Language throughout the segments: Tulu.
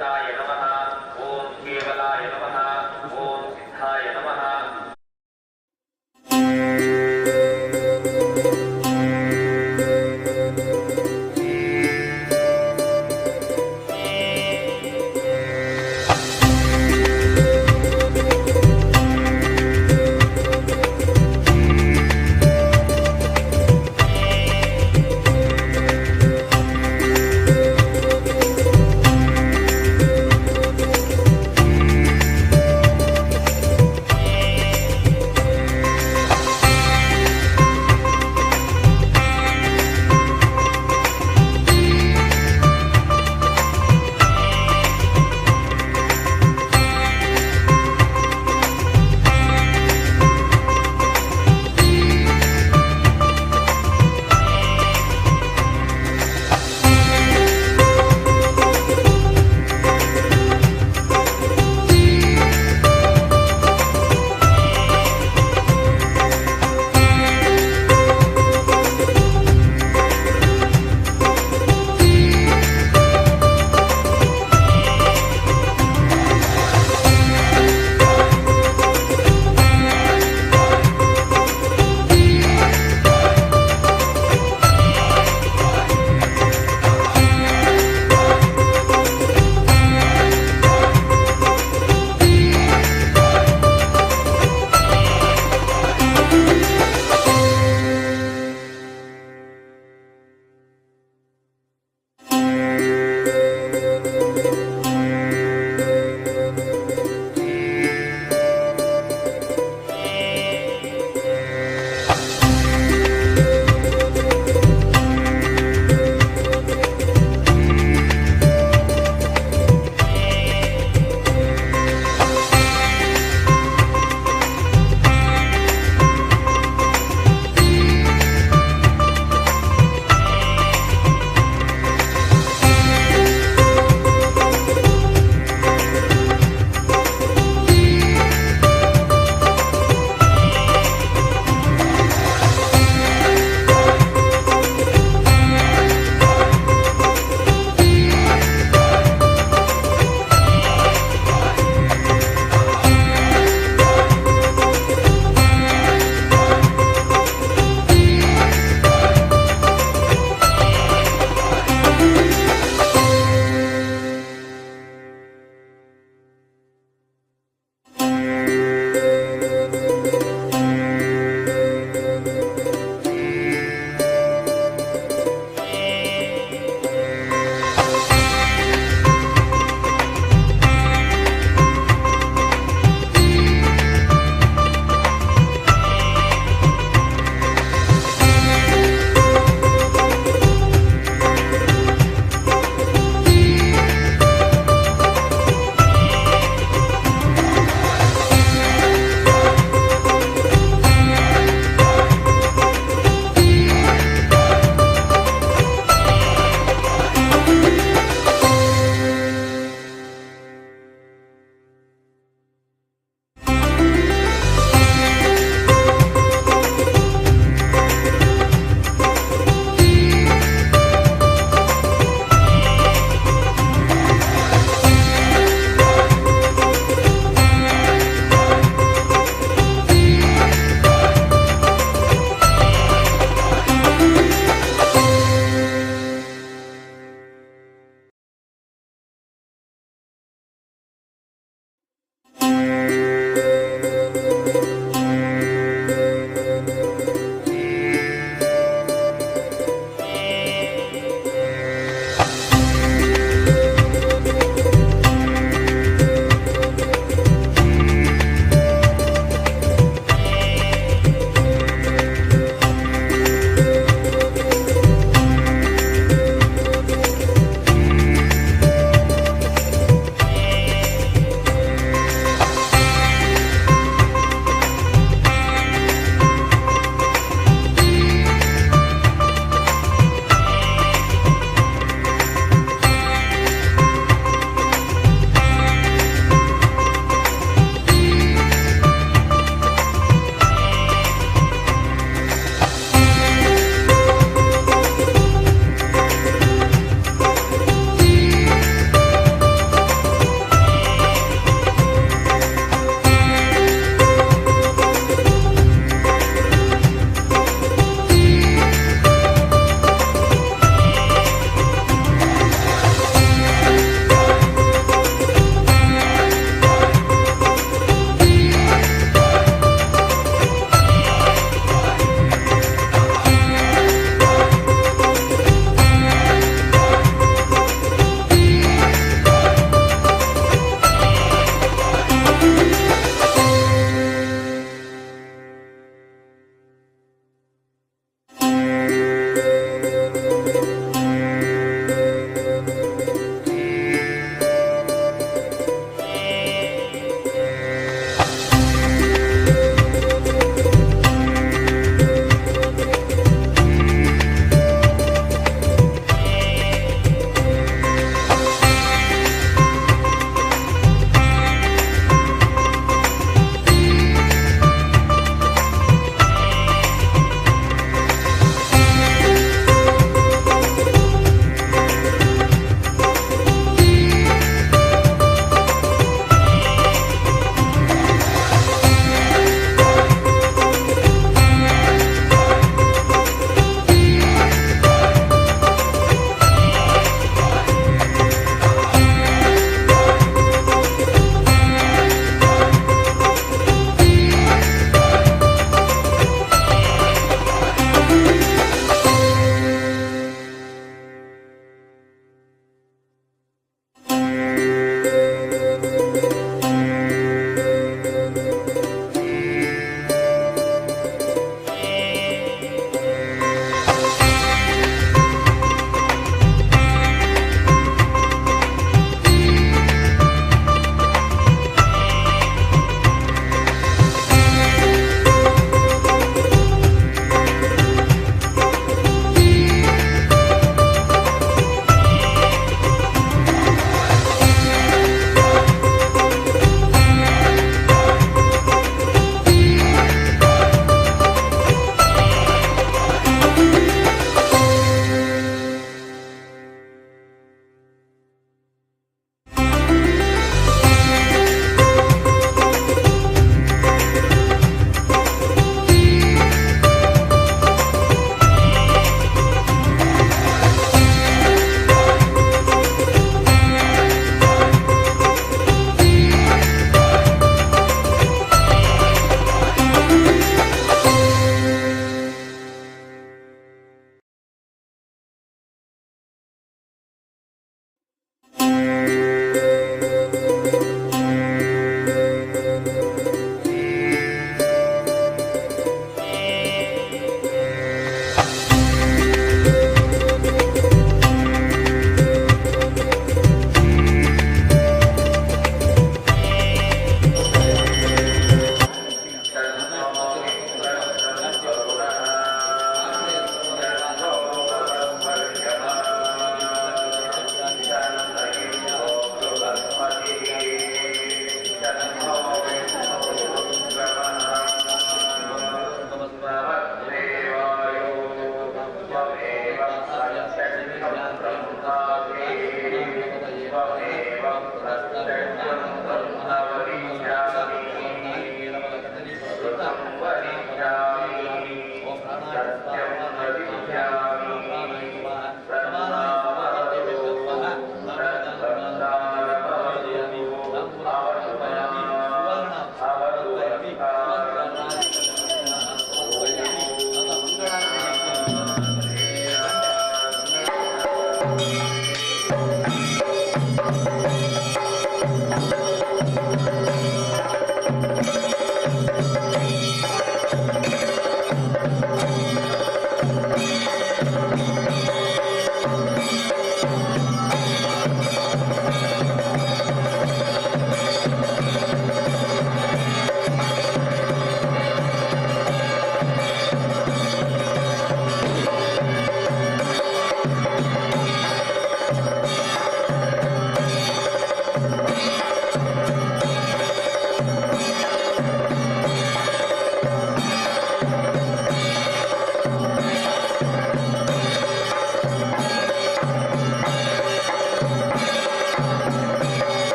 ಅರಿಹಂತಾಯ ನಮಃ. ಓಂ ಕೇವಲಾಯ ನಮಃ. ಓಂ ಸಿದ್ಧಾಯ ನಮಃ.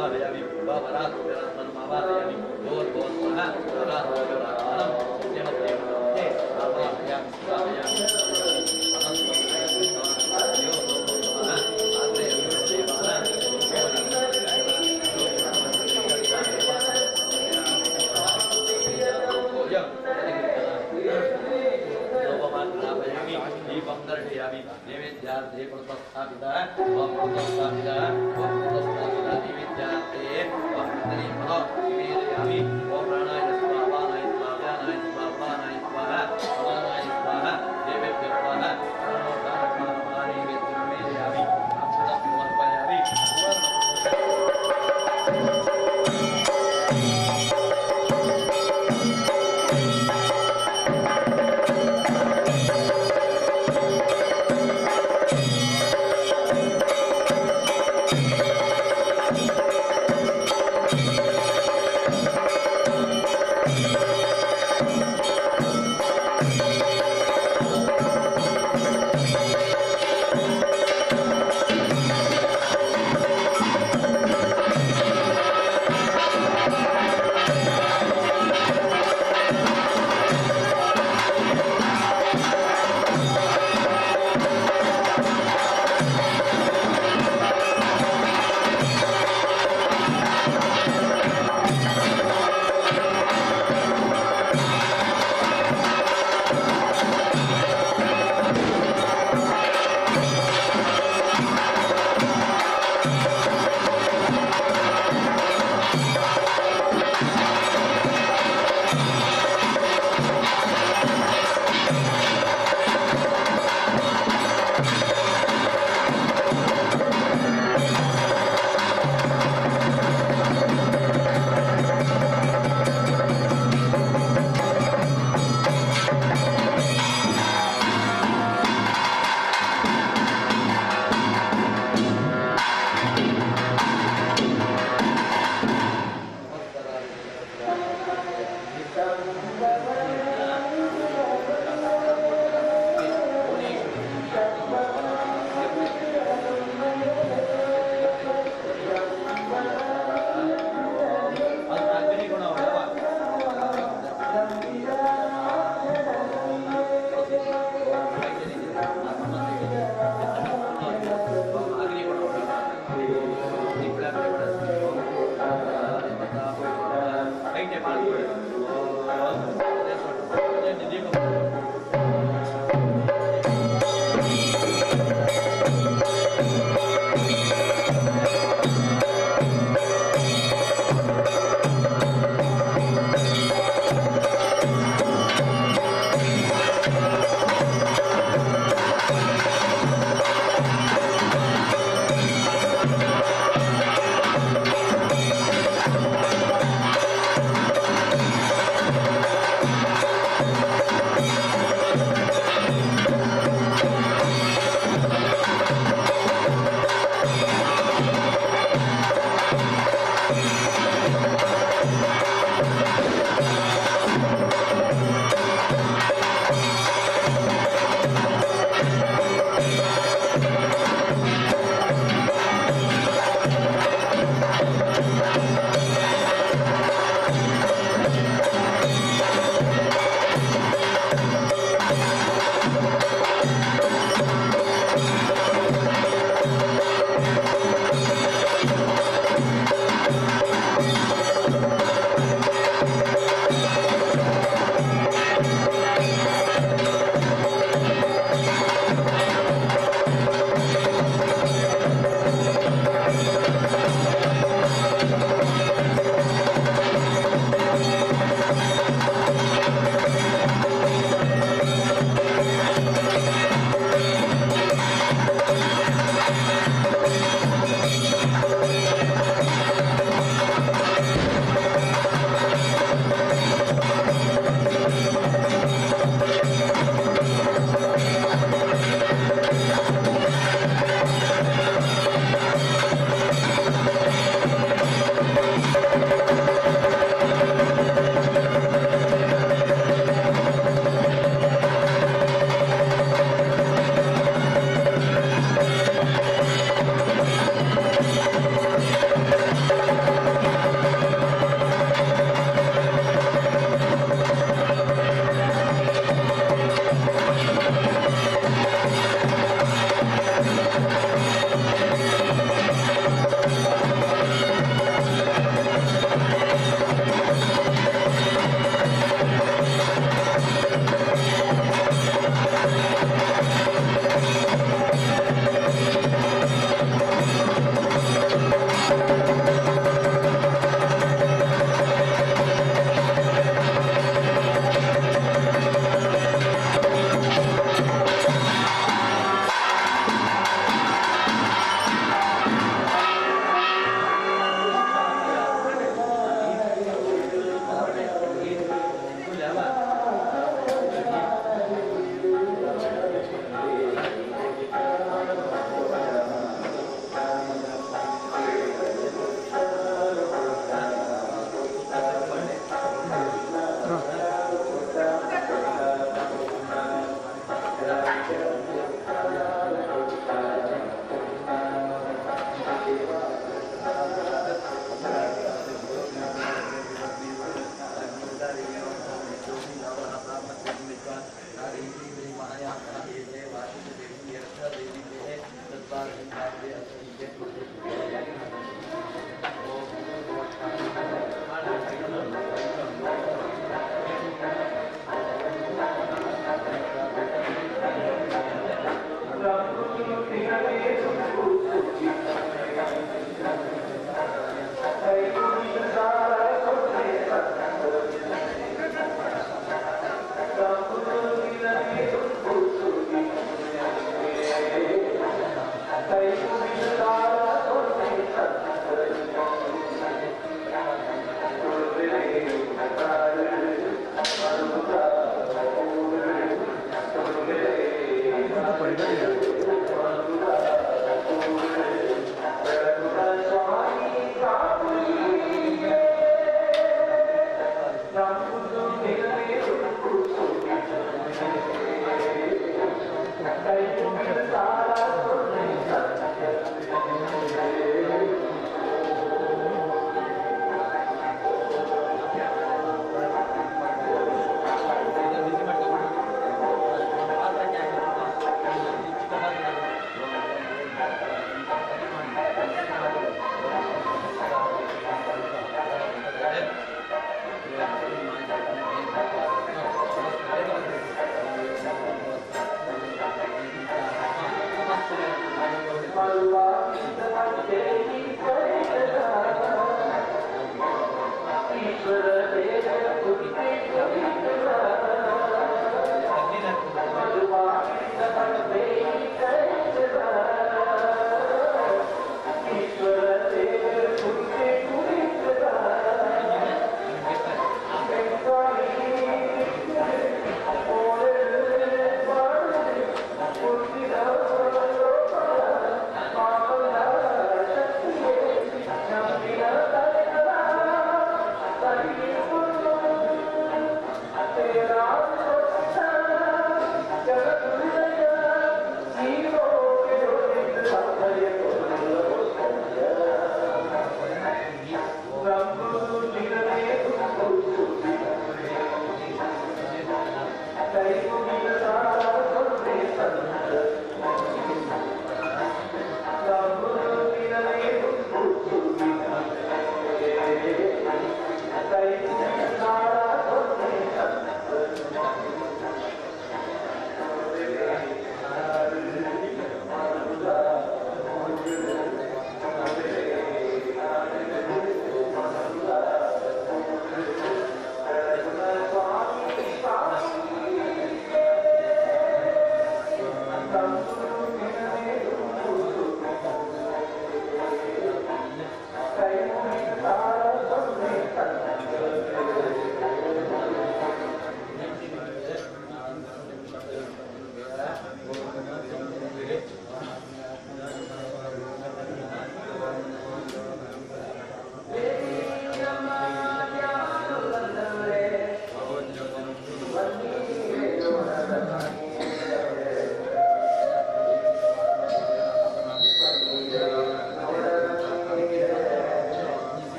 आवाहयामि। वरात्मनम् आवाहयामि। भूर्भुवस्वः वरात्मनं सत्यमत्येव आवाहयामि स्थापयामि। दीपं दर्शयामि। नैवेद्यार्थे पुरतस्थापितः ओम पुरतस्थापितः ओम पुरतस्थापितः नैवेद्यार्थे ओम कदलीफलं निवेदयामि। ओम प्राणाय स्वाहा, वानाय स्वाहा, व्यानाय स्वाहा, उपानाय स्वाहा, समानाय स्वाहा। देवेभ्यः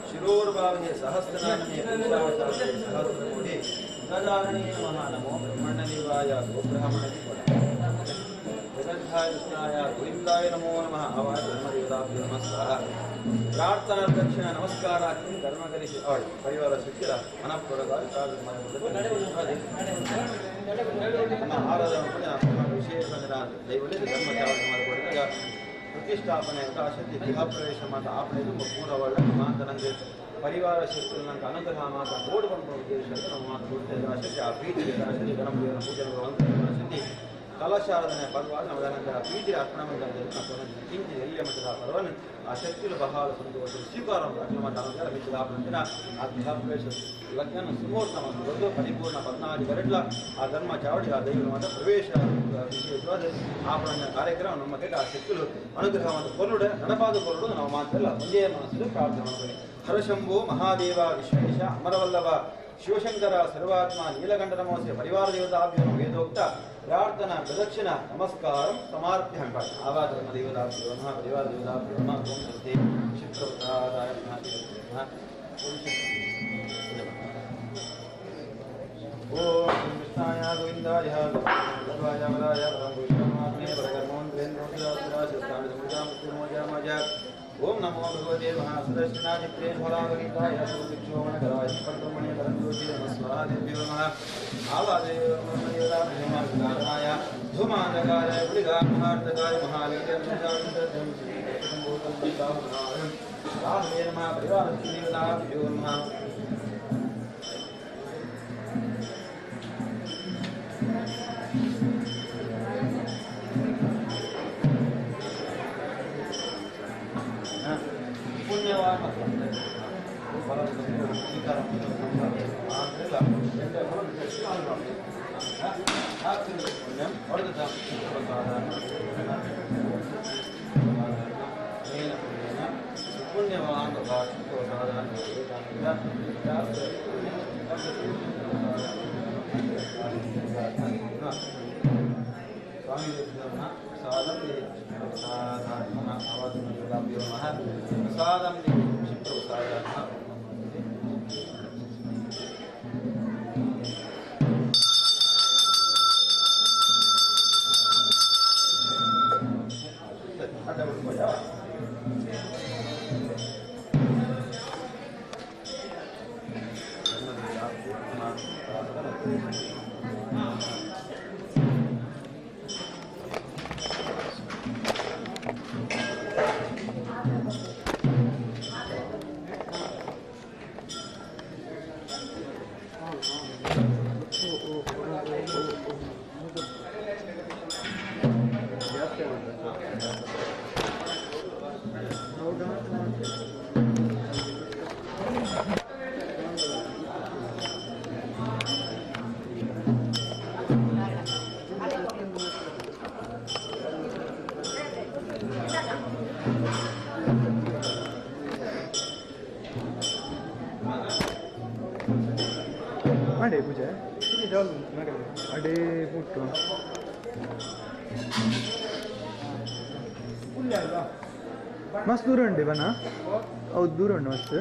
ಶಿರೋರ್ಭಾವೇ ಸಹಸ್ರನಾಮೇ ಸಹಸ್ರಕೋಟಿ ಗಜಾರಣೀ ನಮಃ ನಮೋ ಬ್ರಹ್ಮಣ್ಯದೇವಾಯ ಗೋಬ್ರಾಹ್ಮಣ ಜಗದ್ಧಾಯ ಕೃಷ್ಣಾಯ ಗೋವಿಂದಾಯ ನಮೋ ನಮಃ ಆವಾಯ ಬ್ರಹ್ಮದೇವತಾಭ್ಯೋ ನಮಃ ಸ್ವಾಹ. ಪ್ರಾರ್ಥನಾ ದಕ್ಷಿಣ ನಮಸ್ಕಾರ ಕಿಂ ಕರ್ಮ ಕರಿಸಿ ಅವಳಿ ಪರಿವಾರ ಸಿಕ್ಕಿರ ಮನಃಪೂರ್ವಕವಾಗಿ ಪ್ರಾರ್ಥನೆ ಮಾಡಿ ನಮ್ಮ ಆರಾಧನೆ ವಿಶೇಷ ದೈವಲ್ಲಿ ಧರ್ಮ ಚಾವಣೆ ಮಾಡಿಕೊಡಿದಾಗ ಪ್ರತಿಷ್ಠಾಪನೆ ಅಂತ ಆಶಕ್ತಿ ಗೃಹ ಪ್ರವೇಶ ಮಾತ್ರ ಆಪಣೆದು ಪೂರ್ವವಳ್ಳ ಮಾತನಂಗೆ ಪರಿವಾರ ಶಕ್ತಿ ನಂಗೆ ಅನುಗ್ರಹ ಮಾತ್ರ ಓಡ್ಕೊಂಡು ಉದ್ದೇಶ ನಮ್ಮ ಮಾತು ಕೊಡ್ತೇವೆ. ಆಶಕ್ತಿ ಆ ಪ್ರೀತಿ ಆಶಕ್ತಿ ಗಣಪತಿಯವರ ಪೂಜೆ ಆಶಕ್ತಿ ಕಲಶಾರಾಧನೆ ಪರ್ವ ನಮ್ಮ ಪ್ರೀತಿ ಅರ್ಪಣೆ ಕಿಂಚಿತ್ ಎಲ್ಲಿಯ ಮಟ್ಟದ ಪರ್ವನ ಆ ಶಕ್ತಿಲು ಬಹಳ ಸಂತೋಷ ಸ್ವೀಕಾರ ಅಖಿಲ ಮಿಚ್ಚಿದ ಆಪಣೆ ಆ ಗೃಹ ಪ್ರವೇಶ ಲಗ್ನ ಸುಮೂರ್ತ ಮತ್ತು ಪರಿಪೂರ್ಣ ಪದ್ನಾದಿ ಬರಡ್ಲ ಆ ಧರ್ಮ ಚಾವಡಿ ಆ ದೈವ ಮಾತ್ರ ಪ್ರವೇಶ ವಿಶೇಷವಾದ ಆಪಣೆಯ ಕಾರ್ಯಕ್ರಮ ನಮ್ಮ ಕೈಲಿ ಆ ಶಕ್ತಿಲು ಅನುಗ್ರಹವನ್ನು ಕೊರಡು ನಡಪಾದ ಕೊರಡು ನಾವು ಮಾತ್ರಲ್ಲ ಒಂದೇ ಮನಸ್ಸು ಪ್ರಾರ್ಥನೆ ಮಾಡ್ಕೊಳ್ಳಿ. ಹರಶಂಭು ಮಹಾದೇವ ವಿಶ್ವೇಶ ಅಮರವಲ್ಲಭ ಶಿವಶಂಕರ ಸರ್ವಾತ್ಮ ನೀಲಕಂಠ ನಮೋಸ್ಯ ಪರಿವಾರ ದೇವತಾಭ್ಯೋ ವೇದೋಕ್ತ ಪ್ರಾರ್ಥನಾ ಪ್ರದಕ್ಷಿಣ ನಮಸ್ಕಾರ ಸಮಾರ್ಪ್ಯ ಆವಾಧರ್ಮ ದೇವತಾಭ್ಯೋ ನಮಃ ಪರಿವಾರ ದೇವತಾಭ್ಯೋ ನಮಃ. ಓಂ ಸ್ವಸ್ತಿ ಕ್ಷಿಪ್ರಪ್ರಸಾದಾಯ ನಮಃ. ಓಂ ಕೃಷ್ಣಾಯ ಗೋವಿಂದಾಯ ಗೋವಿಂದಾಯ ವರಾಯ ಪರಮಪುರುಷಾತ್ಮನೆ ಪರಕರ್ಮೋಂದ್ರೇಂದ್ರೋಜಾಮಜ. ಓಂ ನಮೋ ಭಗವತೆ ಮಹಾಸುದರ್ಶನಾಜಿತ್ರೇ ಫಲಾವಲಿತಾಯ ಸುಭಿಕ್ಷೋಮಣಕರಾಯ ಪರಬ್ರಹ್ಮಣೇ ಪರಂಜ್ಯೋತಿ ನಮಃ ಸ್ವಾಹಾದೇವ್ಯೋ ನಮಃ. ಆವಾದೇವನಾಯ ಧೂಮಾಂಧಕಾರಾಯ ಗುಳಿಗಾತ್ಮಾರ್ಥಕಾಯ ಮಹಾವೀರ್ಯ ನಮಃ ಪರಿವಾರ ದೇವತಾಭ್ಯೋ ನಮಃ. ಪುಣ್ಯವಾದ ಪುಣ್ಯವಾನ್ ಸ್ವಾಮಿ ಪ್ರಸಾದಂ ಪ್ರಸಾದಂ ಕ್ಷಿಪ್ರಪ್ರಸಾದ. ಅಡೆ ಪೂಜೆ ಅಡೆ ಪುಟ್ಟು ಮಸ್ತ್ ದೂರ ಉಂಟು ಬನ. ಹೌದು ದೂರ ಉಂಟು ಮಸ್ತ್.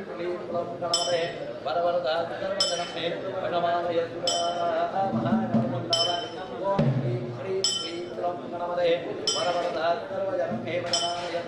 ಕ್ಲೀಂ ಕ್ಲಂ ಗಣಪತಯೇ ವರವರದ ಸರ್ವಜನಮೇ ಗಣಮಾಲಯ ಮಹಾಗಣಪತಿ ಓಂ ಕ್ಲೀಂ ಕ್ರೀಂ ಕ್ಲೀಂ ಕ್ಲಂ ಗಣಪತಯೇ ವರವರದ ಸರ್ವಜನಮೇ ಗಣಮಾಲಯ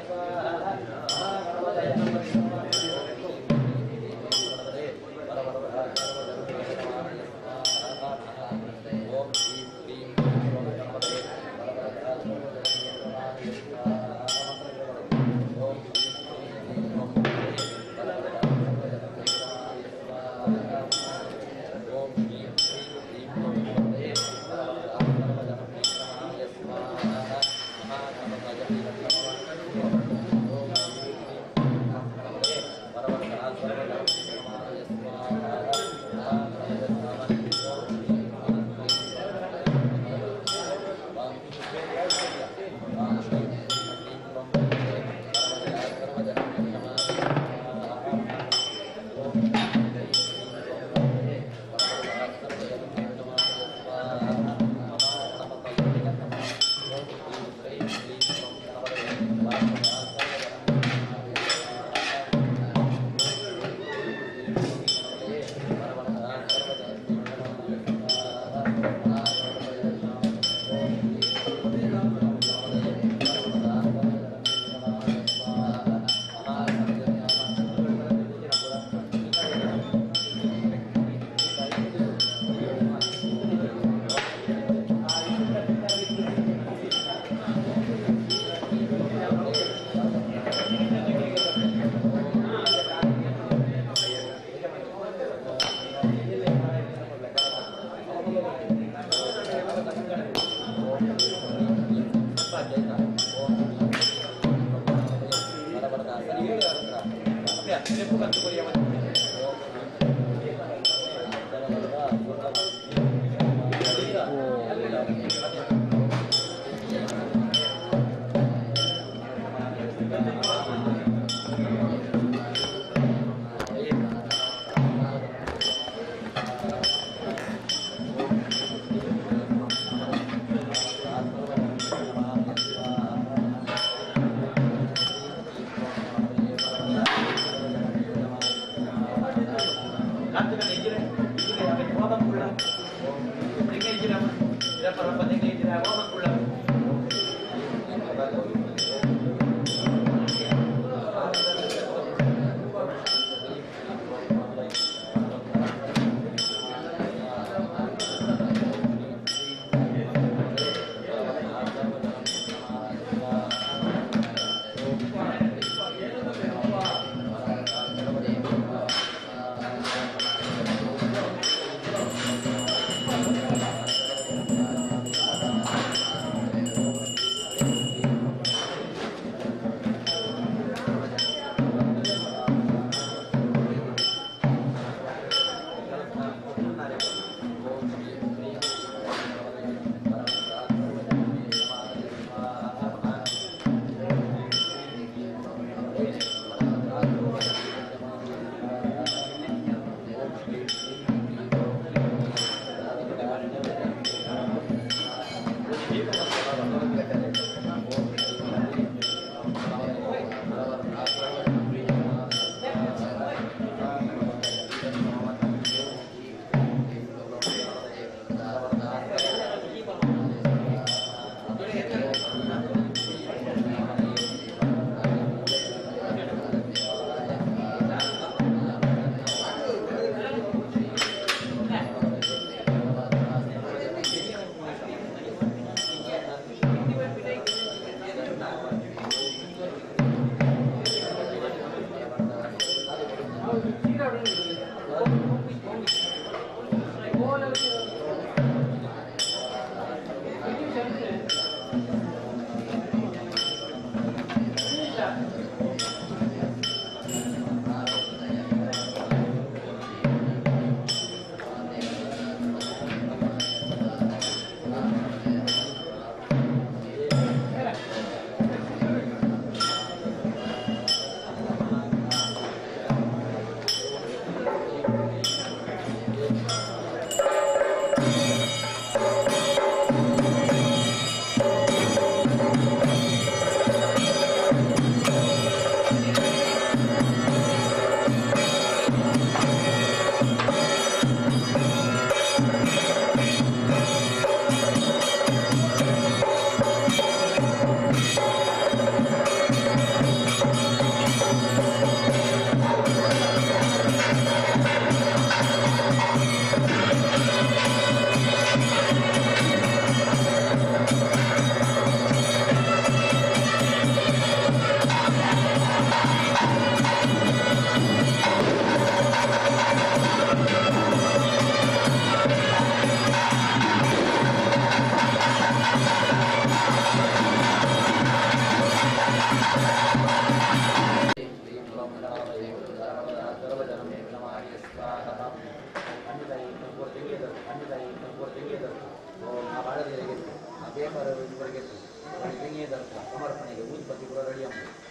ಸಮರ್ಪಣೆಗೆ ಊದ್ಬತ್ತಿ ಕೂಡ ರೆಡಿ.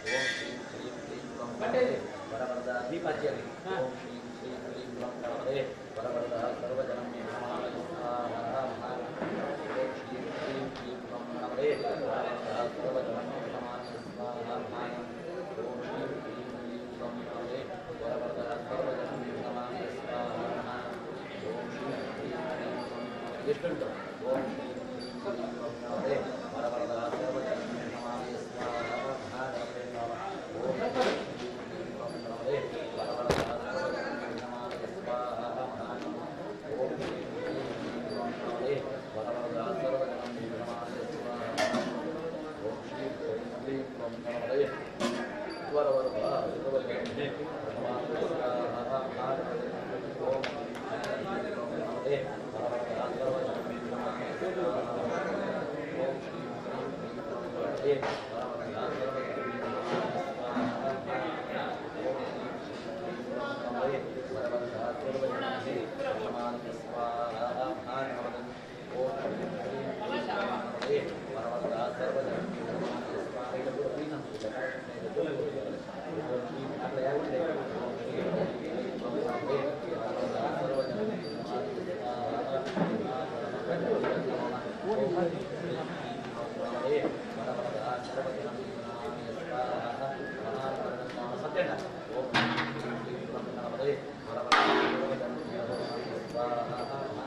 ಓಂ ಶ್ರೀಂ ಶ್ರೀಂ ಕ್ಲೀಂ ಕ್ಲಂ ವರವರದ ದೀಪಾಚಿಯಲ್ಲಿ ಓಂ ಶ್ರೀಂ ಶ್ರೀಂ ಕ್ಲೀಂ ಕ್ಲಂ ಗಣಪತಯೇ ವರವರದ ಸರ್ವಜನಮೇ ಸ್ವಾಹ. ಓಂ ಶ್ರೀಂ ಶ್ರೀಂ ಕ್ಲೀಂ ಕ್ಲಂ ಗಣಪತಯೇ ವರವರದ ಸರ್ವಜನಮೇ ಸ್ವಾಹ. ಓಂ ಶ್ರೀಂ ಕ್ಲೀಂ ಕ್ಲೀಂ ಕ್ಲಂ ಗಣಪತಯೇ ವರವರದ ಸರ್ವಜನಮೇ ಸ್ವಾಹ. ಓಂ ಶ್ರೀಂ ಕ್ಲೀಂ ಕ್ಲೀಂ ಕ್ಲಂ ಎಷ್ಟುಂಟು. ಓಂ ಶ್ರೀಂ ಕ್ಲೀಂ ಕ್ಲೀಂ ಕ್ಲಂ ಗಣಪತಯೇ ವರವರದ ಸರ್ವಜನಮೇ ಸ್ವಾಹ. ಓಂ ಶ್ರೀಂ ಕ್ಲೀಂ ಕ್ಲಂ ಗಣಪತಯೇ ವರವರದ ಸರ್ವಜನಮೇ ಸ್ವಾಹ. ಓಂ ಶ್ರೀಂ ಕ್ಲೀಂ ಕ್ಲೀಂ ಕ್ಲಂ ಗಣಪತಯೇ ವರವರದ ಸರ್ವಜನಮೇ ಸ್ವಾಹ. ಓಂ ಶ್ರೀಂ ಕ್ಲೀಂ ಕ್ಲಂ ಗಣಪತಯೇ ವರವರದ ಸರ್ವಜನಮೇ ಸ್ವಾಹ. ಓಂ ಶ್ರೀಂ ಕ್ಲಂ ಗಣಪತಯೇ ವರವರದ ಸರ್ವಜನಮೇ ಸ್ವಾಹ. ಓಂ ಶ್ರೀಂ ಕ್ಲೀಂ ಕ್ಲಂ ಗಣಪತಯೇ ವರವರದ ಸರ್ವಜನಮೇ ಸ್ವಾಹ. ಓಂ ಶ್ರೀಂ ಕ್ಲೀಂ ಕ್ಲಂ ಗಣಪತಯೇ ವರವರದ ಸರ್ವಜನಮೇ ಸ್ವಾಹ. ಓಂ ಶ್ರೀಂ ಕ್ಲೀಂ ಕ್ಲಂ ಗಣಪತಯೇ ವರವರದ ಸರ್ವಜನಮೇ ಸ್ವಾಹ.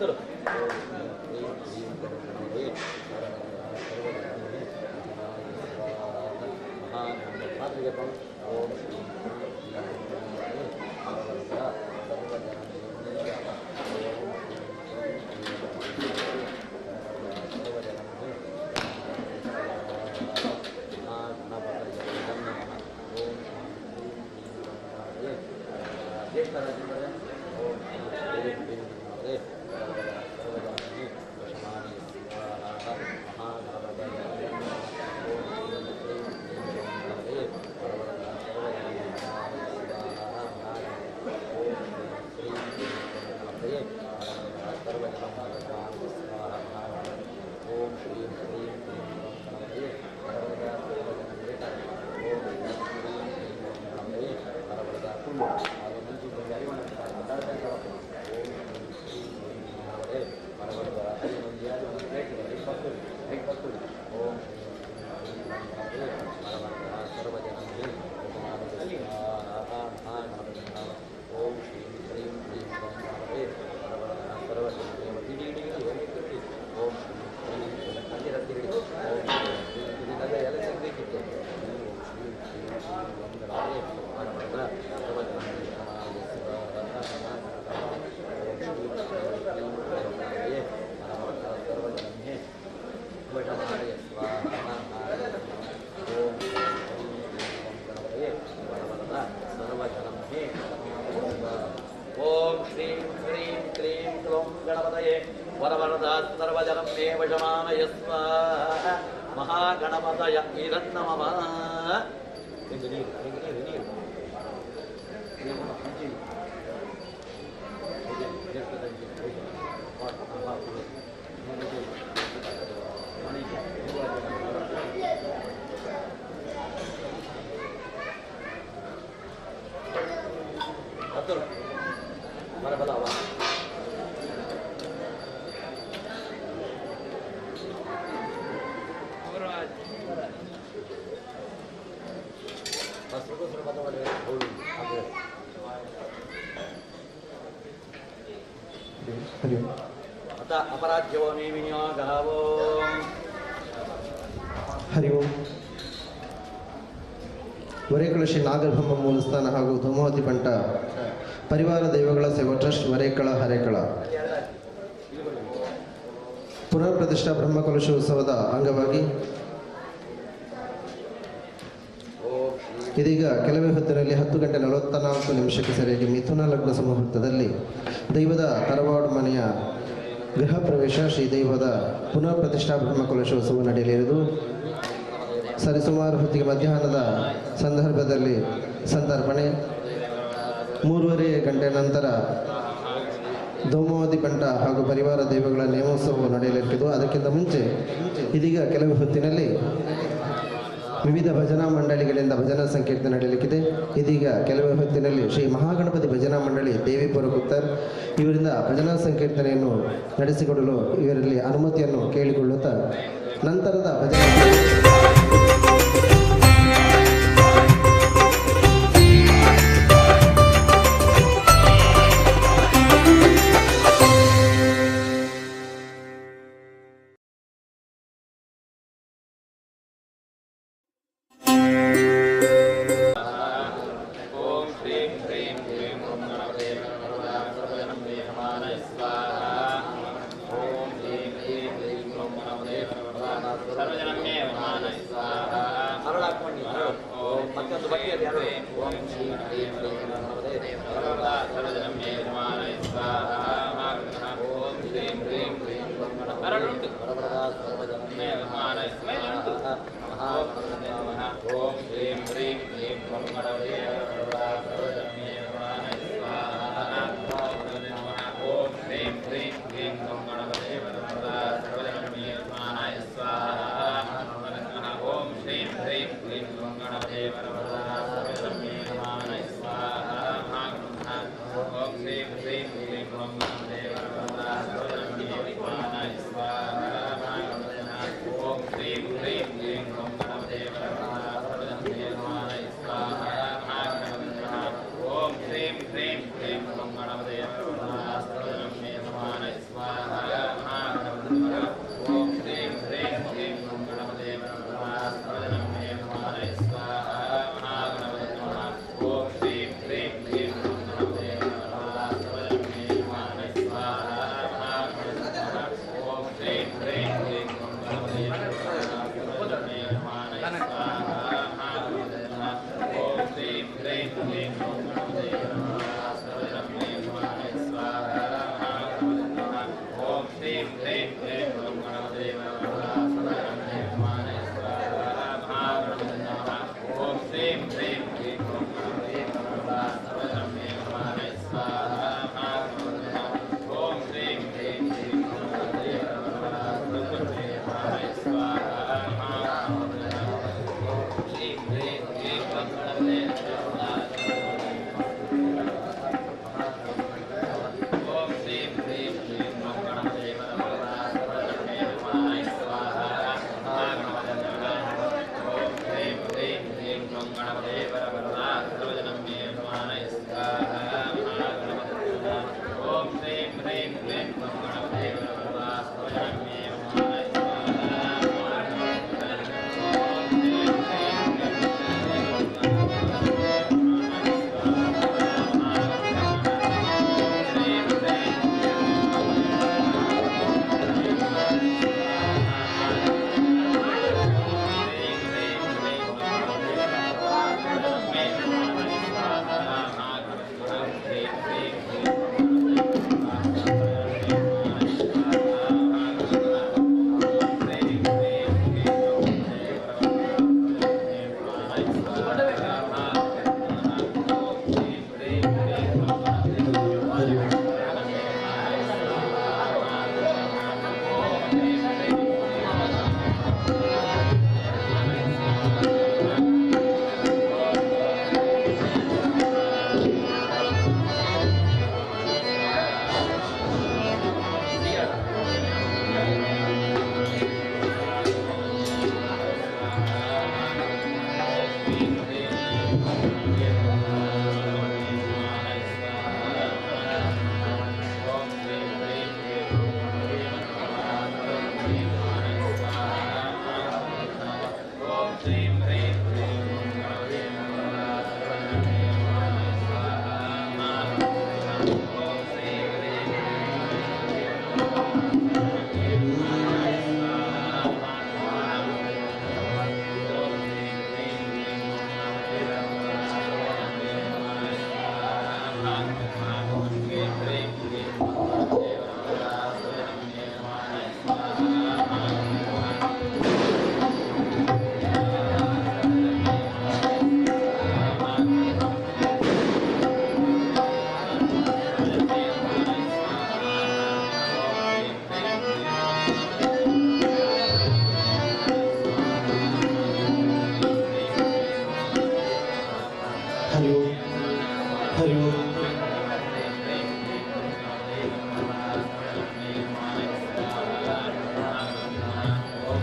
ಹತ್ತರು ಓಂ ಶ್ರೀ ಓಂ ಶ್ರೀಂ ಹ್ರೀಂ ಕ್ಲೀಂ ಕ್ಲೌಂ ಗಣಪತಯೇ ವರವರದ ಸರ್ವಜನಂ ಮೇ ವಶಮಾನಯ ಸ್ವಾಹ ಮಹಾಗಣಪತಯ ಇದನ್ನಮಃ. ನೀರು ನೀರು ನೀರು ಹರಿ ಓಂ. ವರೇಕಳ ಶ್ರೀ ನಾಗರಬ್ರಹ್ಮ ಮೂಲಸ್ಥಾನ ಹಾಗೂ ಧೂಮಾವತಿ ಪಂಟ ಪರಿವಾರ ದೈವಗಳ ಸೇವಾ ಟ್ರಸ್ಟ್ ವರೇಕಳ ಹರೇಕಳ ಪುನರ್ ಪ್ರತಿಷ್ಠಾ ಬ್ರಹ್ಮಕಲಶೋತ್ಸವದ ಅಂಗವಾಗಿ ಇದೀಗ ಕೆಲವೇ ಹೊತ್ತಿನಲ್ಲಿ 10:44 ಸರಿಯಾಗಿ ಮಿಥುನ ಲಗ್ನ ಸಮುಹೂರ್ತದಲ್ಲಿ ದೈವದ ತರವಾಡು ಮನೆಯ ಗೃಹ ಪ್ರವೇಶ ಶ್ರೀ ದೈವದ ಪುನರ್ ಪ್ರತಿಷ್ಠಾ ಬ್ರಹ್ಮಕಲಶೋತ್ಸವ ನಡೆಯಲಿರುವುದು. ಸರಿಸುಮಾರು ಹೊತ್ತಿಗೆ ಮಧ್ಯಾಹ್ನದ ಸಂದರ್ಭದಲ್ಲಿ ಸಂತರ್ಪಣೆ, 3:30 ಗಂಟೆ ನಂತರ ಧೂಮಾವತಿ ಪಂಟ ಹಾಗೂ ಪರಿವಾರ ದೈವಗಳ ನೇಮೋತ್ಸವವು ನಡೆಯಲಿರುವುದು. ಅದಕ್ಕಿಂತ ಮುಂಚೆ ಇದೀಗ ಕೆಲವು ಹೊತ್ತಿನಲ್ಲಿ ವಿವಿಧ ಭಜನಾ ಮಂಡಳಿಗಳಿಂದ ಭಜನಾ ಸಂಕೀರ್ತನೆ ನಡೆಯಲಿಕ್ಕಿದೆ. ಇದೀಗ ಕೆಲವೇ ಹೊತ್ತಿನಲ್ಲಿ ಶ್ರೀ ಮಹಾಗಣಪತಿ ಭಜನಾ ಮಂಡಳಿ ದೇವಿಪುರ ಗುತ್ತರ್ ಇವರಿಂದ ಭಜನಾ ಸಂಕೀರ್ತನೆಯನ್ನು ನಡೆಸಿಕೊಡಲು ಇವರಲ್ಲಿ ಅನುಮತಿಯನ್ನು ಕೇಳಿಕೊಳ್ಳುತ್ತಾ ನಂತರದ ಭಜನಾ Om ಶ್ರೀಂ ಹ್ರೀಂ ಕ್ಲೀಂ ಗಣಪತಯೇ.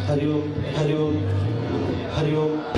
Hari Om Hari Om Hari Om.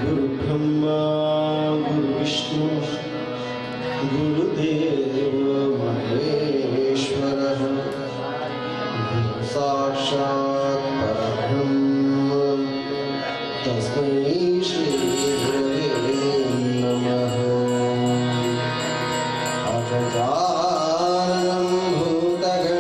ಗುರು ಬ್ರಹ್ಮ ಗುರು ವಿಷ್ಣು ಗುರುದೇವ ಮಹೇಶ್ವರ ಗುರು ಸಾಕ್ಷಾತ್ ಪರಬ್ರಹ್ಮ ತಸ್ಮೈ ಶ್ರೀ ಗುರವೇ ನಮಃ. ಅಗಜಾನನಂ ಭೂತಗಣಾದಿಸೇವಿತಂ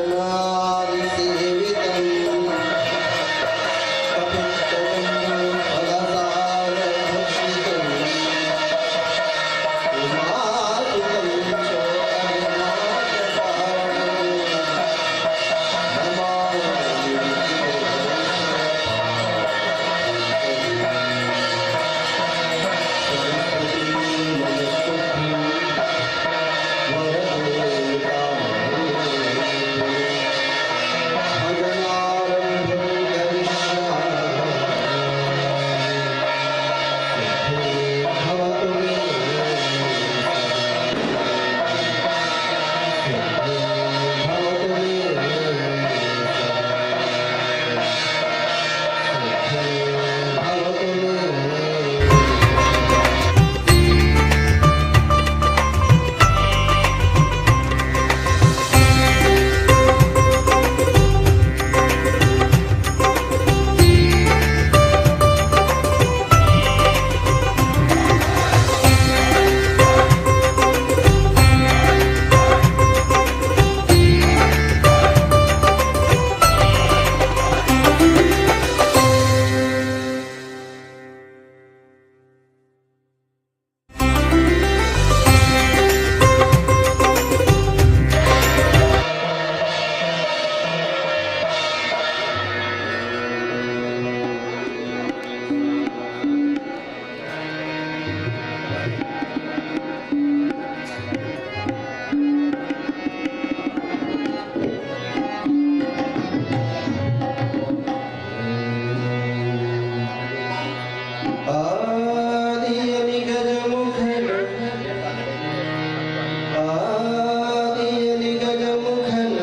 ಆದಿಯನಿ ಗಜಮುಖನ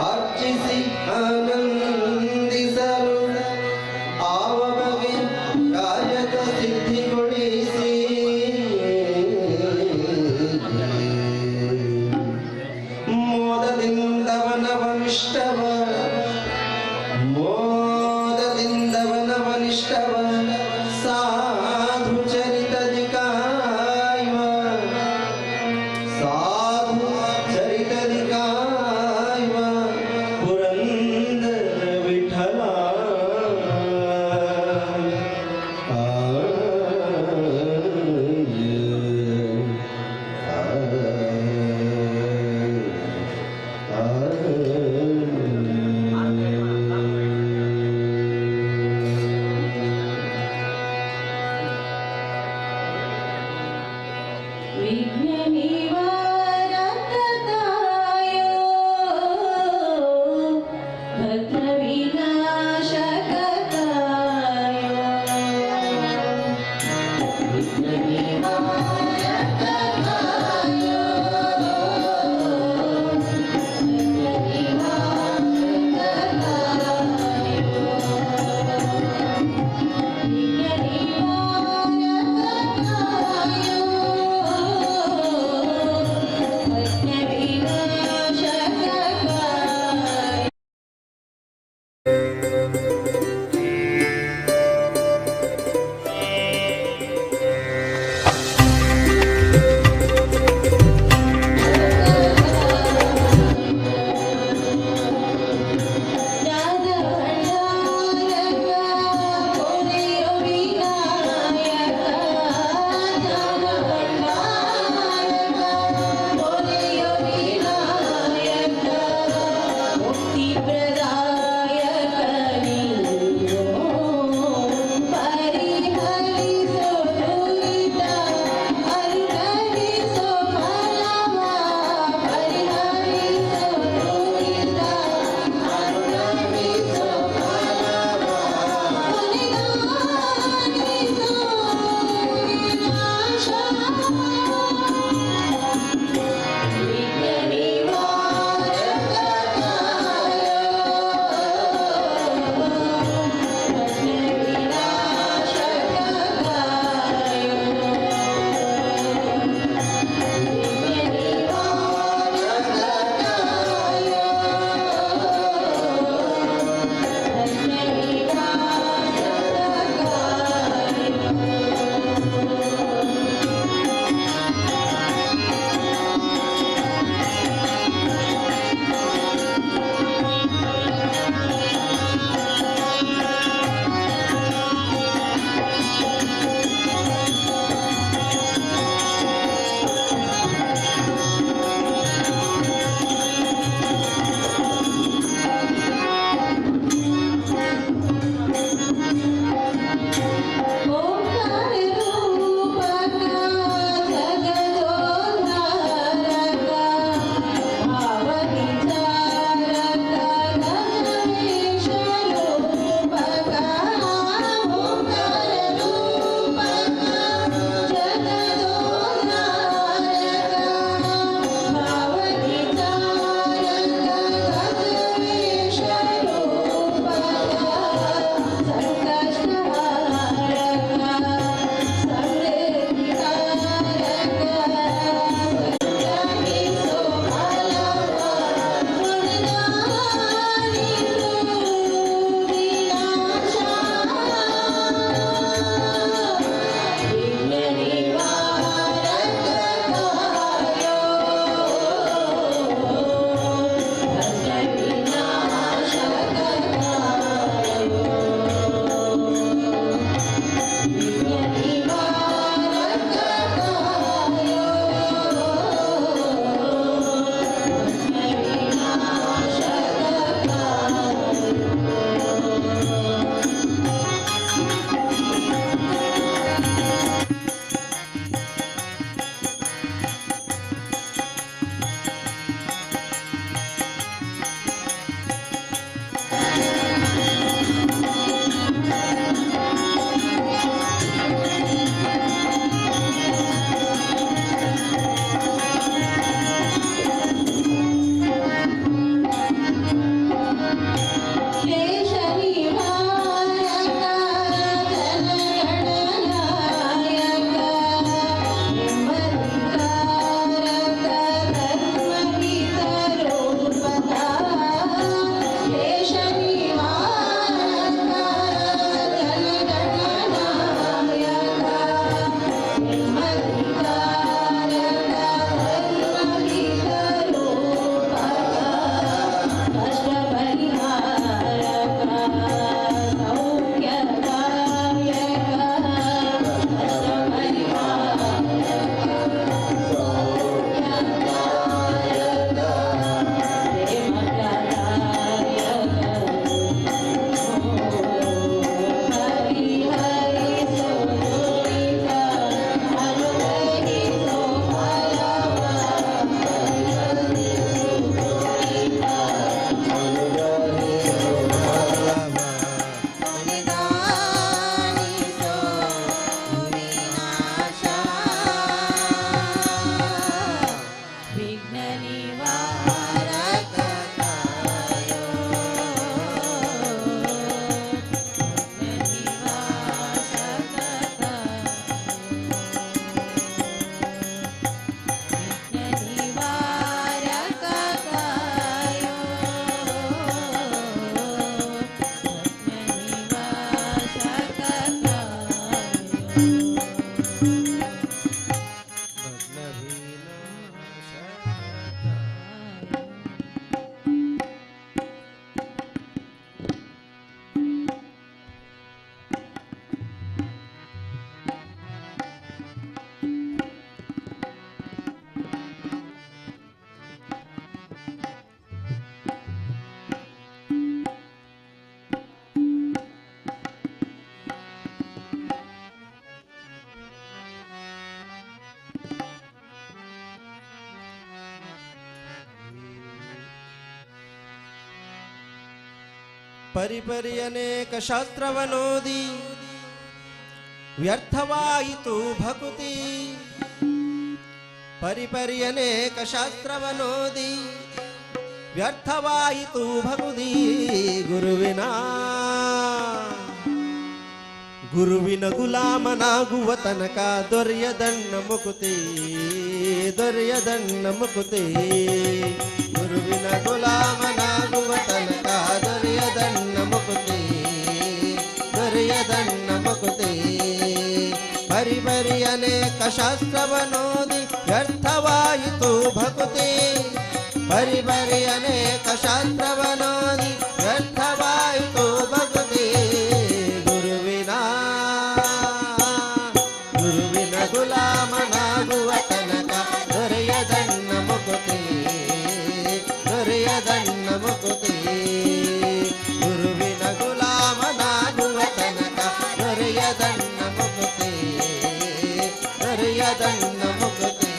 ಅರ್ಚಿಸಿ ಆನಂದಿಸಲು ಆವ ಬಗೆ ಕಾರ್ಯದ ಸಿದ್ಧಿಗೊಳಿಸಿ ಮೋದದಿಂದವನವನಿಷ್ಟವ ಮೋದದಿಂದವನವನಿಷ್ಟವ ಸಾಧು ಚರಿತದಿ ಕಾಯುವ ಸಾಧು ಚರಿತದಿ ಕಾಯುವ ಪುರಂದರ ವಿಠಲ. ಆ ವಿಘ್ನನಿವಾರಕತಾಯ ಭದ್ರವಿನಾಶಕತಾಯ ವಿಘ್ನನಿವಾರಕತಾಯ ವಿಘ್ನನಿವಾರಕತಾಯ ಿ. ಪರಿಪರಿ ಅನೇಕ ಶಾಸ್ತ್ರವನೋದಿ ವ್ಯರ್ಥವಾಯಿತು ಭಕುತಿ. ಪರಿಪರಿ ಅನೇಕ ಶಾಸ್ತ್ರವನೋದಿ ವ್ಯರ್ಥವಾಯಿತು ಭಕುತಿ. ಗುರುವಿನ ಗುರುವಿನ ಗುಲಾಮನಾಗುವ ತನಕ ದೊರೆಯದಣ್ಣ ಮುಕುತಿ, ದೊರೆಯದಣ್ಣ ಮುಕುತಿ. ಗುರುವಿನ ಗುಲಾಮನಾಗುವ ತನಕ ದೊರೆಯದಣ್ಣ ಮುಕುತಿ, ದೊರೆಯದಣ್ಣ ಮುಕುತಿ. ಪರಿಪರಿ ಅನೇಕ ಶಾಸ್ತ್ರವನೋದಿ ವ್ಯರ್ಥವಾಯಿತು ಭಕುತಿ. ಪರಿಪರಿ ಅನೇಕ ಶಾಸ್ತ್ರವನೋದಿ ವ್ಯರ್ಥವಾಯಿತು ಭಕುತಿ. ಗುರುವಿನ ಗುರುವಿನ ಗುಲಾಮನಾಗುವ ತನಕ ದೊರೆಯದಣ್ಣ ಮುಕುತಿ, ದೊರೆಯದಣ್ಣ ಮುಕುತಿ. ಗುರುವಿನ ಗುಲಾಮನಾಗುವ ತನಕ ದೊರೆಯದಣ್ಣ ಮುಕುತಿ, ದೊರೆಯದಣ್ಣ ಮುಕುತಿ.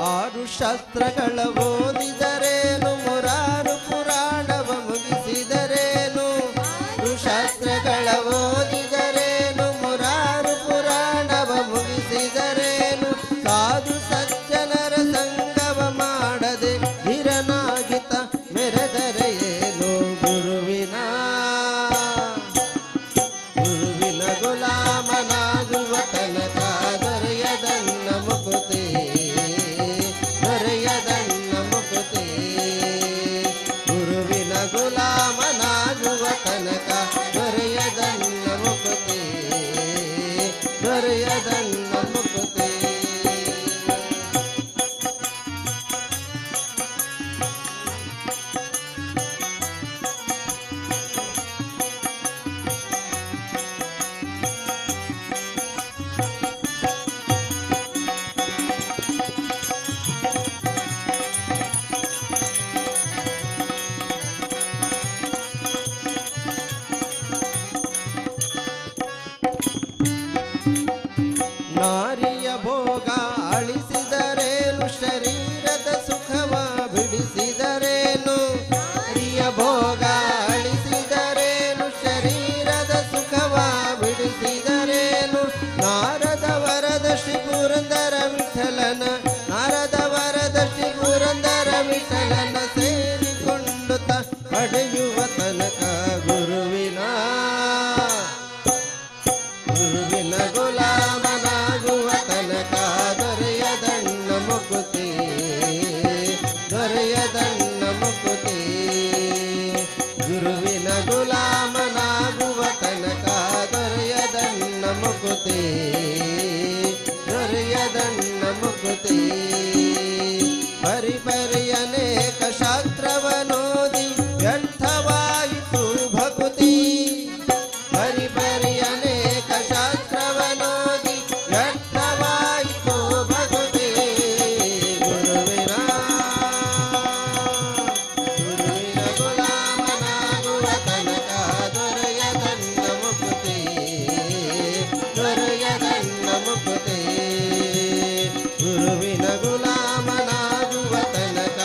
ಆರು ಶಾಸ್ತ್ರಗಳ ಓದಿದರೇನು, ಮುರಾರು ಪುರಾಣವ ಮುಗಿಸಿದರೇನು. ಆರು ಶಾಸ್ತ್ರಗಳ ಓದಿದರೇನು, ಮುರಾರು ಪುರಾಣವ ಮುಗಿಸಿದರೇನು. ಸಾಧು ಸಜ್ಜನರ ಸಂಗವ ಮಾಡದೆ ಹಿರನಾಗಿತ ಮೆರೆದರೆ ಏನು. ಗುರುವಿನ ಗುರುವಿನ ಗುಲಾಮನಾಗುವ ತನಕ ದೊರೆಯದಣ್ಣ ಮುಕುತಿ, ದೊರೆಯದಣ್ಣ ಮುಕುತಿ. ಗುರುವಿನ ಗುಲಾಮನಾಗುವ ತನಕ ದೊರೆಯದಣ್ಣ ಮುಕುತಿ, ದೊರೆಯದಣ್ಣ ಮುಕುತಿ. ನಾರಿಯ ಭೋಗ ಅಳಿಸಿದರೇನು, ಶರೀರದ ಸುಖವ ಬಿಡಿಸಿದರೇನು. ನಾರಿಯ ಭೋಗ ಅಳಿಸಿದರೇನು, ಶರೀರದ ಸುಖವ ಬಿಡಿಸಿದರೇನು. ನಾರದ ವರದ ಶ್ರೀ ಪುರಂದರ ವಿಠಲನ, ನಾರದ ವರದ ಶ್ರೀ ಪುರಂದರ ವಿಠಲನ ಸೇರಿಕೊಂಡು ತ ಪಡೆಯುವ ತನಕ ಗುರುವಿನ ಗುರುವಿನ ಗುಲಾಮನಾಗುವ ತನಕ ದೊರೆಯದಣ್ಣ ಮುಕುತಿ, ದೊರೆಯದಣ್ಣ ಮುಕುತಿ. ಗುರುವಿನ ಗುಲಾಮನಾಗುವ ತನಕ ದೊರೆಯದಣ್ಣ ಮುಕುತಿ, ದೊರೆಯದಣ್ಣ ಮುಕುತಿ. ಪರಿಪರಿ ಅನೇಕ ಶಾಸ್ತ್ರವನೋದಿ ವ್ಯರ್ಥವಾಯಿತು ಭಕುತಿ. ಪರಿಪರಿ ಅನೇಕ ಶಾಸ್ತ್ರವನೋದಿ ವ್ಯರ್ಥವಾಯಿತು ಭಕುತಿ. ಗುರುವಿನ ಗುರುವಿನ ಗುಲಾಮನಾಗುವ ತನಕ ದೊರೆಯದಣ್ಣ ಮುಕುತಿ, ದೊರೆಯದಣ್ಣ ಮುಕುತಿ. ಗುರುವಿನ ಗುಲಾಮನಾಗುವ ತನಕ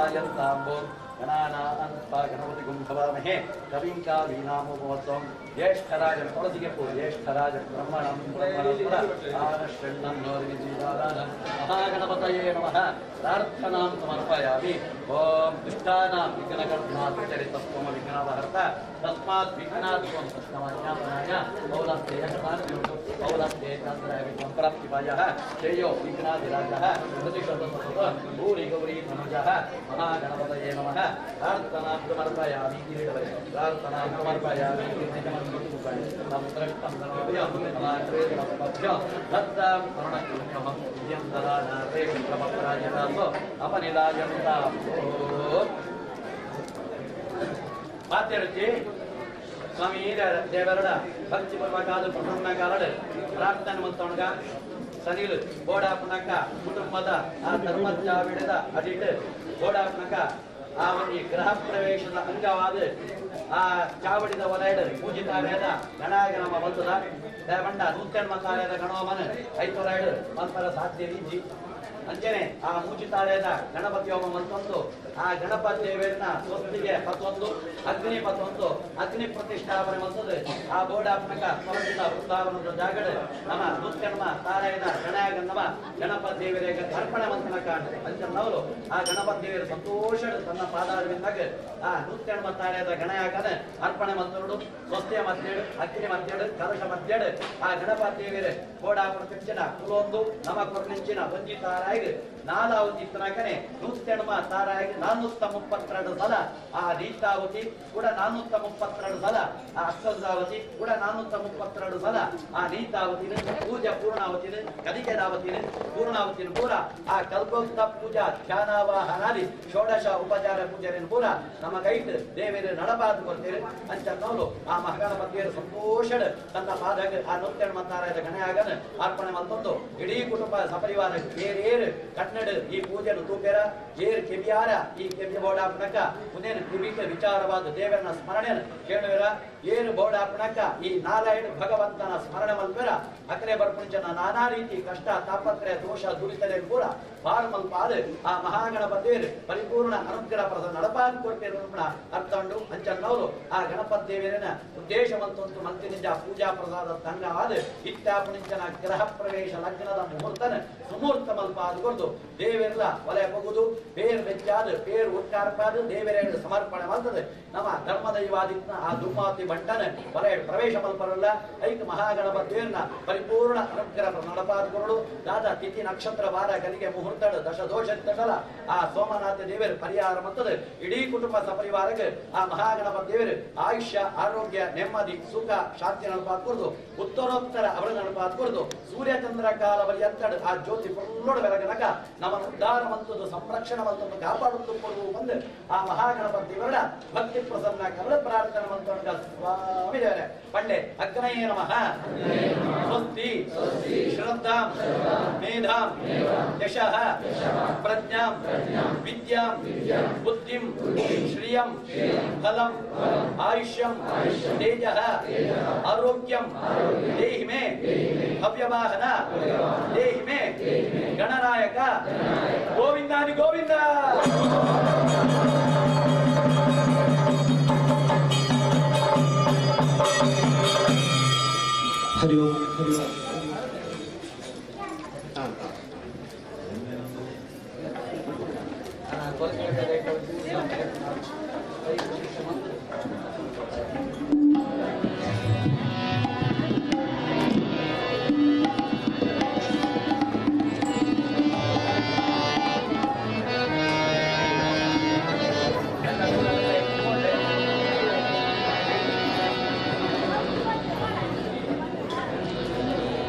ಅಪನಿಲಾಯಂತಾಂಬೋ ಗಣಾನಾಂತ ಗಣಪತಿ ಗುಂಭವಾಮಹೆ ಕವಿಂ ಕಾವೀನಾಮೋಪವತ್ವಂ ಜ್ಯೇಷ್ಠರಾಜಂ ತುಳಸಿಗೆ ಪೂ ಜ್ಯೇಷ್ಠರಾಜಂ ಬ್ರಹ್ಮಣಂ ಬ್ರಹ್ಮಣಸ್ಪರ ಮಹಾಗಣಪತಯೇ ನಮಃ. ಪ್ರಾರ್ಥನಾಂ ಸಮರ್ಪಯಾಮಿ. ಓಂ ದುಷ್ಟಾನಾಂ ವಿಘ್ನಕರ್ಣಾತ್ ಚರಿತತ್ವಮ ವಿಘ್ನವಹರ್ತ ತಸ್ಮಾತ್ ವಿಘ್ನಾತ್ ತ್ವಂ ತಸ್ಮಾಜ್ಞಾಪನಾಯ ಪೌಲಸ್ತೆ ಪೌಲಸ್ತೆ ಚಂದ್ರಾಯ ಸಂಪ್ರಾಪ್ತಿಪಾಯಃ ಶ್ರೇಯೋ ವಿಘ್ನಾಧಿರಾಜಃ ಪ್ರತಿಶತಸತತ ಭೂರಿ ಗೌರಿ ತನುಜಃ ಮಹಾಗಣಪತಯೇ ನಮಃ. ಪ್ರಾರ್ಥನಾಂ ಸಮರ್ಪಯಾಮಿ. ಪ್ರಾರ್ಥನಾಂ ಸಮರ್ಪಯಾಮಿ. ಮಾತೇಳುತ್ತಿ ಸ್ವಾಮಿ ದೇವರಡ ಭಕ್ತಿ ಪೂರ್ವಕಾದ ಪ್ರಸನ್ನ ಕಾಲಡು ಪ್ರಾರ್ಥನೆ ಮಂತೊಣಗ ಸನಿಲು ಬೋಡಾಪನಕ ಕುಟುಂಬದ ಆ ಧರ್ಮಚಾವಿಡದ ಅಡಿಟ್ ಬೋಡಾಪನಕ ಆ ಒಂದು ಗೃಹ ಪ್ರವೇಶದ ಅಂಗವಾದ ಆ ಚಾವಡಿದ ಒಲೆಯಡು ಪೂಜಿತಾವೇದ ಗಣಾಗಣಮ ಬಂತದ ದೇವಂಡ ನೂತನ ಮತಾಲಯದ ಗಣೋಮನ ಐತೊರೈಡು ಮಲ್ಪರ ಸಾಧ್ಯ ಇಜ್ಜಿ. ಅಂಚನೆ ಆ ಮೂಜಿತಾಲಯದ ಗಣಪತಿ ಹೋಮ ಮಂತೊಂದು ಆ ಗಣಪತಿ ದೇವರನ್ನ ಸ್ವಸ್ತಿಗೆ ಪತ್ತೊಂದು ಅಗ್ನಿ ಪತ್ತೊಂದು ಅಗ್ನಿ ಪ್ರತಿಷ್ಠಾಪನೆ ಮಂತದ್ದು ಆ ಬೋಡಾತ್ಮಕ ಸ್ವರ್ಗದ ವೃಂದಾವನದ ಜಾಗಡು ನಮ್ಮ ನೂತನ್ಮ ತಾರಾಯದ ಗಣಾಗಣಮ ಗಣಪತಿ ದೇವರಿಗೆ ಅರ್ಪಣೆ ಮಂತನ ಕಾಣ ಅಂಚನ್ನವರು ಆ ಗಣಪತಿ ದೇವರ ಸಂತೋಷ ತನ್ನ ಪಾದಾರವಿಂದಾಗ ಆ ನೂತನ್ಮ ತಾರಾಯದ ಗಣಯಾಗನ ಅರ್ಪಣೆ ಮಂತರುಡು ಸ್ವಸ್ತಿಯ ಮಧ್ಯಡು ಅಗ್ನಿ ಮಧ್ಯಡು ಕಲಶ ಮಧ್ಯಡು ಆ ಗಣಪತಿ ದೇವರ ಬೋಡಾಪುರ ತಿಂಚಿನ ಕುಲೊಂದು ನಮ್ಮ ಕೊರ್ನಿಂಚಿನ ಒಂಜಿ ತಾರಾಯ ನಾಲಾವತಿ ತನಕನೆ ನೂತ್ತೆಣ್ಮ ತಾರಾಯಿಗೆ 432 ಸಲ ಆ ರೀತಾವತಿ ಕೂಡ 432 ಸಲ ಆ ಅಕ್ಷದಾವತಿ ಕೂಡ 432 ಸಲ ಆ ನೀತಾವತಿನ ಪೂಜಾ ಪೂರ್ಣಾವತಿನ ಕದಿಕೆದಾವತಿನ ಪೂರ್ಣಾವತಿನ ಪೂರ ಆ ಕಲ್ಪೋಕ್ತ ಪೂಜಾ ಧ್ಯಾನಾವಾಹನಾದಿ ಷೋಡಶ ಉಪಚಾರ ಪೂಜೆನ ಪೂರ ನಮ್ಮ ಕೈಟ್ ದೇವರು ನಡಪಾದು ಕೊಡ್ತೀರಿ ಅಂಚನ್ನವರು ಆ ಮಹಾಗಣಪತಿಯರು ಸಂತೋಷಡ್ ತನ್ನ ಪಾದಗ ಆ ನೂತ್ತೆಣ್ಮ ತಾರಾಯದ ಗಣಯಾಗನ ಅರ್ಪಣೆ ಮತ್ತೊಂದು ಇಡೀ ಕುಟುಂಬ ಸಪರಿವಾರ ಏರು ಕನ್ನಡ ಈ ಪೂಜೆನು ತೂಪೆರ ಏರು ಕೆಬಿಯಾರ ಈ ಕೆಬಿ ಬೋಡಾಪಣಕ ಪುನೇನು ಕಿಬಿಕ ವಿಚಾರವಾದ ದೇವರನ ಸ್ಮರಣೆ ಕೇಳುವಿರ ಏರು ಬೋಡಾಪಣಕ ಈ ನಾರಾಯಣ ಭಗವಂತನ ಸ್ಮರಣೆ ಮಲ್ಪೆರ ಅಕರೆ ಬರ್ಪುಂಚನ ನಾನಾ ರೀತಿ ಕಷ್ಟ ತಾಪತ್ರೆ ದೋಷ ದುರಿತಲೆ ಕೂಡ ಪಾರ್ ಮಲ್ಪಾದ ಆ ಮಹಾಗಣಪತಿಯರು ಪರಿಪೂರ್ಣ ಅನುಗ್ರಹ ಪ್ರಸ ನಡಪಾದ ಕೊಡ್ತೇರು ಅರ್ಥಂಡು ಅಂಚನ್ನವರು ಆ ಗಣಪತಿ ದೇವರನ ಉದ್ದೇಶ ಮಂತೊಂದು ಮಂತಿನಿಂದ ಪೂಜಾ ಪ್ರಸಾದ ತಂಗವಾದ ಇತ್ತಾಪುಣಿಂಚನ ಗ್ರಹ ಪ್ರವೇಶ ಲಗ್ನದ ಮುಹೂರ್ತನ ಸುಮೂರ್ತ ಮಲ್ಪಾದ ಕೊರ್ದು ದೇವರೆಲ್ಲ ಒಲೆ ಪಗುದು ಪೇರ್ ಬೆಚ್ಚಾದ ಪೇರ್ ಉಟ್ಟಾರ್ಪಾದ ದೇವರ ಸಮರ್ಪಣೆ ಮಾಡ್ತದೆ ನಮ್ಮ ಧರ್ಮದೈವಾದಿತ್ನ ಆ ದುರ್ಮಾತಿ ಭಟ್ಟನ ಒಲೆ ಪ್ರವೇಶ ಮಲ್ಪರಲ್ಲ ಐಕ ಮಹಾಗಣಪತಿಯನ್ನ ಪರಿಪೂರ್ಣ ಅನುಗ್ರಹ ನಡಪಾದ ಕೊರಡು ದಾದ ತಿಥಿ ನಕ್ಷತ್ರ ವಾರ ಗಲಿಗೆ ಮುಹೂರ್ತಡ ದಶ ದೋಷ ದಶಲ ಆ ಸೋಮನಾಥ ದೇವರು ಪರಿಹಾರ ಮತ್ತದ ಇಡೀ ಕುಟುಂಬ ಸಪರಿವಾರಕ್ಕೆ ಆ ಮಹಾಗಣಪತಿ ದೇವರು ಆಯುಷ್ಯ ಆರೋಗ್ಯ ನೆಮ್ಮದಿ ಸುಖ ಶಾಂತಿ ನಡಪಾದ ಕೊರದು ಉತ್ತರೋತ್ತರ ಅವರ ನಡಪಾದ ಕೊರದು ಸೂರ್ಯಚಂದ್ರ ಕಾಲ ಪರ್ಯಂತಡ ಆ ಜ್ಯೋತಿ ಪುಲ್ಲೋಡ ಬೆಳಗನಕ ನಮ್ಮನ್ನು ಉದ್ಧಾರ ಮಂತದ್ದು ಸಂರಕ್ಷಣೆ ಮಂತದ್ದು ಕಾಪಾಡುತ್ತು ಬಂದು ಆ ಮಹಾಗಣಪತಿ ದೇವರ ಭಕ್ತಿ ಪ್ರಸನ್ನ ಕರಳ ಪ್ರಾರ್ಥನೆ ಮಂತೊಣಗ ಸ್ವಾಮಿ ದೇವರೇ ಪಂಡೆ ಅಗ್ನಯೇ ನಮಃ. ಸ್ವಸ್ತಿ ಶ್ರದ್ಧಾಂ ಮೇಧಾಂ ಯಶಃ ಪ್ರಜ್ಞಾಂ ವಿದ್ಯಾಂ ಬುದ್ಧಿಂ ಶ್ರಿಯಂ ಫಲಂ ಆಯುಷ್ಯಂ ತೇಜಃ ಆರೋಗ್ಯಂ ದೇಹಿ ಮೇ ಹವ್ಯವಾಹನ ದೇಹಿ ಮೇ ಗಣನಾಯಕ ಗೋವಿಂದಾನಿ ಗೋವಿಂದ. ಹರಿ ಓಂ ಹರಿ ಓಂ. Thank you.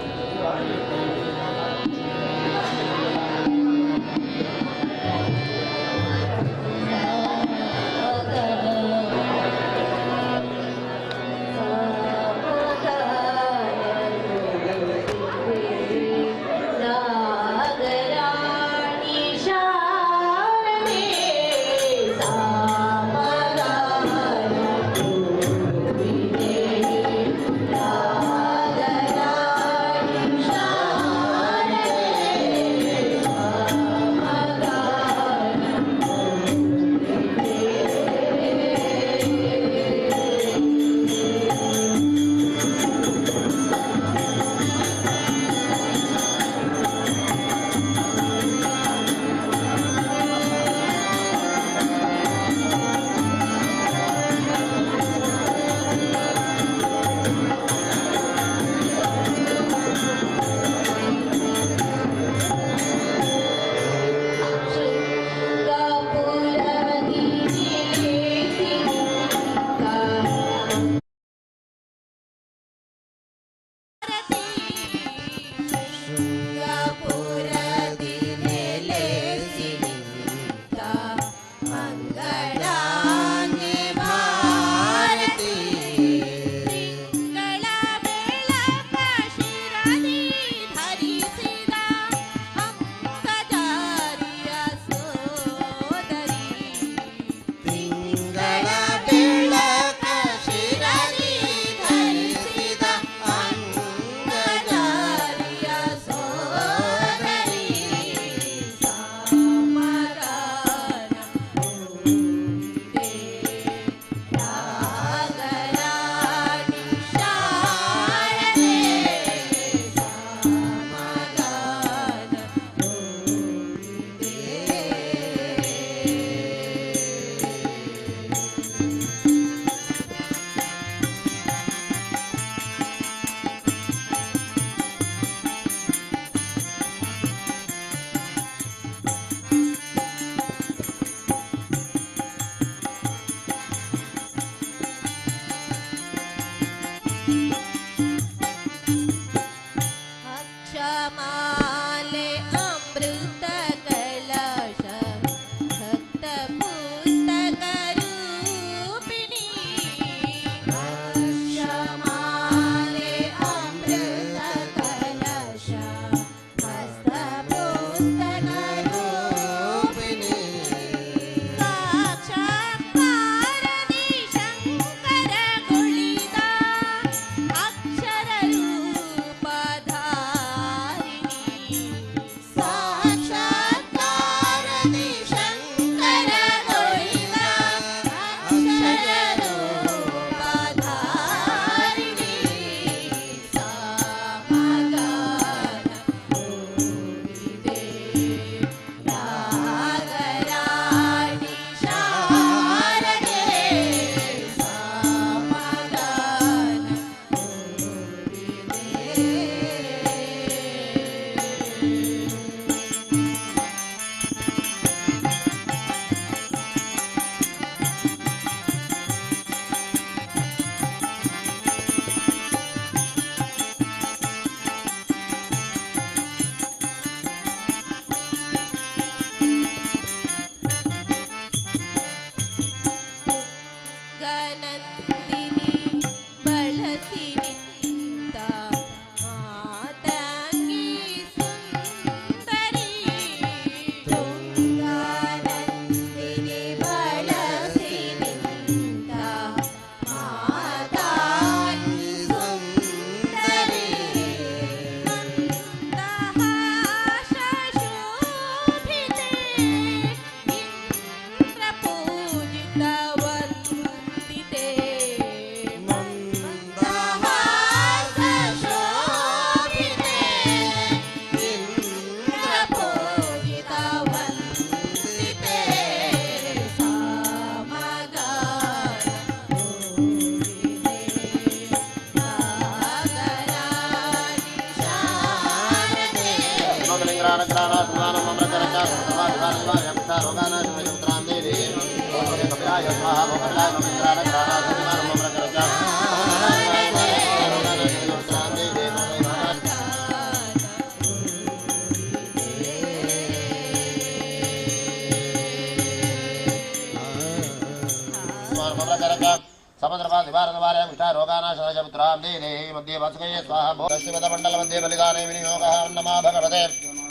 समुद्रपा निवारणवारे कुष्ठारोगानाशनाय पुत्रां देहि मध्ये वासुकये स्वाहा भो लक्ष्मीपदमण्डलमध्ये बलिदाने विनियोगः नमः भगवते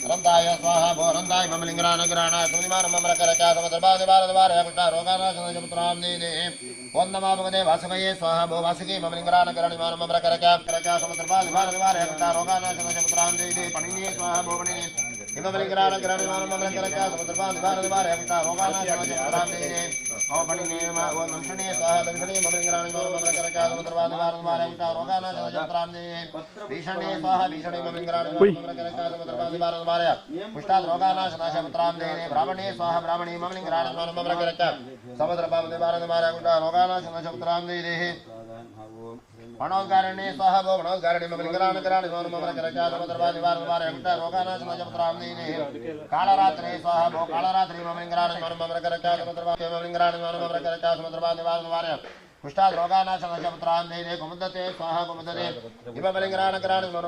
अनन्ताय स्वाहा भो अनन्ताय मम लिङ्गरानग्रहणाय सुनिमानं मम रकरचा समुद्रपा निवारणवारे कुष्ठारोगानाशनाय पुत्रां देहि ओं नमः भगवते वासुकये स्वाहा भो वासुकी मम लिङ्गरानग्रहणिमानं मम रकरचा करचा समुद्रपा निवारणवारे कुष्ठारोगानाशनाय पुत्रां देहि पणिने स्वाहा भो पणिने हिमबलिग्रहणग्रहणिमानं मम रकरचा समुद्रपा निवारणवारे कुष्ठारोगानाशनाय पुत्रां देहि ओं पणिने ओं दंशने स्वाहा दंशने मम भीषणे स्वाहा भीषणे पुष्टाद्रोगानाशनाशपुत्रां देहि ब्राह्मणे स्वाहा ब्राह्मणे मम समुद्रपावनिवारनिवाररोगानाशनाशपुत्रां देहि प्रणोद्गारिणे स्वाहा भो प्रणोद्गारिणे मम लिङ्गरानकराणि देहि कालरात्रे स्वाहा भो कालरात्रि मम लिङ्गराणि कुष्ठाद्रोगानाशनाशपुत्रां देहि कुमुदते स्वाहा कुमुदते हिमबलिङ्गरानकराणि मम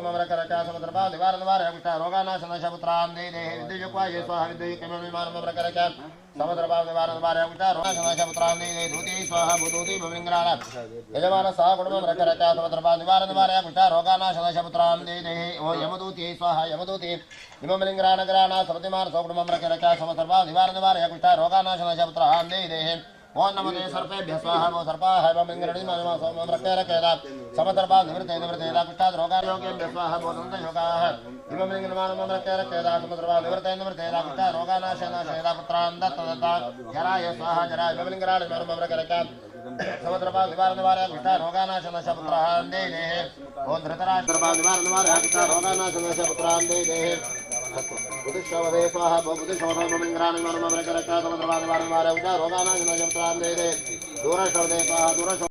निवारनिवारय कुष्ठारोगानाशनाशपुत्रां देहि विद्युयुक्वाय स्वाहा विद्युयुक्ममिमानमरकरचा समुद्रपावनिवारनिवारय कुष्ठारोगानाशनाशपुत्रां देहि धूति स्वाहा भूधूति ममलिङ्गराण यजमान सह कुटुम्बमरकरचा समुद्रपावनिवारनिवारय कुष्ठारोगानाशनाशपुत्रां देहि ओ यमदूति स्वाहा यमदूति हिमबलिङ्गरानकराण सपतिमान सकुटुम्बमरकरचा समुद्रपावनिवारनिवारय कुष्ठारोगानाशनाशपुत्रां देहि ओं नमो ते सर्पेभ्यः स्वाहा भो सर्पाः समुद्रपा निवृते निवृते कुष्ठाद्रोगायोगेभ्यः स्वाहा भो दन्तयोगाः इमलिङ्गमानमरकेरकेदा समुद्रपा निवृते निवृते कुष्ठारोगानाशनाशयदा पुत्रान् दत्तदत्ता जराय स्वाहा जराय इमलिङ्गराणिमरकेरका समुद्रपा निवारनिवारय कुष्ठारोगानाशनाशपुत्रान् देहि ओं धृतराष्ट्रपा निवारनिवारय कुष्ठारोगानाशनाशपुत्रान् देहि बुद्धिश्रवदे स्वाहा भो बुद्धिश्रवदे मम समुद्रपा निवारनिवारय कुष्ठारोगानाशनाशपुत्रान् देहि दूरश्रवदे स्वाहा दूरश्रव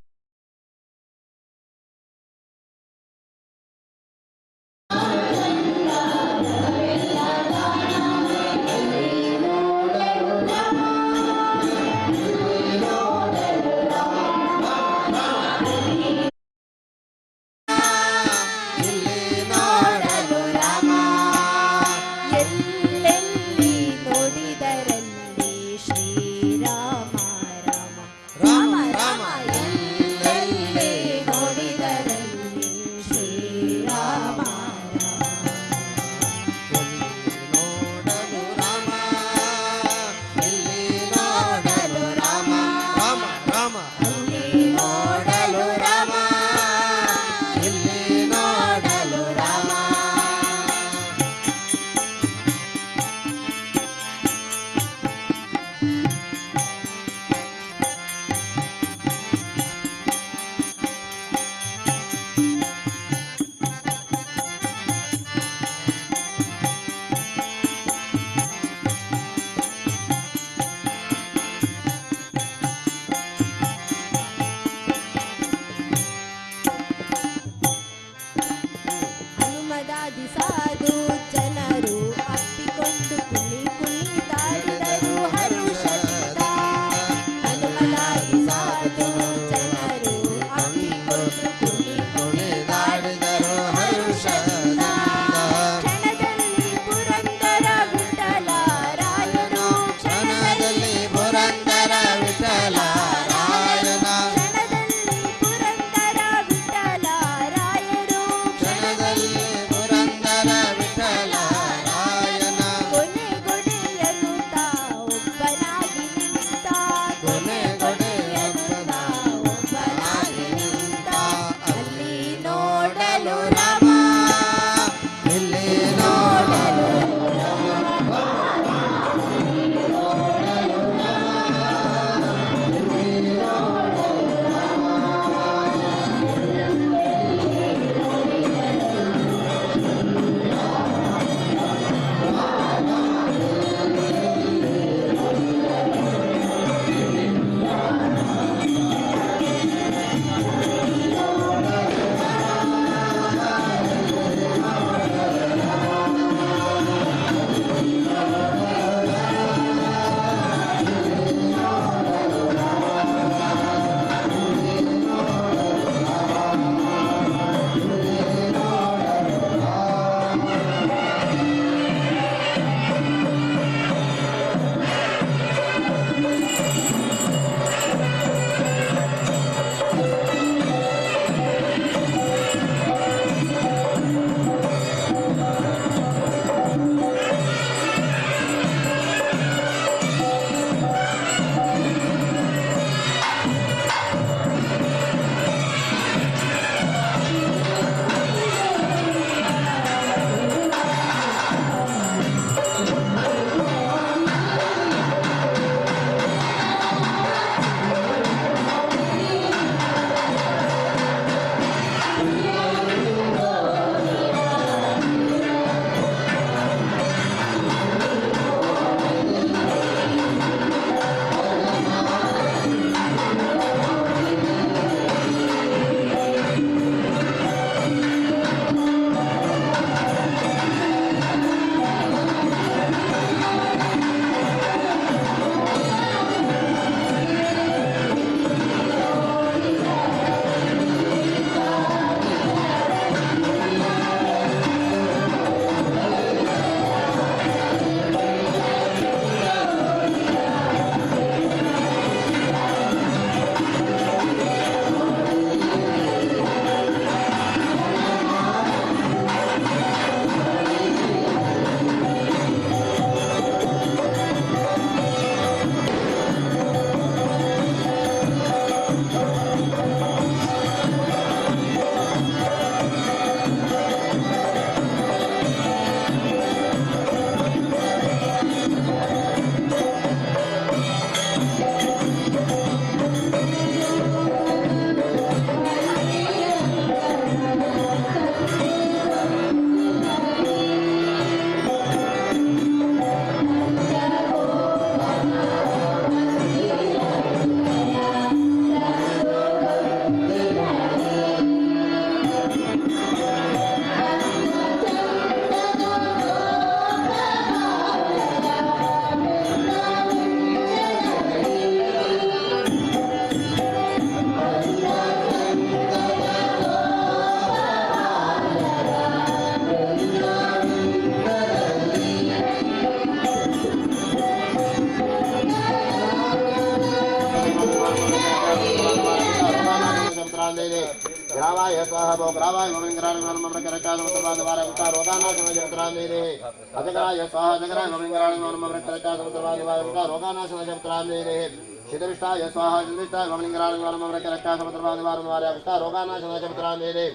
ರಾಮ ರಾಮ ಎಲ್ಲೆಲ್ಲಿ ನೋಡಿದರಲ್ಲಿ ಶ್ರೀರಾಮ ರಾಮ ಎಲ್ಲಿ ನೋಡಲು ರಾಮ ರಾಮ ರಾಮ ಅಲ್ಲಿ ನೋಡಲು ರಾಮ ಎಲ್ಲಿ ನೋಡಲು ರಾಮ. ಹನುಮದಾದಿ ಸಾಧು ಜನರು ಅಪ್ಪಿಕೊಂಡು ಕುಣಿ ಕುಣಿದಾಡಿದರು ಹರುಷದಿಂದ. ಹನುಮದಾದಿ ಸಾಧು ಜನರು ಅಪ್ಪಿಕೊಂಡು ಕುಣಿ ಕುಣಿದಾಡಿದರು ಹರುಷದಿಂದ. ಕ್ಷಣದಲ್ಲಿ ಪುರಂದರ ವಿಠಲ ರಾಯನು, ಕ್ಷಣದಲ್ಲಿ ಪುರಂದರ ವಿಠಲ ರಾಯನ, ಕ್ಷಣದಲ್ಲಿ ಪುರಂದರ ವಿಠಲ ರಾಯರು, ಕ್ಷಣದಲ್ಲಿ ಪುರಂದರ ವಿಠಲ ರಾಯನ. ಕೊನೆಗೊಡೆಯನು ತಾ ಒಬ್ಬನಾಗಿ ನಿಂತ, ಕೊನೆಗೊಡೆಯನು पुत्रां देहि ग्रावाय स्वाहा भो ग्रावाय ममिङ्गराणि मम रक्षासमुद्रवादिवारयुक्ता रोगानाशनाय पुत्रां देहि अजगराय स्वाहा अजगराय ममिङ्गराणि मम रक्षासमुद्रवादिवारयुक्ता रोगानाशनाय पुत्रां देहि शितविष्टाय स्वाहा शितविष्टाय ममिङ्गराणि मम रक्षासमुद्रवादिवारयुक्ता रोगानाशनाय पुत्रां देहि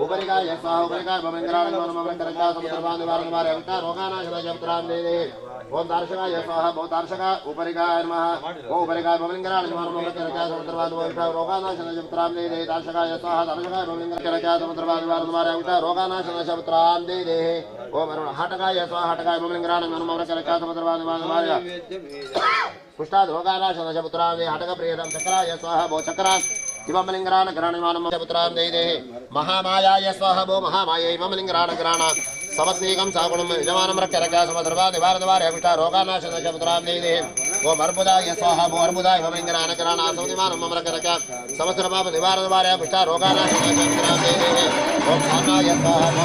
उपरिकाय स्वाहा उपरिकाय ममिङ्गराणि मम रक्षासमुद्रवादिवारयुक्ता रोगानाशनाय पुत्रां देहि ओम दार्शकाय स्वाहा भो दार्शक उपरिकाय नमः ओम उपरिकाय ममिङ्गराणि मम रक्षासमुद्रवादिवारयुक्ता रोगानाशनाय पुत्रां देहि दार्शकाय स्वाहा दार्शकाय ममिङ्गराणि रोगानाशनाय पुत्रां देहि ओम अरुण हाटकाय स्वाहा हाटकाय ममिङ्गराणि मम रक्षासमुद्रवादिवारयुक्ता पुष्टाद रोगानाशनाय पुत्रां देहि हाटकप्रियतं चक्राय स्वाहा भो चक्रा इमलिङ्गराण ग्राणिमानं पुत्रां देहि महामायाय स्वाहा भो महामायै इमलिङ्गराण ग्राण समत्नीकं सागुणं यजमानं रक्ष समसर्वादिवारद्वारे अभिष्टा रोगानाशनाय पुत्रां देहि ओम अर्बुदाय स्वाहा भो अर्बुदाय इमलिङ्गराण ग्राण समतिमानं मम रक्ष समसर्वादिवारद्वारे अभिष्टा रोगानाशनाय पुत्रां देहि ओम सानाय स्वाहा भो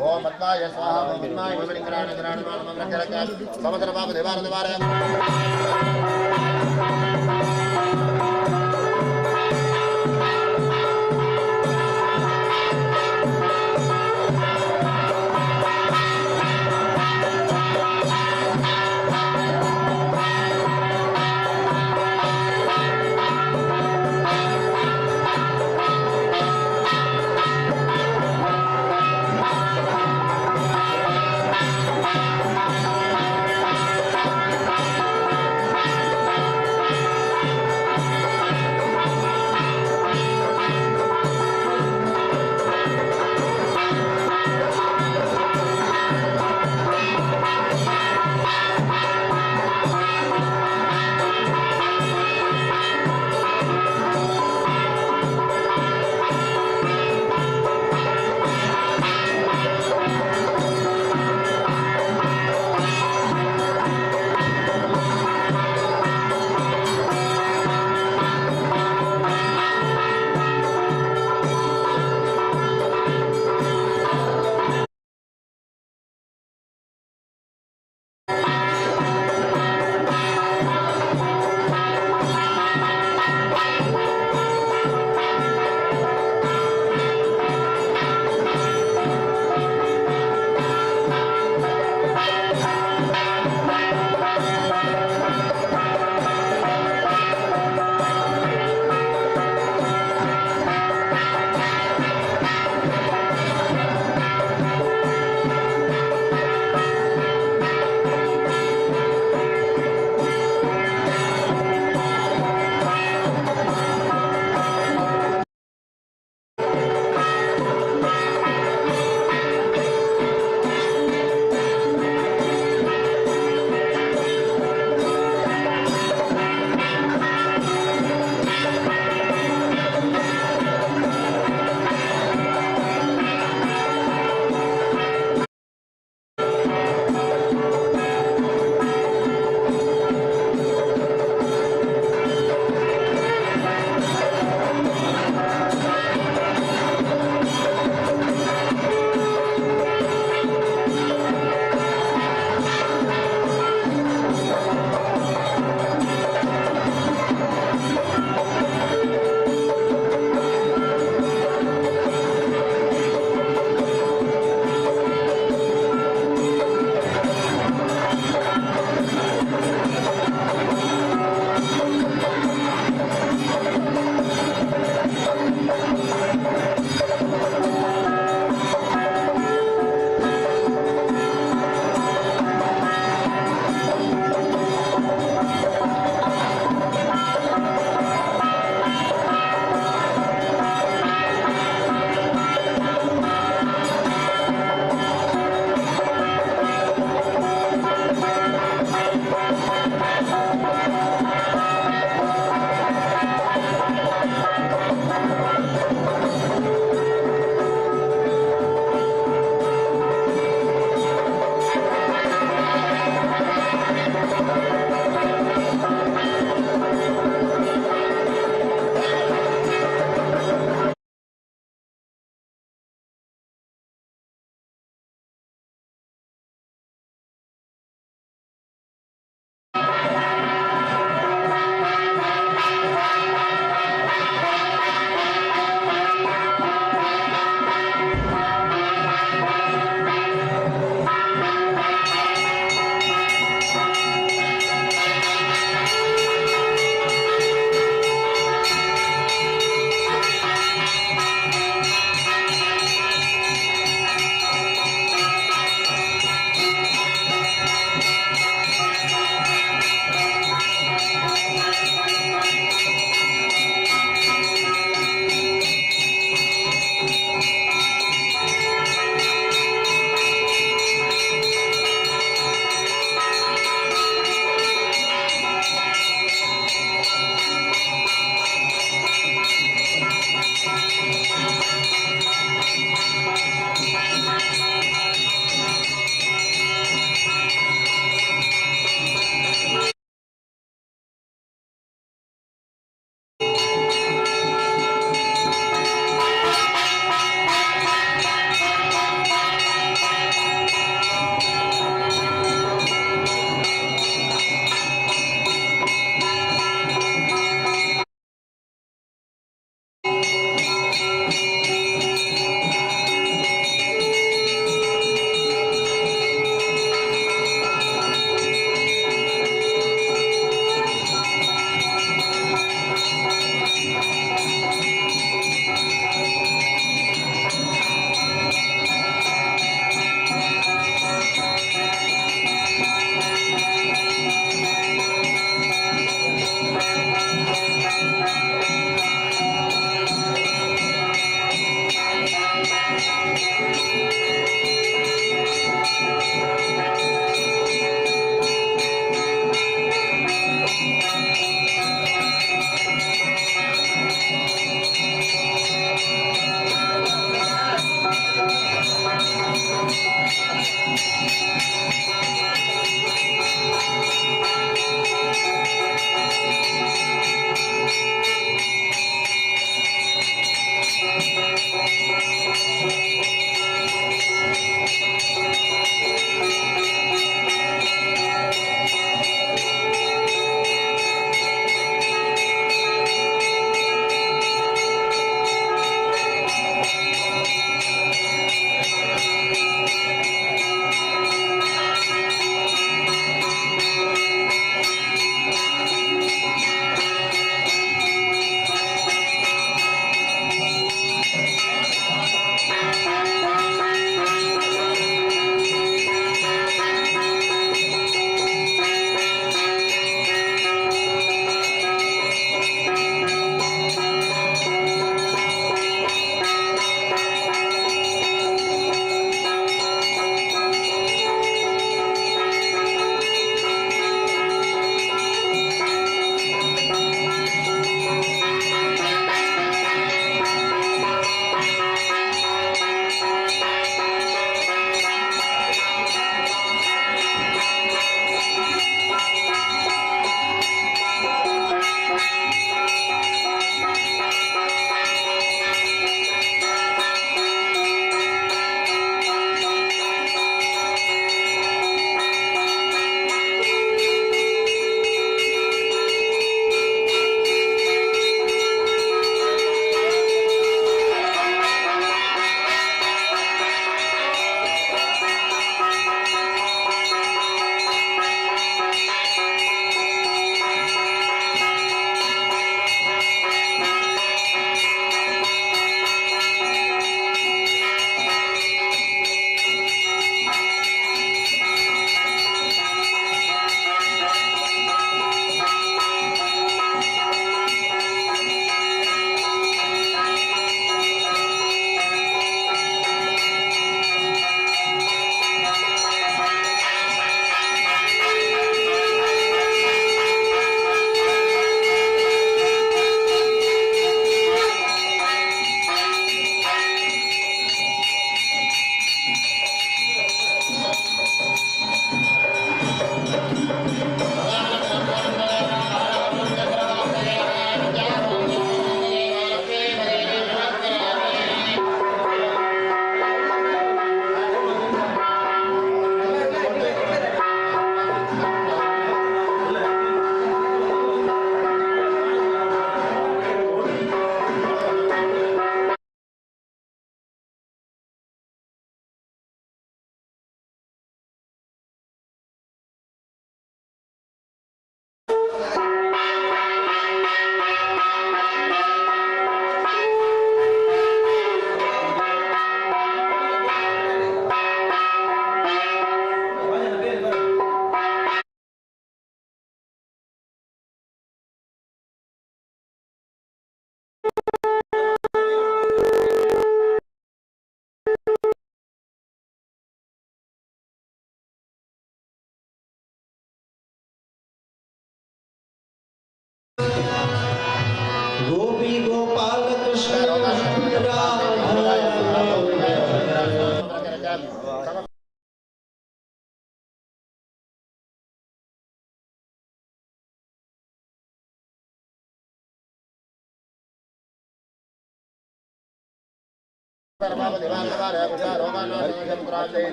ओम पद्माय स्वाहा ओम पद्माय ममिङ्गराण ग्राण समसर्वादिवारद्वारे Thank you.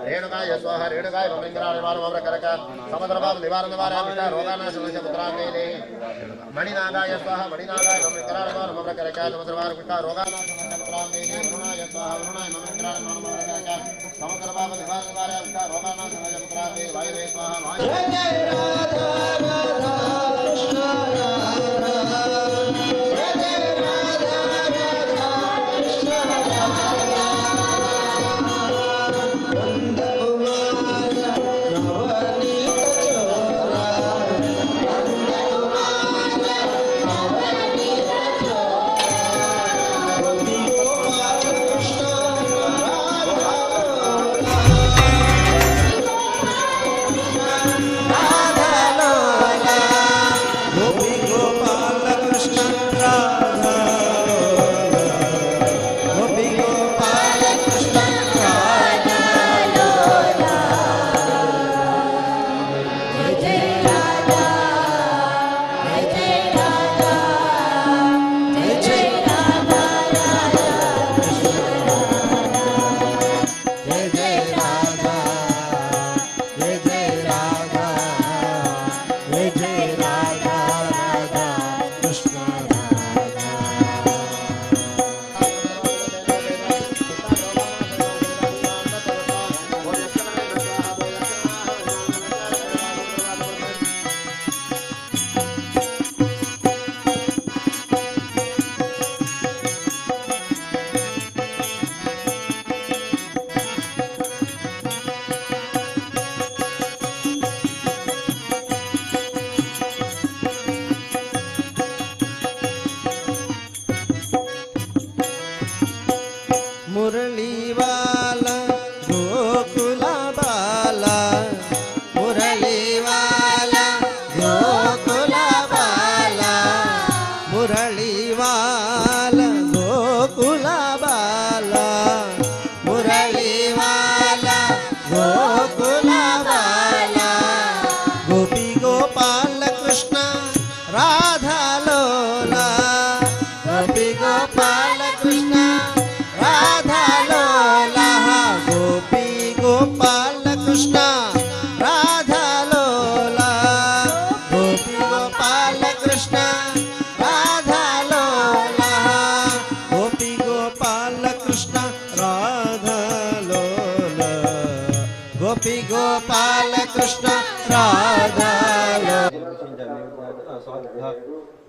रेणुकाय स्वाहा रेणुकाय मणिनागाय स्वाहा मणिनागाय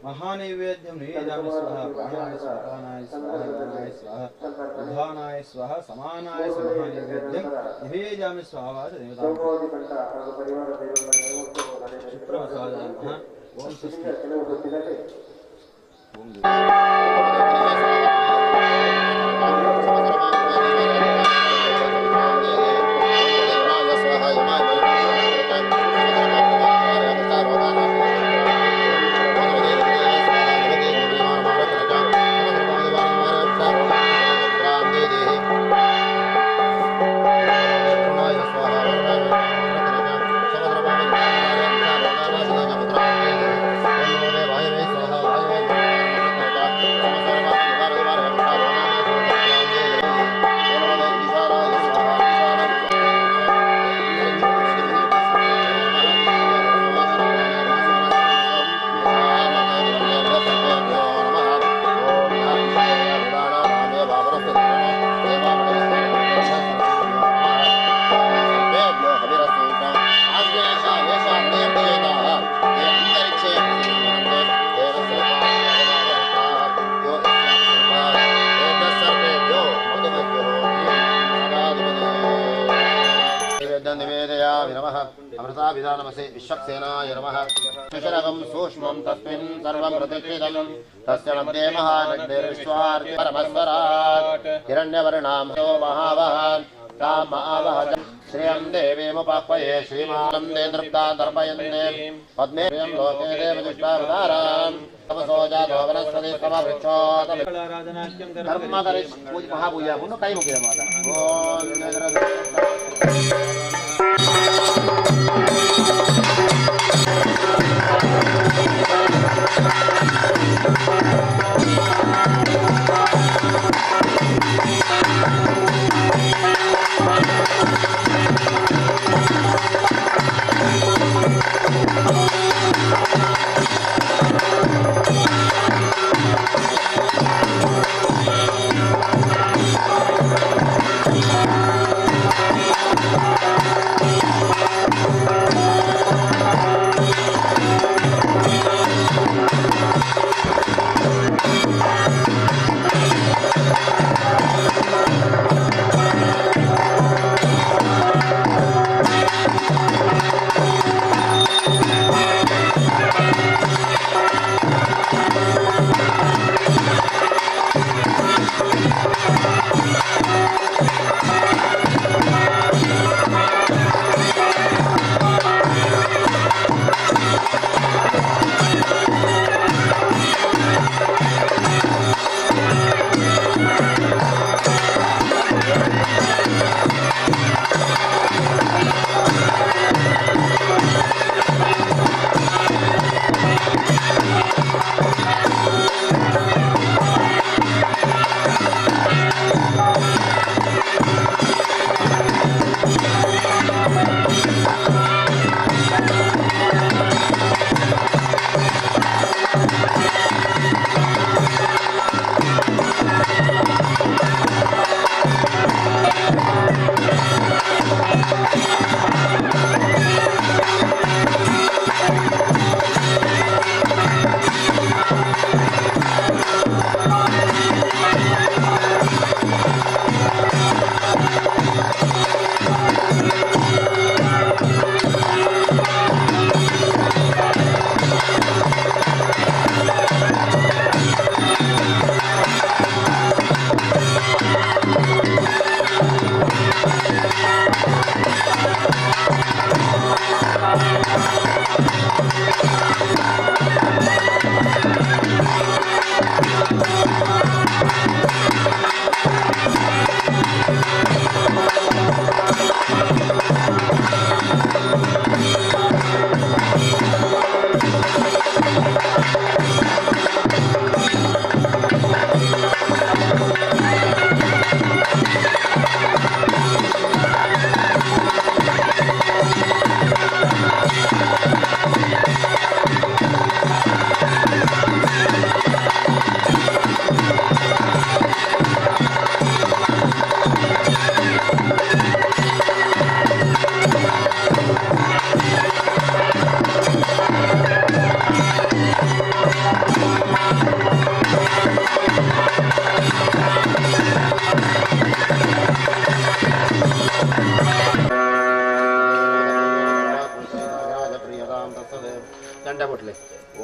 महानैवेद्यं निवेदयामि स्वाहा प्राणाय स्वाहानाय स्वाहाय स्वाहा उदानाय स्वाहा समानाय महानैवेद्यं निवेदयामि स्वाहा देवतां क्षिप्रप्रसादाय नमः। ओम स्वस्ति। ओम Samara ಧೃತಾಭಿಧಾನಮಸೆ ವಿಶ್ವಕ್ಸೇನಾಯ ನಮಃ ಸುಶರಗಂ ಸೂಕ್ಷ್ಮಂ ತಸ್ಮಿನ್ ಸರ್ವಂ ಪ್ರತಿಷ್ಠಿತಂ ತಸ್ಯ मध्ये महानग्निर्विश्वार्ति परमस्वराट् हिरण्यवर्णां यो महावहान् तां आवह श्रियं देवीमुपाह्वये श्रीमानं ते तृप्तां तर्पयन्ते पद्मे श्रियं लोके देवजुष्टावतारां तपसो जातो वनस्पति समवृक्षोत कर्म करिष् महापूजा पुनः कೈ ಮುಗಿದ ಮಾತಾ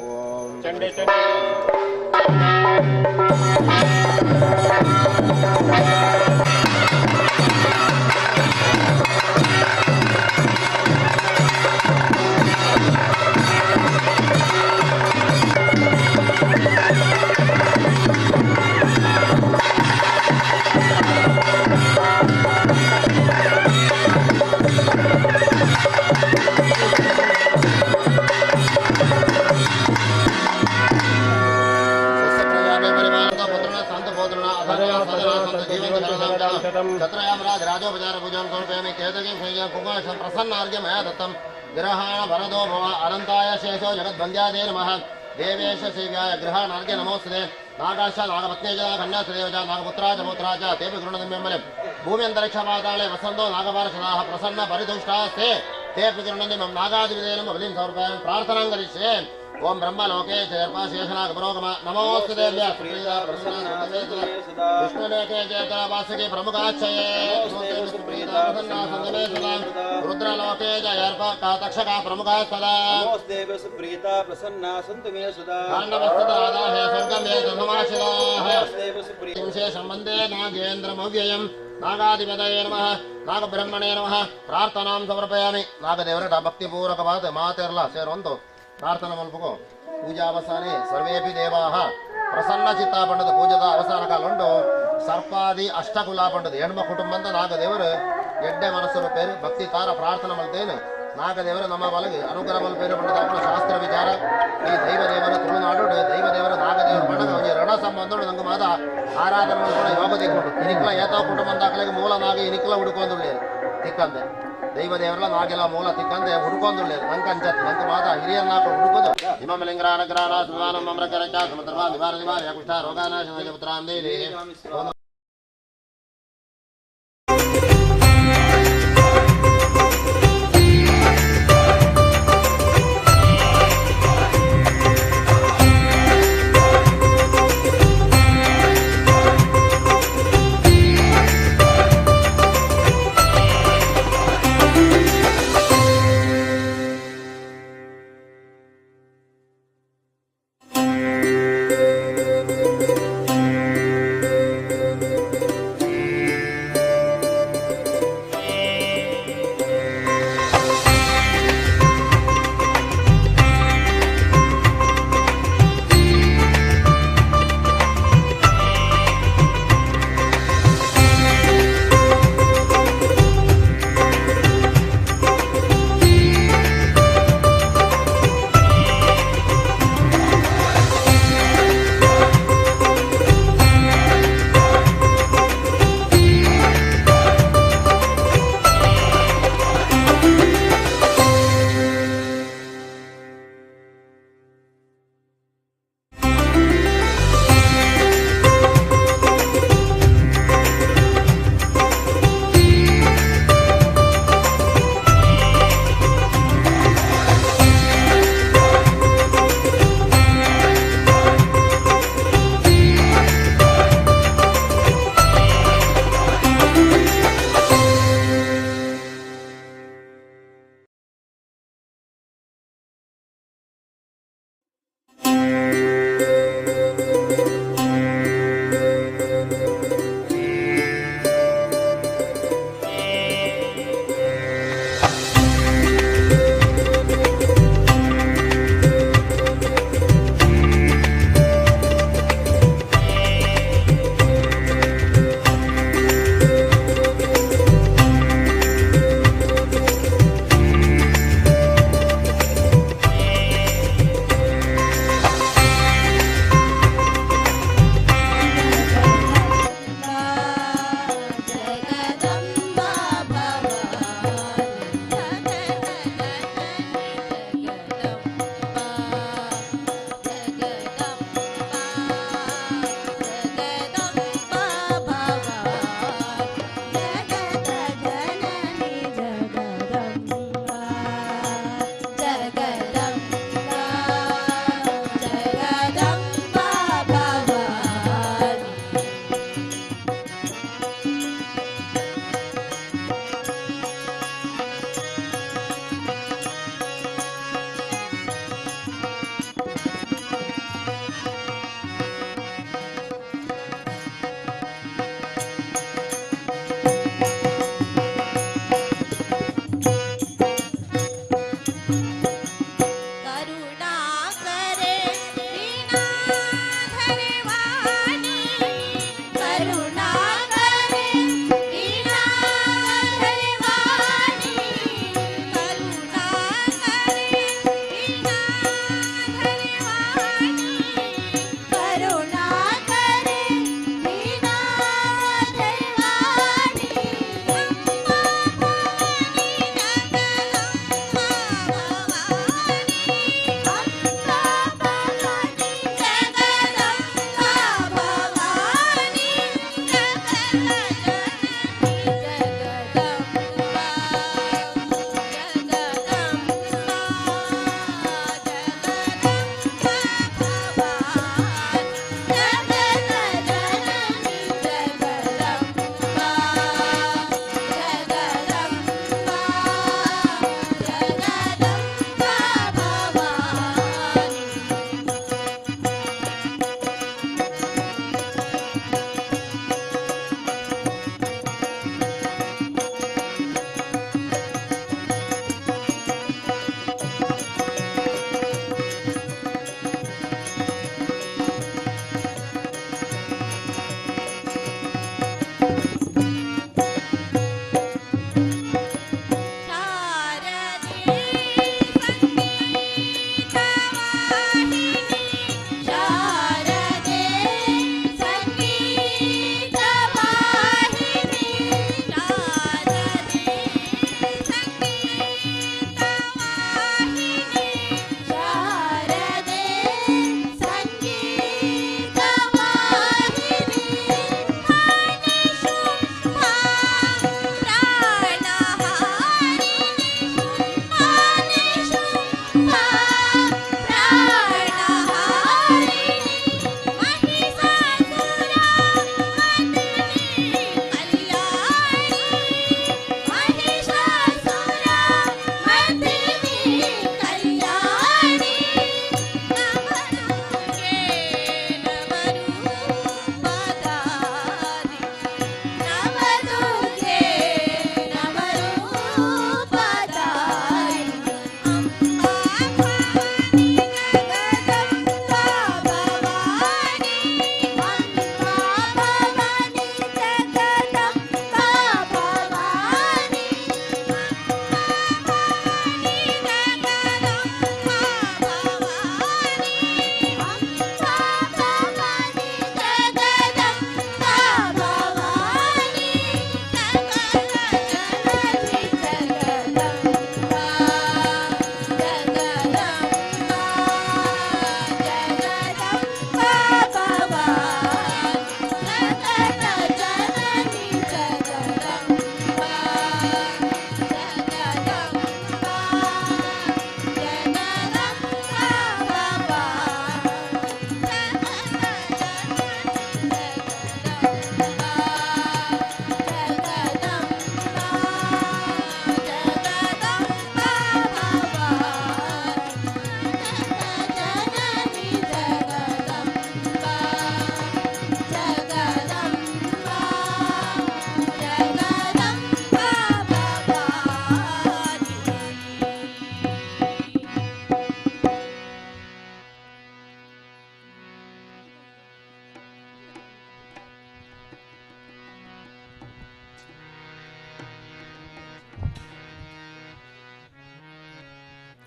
ಓಂ भूम्यन्तरिक्षपाताले वसन्तो नागपार्षदाः प्रसन्न परितुष्टास्ते ते पितृणन्ति मम नागादिविधेनं बलिं समर्पयामि प्रार्थनां करिष्ये। ಓಂ ಬ್ರಹ್ಮಲೋಕೆ ಚೇರ್ಪಾಶೇಷನಾಗ ಪುರೋಗಮ ನಮೋಸ್ತು ದೇವ್ಯ ಸುಪ್ರೀತ ಪ್ರಸನ್ನ ವಿಷ್ಣುಲೇಖೆ ಚೇತರ ವಾಸುಕಿ ಪ್ರಮುಖಾಚ್ಛಯೇ ಸುಪ್ರೀತ ಪ್ರಸನ್ನ ಸಂಗಮೇ ಸದಾ ರುದ್ರಲೋಕೆ ಜಯರ್ಪ ತಕ್ಷಕ ಪ್ರಮುಖ ಸದಾ ನಮೋಸ್ತೇವ ಸುಪ್ರೀತ ಪ್ರಸನ್ನ ಸಂತು ಮೇ ಸದಾ ಕಾಂಡವಸ್ತದಾದಾಹೇ ಸ್ವರ್ಗಮೇ ಸಮಾಶಿದಾಃ ನಮೋಸ್ತೇವ ಸುಪ್ರೀತ ವಿಶೇಷಂ ವಂದೇ ನಾಗೇಂದ್ರಮವ್ಯಯಂ ನಾಗಾಧಿಪತಯೇ ನಮಃ ನಾಗಬ್ರಹ್ಮಣೇ ನಮಃ ಪ್ರಾರ್ಥನಾಂ ಸಮರ್ಪಯಾಮಿ. ನಾಗದೇವರ ಭಕ್ತಿಪೂರ್ವಕವಾದ ಮಾತೆರ್ಲ ಸೇರೊಂದು ಪ್ರಾರ್ಥನಾ ಮಲ್ಪುಗು. ಪೂಜಾವಸಾನೆ ಸರ್ವೇಪಿ ದೇವಾಃ ಪ್ರಸನ್ನ ಚಿತ್ತ ಪಂಡದ ಪೂಜದ ಅವಸಾನ ಕಾಲುಂಡು. ಸರ್ಪಾದಿ ಅಷ್ಟಕುಲ ಪಂಡದ ಹೆಣ್ಮ ಕುಟುಂಬಂದ ನಾಗದೇವರು ಎಡ್ಡೆ ಮನಸ್ಸು ಪೇರು ಭಕ್ತಿ ತಾರ ಪ್ರಾರ್ಥನೆ ಮಲ್ತೇನೆ. ನಾಗದೇವರು ನಮ್ಮ ಬಲಗೆ ಅನುಗ್ರಹ ಮಲ್ಪೇರು ಪಂಡದ ಅವನ ಶಾಸ್ತ್ರ ವಿಚಾರ. ಈ ದೈವದೇವರು ತುಳುನಾಡು ದೈವದೇವರು ನಾಗದೇವರು ಪಂಡದ ಒಂಜಿ ಋಣ ಸಂಬಂಧ ನಂಗೆ ಮಾದ ಆರಾಧನೆ ಮಲ್ಪುನ ಯೋಗ ತಿಕ್ಕೊಂಡು ಇನಿಕ್ಲ ಏತೋ ಕುಟುಂಬದಾಕಲಿಗೆ ಮೂಲ ನಾಗ ಇನಿಕ್ಲ ಹುಡುಕೊಂದುಳ್ಳೇರು ತಿಕ್ಕಂದೆ ದೈವದೇವರಲ್ಲ ನಾಗೆಲ್ಲ ಮೂಲ ತಿಕ್ಕಂದೆ ಹುಡುಕೊಂದುಳ್ಳೇರು ನಂಗೆ ಅಂಚತ್ ನಂಗೆ ಮಾದ ಹಿರಿಯರ್ನಾಕ ಹುಡುಕೋದು. ಹಿಮಮಲಿಂಗ್ರಾನಗ್ರಾನ ಸುಮಾನ ಮಮ್ರಕರಚ ಸಮುದ್ರವಾ ನಿವಾರ ನಿವಾರ ಕುಷ್ಠ ರೋಗಾನಾಶ ಪುತ್ರಾಂದೇ.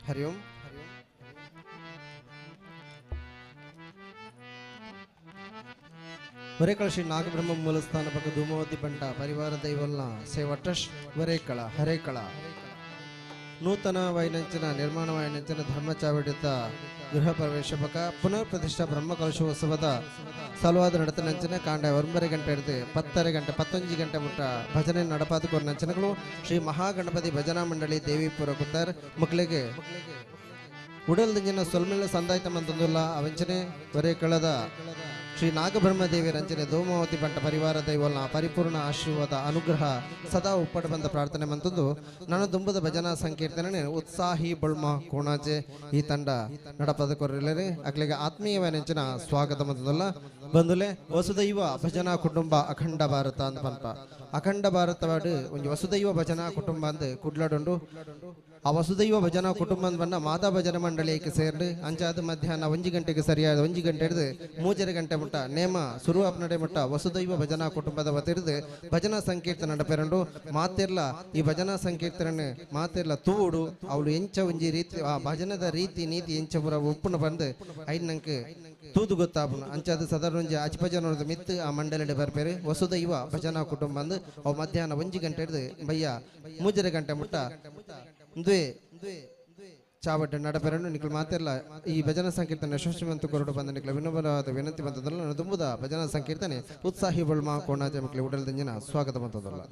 ಹರಿ ಓಂ. ವರೇಕಳ ಶ್ರೀ ನಾಗಬ್ರಹ್ಮ ಮೂಲಸ್ಥಾನ ಪಕ್ಕ ಧೂಮಾವತಿ ಬಂಟ ಪರಿವಾರ ದೈವಲ್ನ ಸೇವಾ ಟ್ರಸ್ಟ್ ವರೇಕಳ ಹರೇಕಳ ನೂತನ ವೈನಂಚಿನ ನಿರ್ಮಾಣ ವೈನಂಚಿನ ಧರ್ಮಚಾವಡಿತ ಗೃಹ ಪ್ರವೇಶ ಪಕ್ಕ ಪುನರ್ ಪ್ರತಿಷ್ಠಾ ಬ್ರಹ್ಮ ಕಲಶೋತ್ಸವದ ಸಲುವಾದ ನಡತನಂಚಿನ ಕಾಂಡ 9 ಗಂಟೆ ಹಿಡಿದು 10:30 ಗಂಟೆ 11 ಗಂಟೆ ಮುಟ್ಟ ಭಜನೆ ನಡಪಾದ ನಂಚನಗಳು ಶ್ರೀ ಮಹಾಗಣಪತಿ ಭಜನಾ ಮಂಡಳಿ ದೇವಿಪುರ ಕುತ್ತಾರ್ ಮಕ್ಕಳಿಗೆ ಉಡಲ್ದಿಂಜಿನ ಸೊಲ್ಮೆಲ್ಲ ಸಂದಾಯ್ತ ಮಂತಂದುಲ್ಲ ಅವಂಚನೆ ವರೇಕಳದ ಶ್ರೀ ನಾಗಬ್ರಹ್ಮ ದೇವಿ ರಂಚನೆ ಧೂಮಾವತಿ ಬಂಟ ಪರಿವಾರ ದೈವಲ್ನ ಪರಿಪೂರ್ಣ ಆಶೀರ್ವಾದ ಅನುಗ್ರಹ ಸದಾ ಉಪ್ಪಟ ಬಂದ ಪ್ರಾರ್ಥನೆ ಮಂತಂದು ನಾನು ದುಂಬದ ಭಜನಾ ಸಂಕೀರ್ತನೆ ಉತ್ಸಾಹಿ ಬೊಳ್ಮ ಕೋಣಾಜೆ ಈ ತಂಡ ನಡಪದ ಕೊರಲರೆ ಅಕ್ಲಿಗೆ ಆತ್ಮೀಯವಾದ ಸ್ವಾಗತ ಮಂತದಲ್ಲ ಬಂದುಲೆ ವಸುದೈವ ಭಜನಾ ಕುಟುಂಬ ಅಖಂಡ ಭಾರತ ಅಂತ ಪನ್ಪ ಅಖಂಡ ಭಾರತವಾಡು ಒಂದು ವಸುದೈವ ಭಜನಾ ಕುಟುಂಬ ಅಂದ್ ಕುಡ್ಲಡುಂಡು. ಆ ವಸುದೈವ ಭಜನಾ ಕುಟುಂಬ ಬಣ್ಣ ಮಾತಾ ಭಜನಾ ಮಂಡಳಿಗೆ ಸೇರ್ದು ಅಂಚಾದ ಮಧ್ಯಾಹ್ನ 1 ಗಂಟೆಗೆ ಸರಿಯಾದ 1 ಗಂಟೆ ಹಿಡಿದು 3:30 ಗಂಟೆ ಮುಟ್ಟ ನೇಮ ಸುರುವಾಪ್ನಡೆ ಮುಟ್ಟ ವಸುದೈವ ಭಜನಾ ಕುಟುಂಬದ ವತಿರ್ದು ಭಜನಾ ಸಂಕೀರ್ತನೆ ನಡಪೆರಂಡು. ಮಾತಿರ್ಲ ಈ ಭಜನಾ ಸಂಕೀರ್ತನೆ ಮಾತಿರ್ಲ ತೂಡು ಅವಳು ಎಂಚ ಒಂಜಿ ರೀತಿ ಆ ಭಜನದ ರೀತಿ ನೀತಿ ಎಂಚ ಪುರ ಉಪ್ಪುನ ಬಂದು ಐನಂಕ್ ತೂದು ಗೊತ್ತಾಪುನ ಅಂಚಾದ ಸಾಧಾರಣ ಒಂಜಿ ಅಜ್ಪಜನದ ಮಿತ್ತು ಆ ಮಂಡಳಿಡೆ ಬರ್ಪೇರು ವಸುದೈವ ಭಜನಾ ಕುಟುಂಬ ಅಂದು ಅವು ಮಧ್ಯಾಹ್ನ 1 ಗಂಟೆ ಹಿಡಿದು ಬಯ್ಯ 3:30 ಗಂಟೆ ಮುಟ್ಟ ದ್ವೇ ಚಾವಡ್ಡ ನಡಪೆರನ್ನು ನಿಖಲ್ ಮಾತೆಲ್ಲ ಈ ಭಜನಾ ಸಂಕೀರ್ತನೆ ಯಶಸ್ವಿವಂತ ಕೊರಡು ಬಂದ ನಿಖಲ ವಿನಮ್ರವಾದ ವಿನಂತಿ ಬಂತದಲ್ಲ. ನಾನು ತುಂಬುದ ಭಜನಾ ಸಂಕೀರ್ತನೆ ಉತ್ಸಾಹಿ ಬಳ್ಮ ಕೋಣಾಜೆ ಮಕ್ಕಳು ಉಡಲ್ದಂಜಿನ ಸ್ವಾಗತ ಬಂತದಲ್ಲ.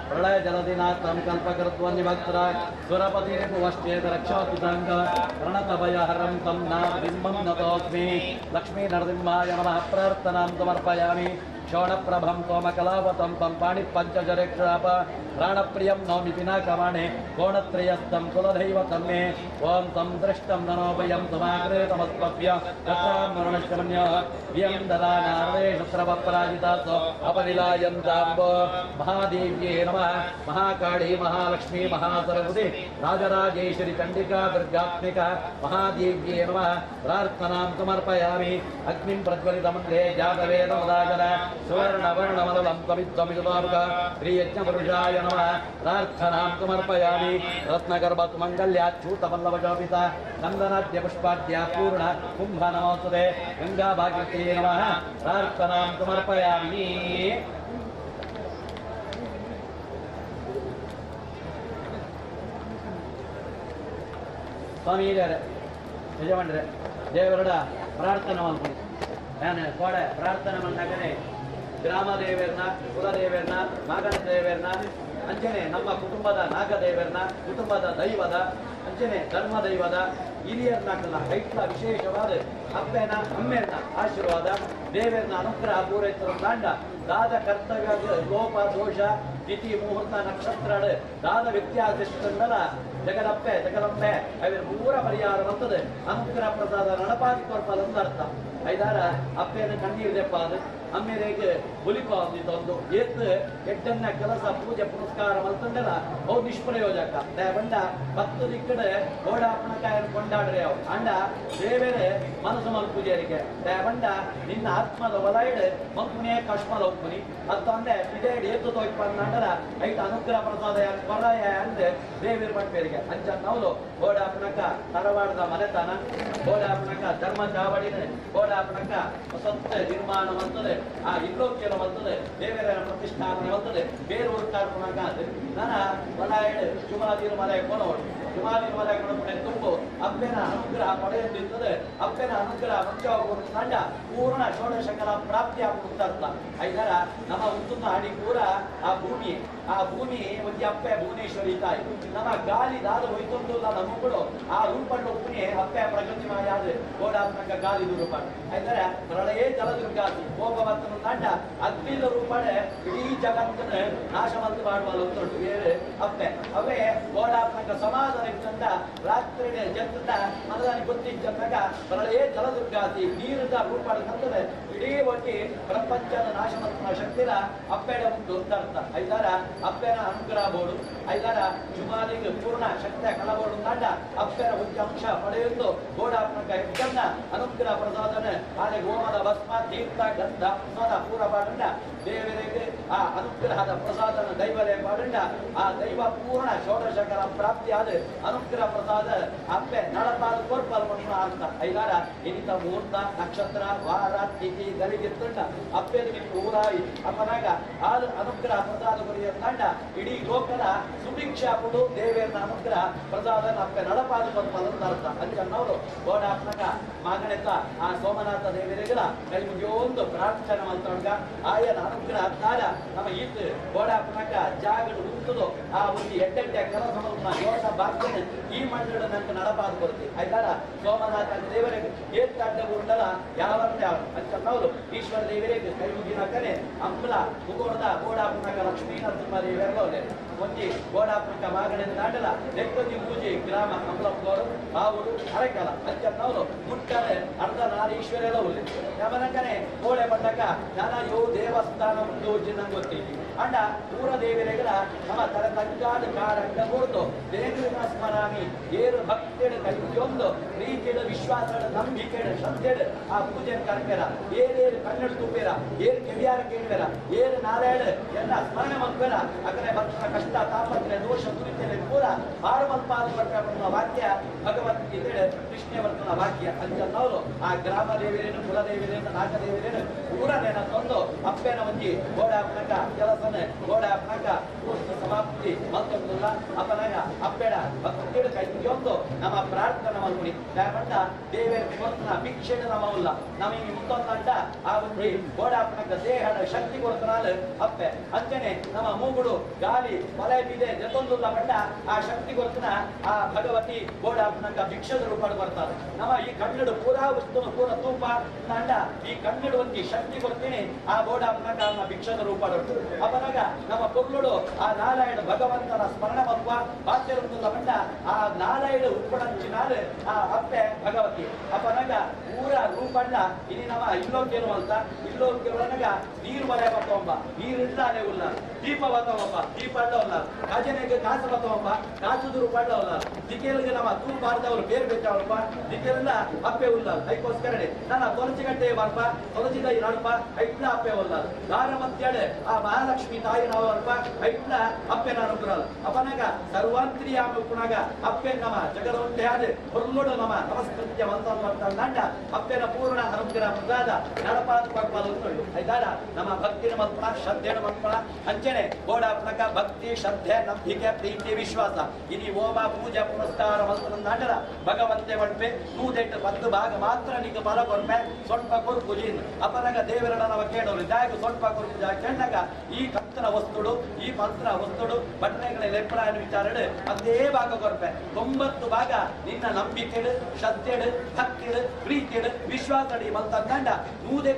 प्रलय जलधिनाथं कल्पकर्त्वनिभक्त्र सुरपतिरिपुवश्चेतरक्षोतिसङ्ग प्रणतभयहरं तं नाबिम्बं नतोऽस्मि। लक्ष्मीनरसिंहाय नमः प्रार्थनां समर्पयामि। क्षोणप्रभं सोमकलावतं तं पाणिपञ्चजरेक्षाप प्राणप्रियं नौमि पिनाकवाणे कोणत्रयस्थं कुलदैवतं मे। ॐ तं दृष्टं ननोभयं समाकृतमस्मभ्य दत्तां मरणशमन्यः व्यं ददा नारदे शत्रवपराजितासो अपनिलायन्ताम्बो। महादेव्ये नमः। महाकाली महालक्ष्मी महासरस्वती राजराजेश्वरी चण्डिका दुर्गात्मिका महादेव्ये नमः प्रार्थनां समर्पयामि। अग्निं प्रज्वलितमन्त्रे जातवेदमदाजन सुवर्णवर्णमदलं तमित्वमिदुतामुक श्रीयज्ञपुरुषाय नमः प्रार्थनां समर्पयामि। रत्नगर्भसुमङ्गल्याच्छूतपल्लवशोभिता चन्दनाद्य पुष्पाद्या पूर्ण कुम्भ नमोस्तुते। गङ्गाभागीरथ्यै नमः प्रार्थनां समर्पयामि। ಸ್ವಾಮಿ ಯಜಮಾನ್ರೆ ದೇವರಡ ಪ್ರಾರ್ಥನೆ ಮಾಡ್ಕೊಂಡು ನಾನು ಕೋಡೆ ಪ್ರಾರ್ಥನೆ ಮಾಡಿದಾಗನೆ ಗ್ರಾಮ ದೇವರನ್ನ ಕುಲದೇವರನ್ನ ಮಗನ ದೇವರನ್ನ ಅಂಚನೆ ನಮ್ಮ ಕುಟುಂಬದ ನಾಗದೇವರನ್ನ ಕುಟುಂಬದ ದೈವದ ಅಂಚನೆ ಧರ್ಮ ದೈವದ ಹಿರಿಯರ್ನಾಕಲ್ಲ ಐಟ್ಲ ವಿಶೇಷವಾದ ಅಪ್ಪೆನ ಅಮ್ಮೆರ್ನ ಆಶೀರ್ವಾದ ದೇವರನ್ನ ಅನುಗ್ರಹ ಪೂರೈತರ ತಾಂಡ ದಾದ ಕರ್ತವ್ಯ ಲೋಪ ದೋಷ ತಿಥಿ ಮುಹೂರ್ತ ನಕ್ಷತ್ರ ದಾದ ವ್ಯತ್ಯಾಸ ಜಗದಪ್ಪೆ ಜಗದಂಬೆ ಅವಿರ ಪೂರ ಪರಿಹಾರ ಬರ್ತದೆ ಅನುಗ್ರಹ ಪ್ರಸಾದ ನಡಪಾದಿ ಕೊರ್ಪದಂತ ಅರ್ಥ. ಐದಾರ ಅಪ್ಪೆನ ಕಣ್ಣೀರು ದೆಪ್ಪಾದ ಅಮ್ಮೇರೆಗೆ ಬುಲಿಪ ಒಂದು ಏತ್ ಎಡ್ಡನ್ನ ಕೆಲಸ ಪೂಜೆ ಪುರಸ್ಕಾರ ಮಲ್ತಂಡಲ ಅವು ನಿಷ್ಪ್ರಯೋಜಕ. ಬಂಡ 10 ದಿಕ್ಕಡೆ ಗೋಡಾಪಣಕಾಯನ್ನು ಕೊಂಡಾಡ್ರೆ ಅವು ಅಂಡ ದೇವೇರೆ ಮನಸ್ಸು ಮಲ್ ಪೂಜೆರಿಗೆ ಬಂಡ ನಿನ್ನ ಆತ್ಮದ ಒಲೈಡ್ ಮಲ್ಪುನೇ ಕಷ್ಮಲ ಒಪ್ಪುನಿ ಅತ್ತಂದೆ ಇದೇ ಏತು ತೋಯ್ಪಂಡಲ ಐತ ಅನುಗ್ರಹ ಪ್ರಸಾದ ಕೊರಾಯ ಅಂದೆ ದೇವೇರ್ ಪಟ್ಪೇರಿಗೆ ಅಂಚ ನಾವು ಗೋಡಾಪಣಕ ತರವಾಡದ ಮನೆತನ ಗೋಡಾಪಣಕ ಧರ್ಮ ಚಾವಡಿನ ಗೋಡಾಪಣಕ ಹೊಸತ್ತ ನಿರ್ಮಾಣ ಮಾಡ್ತದೆ ಆ ಇಲ್ಲೋಕ್ಯನ ಬರ್ತದೆ ದೇವರ ಪ್ರತಿಷ್ಠಾಪನೆ ಬರ್ತದೆ ಬೇರೆ ಊರ್ಕಾರ್ಪಣಕ ನನ್ನ ಮಲಾಯಡ್ ಜುಮಾದೀರ್ ಮಲಯ ಕೊನೋಡು ಜುಮಾದೀರ್ ಮಲಯ ಕೊಡಪಡೆ ತುಂಬು ಅಪ್ಪೆನ ಅನುಗ್ರಹ ಪಡೆಯುತ್ತಿರ್ತದೆ. ಅಪ್ಪೆನ ಅನುಗ್ರಹ ಮುಖ್ಯವಾಗುವ ಪೂರ್ಣ ಷೋಡಶಕಲ ಪ್ರಾಪ್ತಿ ಆಗುತ್ತ. ಐದರ ನಮ್ಮ ಉತ್ತಮ ಅಡಿ ಪೂರ ಆ ಭೂಮಿ ಆ ಭೂಮಿ ಒಂದು ಅಪ್ಪೆ ಭುವನೇಶ್ವರಿ ತಾಯಿ ನಮ್ಮ ಗಾಳಿ ದಾದ ಹೋಯ್ತೊಂದು ನಮ್ಮಗಳು ಆ ರೂಪಣ್ಣ ಉಪ್ಪುನಿ ಅಪ್ಪೆ ಪ್ರಗತಿ ಮಾಡಿ ಗೋಡಾತ್ಮಕ ಗಾಳಿ ರೂಪಾಡು ಐದರ ಪ್ರಳಯೇ ಜಲದುರ್ಗಾತಿ ಕೋಪವರ್ತನ ತಂಡ ಅಗ್ನಿದ ರೂಪಾಡೆ ಇಡೀ ಜಗತ್ತನ್ನು ನಾಶ ಮತ್ತು ಮಾಡುವ ಉಂಟು ಬೇರೆ ಅಪ್ಪೆ ಅವೇ ಗೋಡಾತ್ಮಕ ಸಮಾಧಾನ ಇತ್ತಂದ ರಾತ್ರಿ ಜತ್ತಂದ ಮನದಾನಿ ಗೊತ್ತಿದ್ದಾಗ ಪ್ರಳಯೇ ಜಲದುರ್ಗಾತಿ ನೀರಿನ ರೂಪಾಡ ತಂದರೆ ಇಡೀ ಒಟ್ಟಿ ಪ್ರಪಂಚದ ನಾಶ ಮತ್ತು ಶಕ್ತಿನ ಅಪ್ಪೆಡ ಉಂಟು ಅಂತ ಅರ್ಥ. ಐದಾರ ಅಪ್ಪೆನ ಅನುಗ್ರಹ ಬೋಡು ಐದಾರ ಜುಮಾಲಿಗೆ ಪೂರ್ಣ ಶಕ್ತಿಯ ಕಳಬೋಡು ತಂಡ ಅಪ್ಪೆನ ಒಂದು ಅಂಶ ಪಡೆಯುವುದು ಗೋಡಾತ್ಮಕ ಹೆಚ್ಚನ್ನ ಅನುಗ್ರಹ ಪ್ರಸಾದನೆ ಆನೆ ಗೋಮದ ಭಸ್ಮ ತೀರ್ಥ ಗಂಧ ಪ್ರಸಾದ ಪೂರ ಪಾಡಂಡ ದೇವರಿಗೆ ಆ ಅನುಗ್ರಹದ ಪ್ರಸಾದನ ದೈವರೇ ಪಾಡಂಡ ಆ ದೈವ ಪೂರ್ಣ ಷೋಡಶಕರ ಪ್ರಾಪ್ತಿಯಾದ ಅನುಗ್ರಹ ಪ್ರಸಾದ ಅಪ್ಪೆ ನಳಪಾದ ಕೋರ್ಪಾಲ್ ಪಡ್ಣ ಅಂತ. ಐದಾರ ಇನ್ನಿತ ಮುಹೂರ್ತ ನಕ್ಷತ್ರ ವಾರ ತಿಥಿ ಗಲಿಗೆ ತಂಡ ಅಪ್ಪೆ ಊರಾಯಿ ಅಪ್ಪನಾಗ ಆದ ಅನುಗ್ರಹ ಪ್ರಸಾದ ಕೊರಿಯ ತಂಡ ಇಡೀ ಲೋಕದ ಸುಭಿಕ್ಷಾ ಕೊಡು ದೇವೇರ್ನ ಅನುಗ್ರಹ ಪ್ರಸಾದನ ಅಪ್ಪೆ ನಳಪಾದ ಕೋರ್ಪಾಲ್ ಅಂತ ಅರ್ಥ. ಅಂಚನ್ನವರು ಗೋಡಾತ್ಮಕ ಮಾಗಣೆತ ಆ ಸೋಮನಾಥ ದೇವರಿಗಲ ಕೈ ಮುಗಿಯೊಂದು ಪ್ರಾರ್ಥನೆ ಮಲ್ತೊಂಡ ಆಯನ ಅನುಗ್ರಹ ತಾರ ನಮ್ಮ ಈತ ಗೋಡಾತ್ಮಕ ಜಾಗಡು ಉಂಟುದು ಆ ಒಂದು ಎಡ್ಡೆಡ್ಡೆ ಕೆಲಸ ಯೋಗ ಬಾಗ್ಯನ ಈ ಮಂಡಳ ನಂಗೆ ನಡಪಾದ ಕೊಡ್ತೀವಿ. ಆಯ್ತಾರ ಸೋಮನಾಥ ದೇವರಿಗೆ ಏತ್ ಅಡ್ಡ ಉಂಡಲ ಯಾವಂತೆ ಅಂಚನ್ನವರು ಈಶ್ವರ ದೇವರಿಗೆ ಕೈ ಮುಗಿನಾಕನೆ ಅಂಬಲ ಮುಗೋಡದ ಗೋಡಾಪುನಕ ಲಕ್ಷ್ಮೀ ನರಸಿಂಹ ದೇವರಲ್ಲೇ ಒಂಜಿ ಗೋಡಾಪುನಕ ಮಾಗಣೆ ದಾಂಡಲ ಲೆಕ್ಕೊಂಜಿ ಪೂಜೆ ಗ್ರಾಮ ಅಂಬಲಪ್ಪನವರು ಬಾವುಡು ಅರೆಕಲ ಅಂಚನ್ನವರು ಮುಟ್ಟರೆ ಅರ್ಧ ನಾರೀಶ್ವರೆಲ್ಲ ಉಳ್ಳಿ ಯಮನಕನೆ ಕೋಳೆ ಬಂಡಕ ನಾನಾ ಯೋ ದೇವಸ್ಥಾನ ಉಂಟು ನಂಗೆ ಗೊತ್ತೀವಿ ಅಂಡ ಊರ ದೇವರಿಗಳ ನಮ್ಮ ತಲೆ ತಗ್ಗಾದ ಕಾರಂಗ ಕೊಡ್ತು ದೇವರಿನ ಸ್ಮರಾಮಿ ಏರು ಭಕ್ತಿಡು ಕೈಯೊಂದು ಪ್ರೀತಿಡು ವಿಶ್ವಾಸಡು ನಂಬಿಕೆಡು ಶ್ರದ್ಧೆಡು ಆ ಪೂಜೆ ಕರ್ಪೇರ ಏರೇರು ಕನ್ನಡ ತುಪ್ಪೇರ ಏರು ಕೆವಿಯಾರ ಕೇಳುವೆರ ಏರು ನಾರಾಯಣ ಎಲ್ಲ ಸ್ಮರಣೆ ಮಲ್ಪೇರ ಅಕಡೆ ಭಕ್ತರ ಕಷ್ಟ ತಾಪತ್ರೆ ದೋಷ ದುರಿತಲೆ ಪೂರ ಆರುಮಲ್ಪಾದ ಪಡ್ಪ ವಾಕ್ಯ ಭಗವದ್ಗೀತೆ ಕೃಷ್ಣವರ್ತನ ವಾಕ್ಯ ಅಂಚನ್ನವರು ಆ ಗ್ರಾಮ ದೇವರೇನು ಕುಲದೇವರೇನು ನಾಗದೇವರೇನು ಊರನೇನ ತಂದು ಅಪ್ಪೇನ ಒಂಜಿ ಗೋಡಾಪನಕ ಕೆಲಸನೆ ಗೋಡಾಪನಕ ಪೂರ್ತಿ ಸಮಾಪ್ತಿ ಮತ್ತೊಂದಿಲ್ಲ ಅಪನಾಗ ಅಪ್ಪೇಡ ಭಕ್ತಿಡು ಕೈಯೊಂದು ನಮ್ಮ ಪ್ರಾರ್ಥನೆ ಮಲ್ಪುನಿ ದಯಪಟ್ಟ ದೇವೇರ ಕೊರ್ತನ ಭಿಕ್ಷೆಡು ನಮ್ಮ ಉಲ್ಲ ನಮಗೆ ಮುತ್ತೊಂದಂಡ ಆ ಒಂದು ಗೋಡಾಪನಕ ದೇಹದ ಶಕ್ತಿ ಕೊಡ್ತನಾಲ ಅಪ್ಪೆ ಅಂಚನೆ ನಮ್ಮ ಮೂಗುಡು ಗಾಲಿ ಮಲೆ ಬೀದೆ ಜೊತೊಂದುಲ್ಲ ಬಣ್ಣ ಆ ಶಕ್ತಿ ಕೊರ್ತನ ಆ ಭಗವತಿ ಗೋಡಾಪನಕ ಭಿಕ್ಷದ ರೂಪಾಡು ಬರ್ತಾರೆ. ನಮ್ಮ ಈ ಕಣ್ಣಡು ಪೂರಾ ವಸ್ತುನು ಪೂರ ತೂಪ ಅಂಡ ಈ ಕಣ್ಣಡು ಒಂದು ಶಕ್ತಿ ಕೊಡ್ತೀನಿ ಆ ಗೋಡಾಪನಕ ಭಿಕ್ಷದ ರೂಪಾಡು ಅಪನಾಗ ನಮ್ಮ ಕೊಲ್ಲುಡು ಆ ನಾರಾಯಣ ಭಗವಂತನ ಸ್ಮರಣ ಮಲ್ಪ ಬಾತ್ಯರುಂದುಲ್ಲ ಬಣ್ಣ ಆ ನಾರಾಯಣ ಉಪ್ಪಣಂಚಿನಾರು ಆ ಅಪ್ಪೆ ಭಗವತಿ ಅಪನಾಗ ಊರ ರೂಪಣ್ಣ ಇನಿ ನಮ್ಮ ಇಲ್ಲೋಕೇನು ಅಂತ ಇಲ್ಲೋಕೆವಳನಾಗ ನೀರು ಮರೆ ಬತ್ತವಂಬ ನೀರಿಲ್ಲ ಅದೇ ಉಲ್ಲ ದೀಪ ಬತ್ತವಂಬ ದೀಪ ಅಡ್ಡವಲ್ಲ ಖಜನೆಗೆ ಕಾಸು ಬತ್ತವಂಬ ಕಾಸುದು ರೂಪಣ್ಣ ಉಲ್ಲ ದಿಕ್ಕೇಲಿಗೆ ನಮ್ಮ ತೂಪಾರ್ದವರು ಬೇರೆ ಬೆಚ್ಚವಳಪ್ಪ ದಿಕ್ಕೇಲಿಂದ ಅಪ್ಪೆ ಉಲ್ಲ ಅದಕ್ಕೋಸ್ಕರನೇ ನನ್ನ ತೊಲಚಿಗಟ್ಟೆ ಬರ್ಪ ತೊಲಚಿದ ನಡಪ ಐಟ್ಲ ಅಪ್ಪೆ ಉಲ್ಲ ದಾರ ಮತ್ತೇಳು ಆ ಮಹಾಲಕ್ಷ್ಮಿ ತಾಯಿ ನಾವು ಅಲ್ಪ ಐಟ್ಲ ಅಪ್ಪೆನ ಅನುಗ್ರಹ ಅಪನಾಗ ಸರ್ವಾಂತ್ರಿಯಾಮ ಉಪ್ಪುನಾಗ ಅಪ್ಪೆ ನಮ ಜಗದೊಂಟೆ ಆದ ಹೊರ್ಲೋಡು ನಮ ನಮಸ್ಕೃತ್ಯ ಮಂತ ಅಪ್ಪೆನ ಪೂರ್ಣ ಅನುಗ್ರಹ ಪ್ರಸಾದ ನಡಪಾದ ಪಡ್ಪಾದ ಉಂಟು. ಐದಾರ ನಮ್ಮ ಭಕ್ತಿನ ಮಲ್ಪಣ ಶ್ರದ್ಧೆನ ಮಲ್ಪಣ ಅಂಚನೆ ಗೋಡಾಪನಕ ಭಕ್ತಿ ಶ್ರದ್ಧೆ ನಂಬಿಕೆ ಪ್ರೀತಿ ವಿಶ್ವಾಸ ಇನಿ ಹೋಮ ಪೂಜೆ ಪುರಸ್ಕಾರ ಮಲ್ಪನ ಭಗವಂತೆ ಪಂಪೆ 108 10 ಭಾಗ ಮಾತ್ರ ನಿಂಗೆ ಫಲ ಕೊರ್ಪೆ ಸೊಲ್ಪ ಕೊರ್ಪುಜಿನ್ ಅಪನಗ ದೇವರಡ ನವ ಕೇಳೋರು ಜಾಗ ಸೊಲ್ಪ ಕೊರ್ಪು ಜಾಗ ಕೆಣ್ಣಗ ಈ ಕತ್ತನ ವಸ್ತುಡು ಈ ಪಂತ್ರ ವಸ್ತುಡು ಬಟ್ಟೆಗಳ ಲೆಪ್ಪಡ ವಿಚಾರಡು ಅದೇ ಭಾಗ ಕೊರ್ಪೆ 90 ಭಾಗ ನಿನ್ನ ನಂಬಿಕೆಡು ಶ್ರದ್ಧೆಡು ಭಕ್ತಿಡು ಪ್ರೀತಿಡು ವಿಶ್ವಾಸಡಿ ಮಲ್ತಂಡ 100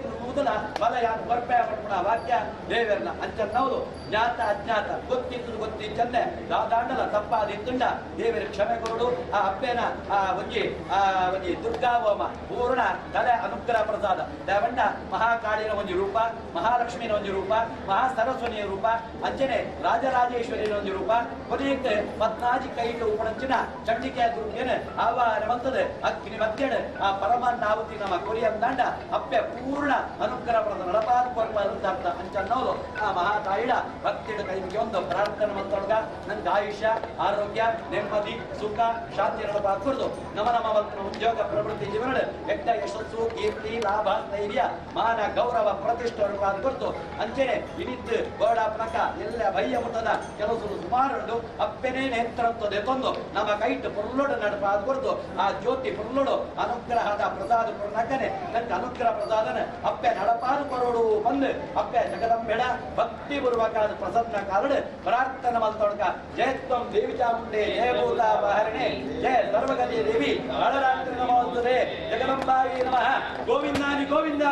ಫಲ ಯಾರು ಕೊರ್ಪೆ ಪಡ್ಪುಣ ವಾಕ್ಯ ದೇವರನ ಅಂಚನ್ನವರು ಜ್ಞಾತ ಅಜ್ಞಾತ ಗೊತ್ತಿದ್ದು ಗೊತ್ತಿಚ್ಚಂದೆ ದಾದಾಂಡಲ ತಪ್ಪಾದಿತ್ತುಂಡ ದೇವರ ಕ್ಷಮೆ ಕೊರಡು ಆ ಅಪ್ಪೇನ ಆ ಒಂಜಿ ಆ ಒಂಜಿ ದುರ್ಗಾವೋಮ ಪೂರ್ಣ ತಲೆ ಅನುಗ್ರಹ ಪ್ರಸಾದ ದೇವಂಡ ಮಹಾಕಾಳಿನ ಒಂಜಿ ರೂಪ ಮಹಾಲಕ್ಷ್ಮಿನ ಒಂಜಿ ರೂಪ ಮಹಾಸರಸ್ವನಿಯ ರೂಪ ಅಂಚನೆ ರಾಜರಾಜೇಶ್ವರಿನ ಒಂಜಿ ರೂಪ ಕೊನೆಯಕ್ಕೆ ಪದ್ನಾಜಿ ಕೈಟು ಉಪಣಂಚಿನ ಚಂಡಿಕೆ ದುರ್ಗೇನ ಆವಾಹನೆ ಬಂತದೆ ಅಗ್ನಿ ಮಧ್ಯಣ ಆ ಪರಮಾನ್ನಾಹುತಿ ನಮ್ಮ ಕೊರಿಯಂದಾಂಡ ಅಪ್ಪೆ ಪೂರ್ಣ ಅನುಗ್ರಹ ಪ್ರಸಾದ ನಡಪಾದ ಕೊರ್ಪ ಅಂತ ಅರ್ಥ ಅಂಚನ್ನೋದು ಆ ಮಹಾತಾಯಿಡ ಭಕ್ತಿಡ ಕೈಗೆ ಒಂದು ಪ್ರಾರ್ಥನೆ ಮಂತ್ರೊಳಗ ನನ್ಗೆ ಆಯುಷ್ಯ ಆರೋಗ್ಯ ನೆಮ್ಮದಿ ಸುಖ ಶಾಂತಿ ನಡಪಾದ ನಮ ನಮ್ಮ ಮಂತ್ರ ಉದ್ಯೋಗ ಪ್ರವೃತ್ತಿ ಜೀವನ ಎಟ್ಟ ಯಶಸ್ಸು ಕೀರ್ತಿ ಲಾಭ ಸ್ಥೈರ್ಯ ಮಾನ ಗೌರವ ಪ್ರತಿಷ್ಠೆ ಕೊಡ್ತು ಅಂಚನೆ ಇನಿತ್ತು ಗೋಡಾಪ್ನಕ ಎಲ್ಲ ಬಯ್ಯ ಮುಟ್ಟದ ಕೆಲವು ಸುಮಾರು ಅಪ್ಪೆನೇ ನೇತೃತ್ವದ ತಂದು ನಮ್ಮ ಕೈಟು ಪುರ್ಲೋಡು ನಡಪಾದ ಕೊಡ್ತು ಆ ಜ್ಯೋತಿ ಪುರ್ಲೋಡು ಅನುಗ್ರಹದ ಪ್ರಸಾದ ಕೊಡನಕನೆ ನನ್ಗೆ ಅನುಗ್ರಹ ಪ್ರಸಾದನ ಅಪ್ಪೆ ನಡಪಾದ ಕೊರೋಡು ಬಂದು ಅಪ್ಪೆ ಜಗದಂಬೆಡ ಭಕ್ತಿ ಪೂರ್ವಕ ಪ್ರಸನ್ನ ಕಾರಣ ಪ್ರಾರ್ಥನೆ ಮಲ್ತೊಡಕ ಜಯತ್ವಂ ದೇವಿ ಚಾಮುಂಡೆ ಜಯ ಭೂತ ಬಹರಣೆ ಜಯ ಸರ್ವಗತಿ ದೇವಿ ಕಾಳರಾತ್ರಿ ನಮೋಸ್ತುತೆ ಜಗದಂಬಾಯಿ ನಮಃ ಗೋವಿಂದಾನಿ ಗೋವಿಂದ.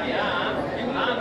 Yeah.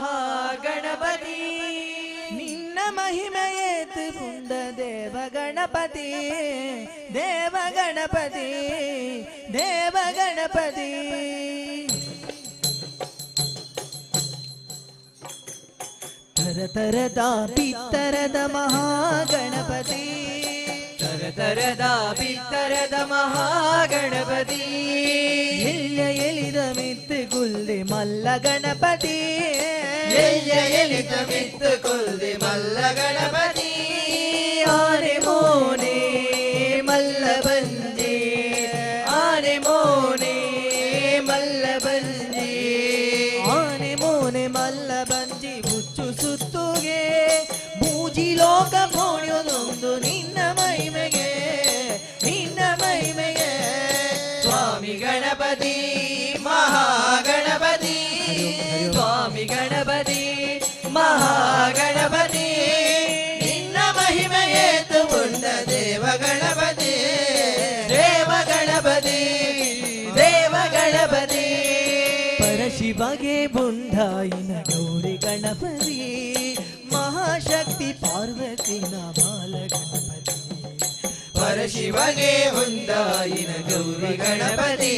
ಮಹಾಗಣಪತಿ ನಿನ್ನ ಮಹಿಮೆಯೇತು ಪುಂಡ ದೇವ ಗಣಪತಿ ದೇವ ಗಣಪತಿ ದೇವ ಗಣಪತಿ. ತರ ತರದ ಪಿತ್ತರದ ಮಹಾಗಣಪತಿ ತರ ತರದ ಪಿತ್ತರದ ಮಹಾಗಣಪತಿ. ಎಳ್ಯ ಎಳಿದ ಮಿತ್ತು ಗುಲ್ದೆ ಮಲ್ಲ ಗಣಪತಿ ಎಳ್ಯ ಎಳಿದ ಮಿತ್ತು ಕೊಲ್ದೆ ಮಲ್ಲ ಗಣಪತಿ. ಆನೆ ಮೋನೆ ಮಲ್ಲ ಬಂಜೆ ಆನೆ ಮೋನೆ ಮಲ್ಲ ಬಂಜೆ ಆನೆ ಮೋನೆ ಮಲ್ಲ ಬಂಜಿ ಹುಚ್ಚು ಸುತ್ತುಗೆ ಮೂಜಿ ಲೋಕ ಮೋಣಿಯೊಂದು ನಿನ್ನ ಮಹಿಮೆಗೆ ನಿನ್ನ ಮಹಿಮೆಗೆ. ಸ್ವಾಮಿ ಗಣಪತಿ ಮಹಾಗಣಪತಿ ಸ್ವಾಮಿ ಗಣಪತಿ ಮಹಾಗಣಪತಿ ನಿನ್ನ ಮಹಿಮೆಯೇತು ಉಂಡ ದೇವ ಗಣಪತಿ ದೇವ ಗಣಪತಿ ದೇವ ಗಣಪತಿ. ಪರಶಿವಗೆ ಬುಂಡಾಯಿನ ಗೌರಿ ಗಣಪತಿ ಮಹಾಶಕ್ತಿ ಪಾರ್ವತಿನ ಬಾಲ ಗಣಪತಿ. ಪರಶಿವಗೆ ಹೊಂದಾಯಿನ ಗೌರಿ ಗಣಪತಿ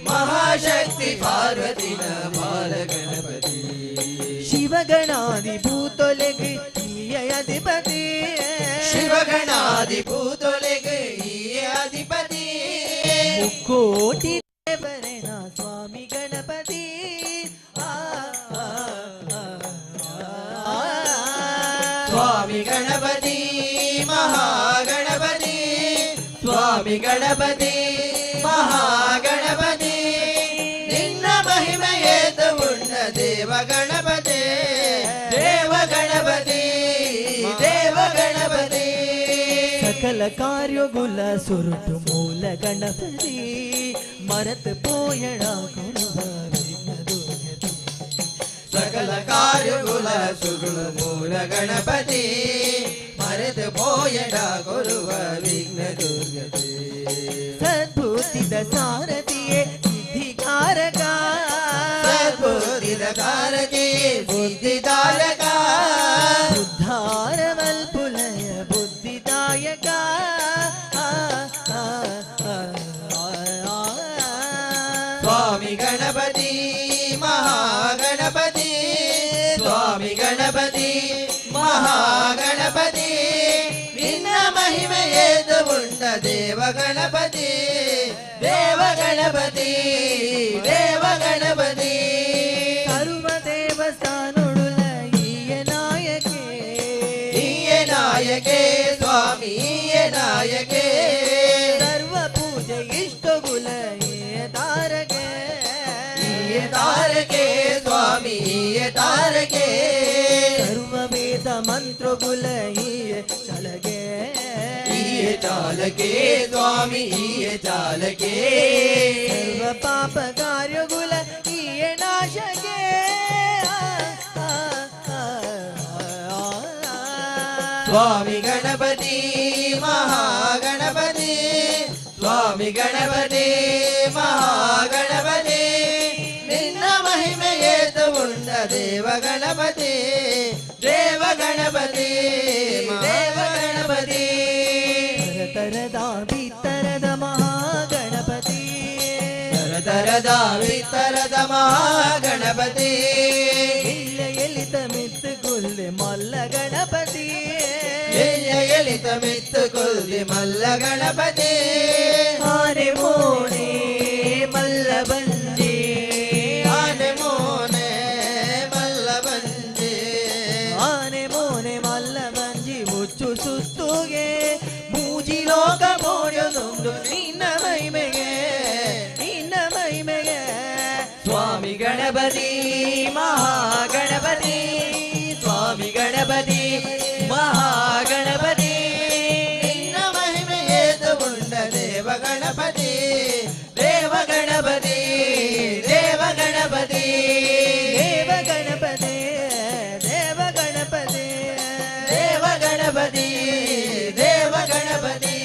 ಮಹಾಶಕ್ತಿ ಪಾರ್ವತಿನ ಬಾಲ ಗಣಪತಿ. ಶಿವಗಣಾದಿ ಭೂತೊಲೆಗೆ ಈಯ ಅಧಿಪತಿ ಶಿವಗಣಾದಿ ಭೂತೊಲೆಗೆ ಈಯ ಅಧಿಪತಿ. ಮುಕ್ಕೋಟಿ ದೇವರೆನ ಸ್ವಾಮಿ ಗಣಪತಿ ಆ, ಆ, ಆ, ಆ. ಸ್ವಾಮಿ ಗಣಪತಿ ಮಹಾಗಣಪತಿ ಸ್ವಾಮಿ ಗಣಪತಿ ಮಹಾಗಣಪತಿ ನಿನ್ನ ಮಹಿಮೆಯೇತು ಉಂಡ ದೇವ ಗಣಪತಿ ದೇವ ಗಣಪತಿ ದೇವ ಗಣಪತಿ. ಸಕಲ ಕಾರ್ಯಗುಲ ಸುರುಟು ಮೂಲ ಗಣಪತಿ ಮರತ್ ಪೋಯಣ ಕೊಡುವ ವಿಘ್ನ ದುರ್ಗತಿ. ಸಕಲ ಕಾರ್ಯಗುಲ ಸುರುಳು ಮೂಲ ಗಣಪತಿ ಮರೆತು ಪೋಯಣ ಕೊರುವ ವಿಘ್ನ ದುರ್ಗತಿ. ಸದ್ಬುದ್ಧಿದ ಸಾರಥಿಯೇ ಸಿದ್ಧಿಕಾರಕ ಸದ್ಬುದ್ಧಿದ ಕಾರಕಿ ಬುದ್ಧಿದಾರಕ ಉದ್ಧಾರ ಮಲ್ಪುಲಯ ಬುದ್ಧಿದಾಯಕ. ಆ, ಆ, ಆ, ಆ. ಸ್ವಾಮಿ ಗಣಪತಿ ಮಹಾಗಣಪತಿ ಸ್ವಾಮಿ ಗಣಪತಿ ಮಹಾಗಣಪತಿ ನಿನ್ನ ಮಹಿಮೆಯೇತು ಉಂಡ ದೇವ ಗಣಪತಿ ದೇವ ಗಣಪತಿ ದೇವ ಗಣಪತಿ. ಸರ್ವ ದೇವಸ್ಥಾನೊಡುಲ ಈಯ ನಾಯಕೆ ಈಯ ನಾಯಕೆ ಸ್ವಾಮಿ ಈಯ ನಾಯಕೆ. ಸರ್ವ ಪೂಜೆ ಇಷ್ಟಗುಲ ಈಯ ತಾರಕೆ ಈಯ ತಾರಕೆ ಸ್ವಾಮಿ ಈಯ ತಾರಕೆ. ಸರ್ವ ವೇದ ಮಂತ್ರಗುಲ ಈಯ ಚಲಗೆ ಈಯ ಚಾಲಕೆ ಸ್ವಾಮಿ ಈಯ ಚಾಲಕೆ. ಸರ್ವ ಪಾಪ ಕಾರ್ಯಗುಲ ಈಯ ನಾಶಕೆ ಸ್ವಾಮಿ ಗಣಪತಿ ಮಹಾಗಣಪತಿ ಸ್ವಾಮಿ ಗಣಪತಿ ಮಹಾಗಣಪತಿ ನಿನ್ನ ಮಹಿಮೆಯೇತು ಉಂಡ ದೇವ ಗಣಪತಿ ದೇವ ಗಣಪತಿ ದೇವ ಗಣಪತಿ ತರದ ಬಿತ್ತರದ ಮಹಾಗಣಪತಿ ತರದ ವಿತರದ ಮಹಾಗಣಪತಿ ಇಲ್ಲ ಎಲಿತ ಮಿತ್ತು ಕೊಲ್ಲೆ ಮಲ್ಲ ಗಣಪತಿ ಇಲ್ಲ ಎಲಿತ ಮಿತ್ತು ಕೊಲ್ಲೆ ಮಲ್ಲ ಗಣಪತಿ ಆನೆ ಮೋನೆ ಮಲ್ಲ ಬಂಜೆ ಆನೆ ಮೋನೆ ಮಲ್ಲ ಬಂಜೆ ಆನೆ ಮೋನೆ ಮಲ್ಲ ಬಂಜಿ ಮುಚ್ಚು ಸುತ್ತುಗೆ ಮೂಜಿ ಲೋಕ ಮೋಡೊಂದು ನಿನ್ನ ಮಹಿಮೆಗೆ ನಿನ್ನ ಮಹಿಮೆಗೆ ಸ್ವಾಮಿ ಗಣಪತಿ ಮಹಾಗಣಪತಿ ಸ್ವಾಮಿ ಗಣಪತಿ ಮಹಾಗಣಪತಿ ನಿನ್ನ ಮಹಿಮೆಯೇತು ಉಂಡ ದೇವ ಗಣಪತಿ ದೇವ ಗಣಪತಿ ದೇವ ಗಣಪತಿ ದೇವ ಗಣಪತಿ ದೇವ ಗಣಪತಿ ದೇವ ಗಣಪತಿ ದೇವ ಗಣಪತಿ.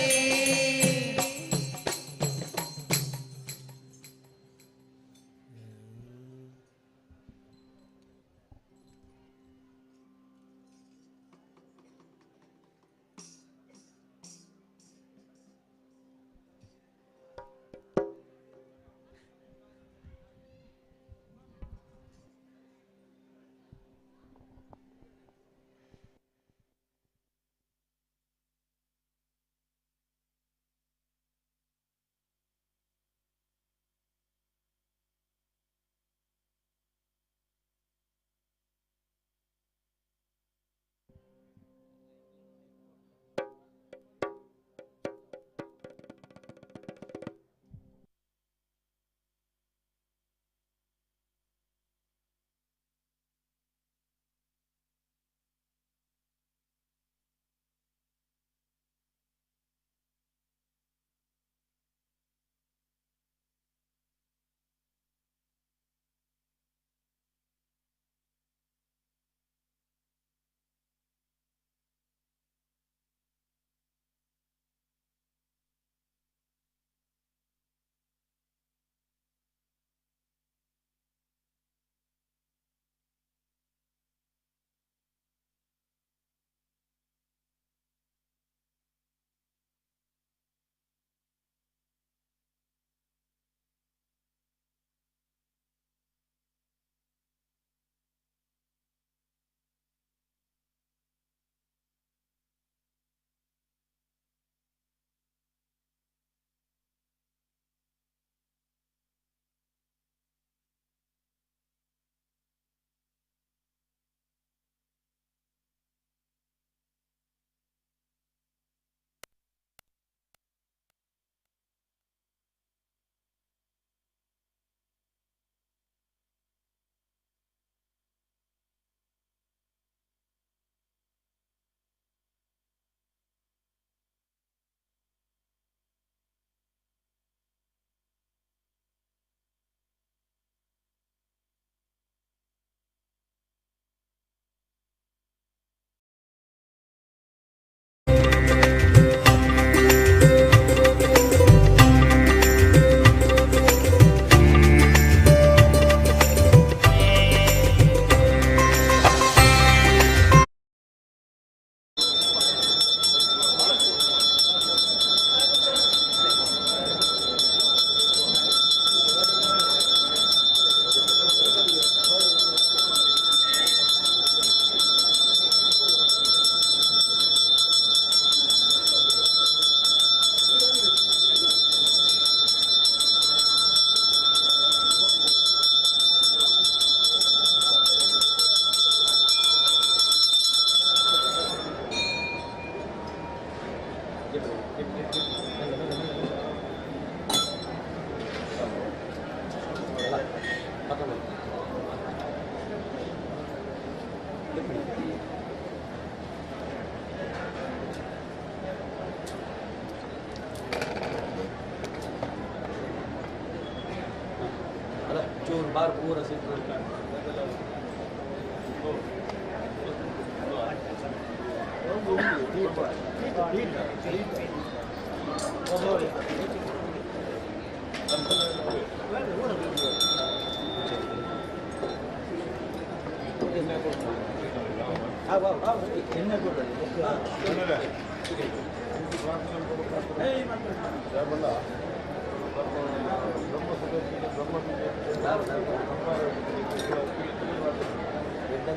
ಅಲ್ಲ ಚೂರು ಬಾರ್ ಪೂರ ಸಿಗ್ತದೆ.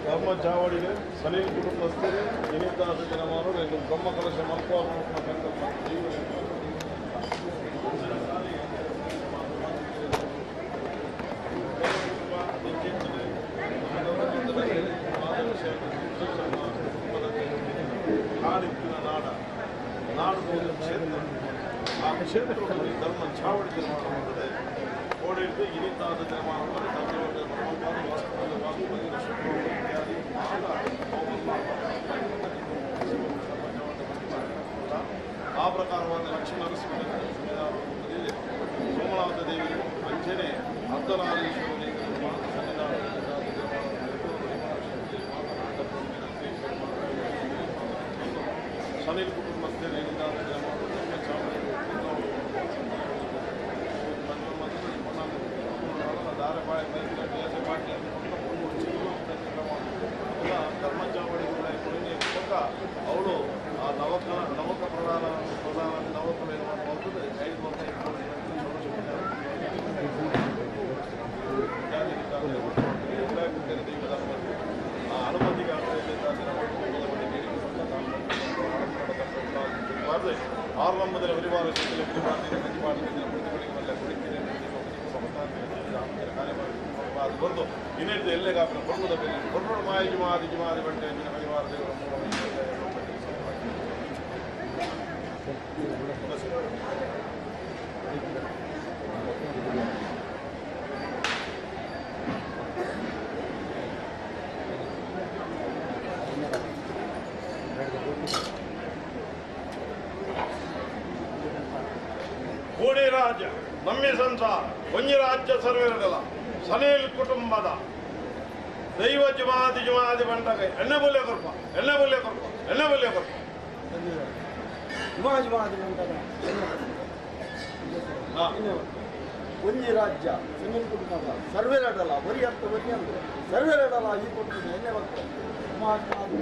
ಬ್ರಹ್ಮ ಚಾವಡಿಗೆ ಸನಿಲ್ ಕುಟುಂಬಸ್ಥರು ಇನಿತಾದ ಜನಮಾನವರು ಬ್ರಹ್ಮ ಕಲಶ ಮಲ್ಪುವ ಸಂಕಲ್ಪ ನಾಡಿನ ನಾಡ ನಾಡು ಒಂದು ಕ್ಷೇತ್ರ ಆ ಕ್ಷೇತ್ರದಲ್ಲಿ ಧರ್ಮ ಚಾವಡಿ ನಿರ್ಮಾಣ ಮಾಡುತ್ತದೆ ಕೋಡಿಟ್ಟು ಇನಿತಾದ ನಿರ್ಮಾಣ ಆ ಪ್ರಕಾರವಾದ ಲಕ್ಷ್ಮೀ ನರಸಿಂಹ ಸೋಮನಾಥ ದೇವಿ ಅಂಜನೆ ಅರ್ಧನಾರೀಶ್ವರ ಸನ್ನಿಧಾನ ಸನಿಲ್ ಕುಟುಂಬಸ್ಥರು ಅವಳು ಆ ನವಕ ನವಕ ಪ್ರಧಾನ ಪ್ರಧಾನ ನವಕ ಐದು ವರ್ಷ ಆರಂಭದಲ್ಲಿ ಪರಿವಾರ ಬರೆದು ಇನ್ನೆಡ್ದು ಎಲ್ಲೇ ಕಾಪಿನ ಕೊಡುವುದ ಬೆಲೆ ಕೊಡೋಣ ಮಾಯಿ ಜುಮಾದಿ ಜುಮಾದಿ ಬಂಡೆ ಪರಿವಾರ ದೇವರ ಕೋಡಿ ರಾಜ್ಯ ನಮ್ಮಿ ಸಂಸಾರ ಒಂಜಿ ರಾಜ್ಯ ಸರ್ವೇರಲ್ಲ ಸನೇಲ್ ಕುಟುಂಬದ ದೈವ ಜುಮಾದಿ ಜುಮಾದಿ ಬಂಡಗ ಎಣ್ಣೆ ಬುಲ್ಲೆ ಕೊರ್ಪ ಎಣ್ಣೆ ಬುಲ್ಲೆ ಕೊರ್ಪ ಎಣ್ಣೆ ಬುಲ್ಲೆ ಕೊರ್ಪ ಜುಮಾದಿ ಬಂಡಗ ಒಂಜಿ ರಾಜ್ಯ ಸುನಿಲ್ ಕುಟುಂಬದ ಸರ್ವೇರಡಲ ಒರಿ ಅರ್ಥ ಒರಿ ಅಂದ್ರೆ ಸರ್ವೇರಡಲ ಈ ಕುಟುಂಬ ಎಣ್ಣೆ ಬರ್ತದೆ ಜುಮಾದಿ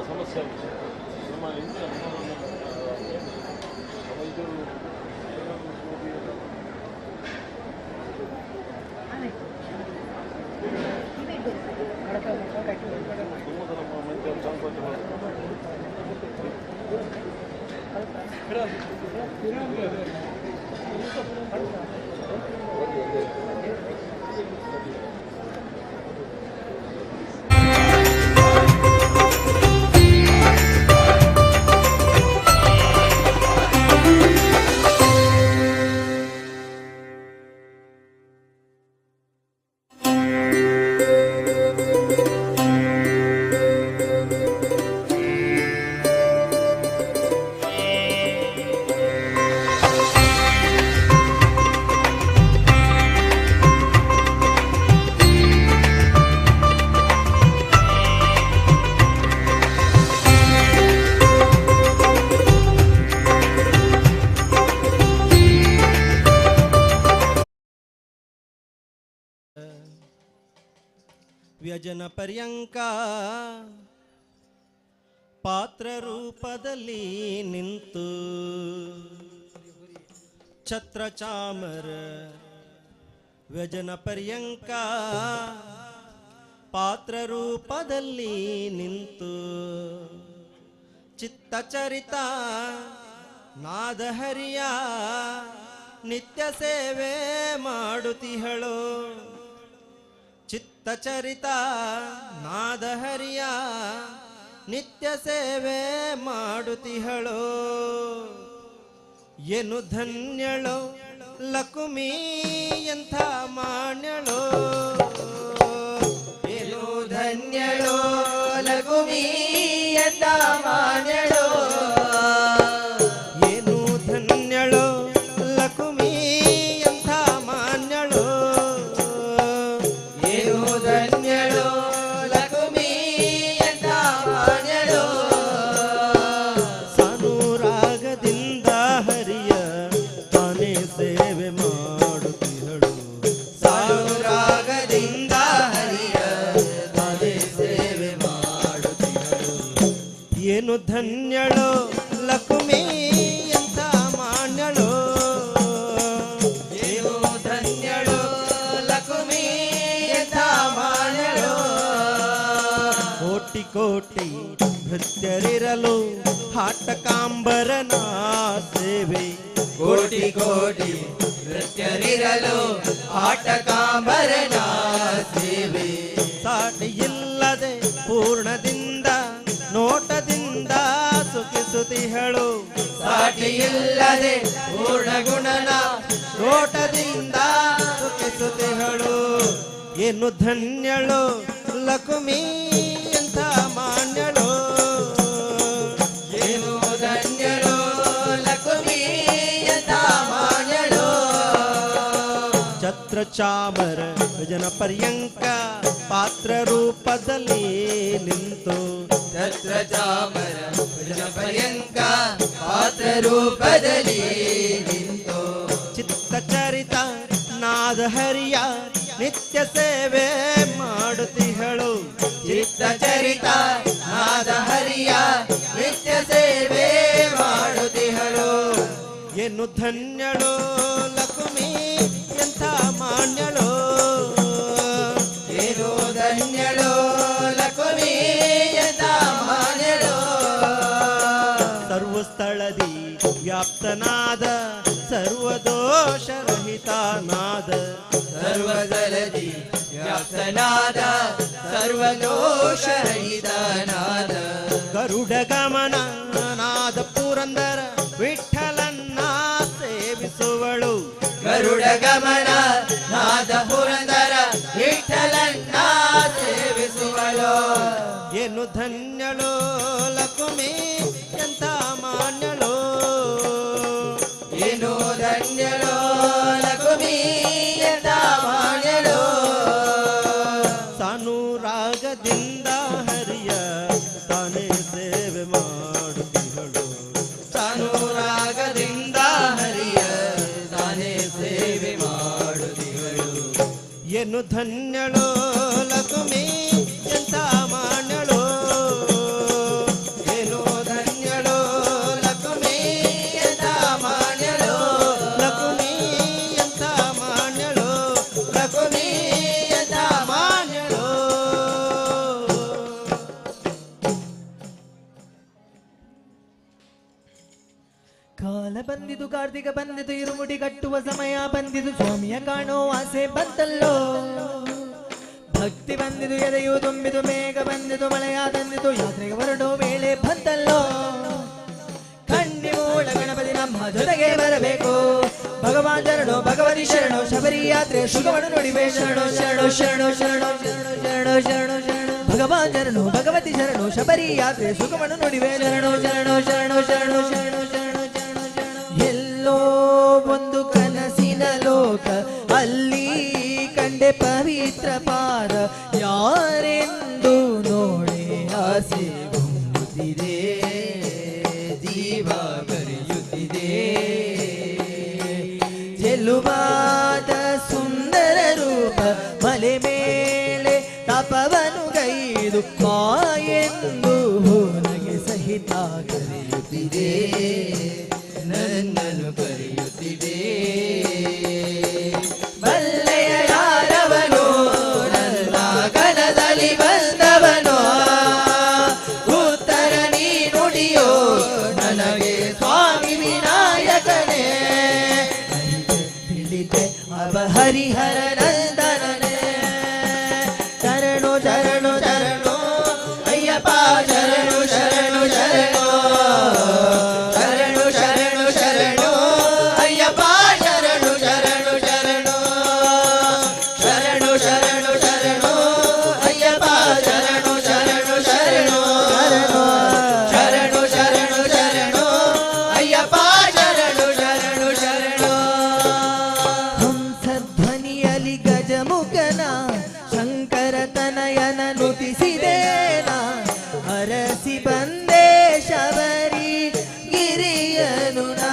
ಸಮಸ್ಯೆ ನಮ್ಮ ವ್ಯಜನ ಪರ್ಯಂಕ ಪಾತ್ರ ರೂಪದಲ್ಲಿ ನಿಂತು ಛತ್ರ ಚಾಮರ ವ್ಯಜನ ಪರ್ಯಂಕ ಪಾತ್ರ ರೂಪದಲ್ಲಿ ನಿಂತು ಚಿತ್ತಚರಿತ ನಾದಹರಿಯ ನಿತ್ಯ ಸೇವೆ ಮಾಡುತ್ತಿಹಳು. ಚಿತ್ತಚರಿತ ನಾದಹರಿಯ ನಿತ್ಯ ಸೇವೆ ಮಾಡುತ್ತಿಹಳು. ಏನು ಧನ್ಯಳು ಲಕುಮಿ ಎಂಥ ಮಾನ್ಯಳು, ಏನು ಧನ್ಯಳು ಲಕುಮಿ ಎಂಥ ಮಾನ್ಯಳು, ಏನು ಧನ್ಯಳು ಲಕುಮಿ ಎಂಥ ಮಾನ್ಯಳು, ಏನು ಧನ್ಯಳು ಲಕುಮಿ ಎಂಥ ಮಾನ್ಯಳು. ಸಾನುರಾಗದಿಂದ ಹರಿಯ ತಾನೇ ಸೇವೆ ಮಾಡುತ್ತಿಹಳು, ಸಾನುರಾಗದಿಂದ ಹರಿಯ ತಾನೇ ಸೇವೆ ಮಾಡುತ್ತಿಹಳು. ಏನು ಧನ್ಯಳು ಲಕುಮಿ ಎಂಥ ಮಾನ್ಯಳು, ಏನು ಧನ್ಯಳು ಲಕುಮಿ ಎಂಥ ಮಾನ್ಯಳು. ಕೋಟಿ ಕೋಟಿ ಭೃತ್ಯರಿರಲು ಹಾಟಕಾಂಬರನ ಸೇವೆ, ಕೋಟಿ ಕೋಟಿ ನೃತ್ಯರಿರಲು ಆಟಕಾಂಬರನ ಸೇವೆ, ಸಾಟಿ ಇಲ್ಲದೆ ಪೂರ್ಣದಿಂದ ನೋಟದಿಂದ ಸುಖಿಸುತ್ತಿಹಳು, ಸಾಟಿ ಇಲ್ಲದೆ ಪೂರ್ಣ ಗುಣನ ನೋಟದಿಂದ ಸುಖಿಸುತ್ತಿಹಳು. ಏನು ಧನ್ಯಳು ಲಕುಮಿ ಎಂಥ ಮಾನ್ಯಳು, ಏನು ಧನ್ಯಳು ಲಕುಮಿ ಎಂಥ ಮಾನ್ಯಳು. ಛತ್ರ ಚಾಮರ ಜನ ಪರ್ಯಂಕ ಪಾತ್ರ ರೂಪದಲ್ಲಿ ನಿಂತು, ಛತ್ರ ಚಾಮರ ಜನ ಪರ್ಯಂಕ ಪಾತ್ರ ರೂಪದಲ್ಲಿ ನಿಂತು, ಚಿತ್ತಚರಿತ ನಾದ ಹರಿಯ ನಿತ್ಯ ಸೇವೆ ಮಾಡುತ್ತಿಹಳು, ಚಿತ್ತಚರಿತ ನಾದ ಹರಿಯ ನಿತ್ಯ ಸೇವೆ ಮಾಡುತ್ತಿಹಳು. ಏನು ಧನ್ಯಳು ಲಕುಮಿ ಎಂಥ ಮಾನ್ಯಳು, ಏನು ಧನ್ಯಳು ಲಕುಮಿ ಎಂಥ ಮಾನ್ಯಳು. ಸರ್ವಸ್ಥಳದಿ ವ್ಯಾಪ್ತನಾದ ಸರ್ವದೋಷರಹಿತನಾದ, ಸರ್ವಸ್ಥಳದಿ ವ್ಯಾಪ್ತನಾದ ಸರ್ವದೋಷರಹಿತನಾದ, ಗರುಡ ಗಮನ ನಾದ ಪುರಂದರ ವಿಠಲನ್ನ ಸೇವಿಸುವಳು, ಗರುಡ ಗಮನ ನಾದ ಪುರಂದರ ವಿಠಲನ್ನ ಸೇವಿಸುವಳು. ಏನು ಧನ್ಯಳು ಲಕುಮಿ ಎಂಥ ಮಾನ್ಯಳು, ಏನು ಧನ್ಯಳು ಲಕುಮಿ ಎಂಥ ಮಾನ್ಯಳು. ಸಾನುರಾಗದಿಂದ ಹರಿಯ ತಾನೇ ಸೇವೆ ಮಾಡುತ್ತಿಹಳು, ಸಾನುರಾಗದಿಂದ ಹರಿಯ ತಾನೇ ಸೇವೆ ಮಾಡುತ್ತಿಹಳು. ಏನು ಧನ್ಯಳು ಲಕುಮಿ ಎಂಥ ಮಾನ್ಯಳು, ಏನು ಧನ್ಯಳು ಲಕುಮಿ ಎಂಥ ಮಾನ್ಯಳು, ಲಕುಮಿ ಎಂಥ ಮಾನ್ಯಳು, ಲಕುಮಿ ಎಂಥ ಮಾನ್ಯಳು. ಕಾಲ ಬಂದಿತು ಕಾರ್ತಿಕ ಬಂದಿತು, ಇರುಮುಡಿ ಕಟ್ಟುವ ಸಮಯ ಬಂದಿತು, ಸ್ವಾಮಿಯ ಕಾಣೋ ಆಸೆ ಬಂತಲ್ಲೋ. ಭಕ್ತಿ ಬಂದಿತು ಎದೆಯು ತುಂಬಿತು, ಮೇಘ ಬಂದಿತು ಮಳೆಯ ತಂದಿತು, ಯಾತ್ರೆಗೆ ಹೊರಡೋ ವೇಳೆ ಬಂತಲ್ಲೋ. ಕಣ್ಣಿ ಮೂಲ ಗಣಪತಿ ನಮ್ಮ ಜೊತೆಗೆ ಬರಬೇಕು, ಭಗವಾನ್ ಶರಣು ಭಗವತಿ ಶರಣು, ಶಬರಿ ಯಾತ್ರೆ ಸುಖವನ್ನು ನುಡಿವೆ ಶರಣು ಶರಣು ಶರಣು ಶರಣು ಶರಣು ಶರಣು ಶರಣು ಶರಣು. ಭಗವಾನ್ ಶರಣು ಭಗವತಿ ಶರಣು, ಶಬರಿ ಯಾತ್ರೆ ಸುಖವನ್ನು ನುಡಿವೆ ಶರಣು ಶರಣು ಶರಣು ಶರಣು ಶರಣು ಶರಣು ಶರಣು ಶರಣು. ಎಲ್ಲೋ ಒಂದು ಕನಸಿನ ಲೋಕ, ಅಲ್ಲಿ ಕಂಡೆ ಪವಿತ್ರ ಪಾದ, ಯಾರೆಂದು ನೋಡೆ ಆಸೆ ಹೊಮ್ಮುತ್ತಿದೆ, ಜೀವ ಕರೆಯುತ್ತಿದೆ. ಚೆಲುವಾದ ಸುಂದರ ರೂಪ, ಮಲೆ ಮೇಲೆ ತಪವ ಬಂದು ಬಾಯೆಂದು ನನಗೆ ಸಹಿತ ಕರೆಯುತ್ತಿದೆ, ನನ್ನನ್ನು ಕರೆಯುತ್ತಿದೆ. ಬಲ್ಲೆಯ ಯಾರವನು ನನ್ನ ಕನದಲ್ಲಿ ಬಂದವನು, ಉತ್ತರ ನೀ ನುಡಿಯೋ ನನಗೆ ಸ್ವಾಮಿ ವಿನಾಯಕನೇ. ತಿಳಿತೆ ಅವ ಹರಿಹರ ನಂದನನೇ. ಶರಣು ಶರಣು ಶರಣು ಅಯ್ಯಪ್ಪ, ಶರಣು ಶರಣು ಶರಣು, ಶರಣು ಶರಣು ಶರಣು ಅಯ್ಯಪ್ಪ, ಶರಣು ಶರಣು ಶರಣು, ಶರಣು ಶರಣು ಶರಣು ಅಯ್ಯಪ್ಪ, ಶರಣು ಶರಣು ಶರಣು, ಶರಣು ಶರಣು ಶರಣು ಅಯ್ಯಪ್ಪ, ಶರಣು ಶರಣು ಶರಣು. ಹಂಸಧ್ವನಿಯಲಿ ಗಜಮುಖನ ಶಂಕರ ತನಯನ ನುತಿಸಿದೇನ, ಹರಸಿ ಬಂದೆ ಶಬರಿ ಗಿರಿಯನು ನಾ.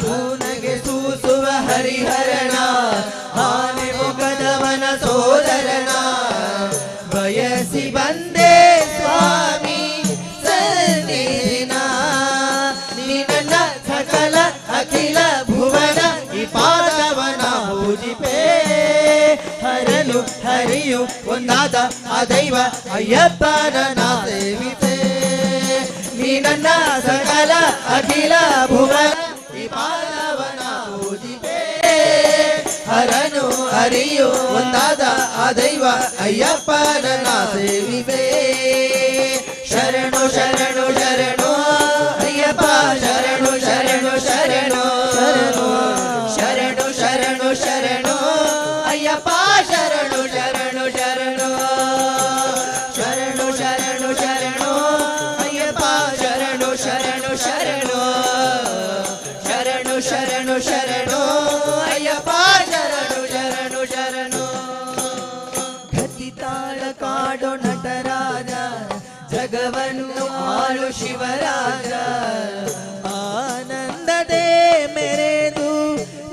ಪೂನಗೆ ಸೂಸುವ ಹರಿಹರಣ, ಆನೆ ಮುಖದವನ ಸೋದರನ, ಬಯಸಿ ಬಂದೆ ಸ್ವಾಮಿ ಸನ್ನಿಧಿನ. ನಿನ್ನ ಸಕಲ ಅಖಿಲ ಭುವನ ಈ ಪಾದವನ ಪೂಜಿಪೇ, ಹರನು ಹರಿಯು ಒಂದಾದ ಆ ದೈವ ಅಯ್ಯಪ್ಪನ ಸೇವಿತೆ. ನೀನನ್ನ ಸಕಲ ಅಖಿಲ ಭುವನ ಈ ಪಾದವನ ಪೂಜಿಪೇ, ಹರನು ಹರಿಯು ಒಂದಾದ ಆ ದೈವ ಅಯ್ಯಪ್ಪನ ಸೇವಿಪೇ. ಶರಣು ಶರಣು ಶರಣು ಅಯ್ಯಪ್ಪ, ಶರಣು ಶರಣು ಶರಣು, ಶರಣು ಶರಣು ಶರಣು ಅಯ್ಯಪ್ಪ, ಶರಣು ಶರಣು ಶರಣು, ಶರಣು ಶರಣು ಶರಣು ಅಯ್ಯಪ್ಪ, ಶರಣು ಶರಣು ಶರಣು, ಶರಣು ಶರಣು ಶರಣು ಅಯ್ಯಪ್ಪ, ಶರಣು ಶರಣು ಶರಣು. ಗತಿತಾಳ ಕಾಡೋ ನಟರಾಜ, ಜಗವನ್ನು ಆಳು ಶಿವರಾಜ, ಆನಂದದೇ ಮೆರೆದು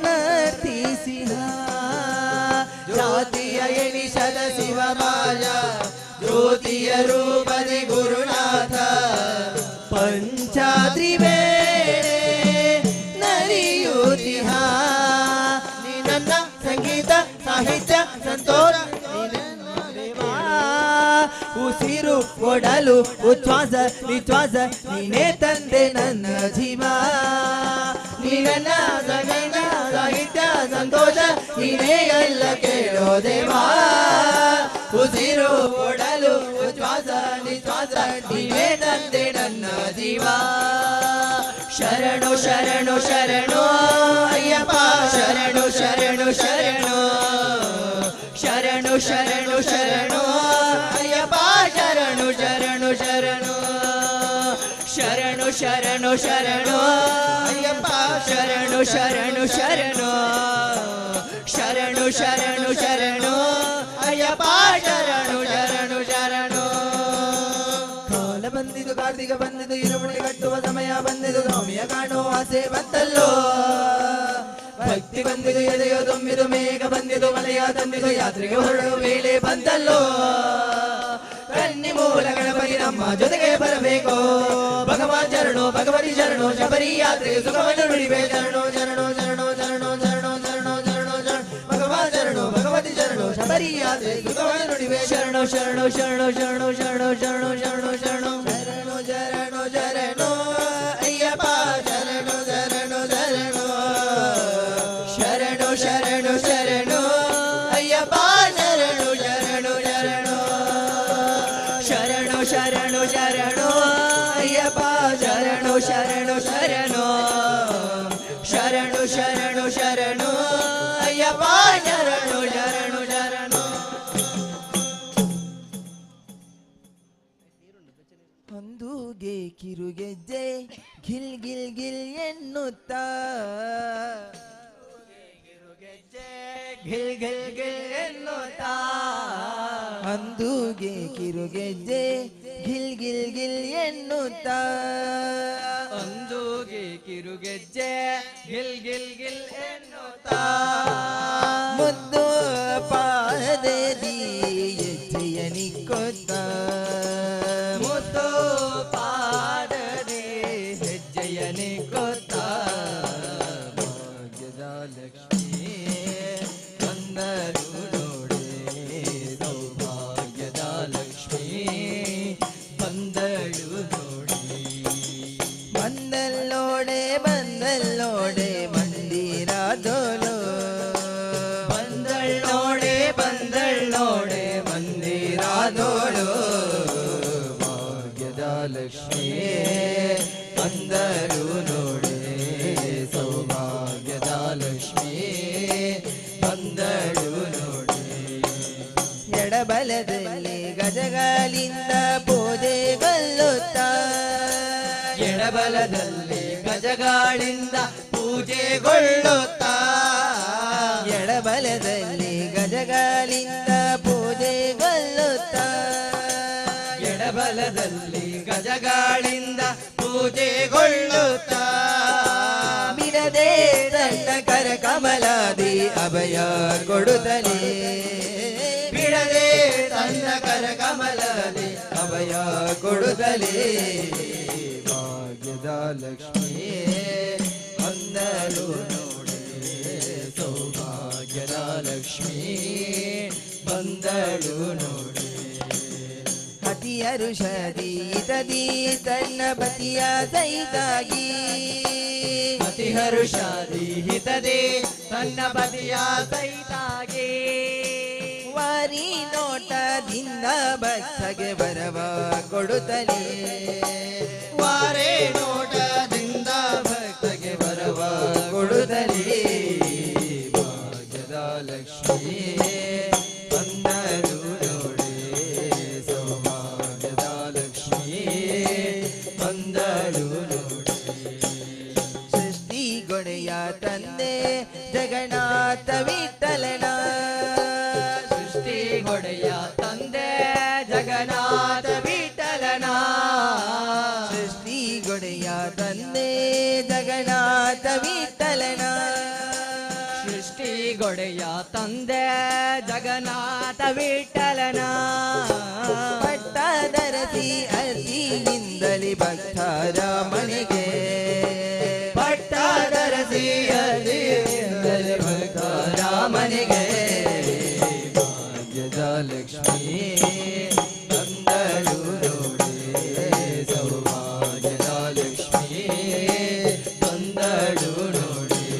ನರ್ತಿಸಿಹ. ಜಾತಿಯ ಎಣಿಸದ ಶಿವಮಾಯ, ಜ್ಯೋತಿಯ ರೂಪದಿ ಗುರುನಾಥ, ಪಂಚಾದ್ರಿ ವೇಳೆ ನರಿಯುತಿಹ. ನಿನ್ನ ಸಂಗೀತ ಸಾಹಿತ್ಯ ಸಂತೋಷ ಉಸಿರು ಒಡಲು ಉಚ್ಛ್ವಾಸ ನಿಶ್ವಾಸ ನೀನೇ ತಂದೆ ನನ್ನ ಜೀವ. ನಿನ್ನ ಸಂಗೀತ ಸಾಹಿತ್ಯ ಸಂತೋಷ ನೀನೇ ಎಲ್ಲ ಕೇಳೋ ದೇವಾ. ಉಸಿರು ಒಡಲು ಉಚ್ಛ್ವಾಸ ನಿಶ್ವಾಸ ನೀನೇ ತಂದೆ ನನ್ನ ಜೀವ. ಶರಣು ಶರಣು ಶರಣು ಅಯ್ಯಪ್ಪ, ಶರಣು ಶರಣು ಶರಣು, ಶರಣು ಶರಣು ಶರಣು ಅಯ್ಯಪ್ಪ, ಶರಣು ಶರಣು ಶರಣು, ಶರಣು ಶರಣು ಶರಣು ಅಯ್ಯಪ್ಪ, ಶರಣು ಶರಣು ಶರಣು, ಶರಣು ಶರಣು ಶರಣು ಅಯ್ಯಪ್ಪ, ಶರಣು ಶರಣು ಶರಣು. ಕಾಲ ಬಂದಿತು ಕಾರ್ತಿಕ ಬಂದಿತು, ಇರುಮುಡಿ ಕಟ್ಟುವ ಸಮಯ ಬಂದಿತು, ಸ್ವಾಮಿಯ ಕಾಣುವ ಆಸೆ ಬಂತಲ್ಲೋ. ಭಕ್ತಿ ಬಂದಿತು ಎದೆಯೋ ತುಂಬಿದು, ಮೇಘ ಬಂದಿತು ಮಲೆಯ ತಂದಿತು, ಯಾತ್ರೆಗೆ ಹೊರಡುವ ವೇಳೆ ಬಂತಲ್ಲೋ. ಕನ್ನಿ ಮೂಲ ಗಣಪತಿ ನಮ್ಮ ಜೊತೆಗೆ ಬರಬೇಕು, ಭಗವಾನ್ ಶರಣು ಭಗವತಿ ಶರಣು, ಶಬರಿ ಯಾತ್ರೆಗೆ ಸುಖವನ್ನು ನುಡಿವೆ. ಶರಣು ಶರಣು ಶರಣು ಶರಣು ಶರಣು ಶರಣು ಶರಣು ಶರಣು ಭಗವಾನ್ ಶರಣು ಭಗವತಿ ಶರಣು, ಶಬರಿ ಯಾತ್ರೆಗೆ ಸುಖವನ್ನು ನುಡಿವೆ. ಶರಣು ಶರಣು ಶರಣು ಶರಣು ಶರಣು ಶರಣು ಶರಣು ಶರಣು ಶರಣು ಶರಣು ಶರಣು ಅಯ್ಯಪ್ಪ, ಶರಣು ಶರಣು ಶರಣು, ಶರಣು ಶರಣು ಶರಣು ಅಯ್ಯಪ್ಪ, ಶರಣು ಶರಣು ಶರಣು, ಶರಣು ಶರಣು ಶರಣು ಅಯ್ಯಪ್ಪ, ಶರಣು ಶರಣು ಶರಣು, ಶರಣು ಶರಣು ಶರಣು ಅಯ್ಯಪ್ಪ, ಶರಣು ಶರಣು ಶರಣು. ಒಂದುಗೆ ಕಿರುಗೆಜ್ಜೆ ಗಿಲ್ ಗಿಲ್ ಗಿಲ್ ಎನ್ನುತ್ತಾ, ಗಿಲ್ ಗಿಲ್ ಗಿಲ್ ಎನ್ನುತ್ತಾ, ಅಂದುಗೆ ಕಿರುಗೆಜ್ಜೆ ಗಿಲ್ ಗಿಲ್ ಗಿಲ್ ಎನ್ನುತ್ತಾ, ಅಂದುಗೆ ಕಿರುಗೆಜ್ಜೆ ಗಿಲ್ ಗಿಲ್ ಗಿಲ್ ಎನ್ನುತ್ತಾ, ಮುದ್ದು ಪಾದದಿ ಹೆಜ್ಜೆಯ ನಿಕ್ಕ ನಿಕೊತ್ತ ಮುತ್ತು ಪಾದದಿ ಹೆಜ್ಜೆಯ ನಿಕೊತ್ತ ಭಾಗ್ಯದ ಲಕ್ಷ್ಮೀ ಬಂದರು ನೋಡೆ ಸೌಭಾಗ್ಯದ ಲಕ್ಷ್ಮೀ ಬಂದಳು ನೋಡಿ ಬಂದಲ್ಲೋಡೆ ಬಂದಲ್ಲೋಡೆ ಮಂದಿರದೋಲು ಬಂದಳ್ಳೋಡೆ ಬಂದಳ್ಳೋಡೆ ಮಂದಿರದೋಳು ಭಾಗ್ಯದ ಲಕ್ಷ್ಮೀ ಬಂದರು ನೋಡೆ ಸೌಭಾಗ್ಯದ ಲಕ್ಷ್ಮೀ ಬಂದಳು ನೋಡಿ ಎಡಬಲದಲ್ಲಿ ಗಜಗಳಿಂದ ಪೂಜೆಗೊಳ್ಳುತ್ತ ಎಡಬಲದಲ್ಲಿ ಗಜಗಳಿಂದ ಪೂಜೆಗೊಳ್ಳುತ್ತ ಎಡಬಲದಲ್ಲಿ ಗಜಗಳಿಂದ ಪೂಜೆಗೊಳ್ಳುತ್ತ ಎಡಬಲದಲ್ಲಿ ಗಜಗಳಿಂದ ಪೂಜೆಗೊಳ್ಳುತ್ತ ಬಿಡದೆ ತನ್ನ ಕರ ಕಮಲಾದಿ ಅಭಯ ಕೊಡುತ್ತಲೇ ಬಿಡದೆ ತನ್ನ ಕರ ಕಮಲಾದಿ ಅಭಯ ಕೊಡುತ್ತಲೇ ಭಾಗ್ಯದ ಲಕ್ಷ್ಮೀ ಬಂದಳು ನೋಡೆ ಸೌಭಾಗ್ಯದ ಲಕ್ಷ್ಮೀ ಬಂದಳು ನೋಡೆ ಅತಿ ಹರುಷದಿ ತನ್ನ ಪತಿಯ ಸಹಿತಾಗಿ ಅತಿ ಹರುಷದಿ ಹಿತದಿ ತನ್ನ ಪತಿಯ ಸಹಿತಾಗಿ ವಾರಿ ನೋಟದಿಂದ ಭಕ್ತಗೆ ಬರವ ಕೊಡುತ್ತಲೇ ವಾರೇ ನೋಟದಿಂದ ಭಕ್ತಗೆ ಬರವ ಕೊಡುತ್ತಲೇ ಭಾಗ್ಯದ ಲಕ್ಷ್ಮೀ ಬಂದಳು ನೋಡೆ ಸೌಭಾಗ್ಯದ ಲಕ್ಷ್ಮೀ ಬಂದಳು ನೋಡೆ ಸೃಷ್ಟಿಗೊಡೆಯ ತಂದೆ ಜಗನ್ನಾಥ ವಿಠಲನ ಸೃಷ್ಟಿಗೊಡೆಯ ತಂದೆ ಜಗನ್ನಾಥ ವಿಠಲನ ಸೃಷ್ಟಿಗೊಡೆಯ ತಂದೆ ಜಗನ್ನಾಥ ವಿಠಲನ ಸೃಷ್ಟಿಗೊಡೆಯ ತಂದೆ ಜಗನ್ನಾಥ ವಿಠಲನ ಪಟ್ಟದರಸಿ ಅತಿಯಿಂದಲಿ ಭಕ್ತರ ಮನೆಗೆ ಪಟ್ಟದರಸಿ ಅತಿಯಿಂದಲಿ ಭಕ್ತರ ಮನೆಗೆ ಭಾಗ್ಯದ ಲಕ್ಷ್ಮೀ ಬಂದಳು ನೋಡೆ ಸೌಭಾಗ್ಯದ ಲಕ್ಷ್ಮೀ ಬಂದಳು ನೋಡೆ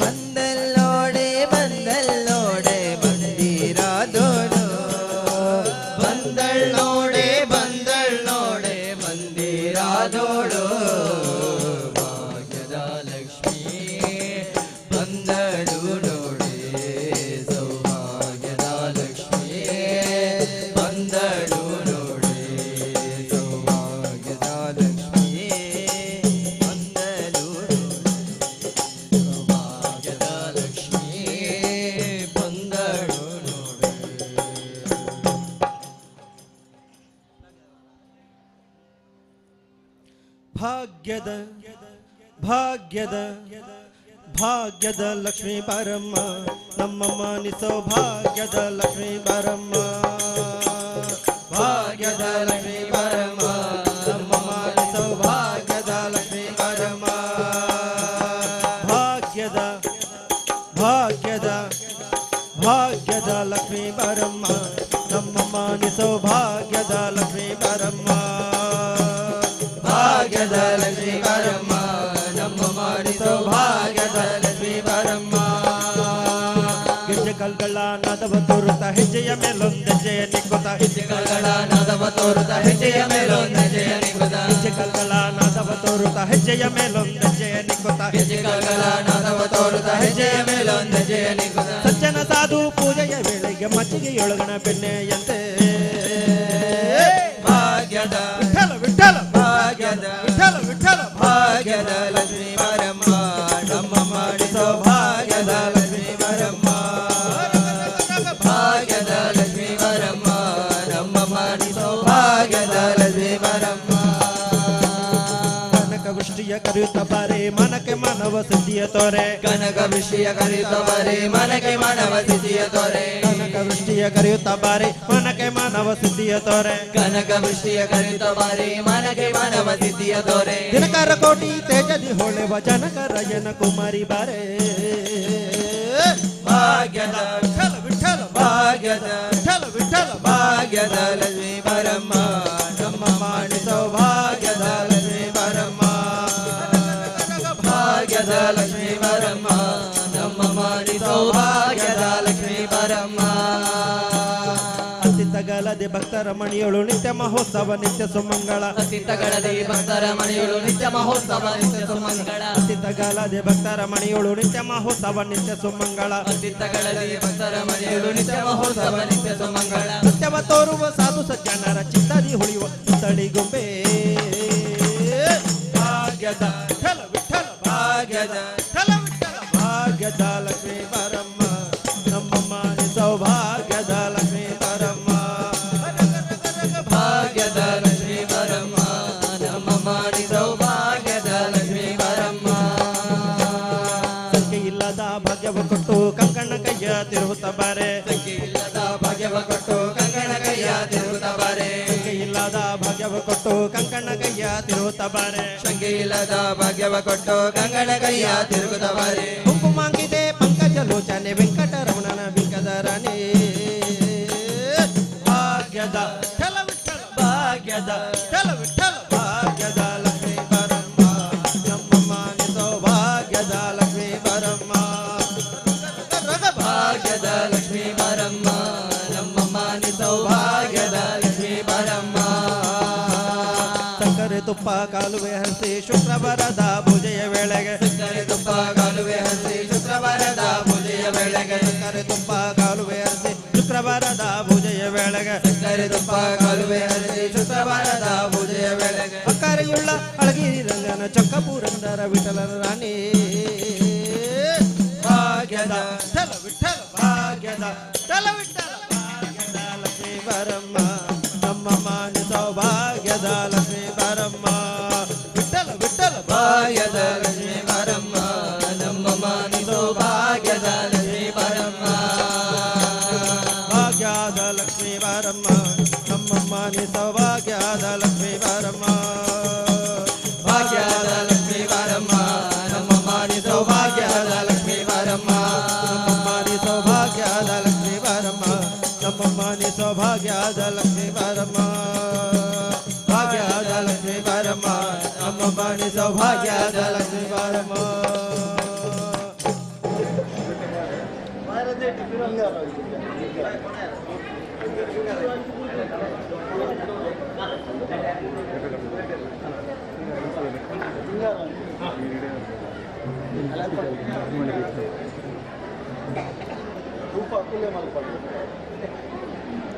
ಬಂದಲ್ಲೋಡೆ ಬಂದಲ್ಲೋಡೆ ಮಂದಿರದೋಡು ಬಂದಳ್ಳೋಡೆ ಬಂದಳ್ಳೋಡೆ ಮಂದಿರದೋಡು ಭಾಗ್ಯದ ಲಕ್ಷ್ಮೀ ಬಂದಳು ನೋಡೆ ಸೌಭಾಗ್ಯದ ಲಕ್ಷ್ಮೀ ಬಂದಳು ನೋಡೆ ಸೌಭಾಗ್ಯದ ಲಕ್ಷ್ಮೀ ಬಂದಳು ಸೌಭಾಗ್ಯದ ಲಕ್ಷ್ಮೀ ಬಂದಳು ನೋಡೆ. ಭಾಗ್ಯದ ಭಾಗ್ಯದ ಭಾಗ್ಯದ ಲಕ್ಷ್ಮೀ ಬಾರಮ್ಮ ನಮ್ಮ ಮಾನಿಸೋ ಭಾಗ್ಯದ ಲಕ್ಷ್ಮೀ ಬಾರಮ್ಮ ಭಾಗ್ಯದ ಲಕ್ಷ್ಮೀ ಬಾರಮ್ಮ ನಮ್ಮ ಮಾನಿಸೋ ಭಾಗ್ಯದ ಲಕ್ಷ್ಮೀ ಬಾರಮ್ಮ ಭಾಗ್ಯದ ಭಾಗ್ಯದ ಭಾಗ್ಯದ ಲಕ್ಷ್ಮೀ ಬಾರಮ್ಮ ನಮ್ಮ ಮಾನಿಸೋ ಭಾಗ್ಯದ ಲಕ್ಷ್ಮೀ ಬಾರಮ್ಮ ಭಾಗ್ಯದ ಲಕ್ಷ್ಮೀ ಬಾರಮ್ಮ ನಮ್ಮ ಮಾಡಿಸೋ ಭಾಗ್ಯದ ಲಕ್ಷ್ಮೀ ಬಾರಮ್ಮ ಗೆಜ್ಜೆ ಕಲ್ಗಳ ನಾದವ ತೋರುತ್ತ ಹೆಜ್ಜೆಯ ಮೇಲೊಂದೆಜ್ಜೆಯ ನಿಕ್ಕುತ್ತ ಹೆಜ್ಜೆ ಕಲ್ಗಳ ನಾದವ ತೋರುತ್ತ ಹೆಜ್ಜೆಯ ಮೇಲೊಂದೆಜ್ಜೆಯ ನಿಕ್ಕುತ್ತ ಹೆಜ್ಜೆ ಕಲ್ಗಳ ನಾದವ ತೋರುತ್ತ ಹೆಜ್ಜೆಯ ಮೇಲೊಂದೆಜ್ಜೆಯ ನಿಕ್ಕುತ್ತ ಹೆಜ್ಜೆ ಕಲ್ಗಳ ನಾದವ ತೋರುತ್ತ ಹೆಜ್ಜೆಯ ಮೇಲೊಂದೆಜ್ಜೆಯ ನಿಕ್ಕುತ್ತ ಸಜ್ಜನ ಸಾಧು ಪೂಜೆಯ ವೇಳೆಗೆ ಮಜ್ಜಿಗೆಯೊಳಗಣ ಬೆಣ್ಣೆಯಂತೆ ಭಾಗ್ಯದ ವಿಠಲ ವಿಠಲ ಭಾಗ್ಯದ ವಿಠಲ ವಿಠಲ ಭಾಗ್ಯದ ಲಕ್ಷ್ಮೀ ಬಾರಮ್ಮ ನಮ್ಮ ಮಾಡಿಸೋ ಭಾಗ್ಯದ ಲಕ್ಷ್ಮೀ ಬಾರಮ್ಮ ಭಾಗ್ಯದ ಲಕ್ಷ್ಮೀ ಬಾರಮ್ಮ ನಮ್ಮ ಮಾಡಿಸೋ ಭಾಗ್ಯದ ಲಕ್ಷ್ಮೀ ಬಾರಮ್ಮ ಕನಕ ವೃಷ್ಟಿಯ ಕರೆಯುತ್ತ ಬಾರೆ ಮನಕ್ಕೆ ಮಾನವ ಸಿದ್ಧಿಯ ತೋರೆ ಕನಕ ವೃಷ್ಟಿಯ ಕರೆಯುತ್ತ ಬಾರೆ ಮನಕ್ಕೆ ಮಾನವ ಸಿದ್ಧಿಯ ತೋರೆ ಕನಕ ವೃಷ್ಟಿಯ ವೃಷ್ಟಿಯ ಕರೆಯುತ್ತ ಬಾರೆ ಮನಕೆ ಮಾನವ ಸಿದ್ಧಿಯ ತೋರೆ ಕನಕ ವೃಷ್ಟಿಯ ಕರೆಯುತ್ತ ಬಾರೆ ಮನಕೆ ಮಾನವ ಸಿದ್ಧಿಯ ತೋರೆ ದಿನಕರ ಕೋಟಿ ತೇಜದಿ ಹೊಳೆವ ಜನಕ ರಯನ ಕುಮಾರಿ ಬಾರೆ ಭಾಗ್ಯದ ವಿಠಲ ವಿಠಲ ಭಾಗ್ಯದ ವಿಠಲ ವಿಠಲ ಭಾಗ್ಯದ ಲಕ್ಷ್ಮೀ ಬರಮ್ಮ ನಮ್ಮ ಮಾಡಿ ಸೌಭಾಗ್ಯದ ಲಕ್ಷ್ಮೀ ಬರಮ್ಮ ಭಾಗ್ಯದ ಲಕ್ಷ್ಮೀ ಬರಮ್ಮ ನಮ್ಮ ಮಾಡಿ ಸೌಭಾಗ್ಯದ ಲಕ್ಷ್ಮೀ ಬರಮ್ಮ ಅತಿಥಗಲದೆ ಭಕ್ತರ ಮಣಿಯೊಳು ನಿತ್ಯ ಮಹೋತ್ಸವ ನಿತ್ಯ ಸುಮಂಗಳ ಅತಿಥಗಳದೆ ಭಕ್ತರ ಮಣಿಯೊಳು ನಿತ್ಯ ಮಹೋತ್ಸವ ನಿತ್ಯ ಸುಮಂಗಳ ಅತಿಥಗಲದೆ ಭಕ್ತರ ಮಣಿಯೊಳು ನಿತ್ಯ ಮಹೋತ್ಸವ ನಿತ್ಯ ಸುಮಂಗಳ ಅತಿಥಗಳದೆ ಭಕ್ತರ ಮಣಿಯೊಳು ನಿತ್ಯ ಮಹೋತ್ಸವ ನಿತ್ಯ ಸುಮಂಗಳ ಸತ್ಯವ ತೋರುವ ಸಾಧು ಸಜ್ಜನರ ಚಿತ್ತದಿ ಹುಳಿಯುವ ತಳಿಗೊಂಬೆ ಭಾಗ್ಯದ ವಿಠಲ ವಿಠಲ ಭಾಗ್ಯದ ವಿಠಲ ವಿಠಲ ಭಾಗ್ಯದ ಲಕ್ಷ್ಮೀ ಬರಮ್ಮ ನಮ್ಮ ಮಾನಿ ಸೌಭಾಗ್ಯದ ಲಕ್ಷ್ಮೀ ಬರಮ್ಮ ಭಾಗ್ಯದ ಲಕ್ಷ್ಮೀ ಬರಮ್ಮ ನಮ್ಮ ಮಾಡಿ ಸೌಭಾಗ್ಯದ ಲಕ್ಷ್ಮೀ ಬರಮ್ಮ ಸಂಖ್ಯೆ ಇಲ್ಲದ ಭಾಗ್ಯವ ಕೊಟ್ಟು ಕಂಕಣ ಕೈಯ ತಿರುಗುತ್ತ ಬಾರೆ ಸಂಖ್ಯೆ ಇಲ್ಲದ ಭಾಗ್ಯವ ಕೊಟ್ಟು ಕಂಕಣ ಕೈಯ ತಿರುಗುತ್ತ ಬಾರೆ ಸಂಖ್ಯೆ ಇಲ್ಲದ ಭಾಗ್ಯವ ಕೊಟ್ಟು ಕಂಕಣ ಕೈಯ ತಿರುಗುತ್ತ ಬಾರೆ ಸಂಖ್ಯೆ ಇಲ್ಲದ ಭಾಗ್ಯವ ಕೊಟ್ಟು ಕಂಕಣ ಕೈಯ ತಿರುಗುತ್ತ ಬಾರೆ ಕುಂಕುಮಾಂಕಿತೆ ಪಂಕಜ ಲೋಚನೆ ವೆಂಕಟರಮಣನ ಬಿಂಕದ ರಾಣಿ ಭಾಗ್ಯದ ವಿಠಲ ವಿಠಲ ಭಾಗ್ಯದ ವಿಠಲ ವಿಠಲ ಭಾಗ್ಯದ ಲಕ್ಷ್ಮೀ ಬರಮ್ಮ ನಮ್ಮ ಮಾನಿ ಸೌಭಾಗ್ಯದ ಲಕ್ಷ್ಮೀ ಬರಮ್ಮ ಭಾಗ್ಯದ ಲಕ್ಷ್ಮೀ ಬರಮ್ಮ ನಮ್ಮ ಮಾನಿ ಸೌಭಾಗ್ಯದ ಲಕ್ಷ್ಮೀ ಬರಮ್ಮ ಸಕ್ಕರೆ ತುಪ್ಪ ಕಾಲುವೆ ಹರಿಸಿ ಶುಕ್ರವಾರದ ಪೂಜೆಯ ವೇಳೆಗೆ ಸಕ್ಕರೆ ತುಪ್ಪ ಕಾಲುವೆ ಹರಿಸಿ ಶುಕ್ರವಾರದ ಪೂಜೆಯ ವೇಳೆಗೆ ಸಕ್ಕರೆ ತುಪ್ಪ ಕಾಲುವೆ ಹರಿಸಿ ಶುಕ್ರವಾರದ ಪೂಜೆಯ ವೇಳೆಗೆ ಸಕ್ಕರೆ ತುಪ್ಪ ಕಾಲುವೆ ಹರಿಸಿ ಶುಕ್ರವಾರದ ಪೂಜೆಯ ವೇಳೆಗೆ ಅಕ್ಕರೆಯುಳ್ಳ ಅಳಗಿರಿ ರಂಗನ ಚೊಕ್ಕ ಪುರಂದರ ವಿಠಲನ ರಾಣಿ ಭಾಗ್ಯದ ವಿಠಲ ವಿಠಲ ಭಾಗ್ಯದ ವಿಠಲ ವಿಠಲ ಭಾಗ್ಯದ ಲಕ್ಷ್ಮೀ ಬರಮ್ಮ ನಮ್ಮ ಮಾನಿ ಸೌಭಾಗ್ಯದ ಲಕ್ಷ್ಮೀ ಬರಮ್ಮ ವಿಠಲ ವಿಠಲ ಭಾಗ್ಯದ ಲಕ್ಷ್ಮೀ ಬರಮ್ಮ ನಮ್ಮ ಮಾನಿ ಸೌಭಾಗ್ಯದ ಲಕ್ಷ್ಮೀ ಬರಮ್ಮ ಭಾಗ್ಯದ ಲಕ್ಷ್ಮೀ ಬಾರಮ್ಮ ನಮ್ಮ ಮಾನಿ ಸೌಭಾಗ್ಯದ ಲಕ್ಷ್ಮೀ ಬಾರಮ್ಮ ಭಾಗ್ಯದ ಲಕ್ಷ್ಮೀ ಬಾರಮ್ಮ ನಮ್ಮ ಮಾನಿ ಸೌಭಾಗ್ಯದ ಲಕ್ಷ್ಮೀ ಬಾರಮ್ಮ ನಮ್ಮ ಮಾನಿ ಸೌಭಾಗ್ಯದ ಲಕ್ಷ್ಮೀ ಬಾರಮ್ಮ ನಮ್ಮ ಮಾನಿ ಸೌಭಾಗ್ಯದ ಲಕ್ಷ್ಮೀ ಬಾರಮ್ಮ ಭಾಗ್ಯದ ಲಕ್ಷ್ಮೀ ಬಾರಮ್ಮ ನಮ್ಮ ಮಾನಿ ಸೌಭಾಗ್ಯದ ಲಕ್ಷ್ಮೀ ಬಾರಮ್ಮ. ರೂಪ ಅಕುಲೆ ಮಲ್ಪಡು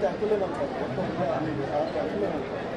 ಅಕುಲೆ ಮಲ್ಪಡು ಅಕುಲೆ ಮಲ್ಪಡು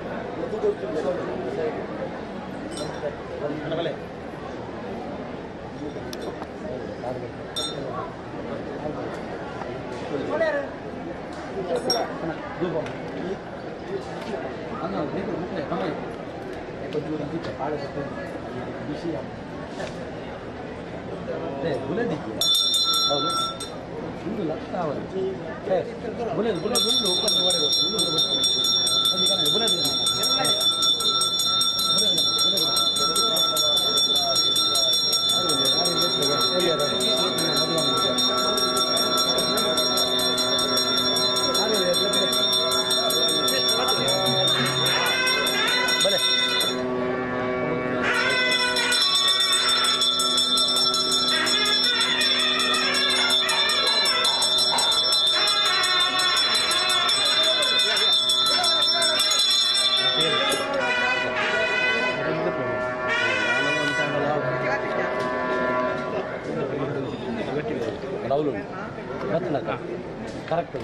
ಒದ್ದು ಗೊತ್ತಿಲ್ಲ. ಕರೆಕ್ಟ್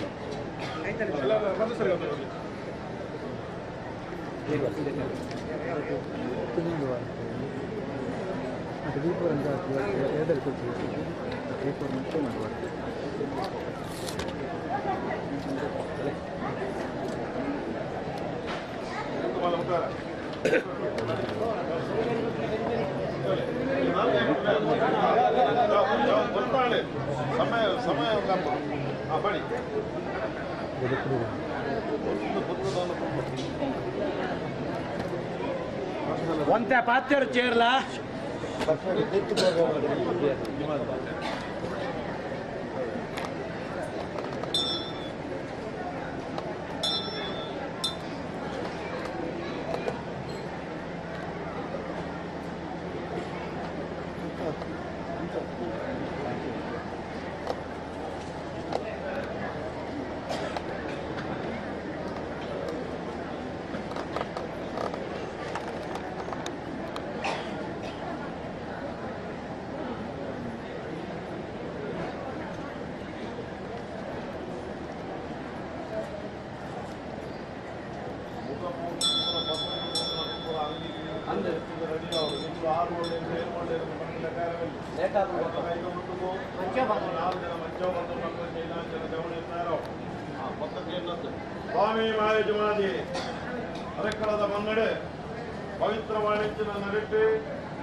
ಸಮಯ ಸಮಯ ಬನ್ನಿ. ಒಂತೆ ಪಾತ್ಯರು ಚೇರ್ಲಾ ಸ್ವಾಮಿ ಮಾಯಜಮಾದಿ ಅರಕ್ಕಳದ ಮನ್ನಡೆ ಪವಿತ್ರ ವಾಣಿಜ್ಯನ ನಡಿಟ್ಟು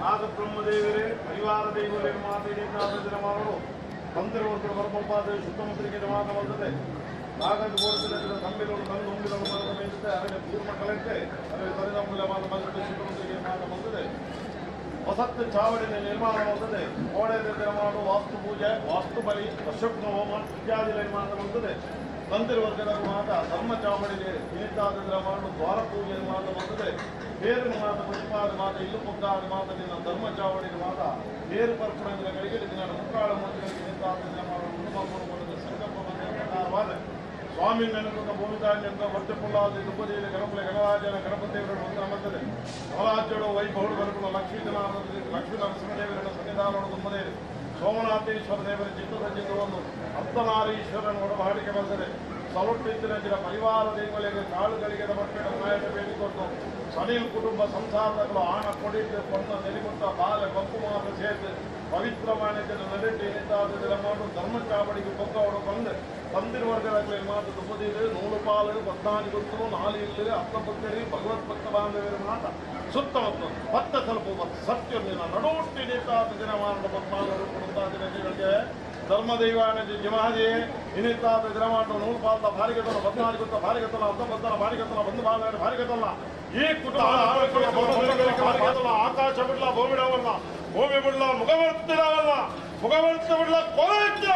ನಾಗಬ್ರಹ್ಮದೇವರೇ ಪರಿವಾರ ದೇವರೇ ಮಾತು ತಂದಿರುವಂತಹ ಪರಮಪಾದ ಶುದ್ಧಮಂತ್ರಿಗೆ ಮಾತ ಬಂದದೆ ನಾಗಂದು ಬೋಡಿಸಿದ ತಂಬಿಲೋಡು ತಂದು ಉಂಬಿಲೋಡು ಮಾತ ಮೇಲಿದೆ ಅದಕ್ಕೆ ಪೂರ್ಣ ಕಲೆಕ್ಟೆ ಅದಕ್ಕೆ ತರಿದಂಬುಲ ಮಾತ ಬಂದದೆ ಶುದ್ಧಮಂತ್ರಿಗೆ ಮಾತ ಬಂದದೆ ವಸತ್ ಚಾವಡಿನ ನಿರ್ಮಾಣವಾಗುತ್ತದೆ. ಕೋಡೆ ನಿರ್ಮಾಣ, ವಾಸ್ತು ಪೂಜೆ, ವಾಸ್ತು ಬಲಿ, ದಶಗ್ನ ಹೋಮ ಇತ್ಯಾದಿ ನಿರ್ಮಾಣವಾಗುತ್ತದೆ. ತಂದಿರುವಂತಹ ಮಾತ ಧರ್ಮ ಚಾವಡಿಗೆ ನಿಮಿತ್ತಾದ ಮಾಡು ದ್ವಾರ ಪೂಜೆ ನಿರ್ಮಾಣವಾಗುತ್ತದೆ. ಬೇರು ಮಾತ ಪುಷ್ಪಾದ ಮಾತ ಇಲ್ಲು ಪುಗ್ಗಾದ ಮಾತ ನಿನ್ನ ಧರ್ಮ ಚಾವಡಿನ ಮಾತ ಬೇರು ಪರ್ಪಣಗಳಿಗೆ ನಿನ್ನ ಮುಕ್ಕಾಳ ಮೂರ್ತಿಗಳಿಗೆ ನಿಮಿತ್ತಾದ ಮಾಡು ಸಂಕಲ್ಪ ಪ್ರಕಾರವಾದ ಸ್ವಾಮಿ ನೆನಪುತ್ತ ಭೂಮಿತಾನ್ಯಂತ ವರ್ಜಪುಲ್ಲಾದ ದುಬ್ಬದಿಯಲ್ಲಿ ಗಣಪತಿ ಗಣರಾಜನ ಗಣಪತಿಯವರನ್ನು ವಂದನ ಮಾಡ್ತದೆ. ನವರಾಜ್ಯಡು ವೈಭವಡು ಬರಕುಲ ಲಕ್ಷ್ಮೀ ಲಕ್ಷ್ಮೀ ನರಸಿಂಹದೇವರನ್ನು ಸನ್ನಿಧಾನವನ್ನು ತುಂಬದೆ ಸೋಮನಾಥೇಶ್ವರ ದೇವರ ಚಿತ್ತದ ಚಿತ್ತವನ್ನು ಅರ್ಧನಾರೀಶ್ವರನ ಒಡಮಾಡಿಕೆ ಬಂದರೆ ಸೊಲೊಟ್ಟಿದ್ದ ಪರಿವಾರ ದೇವಗಳಿಗೆ ಕಾಳುಗಳಿಗೆ ಮಕ್ಕಳ ನಾಯಕ ಬೇಡಿಕೊಟ್ಟು ಸನಿಲ್ ಕುಟುಂಬ ಸಂಸಾರಗಳು ಆಣ ಕೊಡಿಟ್ಟು ಕೊಂಡ ನೆಲೆಗುತ್ತ ಬಾಲ ಬಪ್ಪು ಮಾತ ಸೇರಿದು ಪವಿತ್ರ ವಾಣಿಜ್ಯದ ನಡೆಟಿ ನಿಂತಾದ ಮಾಡು ಧರ್ಮ ಚಾವಡಿಗೆ ಪೊಕ್ಕವರು ಬಂದು ತಂದಿರುವರ್ಗಗಳ ಮಾತು ತುಂಬದಿದೆ. ನೂಲು ಪಾಲು ಪದ್ನಾಲಿ ಗೊತ್ತು ನಾಲು ಇಲ್ಲಿ ಅರ್ಥ ಭಕ್ತರಿ ಭಗವತ್ ಭಕ್ತ ಬಾಂಧವರ ಮಾತ ಸುತ್ತಮುತ್ತ ಪತ್ತ ತಲುಪು ಸತ್ಯ ನಡುಹುಟ್ಟಿ ನಿಂತಾದ ದಿನ ಮಾಡ ಪದ್ಮಾನರು ಕೊಡುತ್ತಾದ ಧರ್ಮದೈವಾಣ ಜಿಮಾಜಿ ಇನ್ನಿತ್ತಾದ ದಿನಮಾಟ ನೂಲು ಪಾಲ್ದ ಭಾರಿಗತನ ಪದ್ನಾಲಿ ಗೊತ್ತ ಭಾರಿಗತನ ಅರ್ಧ ಭಕ್ತನ ಭಾರಿಗತನ ಬಂಧು ಬಾಂಧವರ ಭಾರಿಗತನ ಈ ಕುಟುಂಬ ಆಕಾಶ ಬಿಡ್ಲ ಭೂಮಿಡವಲ್ಲ ಭೂಮಿ ಬಿಡ್ಲ ಮುಖವರ್ತಿರವಲ್ಲ ಮುಖವರ್ತಿ ಬಿಡ್ಲ ಕೊಲೆ.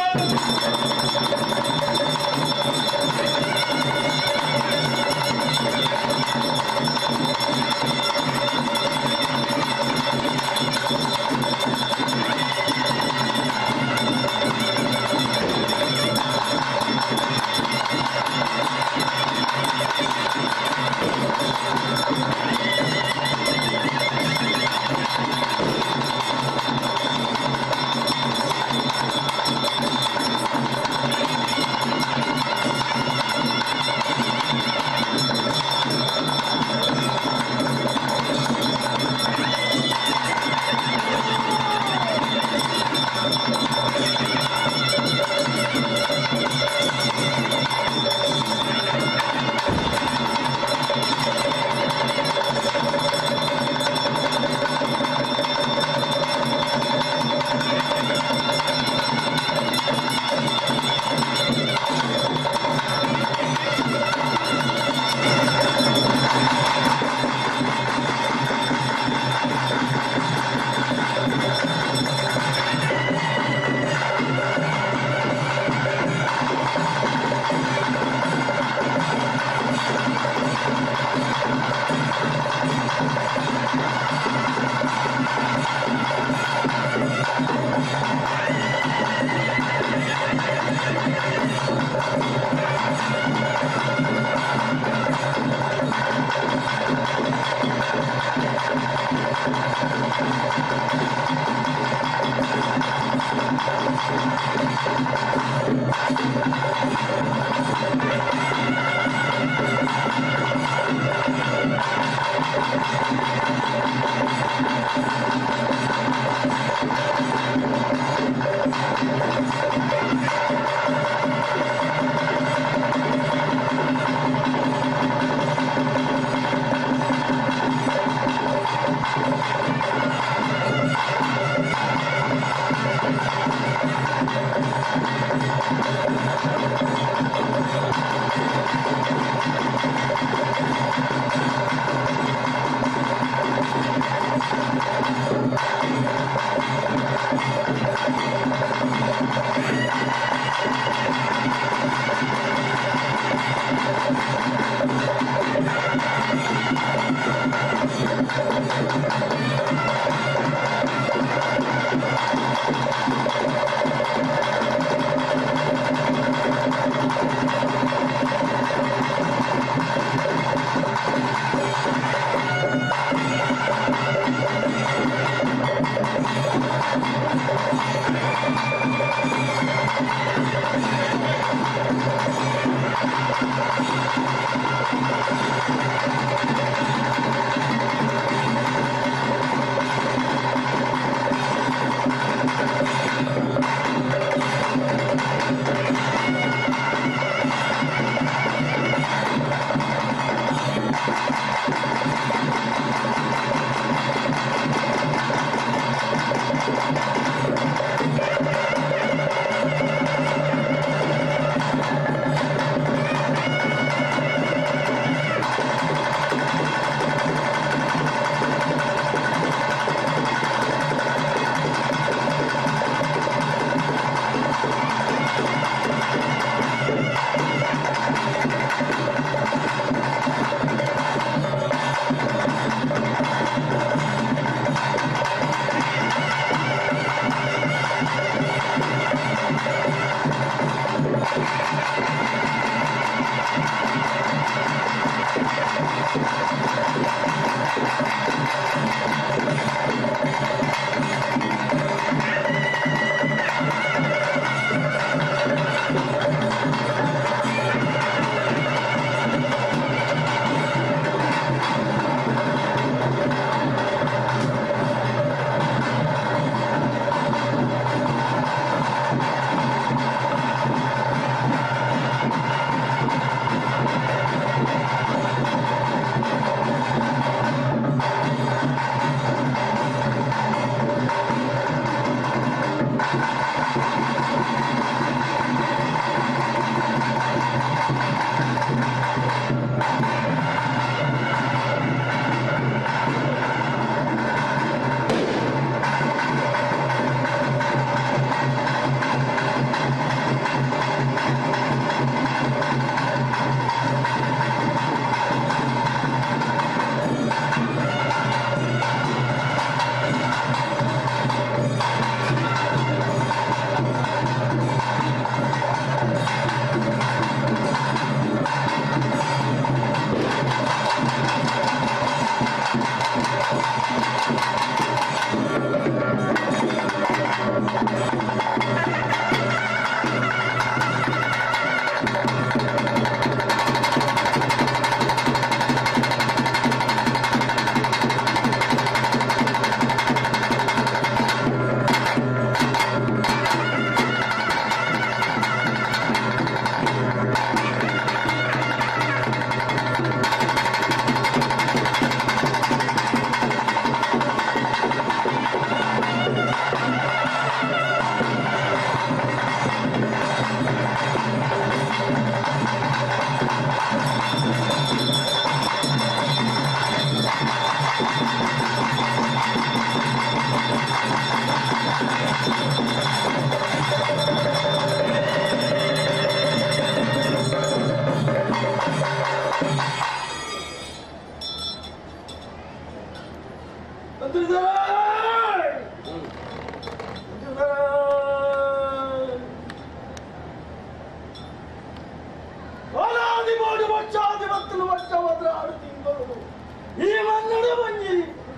ಈ ಮನ್ನಡ ಬಂಜಿ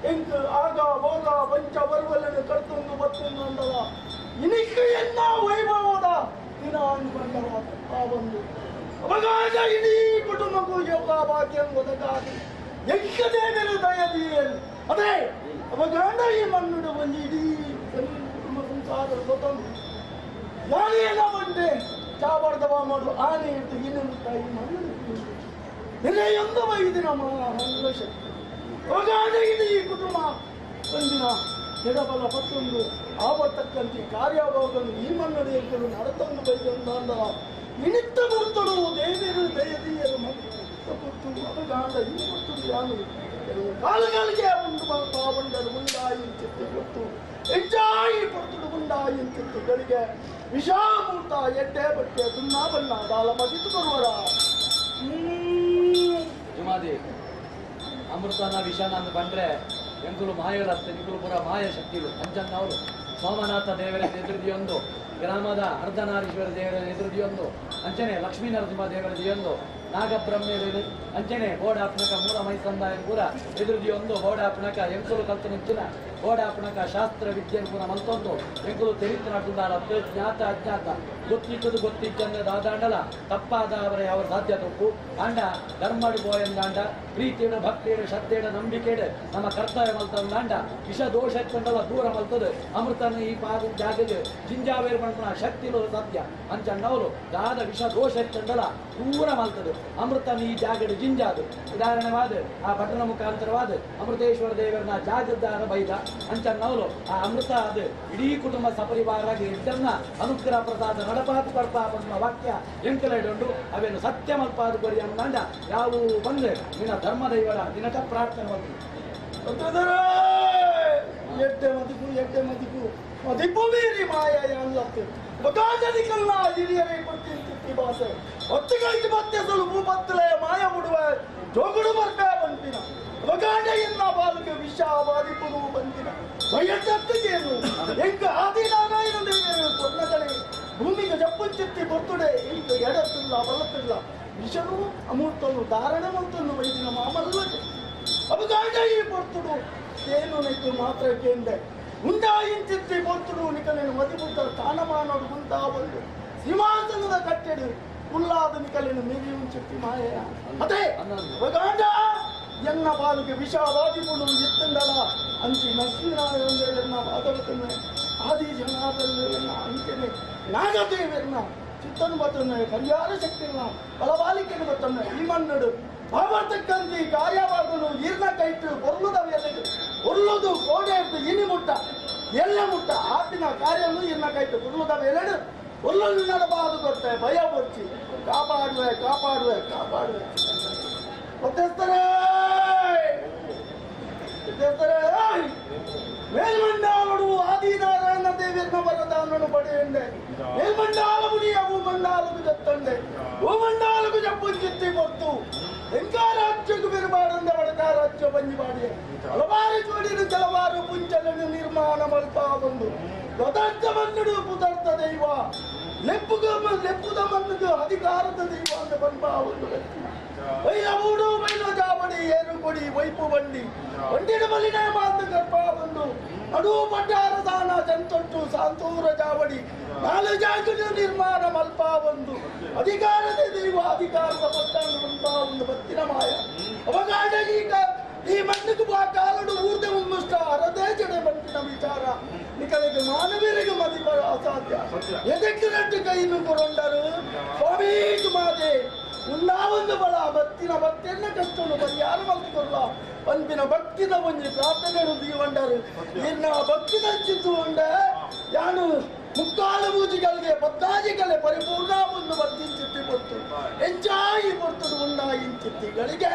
ಎಂಕು ಆಗ ಭೋಗ ಪಂಚ ಬರ್ವಲ್ಲನ್ನು ಕರ್ತೊಂದು ಬತ್ತೊಂದು ಅಂದವ ಇನಿಕ್ಕು ಎನ್ನ ವೈಭವದ ದಿನ ಅಂದ್ಕೊಂಡವ ಆ ಒಂದು ಅವಕಾಶ ಇಡೀ ಕುಟುಂಬಕ್ಕೂ ಯೋಗ ಭಾಗ್ಯ ಒದಗಾದಿ ಎಂಕದೇವರು ದಯದೀಯರು ಅದೇ ಅವಗಾಂಡ ಈ ಮನ್ನುಡ ಬಂಜಿ ಇಡೀ ಕುಟುಂಬ ಸಂಸಾರದ ಗೊತ್ತೊಂದು ಯಾನೇನ ಬಂದೆ ಚಾಬಾರ್ದವ ಮಾಡು ಆನೆ ಇಟ್ಟು ಇನ್ನೊಂದು ತಾಯಿ ಮಣ್ಣು ನೆಲೆಯೊಂದು ಬೈದಿನ ಮಲ್ಲ ಶಕ್ತಿ ಅವಗಾಂಡ ಇಡೀ ಕುಟುಂಬ ಒಂದಿನ ಎಡಬಲ ಪತ್ತೊಂದು ಆವತ್ತಕ್ಕಂತೆ ಕಾರ್ಯಭಾಗವನ್ನು ಈ ಮನ್ನಡಿ ಎಂಕಲು ನಡತೊಂದು ಬೈದೊಂದು ಇನಿತ್ತ ಬರ್ತಡು ದೇವರು ದಯದೀಯರು ಮತ್ತು ಕೊಟ್ಟು ಅವಗಾಂಡ ಈ ಕೊಟ್ಟು ಯಾನು ಕೆಲವು ಕಾಲಗಳಿಗೆ ಉಂಡು ಪಾವಂಡರು ಉಂಡಾಯಿ ಚಿತ್ತು ಕೊಟ್ಟು ಎಂಜಾಯಿ ಪೊರ್ತುಡು ಉಂಡಾಯಿ ಚಿತ್ತು ಗಳಿಗೆ ವಿಷಾಮೂರ್ತ ಎಡ್ಡೆ ಬಟ್ಟೆ ದುನ್ನ ಬಣ್ಣ ದಾಲ ಮದಿತು ಬರುವರ. ಜುಮಾದಿ ಅಮೃತನ ವಿಷಾನ ಅಂತ ಬಂದ್ರೆ ಎಂಕುಲು ಮಾಯಗಳತ್ತೆ ನಿಕುಲು ಪುರ ಮಾಯ ಶಕ್ತಿಗಳು ಅಂಚನ್ನವರು ಸೋಮನಾಥ ದೇವರ ಎದುರುದಿಯೊಂದು ಗ್ರಾಮದ ಅರ್ಧನಾರೀಶ್ವರ ದೇವರ ಎದುರುದಿಯೊಂದು ಅಂಚನೆ ಲಕ್ಷ್ಮೀ ನರಸಿಂಹ ದೇವರ ದಿಯೊಂದು ನಾಗಬ್ರಹ್ಮೇರು ಅಂಚನೆ ಬೋಡಾಪ್ನಕ ಮೂಲ ಮೈಸಂದಾಯ ಪೂರ ಎದುರುದಿಯೊಂದು ಬೋಡಾಪ್ನಕ ಎಂಕುಲು ಕಲ್ತ ನಿಂಚಿನ ಬೋಡಾಪ್ನಕ ಶಾಸ್ತ್ರ ವಿದ್ಯೆ ಪೂರ ಮಲ್ತೊಂದು ಎಂಕುಲು ತೆರಿತನಾಟುಂಡಾಲತ್ತು ಜ್ಞಾತ ಅಜ್ಞಾತ ಗೊತ್ತಿಕ್ಕದು ಗೊತ್ತಿಕ್ಕಂದ್ರೆ ದಾದಾಂಡಲ ತಪ್ಪಾದ ಅವರ ಯಾವ ಸಾಧ್ಯ ತಪ್ಪು ಆಂಡ ಧರ್ಮಡು ಬೋಯಂದಾಂಡ ಪ್ರೀತಿಯಡು ಭಕ್ತಿಯಡು ಶ್ರದ್ಧೆಯಡು ನಂಬಿಕೆಡು ನಮ್ಮ ಕರ್ತವ್ಯ ಮಲ್ತಂದಾಂಡ ವಿಷ ದೋಷ ಕಂಡಲ ದೂರ ಮಲ್ತದು ಅಮೃತನ ಈ ಪಾದ ಜಾಗದ ಜಿಂಜಾವೇರು ಪಂಪನ ಶಕ್ತಿಲು ಸತ್ಯ ಅಂಚನ್ನವರು ದಾದ ವಿಷ ದೋಷ ಕಂಡಲ ದೂರ ಮಲ್ತದು ಅಮೃತನ ಈ ಜಾಗಡು ಜಿಂಜಾದು ಉದಾಹರಣೆವಾದ ಆ ಪಟ್ಟಣ ಮುಖಾಂತರವಾದ ಅಮೃತೇಶ್ವರ ದೇವರನ್ನ ಜಾಗದ್ದಾರ ಬೈದ ಅಂಚನ್ನವರು ಆ ಅಮೃತ ಅದು ಇಡೀ ಕುಟುಂಬ ಸಪರಿವಾರಾಗಿ ಇದ್ದನ್ನ ಅನುಗ್ರಹ ಪ್ರಸಾದ ನಡಪಾತು ಪರ್ಪ ಪಂಪನ ವಾಕ್ಯ ಎಂಕಲೈಡುಂಡು ಅವೇನು ಸತ್ಯ ಮಲ್ಪಾದು ಕೊರಿ ಅಂದಾಂಡ ಯಾವು ಬಂದು ನಿನ್ನ ಧರ್ಮದೈವರ ದಿನಕ ಪ್ರಾರ್ಥನೆ ಮಾಡ್ತೀನಿ. ಎಡ್ಡೆ ಮದಿಪು ಎಡ್ಡೆ ಮದಿಪು ಮದಿಪು ಮೀರಿ ಮಾಯ ಅಲ್ಲತ್ತು ಬಗಾಜನಿಕಲ್ಲ ಹಿರಿಯರೇ ಕೊಟ್ಟಿಂತಿತ್ತಿ ಭಾಷೆ ಒತ್ತಿಗೈದು ಮತ್ತೆ ಸುಲಭ ಬತ್ತಲೆ ಮಾಯ ಬಿಡುವ ಜೋಗುಡು ಬರ್ಬೇ ಬಂತಿನ ಬಗಾಂಡ ಎನ್ನ ಬಾಲುಗೆ ವಿಷ ಬಾದಿಪುರು ಬಂದಿನ ವಯಸ್ಸತ್ತಿಗೇನು ಎಂಕ ಆದಿನಾರಾಯಣ ದೇವರು ಕೊನ್ನಗಳೆ ಭೂಮಿಗೆ ಜಪ್ಪುಂಚಿತ್ತಿ ಬರ್ತುಡೆ ಇಂಕ ಎಡತ್ತಿಲ್ಲ ಬಲತ್ತಿಲ್ಲ ವಿಷನು ಅಮೂರ್ತನು ಧಾರಣೆ ಮಂತನ್ನು ವೈದಿನ ಮಾಮಲ್ಲ ಅಬಗಾಂಡ ಈ ಬರ್ತುಡು ಏನು ನೆಕ್ಕು ಮಾತ್ರ ಕೇಂದೆ ಉಂಡಾಯಿಂಚಿತ್ತಿ ಬರ್ತುಡು ನಿಕಲೇನು ಮದಿಪುತ್ತ ಸ್ಥಾನಮಾನೋಡು ಉಂಟಾ ಒಂದು ಸಿಂಹಾಸನದ ಕಟ್ಟೆಡು ಉಲ್ಲಾದ ನಿಕಲೇನು ಮೀರಿ ಉಂಚಿತ್ತಿ ಮಾಯೆಯ ಅದೇ ಅಬಗಾಂಡ ಎನ್ನ ಬಾಲುಗೆ ವಿಷವಾದಿಪುಡು ಎತ್ತಂಡಲ ಅಂಚಿ ಲಕ್ಷ್ಮೀನಾರಾಯಣ ವಾದವತನ ಆದಿ ಜನಾರ್ದನ ಅಂಚನೆ ನಾಗದೇವರನ್ನ ಚಿತ್ತನು ಬತ್ತನ ಕಲ್ಯಾಣ ಶಕ್ತಿನ ಬಲವಾಲಿಕೆಯನ್ನು ಬತ್ತನ ಈ ಮನ್ನಡು ಭಾವರ್ತಕ್ಕಂತಿ ಕಾರ್ಯವಾಗಲು ಈರ್ನ ಕೈಟು ಕೊರ್ಲುದ ಕೊರ್ಲುದು ಕೋಡೆ ಇನಿ ಮುಟ್ಟ ಎಲ್ಲ ಮುಟ್ಟ ಆಪಿನ ಕಾರ್ಯನು ಈರ್ನ ಕೈಟು ಕೊರ್ಲುದ ವೇಲೆಡು ಕೊಲ್ಲಲು ನಡಬಾರದು ಕೊಟ್ಟೆ ಭಯ ಬೊಚ್ಚಿ ಕಾಪಾಡುವೆ ಕಾಪಾಡುವೆ ಕಾಪಾಡುವೆ ಗೊತ್ತಿಸ್ತಾರೆ ಮೇಲ್ಮಂಡಾಲುಡು ಆದಿನಾರಾಯಣ ದೇವಿಯನ್ನ ವರದಾನನು ಪಡೆಯುಂಡೆ ಮೇಲ್ಮಂಡಾಲ ಮುಡಿಯ ಭೂಮಂಡಾಲకు ಜತ್ತಂಡೆ ಭೂಮಂಡಾಲకు ಜಪ್ಪುಂಚಿತ್ತಿ ಕೊಡ್ತು ಎಂಕಾರಾಜ್ಯకు ಬಿರುಬಾಡಂದ ವಡಕಾರಾಜ್ಯ ಬಂಜಿ ಬಾಡಿಯ ಹಲವಾರು ಜೋಡಿರು ಕೆಲವಾರು ಪುಂಚಲನು ನಿರ್ಮಾಣ ಮಲ್ಪ ಬಂದು ಪದಾರ್ಥ ಮನ್ನುಡು ಪುದಾರ್ಥ ದೈವ ಲೆಪ್ಪುಗ ಲೆಪ್ಪುದ ಮನ್ನುದು ಅಧಿಕಾರದ ದೈವ ಅಂತ ಬಂದ ಒಂದು ವ್ಯಕ್ತಿ ಬೈಲ ಬೂಡು ಬೈಲ ಜಾವಡಿ ಏರು ಕೊಡಿ ವೈಪು ಬಂಡಿ ಬಂಡಿನ ಬಲಿನೇ ಮಾತು ಗರ್ಭ ಬಂದು ನಡು ಪಟ್ಟಾರ ದಾನ ಚಂತೊಟ್ಟು ಸಾಂತೂರ ಜಾವಡಿ ನಾಲು ಜಾಗದ ನಿರ್ಮಾಣ ಮಲ್ಪ ಒಂದು ಅಧಿಕಾರದ ದೈವ ಅಧಿಕಾರದ ಪಟ್ಟಾಣ ಬಂತ ಒಂದು ಬತ್ತಿನ ಮಾಯ ಅವಗಾಡ ಈಗ ಈ ಮಣ್ಣಿಗೆ ಬಾ ಕಾಲಡು ಊರ್ದೆ ಉಮ್ಮುಷ್ಟ ಅರದೇ ಜಡೆ ಬಂಟಿನ ವಿಚಾರ ನಿಕಲಿಗೆ ಮಾನವೀರಿಗೆ ಮದಿಪರ ಅಸಾಧ್ಯ ಎದಕ್ಕೆ ನಟ್ಟು ಕೈಯನ್ನು ಕೊಡೊಂಡರು ಸ್ವಾಮಿ ಮಾತೆ ಉಂಡಾವೊಂದು ಬಲ ಬತ್ತಿನ ಬತ್ತೆನ್ನ ಕಷ್ಟನು ಪರಿಹಾರ ಮಲ್ತಿಕೊಲ್ಲ ಪಂಪಿನ ಭಕ್ತಿದ ಒಂಜಿ ಪ್ರಾರ್ಥನೆ ದೀವಂಡರು ಇನ್ನ ಭಕ್ತಿದ ಚಿತ್ತು ಉಂಡ ಯಾನು ಮುಕ್ಕಾಲು ಪೂಜೆಗಳಿಗೆ ಪದ್ದಾಜಿಗಳೇ ಪರಿಪೂರ್ಣ ಒಂದು ಬತ್ತಿಂಚಿತ್ತಿ ಕೊಡ್ತು ಎಂಜಾಯಿ ಕೊಡ್ತದು ಉಂಡ ಇಂಚಿತ್ತಿಗಳಿಗೆ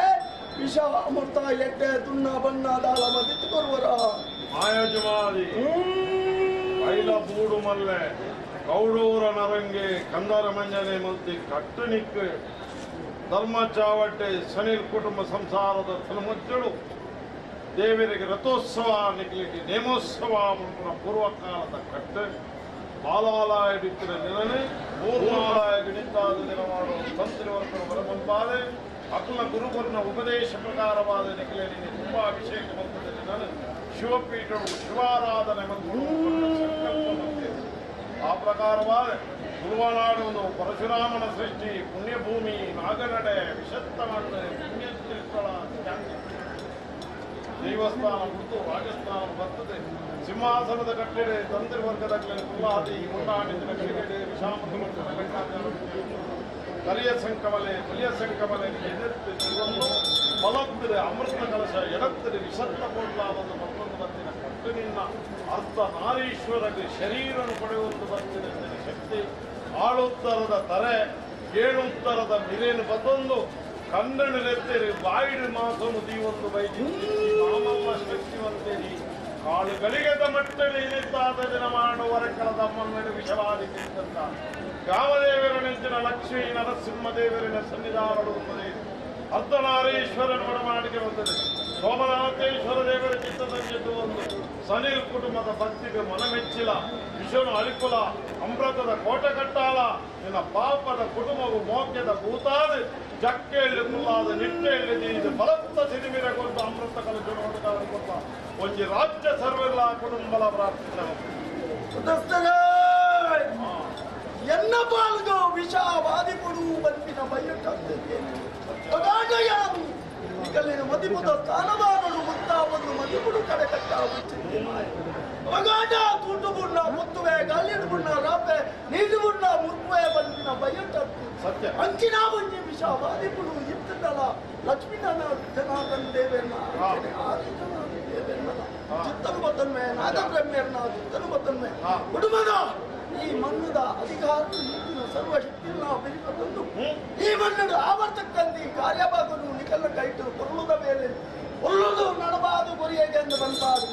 ವಿಷ ಅಮೃತ ಎಡ್ಡೆ ತುಣ್ಣ ಬಣ್ಣ ದಾಳ ಮದಿತ್ತು ಕೊರುವರ ಮಾಯಜಮಾದಿ ಬೈಲ ಬೂಡು ಮಲ್ಲೆ ಕೌಡೂರ ನರಂಗೆ ಕಂದರ ಮಂಜನೆ ಮಂತಿ ಕಟ್ಟುನಿಕ್ಕು ಧರ್ಮ ಚಾವಟ್ಟೆ ಸನಿಲ್ ಕುಟುಂಬ ಸಂಸಾರದ ತಲಮುಚ್ಚಳು ದೇವರಿಗೆ ರಥೋತ್ಸವ ನಿಗಲಿಗೆ ನೇಮೋತ್ಸವ ಮುಂದಿನ ಪೂರ್ವಕಾಲದ ಕಟ್ಟು ಬಾಲಾಲಯ ನಿಲನೆ ಮೂರ್ನಾಲಯ ಗಣಿತಾದ ದಿನ ಮಾಡುವ ತಂತ್ರಿವರ್ಗನ ಬರಬಂಪಾದೆ ಅಕುಲ ಗುರುಗುರನ ಉಪದೇಶ ಪ್ರಕಾರವಾದ ನಿಖಲೆ ನಿನ್ನೆ ತುಂಬಾ ಅಭಿಷೇಕ ಬಂತದೆ ನಾನು ಶಿವಪೀಠವು ಶಿವಾರಾಧನೆ ಮತ್ತು ಸಂಕಲ್ಪ ಬಂದಿದೆ. ಆ ಪ್ರಕಾರವಾದ ಗುರುವನಾಡು ಒಂದು ಪರಶುರಾಮನ ಸೃಷ್ಟಿ ಪುಣ್ಯಭೂಮಿ ನಾಗನಡೆ ವಿಶತ್ತ ಮಾಡ್ತಾರೆ ಪುಣ್ಯಸ್ಥಳ ದೇವಸ್ಥಾನ ಬಿಟ್ಟು ರಾಜಸ್ಥಾನ ಬರ್ತದೆ. ಸಿಂಹಾಸನದ ಕಟ್ಟೆಡೆ ತಂತ್ರಿ ವರ್ಗದ ಕುಲ್ಲಾದಿ ಮುನ್ನಾಡಿದ ಕ್ರಿಕೆಟ್ ವಿಷಾಮ ಕರಿಯ ಸಂಕಮಲೆ ಕಲಿಯ ಸಂಕಮಲೆ ಎದೆತ್ತು ಒಂದು ಬಲತ್ತಿದೆ ಅಮೃತ ಕಲಶ ಎಡತ್ತಿದೆ ವಿಷತ್ತ ಕೊಡ್ಲಾದ ಮತ್ತೊಂದು ಬತ್ತಿನ ಕಟ್ಟುನಿನ್ನ ಅರ್ಥ ನಾರೀಶ್ವರಗೆ ಶರೀರನು ಪಡೆಯುವಂದು ಬತ್ತಿನ ಶಕ್ತಿ ಆಳುತ್ತರದ ತರೆ ಏಳುತ್ತರದ ಮಿರೇನು ಬತ್ತೊಂದು ಕನ್ನಡನೆತ್ತೇರಿ ಬಾಯಿಡು ಮಾಸನು ದೀವೊಂದು ಬೈದಿ ಮಾಮಮ್ಮ ಶಕ್ತಿವಂತೇರಿ ಕಾಳುಗಳಿಗೆದ ಮಟ್ಟಲಿ ಇನಿತಾದ ದಿನ ಮಾಡುವರ ಕಲದ ಮನ್ನಡು ವಿಷವಾದಿ ತಿಂತ ಕಾಮದೇವರ ನೆಂಚಿನ ಲಕ್ಷ್ಮೀ ನರಸಿಂಹದೇವರಿನ ಸನ್ನಿಧಾನಡುತ್ತದೆ. ಅರ್ಧನಾರೀಶ್ವರನ ಒಡಮಾಡಿಕೆ ಬರ್ತದೆ. ಸೋಮನಾಥೇಶ್ವರ ದೇವರ ಚಿತ್ತದಂಜದ್ದು ಒಂದು ಸನಿಲ್ ಕುಟುಂಬದ ಭಕ್ತಿಗೆ ಮನಮೆಚ್ಚಿಲ ವಿಷನು ಅಳಿಕುಲ ಅಮೃತದ ಕೋಟೆ ಕಟ್ಟಾಲ ನಿನ್ನ ಪಾಪದ ಕುಟುಂಬವು ಮೋಕ್ಯದ ಭೂತಾದ ಜಕ್ಕೆಯಲ್ಲಿ ಕುಲ್ಲಾದ ನಿಟ್ಟೆಯಲ್ಲಿ ಇದು ಬಲತ್ತ ಸಿರಿಮಿರ ಕೊಟ್ಟು ಅಮೃತ ಕಲಶ ನೋಡುತ್ತಾ ಒಂಜಿ ರಾಜ್ಯ ಸರ್ವೆಲ್ಲ ಕುಟುಂಬಲ ಪ್ರಾರ್ಥಿಸ ಎನ್ನ ಪಾಲ್ಗೋ ವಿಷವಾದಿಪುಡು ಬಂದಿನ ಬಯಟಂದಿದ್ದೇನೆ ಪಗಾಟಯಾನು ಈಗಲಿನ ಮದಿಪುದ ಸ್ಥಾನಮಾನಡು ಮುತ್ತಾವನ್ನು ಮದಿಪುಡು ಕಡೆ ಕಟ್ಟಾಗುತ್ತಿದ್ದೇನೆ ಪಗಾಟ ತೂಟು ಬುಣ್ಣ ಮುತ್ತುವೆ ಗಲ್ಲಿಡು ಬುಣ್ಣ ರಾಪೆ ನೀರು ಬುಣ್ಣ ಮುರ್ಪುವೆ ಬಂದಿನ ಬಯಟಂತು ಸತ್ಯ ಅಂಚಿನ ಬಂಜಿ ವಿಷವಾದಿಪುಡು ಇತ್ತದಲ್ಲ ಲಕ್ಷ್ಮೀನಾರಾಯಣ ಜನಾರ್ದನ ದೇವೇನ ಆದಿ ಜನಾರ್ದನ ದೇವೇನ ಚಿತ್ತನು ಬತ್ತನ್ಮೆ ನಾಗಬ್ರಹ್ಮೇರ್ನ ಚಿತ್ತನು ಬತ್ತನ್ಮೆ ಕುಟುಂಬದ ಈ ಮಣ್ಣದ ಅಧಿಕಾರ ಈಗಿನ ಸರ್ವಶಕ್ತಿಯನ್ನು ನಾವು ಬೆರಿಬಂದು ಈ ಮಣ್ಣು ಆವರ್ತಕ್ಕಂತಿ ಕಾರ್ಯಭಾಗನು ನಿಕಲ ಕೈಟು ಕೊರಳುದ ಮೇಲೆ ಕೊರಳುದು ನಡಬಾದು ಕೊರಿಯಗೆ ಎಂದು ಬಂತಾದು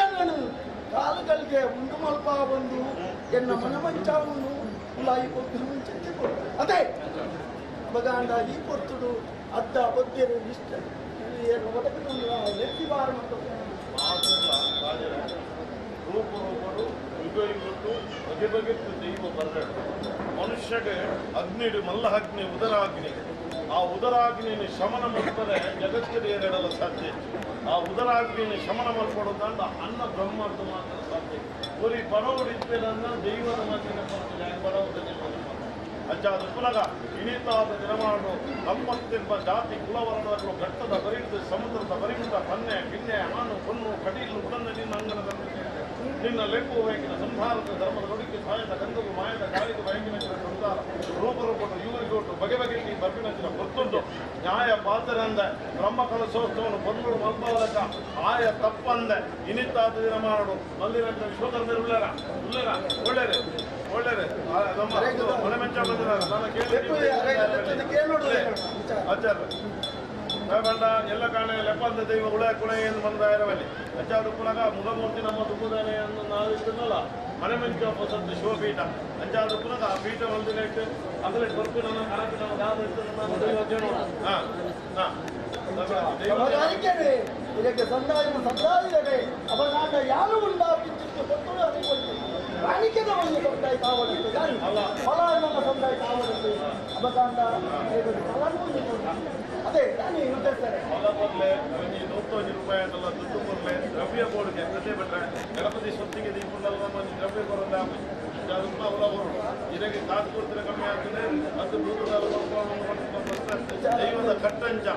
ಎಲ್ಲನು ಕಾಲುಗಳಿಗೆ ಉಂಡು ಮಲ್ಪ ಬಂದು ಎನ್ನ ಮನಮಂಚಾವನ್ನು ಉಲಾಯಿ ಕೊಟ್ಟು ಮುಂಚೆ ಅದೇ ಬಗಾಂಡ ಈ ಪೊರ್ತುಡು ಅಡ್ಡ ಬೊದ್ದೇರು ಇಷ್ಟ ಒದಗಿ ಬಾರ ಮತ್ತು ರೂಪ ರೂಪಡು ಯುಗ ಯುಗಟ್ಟು ಬಗೆ ಬಗೆತ್ತು ದೈವ ಬರಡು ಮನುಷ್ಯಗೆ ಅಗ್ನಿಡು ಮಲ್ಲಹಗ್ನಿ ಉದರಾಗ್ನಿ ಆ ಉದರಾಗ್ನಿನ ಶಮನ ಮಾಡ್ತಾರೆ ಜಗತ್ತಿನ ಏರಿಡಲು ಸಾಧ್ಯ. ಆ ಉದರಾಗ್ನಿನ ಶಮನ ಮಾಡ್ಕೊಡೋದಂಡ ಅನ್ನ ಬ್ರಹ್ಮ ಅಂತ ಮಾತ್ರ ಸಾಧ್ಯ. ಬರೀ ಬಡವಡಿದ್ದೇನನ್ನ ದೈವದ ಮಾತಿನ ಬಡವದಲ್ಲಿ ಅಂಚಾದ ಪುನಗ ಇನಿತಾದ ದಿನಮಾಡು ನಮ್ಮತ್ತಿರುವ ಜಾತಿ ಕುಲವರ್ಣಗಳು ಘಟ್ಟದ ಬರಿದು ಸಮುದ್ರದ ಬರಿಗಿಂತ ಪನ್ನೆ ಪಿನ್ನೆ ಹಾನು ಹೊನ್ನು ಕಟೀಲು ಉಡನ್ನ ನಿನ್ನ ಅಂಗನದ ನಿನ್ನ ಲೆಪ್ಪು ಬಯಕಿನ ಸಂಸಾರದ ಧರ್ಮದ ನುಡಿಗೆ ಸಾಯದ ಗಂಧವು ಮಾಯದ ಗಾಳಿಗೆ ಬಯಕಿನ ಸಂಸಾರ ರೂಪ ರೂಪಡು ಇವರಿಗೊಟ್ಟು ಬಗೆ ಬಗೆಯಲ್ಲಿ ಬರ್ಪಿನಂಚಿನ ಗೊತ್ತುಂಟು ನ್ಯಾಯ ಪಾತ್ರರಂದೆ ಬ್ರಹ್ಮ ಕಲಶೋತ್ಸವನು ಬಂದು ಮಲ್ಬಲಕ ಆಯ ತಪ್ಪಂದೆ ಇನಿತಾದ ದಿನ ಮಾಡು ಮಲ್ಲಿನ ವಿಶ್ವಕರ್ಮರು ಉಳ್ಳೇರ ಉಳ್ಳೇರ ಒಳ್ಳೇರೆ ಒಳ್ಳೇರೆ ನಮ್ಮ ಮನೆ ಮಂಚ ಬಂದಿರ ನಾನು ಕೇಳಿ ಆಚಾರ್ಯ ಬಂಡ ಎಲ್ಲ ಕಾಣೆ ಲೆಪ್ಪಂದ ದೈವ ಉಳ ಕುಳೆ ಎಂದು ಬಂದಾಯರವಲ್ಲಿ ಅಂಚಾಡು ಪುನಗ ಮುಖಮೂರ್ತಿ ನಮ್ಮ ದುಬ್ಬುದಾನೆ ಅನ್ನು ನಾವು ಇದ್ದಲ್ಲ ಮನೆ ಮಂಚ ಹೊಸತ್ತು ಶಿವಪೀಠ ಅಂಚಾಡು ಪುನಗ ಆ ಪೀಠ ಒಂದು ನೆಟ್ಟು ಅದರಲ್ಲಿ ಬರ್ಕು ನನ್ನ ಕಣಕ್ಕೆ ನಾವು ಯಾವ್ದು ಇರ್ತದೆ ನಾನು ದೈವ ಕೇಳೋಣ. ಹಾಂ ಹಾಂ ಇದಕ್ಕೆ ಸಂದಾಯ ಸಂದಾಯದೆ ಅವನಾದ ಯಾರು ಉಂಡ ಪಿಚ್ಚಿಟ್ಟು ಕೊಟ್ಟರು ಅದೇ ಕಾಣಿಕೆದ ಒಂದು ಸಂದಾಯ ಕಾವಲಿತ್ತು ಫಲ ನಮ್ಮ ಸಂದಾಯ ಕಾವಲಿತ್ತು ಅಬಕಾಂಡ ಅದೇ ನಾನು ಉದ್ದೇಶಿಸ್ತಾರೆ ಫಲ ಕೊಡ್ಲೆ ಒಂಜಿ 101 ರೂಪಾಯಿ ಅಂತಲ್ಲ ದುಡ್ಡು ಕೊಡ್ಲೆ ದ್ರವ್ಯ ಕೊಡುಗೆ ಕತೆ ಬಿಟ್ರೆ ಗಣಪತಿ ಸೊತ್ತಿಗೆ ದೀಪುಂಡಲ್ಲ ನಮ್ಮ ದ್ರವ್ಯ ಕೊಡಲ್ಲ ಬರೋದು ಇದಕ್ಕೆ ಕಾಸು ಕೊಡ್ತಾರೆ ಕಮ್ಮಿ ಆಗ್ತದೆ ಅದು ದೈವದ ಕಟ್ಟಂಚ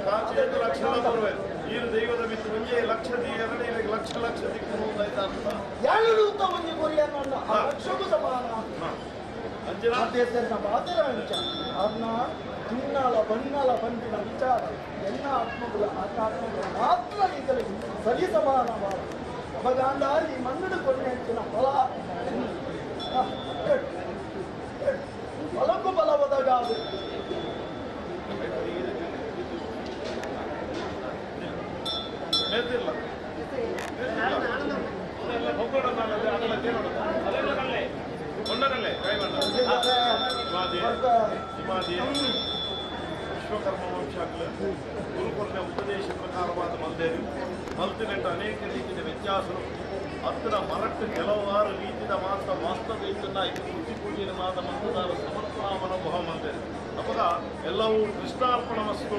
ಕಾಸು 8 ಲಕ್ಷ ಬರುವೆ ಈ ದೈವದ ಬಿತ್ತು ಒಂಜೇ ಲಕ್ಷ ಎರಡು ಇದಕ್ಕೆ ಲಕ್ಷ ಲಕ್ಷ ದಿಕ್ಕು ಆಯ್ತಾ ಅರ್ಥ ಯಾರು ಒಂಜಿ ಕೊರಿಯನ್ನ ಲಕ್ಷಕ್ಕೂ ಸಮಾನ ಅಂಚಿನ ಅರ್ನ ತಿನ್ನಲ ಬಣ್ಣಲ ಬಂದಿನ ವಿಚಾರ ಎಲ್ಲ ಆತ್ಮಗಳ ಆತ್ಮಗಳು ಮಾತ್ರ ಈಗಲಿಗೆ ಸರಿ ಸಮಾನವಾದ ಅಪಗಾಂಡ ಈ ಮಣ್ಣು ಕೊನೆ ಹೆಚ್ಚಿನ ಫಲ ಫಲಕ್ಕೂ ಬಲ ಒದಗಾದು ವಿಶ್ವಕರ್ಮ ವಂಶಗಳು ಗುರುಕುಲದ ಉಪದೇಶ ಪ್ರಕಾರವಾದ ಮಲ್ದೇರು ಮಲ್ತಿನೆಟ್ಟ ಅನೇಕ ರೀತಿಯ ವ್ಯತ್ಯಾಸಗಳು ಹತ್ತಿರ ಮರಟ್ಟು ಕೆಲವಾರು ರೀತಿಯ ಮಾತ್ರ ವಾಸ್ತವ್ಯ ಕೃಷಿ ಪೂಜೆಯ ಮಾತ ಮಂತ್ರದಾರ ಸಮರ್ಪಣಾ ಮನೋಭಾವ ಮಂದೇರು ಅವಾಗ ಎಲ್ಲವೂ ಕೃಷ್ಣಾರ್ಪಣ ವಸ್ತು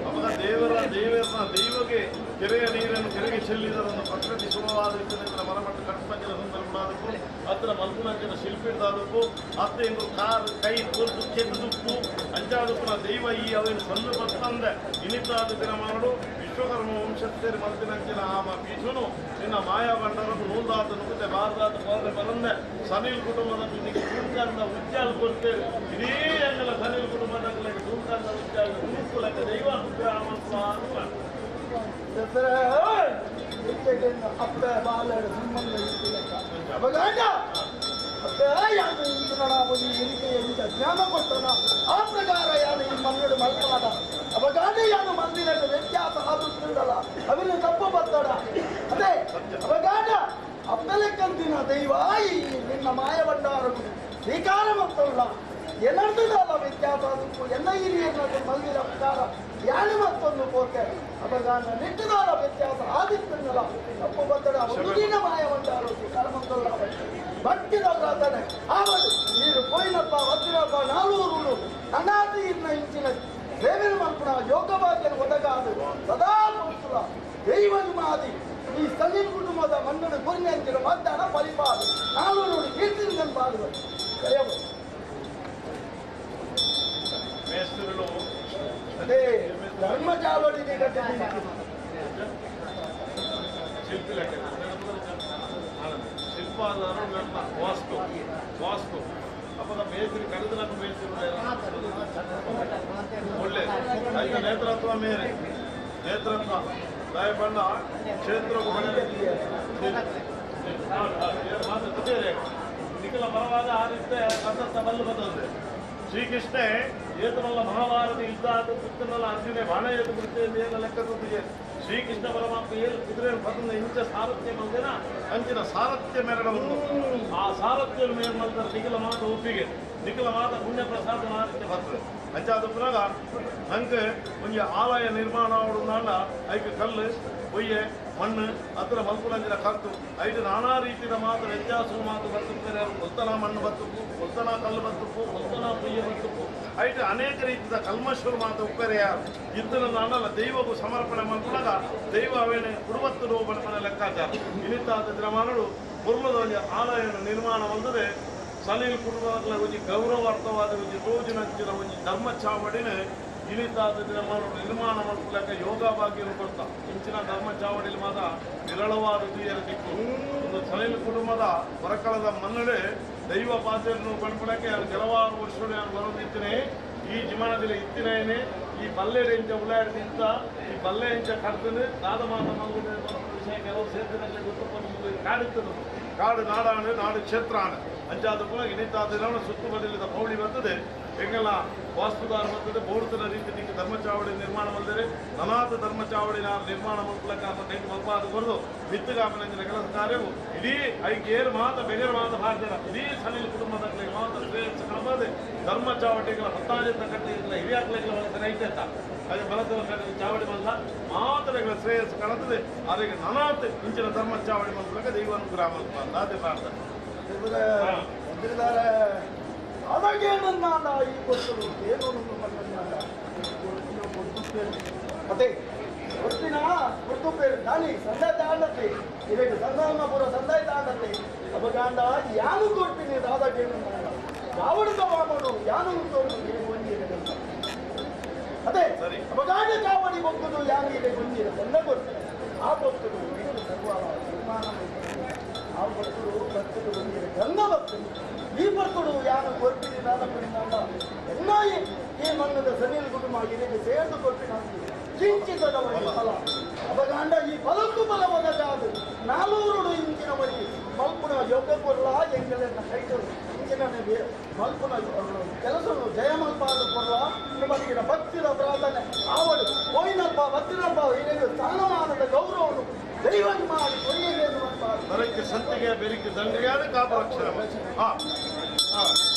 ಅವಾಗ ದೇವರ ದೇವರನ್ನ ದೈವಗೆ ಕೆರೆಯ ನೀರನ್ನು ಕೆರೆಗೆ ಚೆಲ್ಲಿದರನ್ನು ಪ್ರಕೃತಿ ಸುಲಭವಾದ ರೀತಿಯಿಂದ ಮರಮಟ್ಟ ಕಟ್ಟಂಚಿನ ಸಂದರ್ಭದಕ್ಕೂ ಹತ್ತಿರ ಮಲ್ಪುನಂಚಿನ ಶಿಲ್ಪಿಡ್ದಾದಕ್ಕೂ ಅತ್ತ ಇಂದು ಕಾರ್ ಕೈ ಕೊರ್ದು ಕೆದ್ದು ಅಂಚಾದಕ್ಕೂ ದೈವ ಈ ಅವೇನು ಸಣ್ಣ ಬರ್ತಂದೆ ಇನ್ನಿತ್ತಾದ ದಿನ ಮಾಡಲು ವಿಶ್ವಕರ್ಮ ವಂಶಸ್ಥೇರಿ ಮಲ್ತಿನಂಚಿನ ಆಮ ಬೀಜನು ನಿನ್ನ ಮಾಯಾ ಬಂಡರನ್ನು ನೂಲ್ದಾತ ನುಗ್ಗುತ್ತೆ ಬಾರದಾತ ಬರದೆ ಬರಂದೆ ಸನಿಲ್ ಕುಟುಂಬದ ನಿನಗೆ ತೂಕಂದ ಉಜ್ಜಾಲ್ ಕೊಡ್ತೇವೆ ಇಡೀ ಅಂಗಲ ಸನಿಲ್ ಕುಟುಂಬದ ತೂಕಂದ ಉಜ್ಜಾಲ್ ತೂಕುಲಕ್ಕೆ ದೈವ ಅನುಗ್ರಹ ಅಪ್ಪ ಬಾಲರ ಸಂಬಂಧ ಅವಾಗ ಅಪ್ಪ ಯಾರು ಇಂಚಿನ ಜ್ಞಾನ ಕೊಟ್ಟನ ಆ ಪ್ರಕಾರ ಯಾರು ಈ ಮನ್ನಡು ಮಲ್ಪಾದ ಅವಾಗ ಯಾರು ಮಂದಿರದ ವ್ಯತ್ಯಾಸ ಆದುತ್ತಲ್ಲ ಅವನು ತಪ್ಪು ಬರ್ತಡ ಅದೇ ಅವಾಗ ಅಪ್ಪಲೆಕ್ಕಂತಿನ ದೈವ ಈ ನಿನ್ನ ಮಾಯಭಂಡಾರವು ಸ್ವೀಕಾರ ಮತ್ತಲ್ಲ ಏನರ್ಥದಲ್ಲ ವ್ಯತ್ಯಾಸ ಅದಕ್ಕೂ ಎಲ್ಲ ಹಿರಿಯನ್ನದು ಮಲ್ದಿರ ಪ್ರಕಾರ ಯಾರು ಮತ್ತೊಂದು ಪೋತೆ ಅವಾಗ ನಿಟ್ಟಿದಾರ ವ್ಯತ್ಯಾಸ ಆದಿತ್ತನ್ನಲ್ಲ ತಪ್ಪು ಬರ್ತಡ ಒಂದು ದಿನ ಮಾಯಭಂಡಾರ ಸ್ವೀಕಾರ ಮತ್ತಲ್ಲ ಭಕ್ತಿದವರಾತಾನೆ ಆವದು ನೀರು ಪೋಯಿನಪ್ಪ ವತ್ತಿನಪ್ಪ ನಾಲ್ವರು ಅನಾಥಿ ಇನ್ನ ಇಂಚಿನ ಸೇವೆನ ಮಲ್ಪುಣ ಯೋಗಭಾಗ್ಯನ ಒದಗಾದು ಸದಾ ಪುರುಷ ದೈವ ಮಾದಿ ಈ ಸಲೀಂ ಕುಟುಂಬದ ಮನ್ನಡು ಗುರಿನಂಚಿನ ಮದ್ದಾನ ಪರಿಪಾದು ನಾಲ್ವರು ಕೀರ್ತಿನ ಪಾಡುವ ಕರೆಯಬಹುದು. ಅದೇ ಧರ್ಮ ಚಾವಡಿಗೆ ಶಿಲ್ಪಿ ಲೆಕ್ಕ ಶಿಲ್ಪಾದಾರು ನನ್ನ ವಾಸ್ತು ವಾಸ್ತು ಅಪ್ಪದ ಮೇಸ್ತ್ರಿ ಕಳೆದ ಮೇಸ್ತ್ರಿ ಒಳ್ಳೆ ಐದು ನೇತೃತ್ವ ಮೇರೆ ನೇತೃತ್ವ ದಾಯಬಣ್ಣ ಕ್ಷೇತ್ರಕ್ಕೂ ನಿಖಲ ಬರವಾದ ಆ ರೀತಿ ಸಂತತ ಬಲ್ಲು ಬಂದದ್ದು ಶ್ರೀಕೃಷ್ಣೆ ಏತನಲ್ಲ ಮಹಾಭಾರತ ಯುದ್ಧ ಆದ ಪುತ್ರನಲ್ಲ ಅರ್ಜುನೆ ಬಾಣ ಏತು ಬಿಡುತ್ತೆ ಏನ ಲೆಕ್ಕ ಗೊತ್ತಿದೆ. ಶ್ರೀಕೃಷ್ಣ ಪರಮಾತ್ಮ ಏಳು ಕುದುರೆ ಪದನ ಇಂಚ ಸಾರಥ್ಯ ಬಂದಿನ ಅಂಚಿನ ಸಾರಥ್ಯ ಮೆರಡವನ್ನು ಆ ಸಾರಥ್ಯ ಮೇಲ್ ಮಂತ್ರ ನಿಖಲ ಮಾತ ಒಪ್ಪಿಗೆ ನಿಖಲ ಮಾತ ಪುಣ್ಯ ಪ್ರಸಾದ ಮಾರಕ್ಕೆ ಬರ್ತದೆ. ಅಂಚಾದ ಪುನಗ ನಂಗೆ ಒಂಜಿ ಆಲಯ ನಿರ್ಮಾಣ ಆವಡುಂದಾಂಡ ಐಕ್ ಕಲ್ಲು பொய்ய மண்ணு அத்தனை மல்புலஞ்சின கருத்து ಐದು ನಾನಾ ರೀತಿಯ ಮಾತು ವ್ಯತ್ಯಾಸ ಮಾತು ಬರ್ತುಪ್ಪು ಒತ್ತನ ಮಣ್ಣು ಬರ್ತುಪ್ಪು ಒತ್ತನ ಕಲ್ಲು ಬರ್ತುಪ್ಪು ಒತ್ತನ ಪೊಯ್ಯ ಬರ್ತುಪ್ಪು ಐಟು ಅನೇಕ ರೀತಿಯ ಕಲ್ಮಶರು ಮಾತು ಉಪ್ಪರೆ ಯಾರು ಇದ್ದನ ನಾನಲ್ಲ ದೈವಕ್ಕೂ ಸಮರ್ಪಣೆ ಮಲ್ಪುನಗ ದೈವ ಅವೇನೆ ಕುಡುವತ್ತು ಬಣಪನ ಲೆಕ್ಕಾಚಾರ ಇನಿತಾದ ದ್ರಮಾನಡು ಪುರ್ಲದ ಒಂಜಿ ಆಲಯನ ನಿರ್ಮಾಣ ಬಂದರೆ ಸಲೀಲ್ ಕುಟುಂಬದ ಒಂಜಿ ಗೌರವಾರ್ಥವಾದ ಒಂಜಿ ರೋಜಿನಂಚಿನ ಒಂಜಿ ಧರ್ಮ ಚಾವಡಿನ ಇನಿತಾದ ದಿನ ನಿರ್ಮಾಣ ಮಲ್ಪುಲಕ ಯೋಗ ಭಾಗ್ಯನು ಕೊಡ್ತ ಇಂಚಿನ ಧರ್ಮ ಚಾವಡಿಲಿ ಮಾತ್ರ ವಿರಳವಾದ ದುಯ್ಯರ ದಿಕ್ಕು ಒಂದು ಸಲೀಲ್ ಕುಟುಂಬದ ಹೊರಕಳದ ಮನ್ನಡೆ ದೈವ ಪಾತ್ರೆಯನ್ನು ಪಡ್ಕೊಳಕ್ಕೆ ಕೆಲವಾರು ವರ್ಷಗಳು ನಾನು ಬರೋದಿತ್ತೇನೆ ಈ ಜಿಮಾನದಲ್ಲಿ ಇತ್ತಿನೇನೆ ಈ ಬಲ್ಲೆ ಇಂಚ ಉಳ್ಳಾಡ್ದಿಂತ ಈ ಬಲ್ಲೆ ಇಂಚ ಕಡ್ತದೆ ದಾದ ಮಾತ ಮಲ್ಗುಂಡೆ ವಿಷಯ ಕೆಲವು ಸೇತುವೆ ಗೊತ್ತು ಕಾಡಿತ್ತದು ಕಾಡು ನಾಡಾಣೆ ನಾಡು ಕ್ಷೇತ್ರ ಆಣೆ ಅಂಚಾದ ಕೂಡ ಇನಿತಾದ ಸುತ್ತುಮುತ್ತಲಿದ್ದ ಪೌಳಿ ಬರ್ತದೆ ಎಂಗೆಲ್ಲ ವಾಸ್ತುದಾರ ಬರ್ತದೆ ಬೋರ್ತನ ರೀತಿ ಧರ್ಮ ಚಾವಡಿ ನಿರ್ಮಾಣ ಬಂದರೆ ಅನಾಥ ಧರ್ಮ ಚಾವಡಿ ನಿರ್ಮಾಣ ಮಲ್ಪಲಕ್ಕ ಕೈ ಮಲ್ಪಾದ ಬರೆದು ಮಿತ್ತುಗಾಪನಂಚಿನ ಕೆಲಸ ಕಾರ್ಯವು ಇಡೀ ಐಕೇರು ಮಾತ ಬೆಗರ ಮಾತ ಭಾರತೀಯ ಇಡೀ ಸನಿಲ್ ಕುಟುಂಬದ ಮಾತ ಶ್ರೇಯಸ್ಸು ಕಣಬಾದೆ ಧರ್ಮ ಚಾವಟಿಗಳ ಹತ್ತಾಜಿಂದ ಕಟ್ಟಿಗಳ ಹಿರಿಯಾಕ್ಲೆಗಳ ರೈತ ಅಂತ ಅದೇ ಬಲದ ಚಾವಡಿ ಬಂದ ಮಾತ್ರಗಳ ಶ್ರೇಯಸ್ಸು ಕಾಣುತ್ತದೆ. ಅದಕ್ಕೆ ನನಾತ್ ಇಂಚಿನ ಧರ್ಮ ಚಾವಡಿ ಮಲ್ಪಲಕ ದೈವಾನುಗ್ರಹ ಮಲ್ಪ ಅದೇ ಭಾರತ ಅವಾಗೇನನ್ನಾಡ ಈ ಕೊಟ್ಟರು ಏನು ಅದೇ ಕೊಡ್ತೀನ ಕೊಡ್ತು ಪೇರು ನಾನಿ ಸಂದಾಯ ತಾಂಡತ್ತೆ ಇದಕ್ಕೆ ಸಂದಾಯನ ಪೂರ ಸಂದಾಯ ತಾಂಡತ್ತೆ ಅವಾಗ ಯಾನು ಕೊಡ್ತೀನಿ ದಾದಾಗೇನನ್ನಾಡ ಚಾವಡಿ ತಗೊಂಡು ಯಾನು ಗೊಂಜಿರ ಅದೇ ಅವಾಗ ಚಾವಡಿ ಬೊಕ್ಕದು ಯಾನು ಇದೆ ಗೊಂಜಿರ ಸಂದ ಕೊಡ್ತೀನಿ ಆ ಕೊಟ್ಟರು ಸರ್ವ ನಿರ್ಮಾಣ ಆ ಭಕ್ತರು ಭಕ್ತರು ಬಂದಿರ ಗಂಗ ಭಕ್ತರು ಈ ಭಕ್ತರು ಯಾರು ಕೊರ್ಪಿನಿ ನಾದಪಡಿನಾಂಡ ಎಲ್ಲ ಈ ಮನ್ನದ ಸನಿಲ್ ಕುಟುಂಬ ಇದಕ್ಕೆ ಸೇರ್ದು ಕೊರ್ಪಿನ ಕಿಂಚಿತದ ಒಂದು ಫಲ ಅಪಗಾಂಡ ಈ ಫಲಕ್ಕೂ ಫಲವಾದ ಕಾದು ನಾಲೂರುಡು ಇಂಚಿನ ಬಳಿ ಮಲ್ಪುನ ಯೋಗ ಕೊರ್ಲ ಎಂಗಲೆನ್ನ ಕೈಟರು ಇಂಚಿನ ಮಲ್ಪುನ ಕೆಲಸನು ಜಯ ಮಲ್ಪಾದ ಕೊರ್ಲ ನಿಮ್ಮಕ್ಕಿನ ಭಕ್ತಿರ ಪ್ರಾರ್ಥನೆ ಆವಡು ಹೋಯಿನಪ್ಪ ಭಕ್ತಿನಪ್ಪ ಇದಕ್ಕೆ ಸ್ಥಾನಮಾನದ ಗೌರವನು ದೈವನ್ ಮಾಡಿ ಕೊರಿಯಬೇಕು ಬರಕ್ಕೆ ಸಂತಿಗೆ ಬೆರಿಕೆ ದಂಡಿಗೆ ಕಾಪು ರಕ್ಷಣೆ ಹಾಂ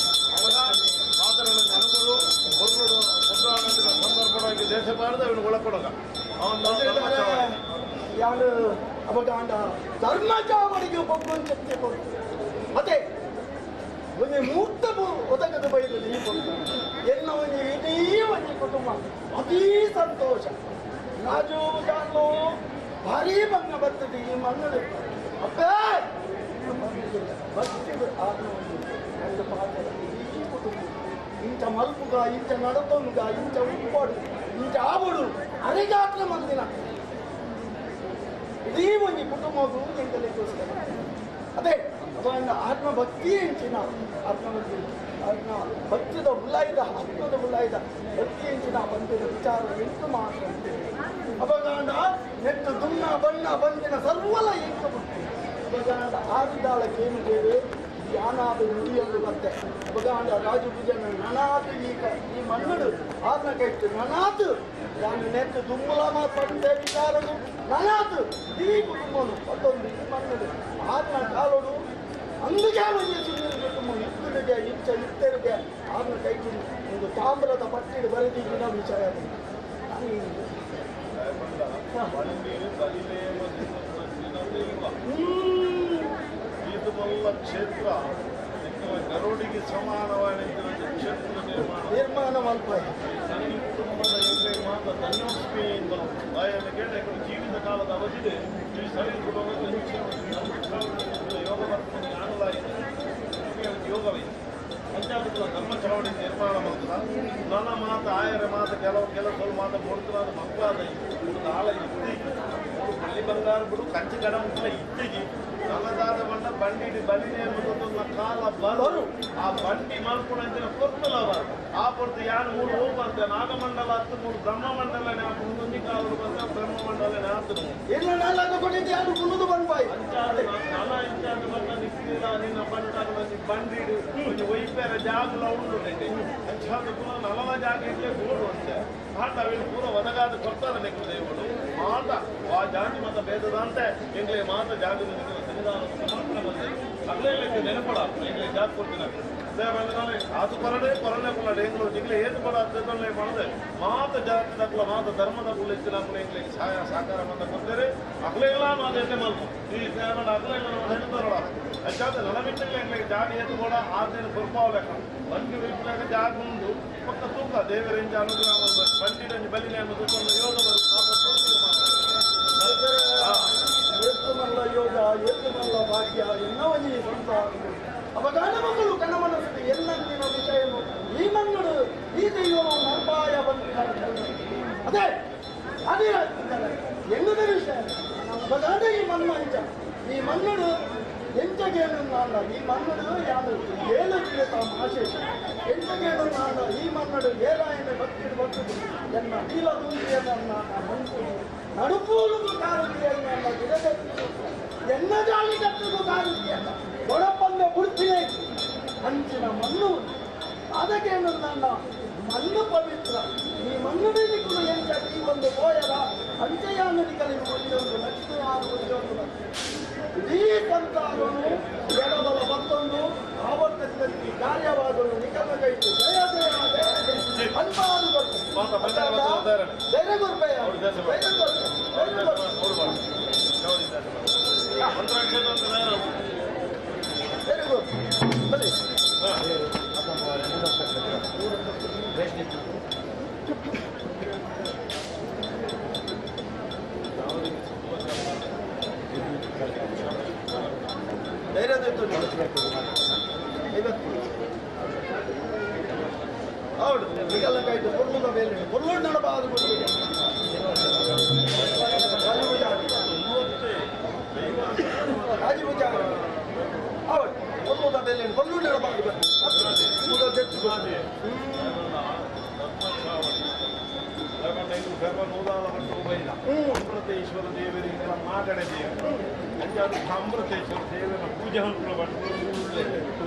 ಮಾತನಾಡಿದ ಅನುಗಳು ಒಬ್ಬರು ಒಬ್ಬರ ಸಂದರ್ಭ ಪಾಡ್ದ ಅವನು ಒಳಕೊಡಗ ಯಾರು ಅವಾಗ ಧರ್ಮ ಚಾವಡಿಗೆ ಒಬ್ಬೊಬ್ಬ ಶಕ್ತಿ ಕೊಡ್ತು ಅದೇ ಒಂದು ಮೂರ್ತ ಒದಗದ ಬೈದು ಈ ಎನ್ನ ಒಂದು ಇಡೀ ಒಂದು ಕುಟುಂಬ ಅತೀ ಸಂತೋಷ ರಾಜು ಜಾನು ಭಾರೀ ಭಂಗ ಬರ್ತದೆ ಈ ಮಣ್ಣು ಅಪ್ಪೇ ಭಕ್ತಿ ಒಂದು ಪಾತ್ರ ಇಡೀ ಕುಟುಂಬ ಇಂಚ ಮಲ್ಪುಗ ಇಂಚ ನಡತೊಂಗ ಇಂಚ ಉಪ್ಪಡು ಇಂಚ ಆವಡು ಅರೆಗಾತ್ರ ಮಂದಿನ ಇಡೀ ಒಂದು ಕುಟುಂಬವು ಎಂಕಲಿಗೋಸ್ಕರ ಅದೇ ಅವನ ಆತ್ಮಭಕ್ತಿ ಎಂಚಿನ ಆತ್ಮಭಕ್ತಿ ಆತ್ಮ ಭಕ್ತಿದ ಉಲ್ಲಾಯ್ದ ಆತ್ಮದ ಉಲ್ಲಾಯ್ದ ಭಕ್ತಿ ಎಂಚಿನ ಬಂದಿನ ವಿಚಾರ ಎಂಟು ಮಾತ್ರ ಅಪಗಾಂಡ ನೆಟ್ಟು ದುನ್ನ ಬಣ್ಣ ಬಂದಿನ ಸರ್ವಲ ಎಂಟು ಭಕ್ತಿ ಅಪಗಾಂಡ ಆದಿದಾಳ ಕೇನುದೇವೆ ಯಾನಾದ ನುಡಿಯಲು ಬಂತೆ ಅಪಗಾಂಡ ರಾಜು ಭುಜನ ನನಾದು ಈಗ ಈ ಮಣ್ಣು ಆತ್ಮ ಕೈತು ನನಾದು ನಾನು ನೆಟ್ಟು ದುಮ್ಮಲ ಪಂಡೆ ವಿಚಾರನು ನನಾದು ಈ ಕುಟುಂಬನು ಪತ್ತೊಂದು ಈ ಮಣ್ಣು ಆತ್ಮ ಕಾಲೋಡು అందుకే ಒಂದು ಕುಟುಂಬ ಇಬ್ಬರಿಗೆ ಇಚ್ಛ ಇತ್ತರಿಗೆ ಆತ್ಮ ಕೈತು ಒಂದು ತಾಮ್ರದ ಪಟ್ಟಿಡು ಬರೆದಿದ್ದ ವಿಚಾರ. ಕ್ಷೇತ್ರ ಗರುಡಿಗೆ ಸಮಾನವಾದ ಕ್ಷೇತ್ರ ನಿರ್ಮಾಣ ಕುಟುಂಬದ ಮಾತ್ರ ಧನ್ಯೋಸ್ಮಿ ಜೀವಿತ ಕಾಲದ ಅವಧಿದೆ ಈ ಸರಿ ಯೋಗ ಬರ್ತದೆ ಯೋಗವೇ ಪಂಚಾಯತ್ ಧರ್ಮ ಚಳವಳಿ ನಿರ್ಮಾಣ ಮಾಡ್ತದ ನನ್ನ ಮಾತು ಆಯರ ಮಾತು ಕೆಲವು ಕೆಲವು ಮಾತು ಕೊಡ್ತಾರ ಮಕ್ಕಳಾದ ಆಳ ಇತ್ತೀಗಿ ಬಳ್ಳಿ ಬಂಗಾರ ಬಿಡು ಕಂಚು ಗಡ ಇತ್ತೀಗಿ ನನ್ನದಾದ ಬಣ್ಣ ಬಂಡಿ ಬಲಿನೇ ಕಾಲ ಬರು ಆ ಬಂಡಿ ಮಲ್ಪುಣಂಚಿನ ಪೊರ್ತುಲ ಆ ಪೊರ್ತು ಯಾರು ಮೂರು ಹೋಗ್ಬಂತೆ ನಾಗಮಂಡಲ ಹತ್ತು ಮೂರು ಬ್ರಹ್ಮಮಂಡಲನೇ ಒಂದೊಂದು ಕಾಲರು ಬಂದ ಬ್ರಹ್ಮಮಂಡಲನೇ ಆತು ಇಲ್ಲ ನಾಲ್ಕು ಕೊಟ್ಟಿದ್ದು ಯಾರು ಕುಲ್ಲುದು ಬಂದ್ಬಾಯಿ ನಲ ಇಂಚಾದ ಬಂದ ನಿಕ್ಕಿಲ್ಲ ನಿನ್ನ ಬಂಟಾಗ ಬಂಡಿಡು ಒಂದು ಒಯ್ಪೇರ ಜಾಗಲ ಉಂಡು ಅಂಚಾದ ಪುನಃ ನಲವ ಜಾಗ ಇಡ್ಲೇ ಬೋಡು ಅಂತೆ ಆಟ ಅವಿನ ಪೂರ ಒದಗಾದ ಕೊಡ್ತಾರೆ ನೆಕ್ಕು ದೇವರು ಮಾತ ಆ ಜಾತಿ ಮತ ಭೇದದಂತೆ ಎಂಗ್ಲೇ ಮಾತ ಜಾಗದ ಸನ್ನಿಧಾನ ಸಮರ್ಪಣೆ ಬಂದೆ ಅಗ್ಲೇ ನೆನಪಡ ಎಂಗ್ಲೇ ಜಾತ್ ಕೊಡ್ತೀನಿ ಅದು ಕೊರಡೆ ಕೊರನೆ ಕೊಲ್ಲಡೆ ಎಂಗ್ಲು ಜಿಗ್ಲೆ ಏತು ಕೊಡ ತೊಂದರೆ ಮಾಡದೆ ಮಾತ ಜಾತಿ ದಕ್ಕಲ ಮಾತ ಧರ್ಮದ ಕುಲ ಇಚ್ಚಿನ ಎಂಗ್ಲೆ ಸಹಾಯ ಸಹಕಾರ ಮಂದ ಕೊಡ್ತಾರೆ ಅಗ್ಲೇ ಇಲ್ಲ ಮಾತು ಎಣ್ಣೆ ಮಲ್ಪು ಈ ಅಗ್ಲೇ ಇಲ್ಲ ಹೇಳ್ತಾರಲ್ಲ ಅಂಚಾದ ನಲವಿಟ್ಟಲೆ ಎಂಗ್ಲೆ ಜಾಗ ಏತು ಕೂಡ ಆದೇನು ಕೊರ್ಪಾವಲೇಕ ಬಂಡಿ ವಿಲ್ಪಲೇಕ ಜಾಗ ಉಂಡು ಪಕ್ಕ ತೂಕ ದೇವರಿಂಜ ಅನುಗ್ರಹ ಬಂಡಿ ಬಲಿನೆ ತೂಕೊಂಡು ಯೋಗ ಬರು ಏತು ಮಲ್ಲ ಯೋಗ ಏತು ಮಲ್ಲ ಭಾಗ್ಯ ಎನ್ನವನಿ ಸಂಸಾರ ಅವಗಾನ ಮಕ್ಕಳು ಕಣ್ಣ ಮನಸ್ಸು ಎನ್ನಂದಿನ ವಿಷಯನು ಈ ಮಣ್ಣು ಈ ದೈವ ನರ್ಪಾಯ ಬಂದ ಅದೇ ಅದೇ ಎನ್ನುದ ವಿಷಯ ಅವಗಾನ ಈ ಮಣ್ಣು ಅಂಚ ಈ ಮಣ್ಣು ಎಂಚಗೇನು ನಾಂಡ ಈ ಮಣ್ಣು ಯಾರು ಏಳು ತಿಳಿತ ಆಶೇಷ ಎಂಚಗೇನು ನಾಂಡ ಈ ಮಣ್ಣು ಏರಾಯನ ಭಕ್ತಿ ಭಕ್ತಿ ಎನ್ನ ನೀಲ ದುಂದಿಯನ್ನ ಮಣ್ಣು ನಡುಪೂಲು ಕಾರುದಿಯನ್ನ ಎನ್ನ ಜಾಲಿ ಕಟ್ಟುದು ಕಾರುದಿಯನ್ನ ಕೊಡಪಂದ ಬುಡ್ತಿನೇ ಅಂಚಿನ ಮಣ್ಣು ಅದಕ್ಕೇನು ನನ್ನ ಮಣ್ಣು ಪವಿತ್ರ ಈ ಮಣ್ಣು ಮೇಲೆ ಎಂಚ ಈ ಒಂದು ಬೋಯರ ಅಂಚೆಯ ನದಿಗಳಿಗೆ ಒಂದು ಲಕ್ಷ್ಮಿ ಆರು ಒಂದು ಇಡೀ ಸಂಸಾರನು ಎಡಬಲ ಮತ್ತೊಂದು ಆವರ್ತದಲ್ಲಿ ಕಾರ್ಯವಾಗಲು ನಿಗಮ ಕೈತು ಜಯ ಜಯ ಜಯ ಅನ್ಪಾದು ಧೈರ್ಯ ಗುರುಪಯ್ಯ ವೆರಿ ಗುಡ್ ಬನ್ನಿ. ಹೌದು ಈಗೆಲ್ಲ ಕಾಯ್ತು ಪೊರ್ಲುದ ಮೇಲೆ ಪೊರ್ಲು ನಡಬಾರದು ರಾಜಪೂಜೆ ಹೌದು ಪೊರ್ಲುದ ಮೇಲೆ ಪೊರ್ಲು ನಡಬಾರದು ಅಮೃತೇಶ್ವರ ದೇವರಿಗೆ ಮಾಗಡೆ ದೇವರು ಅಂಚಾದ ಅಮೃತೇಶ್ವರ ದೇವರ ಪೂಜೆ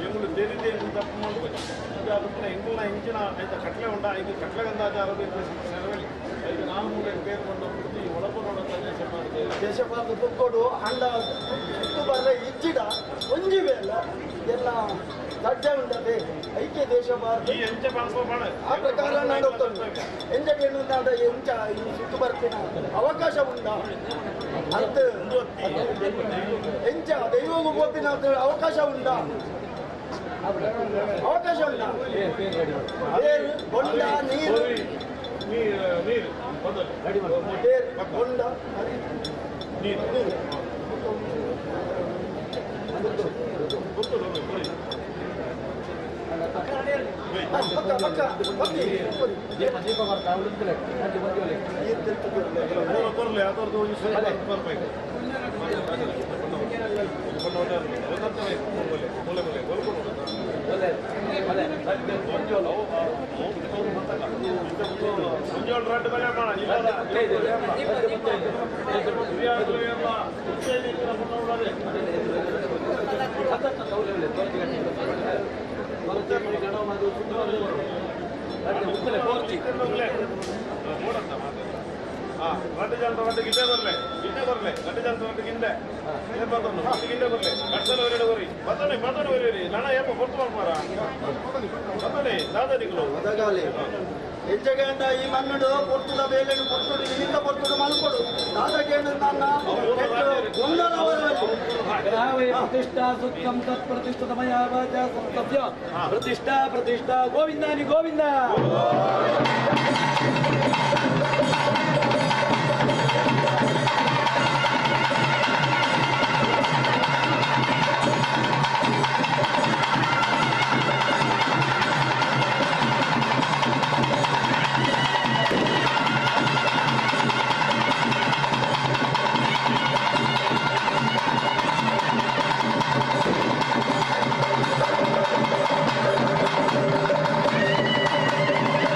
ಎಂಗುಳು ದೇರಿ ದೇವಿ ತಪ್ಪು ಮಾಡ್ಬೇಕು ಅದು ಪುನಃ ಎಂಗುಳ ಇಂಚಿನ ಆಯ್ತಾ ಕಟ್ಲೆ ಉಂಡ ಐದು ಕಟ್ಲೆಗಂದಾಚಾರ ಸೆರವಳಿ ಐದು ನಾಲ್ಕು ಮೂಲೆ ಬೇರು ಕೊಂಡು ಪೂರ್ತಿ ಒಳಪಡೋಣ ದೇಶಪಾದ ಬುಕ್ಕೋಡು ಅಂಡ ಸುತ್ತು ಬರ್ರೆ ಇಜ್ಜಿಡ ಒಂಜಿ ವೇಲ ಎಲ್ಲ ದಡ್ಡ ಉಂಡದೆ ಐಕ್ಯ ದೇಶ ಭಾರತ ಆ ಪ್ರಕಾರ ನಡೋಗ್ತದೆ. ಎಂಚ ಎಂಚ ಈ ಸುತ್ತು ಬರ್ಪಿನ ಅವಕಾಶ ಉಂಡ ಅಂತ ಎಂಚ ದೈವಗೂ ಪೋಪಿನ ಅವಕಾಶ ಉಂಡ ಅವಕಾಶ ಉಂಡ ಬೇರು ಬೊಂಡ ನೀರು ನೀರು ಬೇರು ಬೊಂಡ ನೀರು ಎಂಚಗಂಡ ಈ ಮಣ್ಣುಡು ಪೊರ್ತುದ ಬೇಲೆನು ಪೊರ್ತುಡು ಇಲ್ಲಿಂದ ಪೊರ್ತುಡು ಮಲ್ಕೊಡು ದಾದಗೇಂಡ ನನ್ನ ಪ್ರತಿಷ್ಠಾ ಸುಖಂ ತತ್ ಪ್ರತಿಷ್ಠಿತಮಯ ವಾಚ ಸಂತವ್ಯ ಪ್ರತಿಷ್ಠಾ ಪ್ರತಿಷ್ಠಾ ಗೋವಿಂದಾನಿ ಗೋವಿಂದ. Thank you.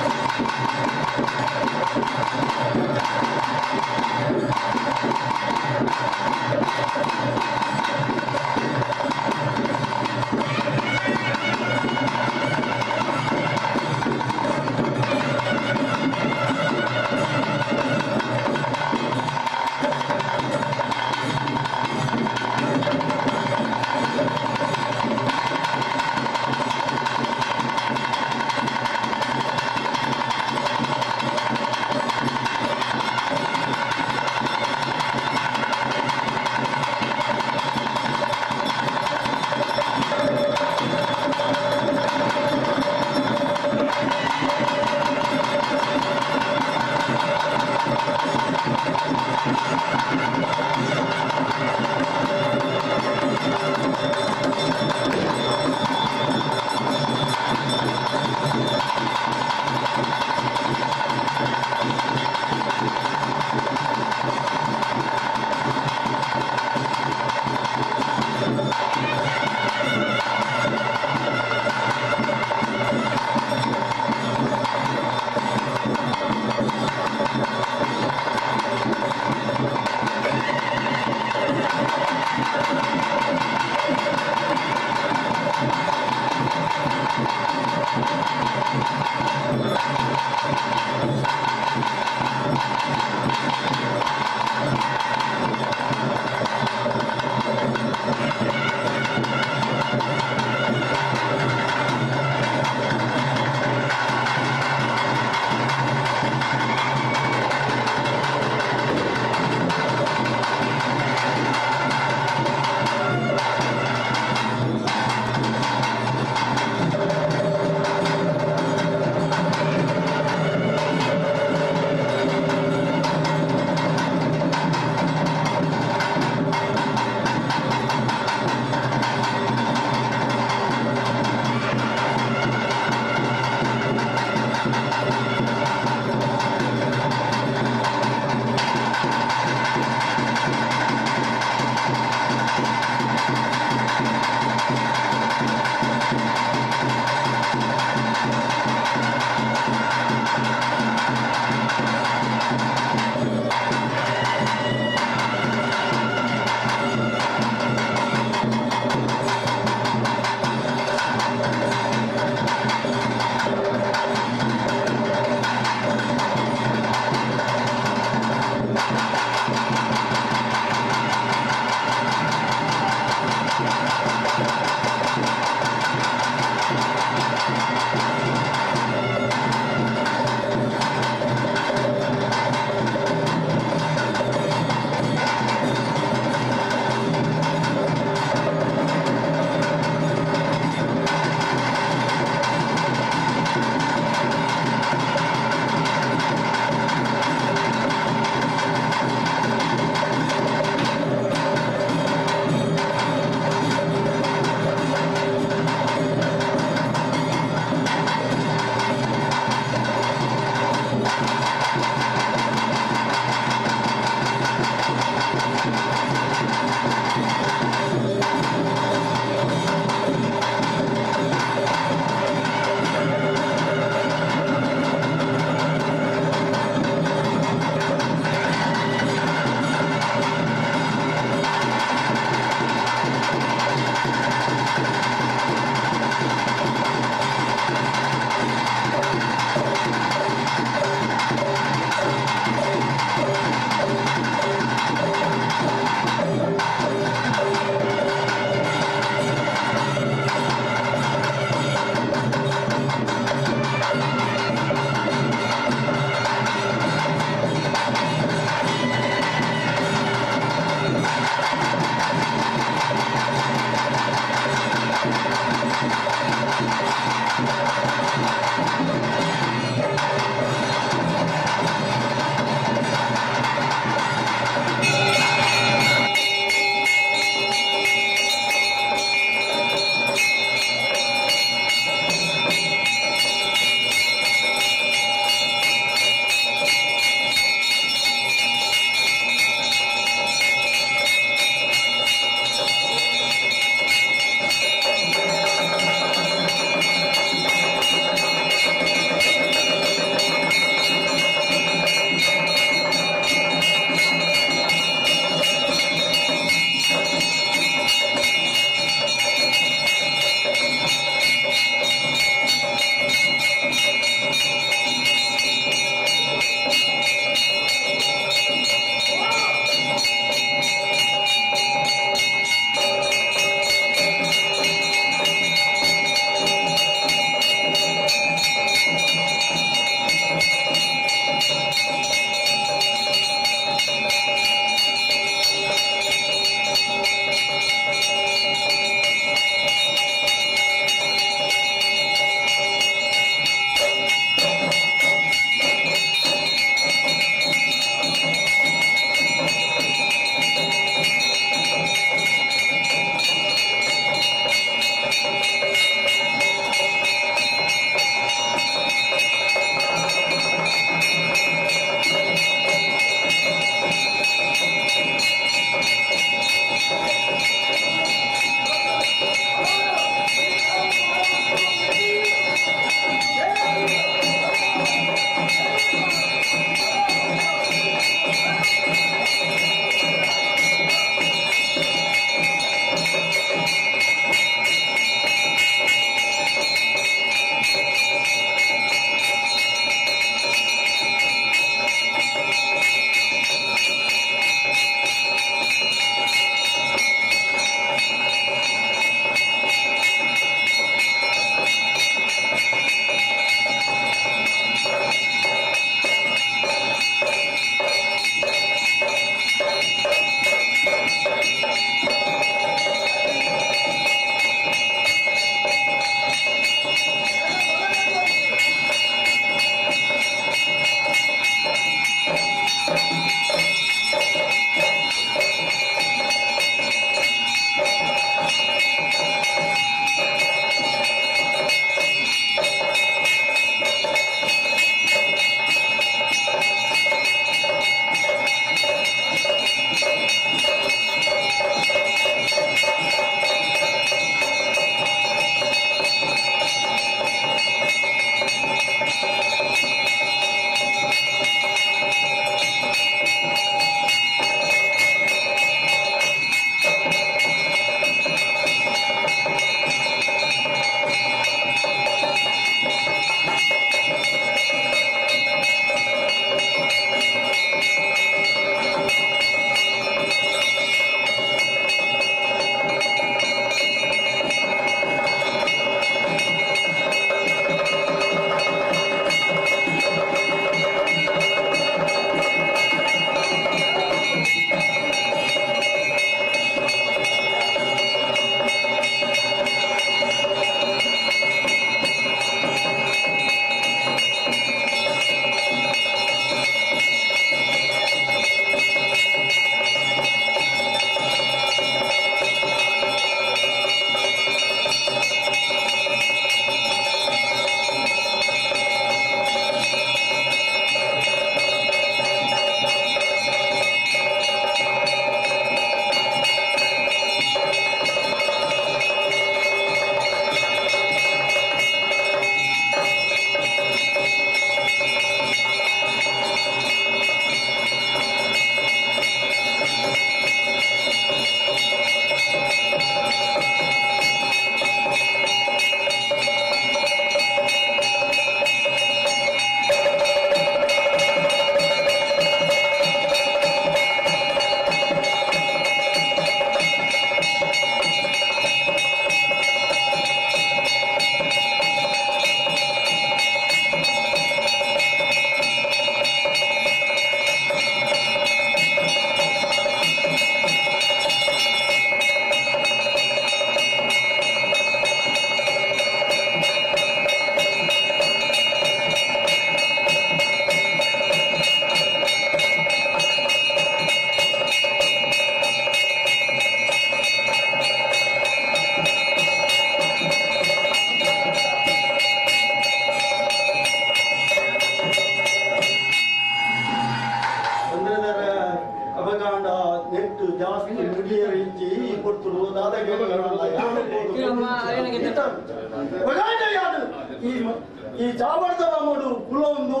ಈ ಚಾವರ್ದವ ಮೂಡು ಕುಲೊಂದು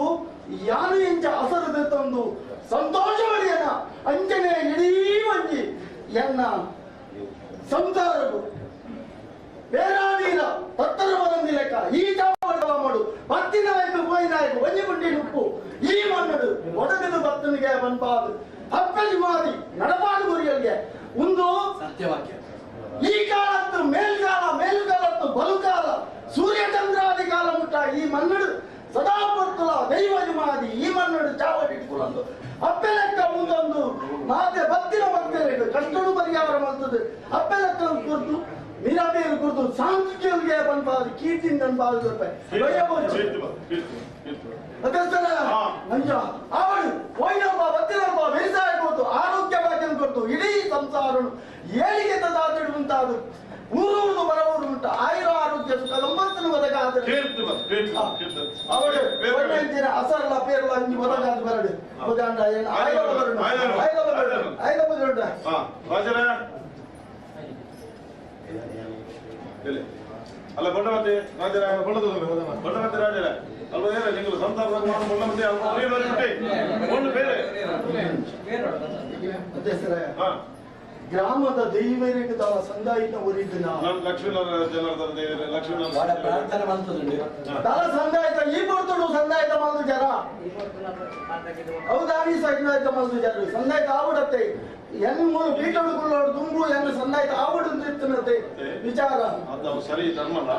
ಯಾನು ಇಂಚ ಅಸರು ತಂದು ಸಂತೋಷ ಬರಿಯನ ಅಂಚನೆ ಇಡೀ ಒಂಜಿ ಎನ್ನ ಸಂಸಾರವು ಬೇರಾದೀರ ತತ್ತರ ಬರಂದಿ ಲೆಕ್ಕ ಈ ಚಾವರ್ದವ ಮೂಡು ಬತ್ತಿನಾಯ್ತು ಪೋಯಿನಾಯ್ತು ಒಂಜಿ ಗುಂಡಿ ನುಪ್ಪು ಈ ಮಣ್ಣಡು ಒಡಗದು ಬತ್ತನಿಗೆ ಬನ್ಪಾದು ಅಪ್ಪಜಿ ಮಾದಿ ನಡಪಾಡು ಗುರಿಯಲ್ಗೆ ಒಂದು ಸತ್ಯವಾಕ್ಯ. ಈ ಕಾಲತ್ತು ಮೇಲ್ಕಾಲ ಮೇಲ್ಕಾಲತ್ತು ಬಲುಕಾಲ ಸೂರ್ಯಚಂದ್ರಾದಿ ಕಾಲ ಮುಟ್ಟ ಈ ಮನ್ನಡು ಸದಾ ಪೊರ್ತುಲ ದೈವ ಜುಮಾದಿ ಈ ಮನ್ನಡು ಚಾವಡಿಟ್ಕುಲಂದು ಅಪ್ಪೆಲೆಕ್ಕ ಮುಂದೊಂದು ಮಾತೆ ಬತ್ತಿನ ಭಕ್ತರಿಗೆ ಕಷ್ಟಡು ಪರಿಹಾರ ಮಾಡ್ತದೆ. ಅಪ್ಪೆಲೆಕ್ಕ ಕುರ್ತು ಮೀರಾಬೇರು ಕುರ್ತು ಸಾಂಸ್ಕೃತಿಗೆ ಬನ್ಪಾದು ಕೀರ್ತಿನ ಅನ್ಪಾದು ಅವಳು ಹೋಯ್ನಪ್ಪ ಬತ್ತಿನಪ್ಪ ವ್ಯವಸಾಯ ಕೊಡ್ತು ಆರೋಗ್ಯ ಭಾಗ್ಯ ಕೊಡ್ತು ಇಡೀ ಸಂಸಾರನು ಏಳಿಗೆ ತದಾತಿಡು ಮುಂತಾದ ಊರೂರು ಬರವೂರು ಉಂಟು ಆಯುರ ಆರೋಗ್ಯ ಸುಖ ಸಂಪತ್ತನ್ನು ಒದಗಾದರೆ ಅವಳು ಒಳ್ಳೆಂಚಿನ ಅಸರ್ಲ ಪೇರ್ಲ ಅಂಜಿ ಒದಗಾದ ಬರಡು ಒದಾಂಡ ಏನು ಆಯ್ದ ಬರಡು ಆಯ್ದ ಬರಡು ಆಯ್ದ ಬರಡು ಅಲ್ಲ ಬೊಂಡಮತಿ ರಾಜರ ಬೊಂಡಮತಿ ರಾಜರ ಅಲ್ಪ ಬೇರೆ ನೀವು ಸಂಸಾರದ ಬೊಂಡಮತಿ ಅಲ್ಪ ಬೇರೆ ಬೇರೆ. ಅದೇ ಸರ ಗ್ರಾಮದ ದೈವರಿಗೆ ತಮ್ಮ ಸಂದಾಯಿನ ಒರಿದಿನ ಲಕ್ಷ್ಮೀನಾರಾಯಣ ಜನಾರ್ದನ ದೇವರೇ ಲಕ್ಷ್ಮೀನಾರಾಯಣ ಪ್ರಾರ್ಥನೆ ಮಾಡ್ತದೆ. ತಲ ಸಂದಾಯಿತ ಈ ಪೊರ್ತುಡು ಸಂದಾಯಿತ ಮಾಲು ಜರ ಹೌದಾನಿ ಸಂದಾಯಿತ ಮಾಲು ಜರ ಸಂದಾಯಿತ ಆವಡತ್ತೆ ಎನ್ ಮೂರು ಪೀಠಡು ಕುಳ್ಳೋಡು ತುಂಬು ಎನ್ನು ಸಂದಾಯಿತ ಆವಡು ಇತ್ತನತೆ ವಿಚಾರ ಅದು ಸರಿ ಧರ್ಮಲ್ಲ.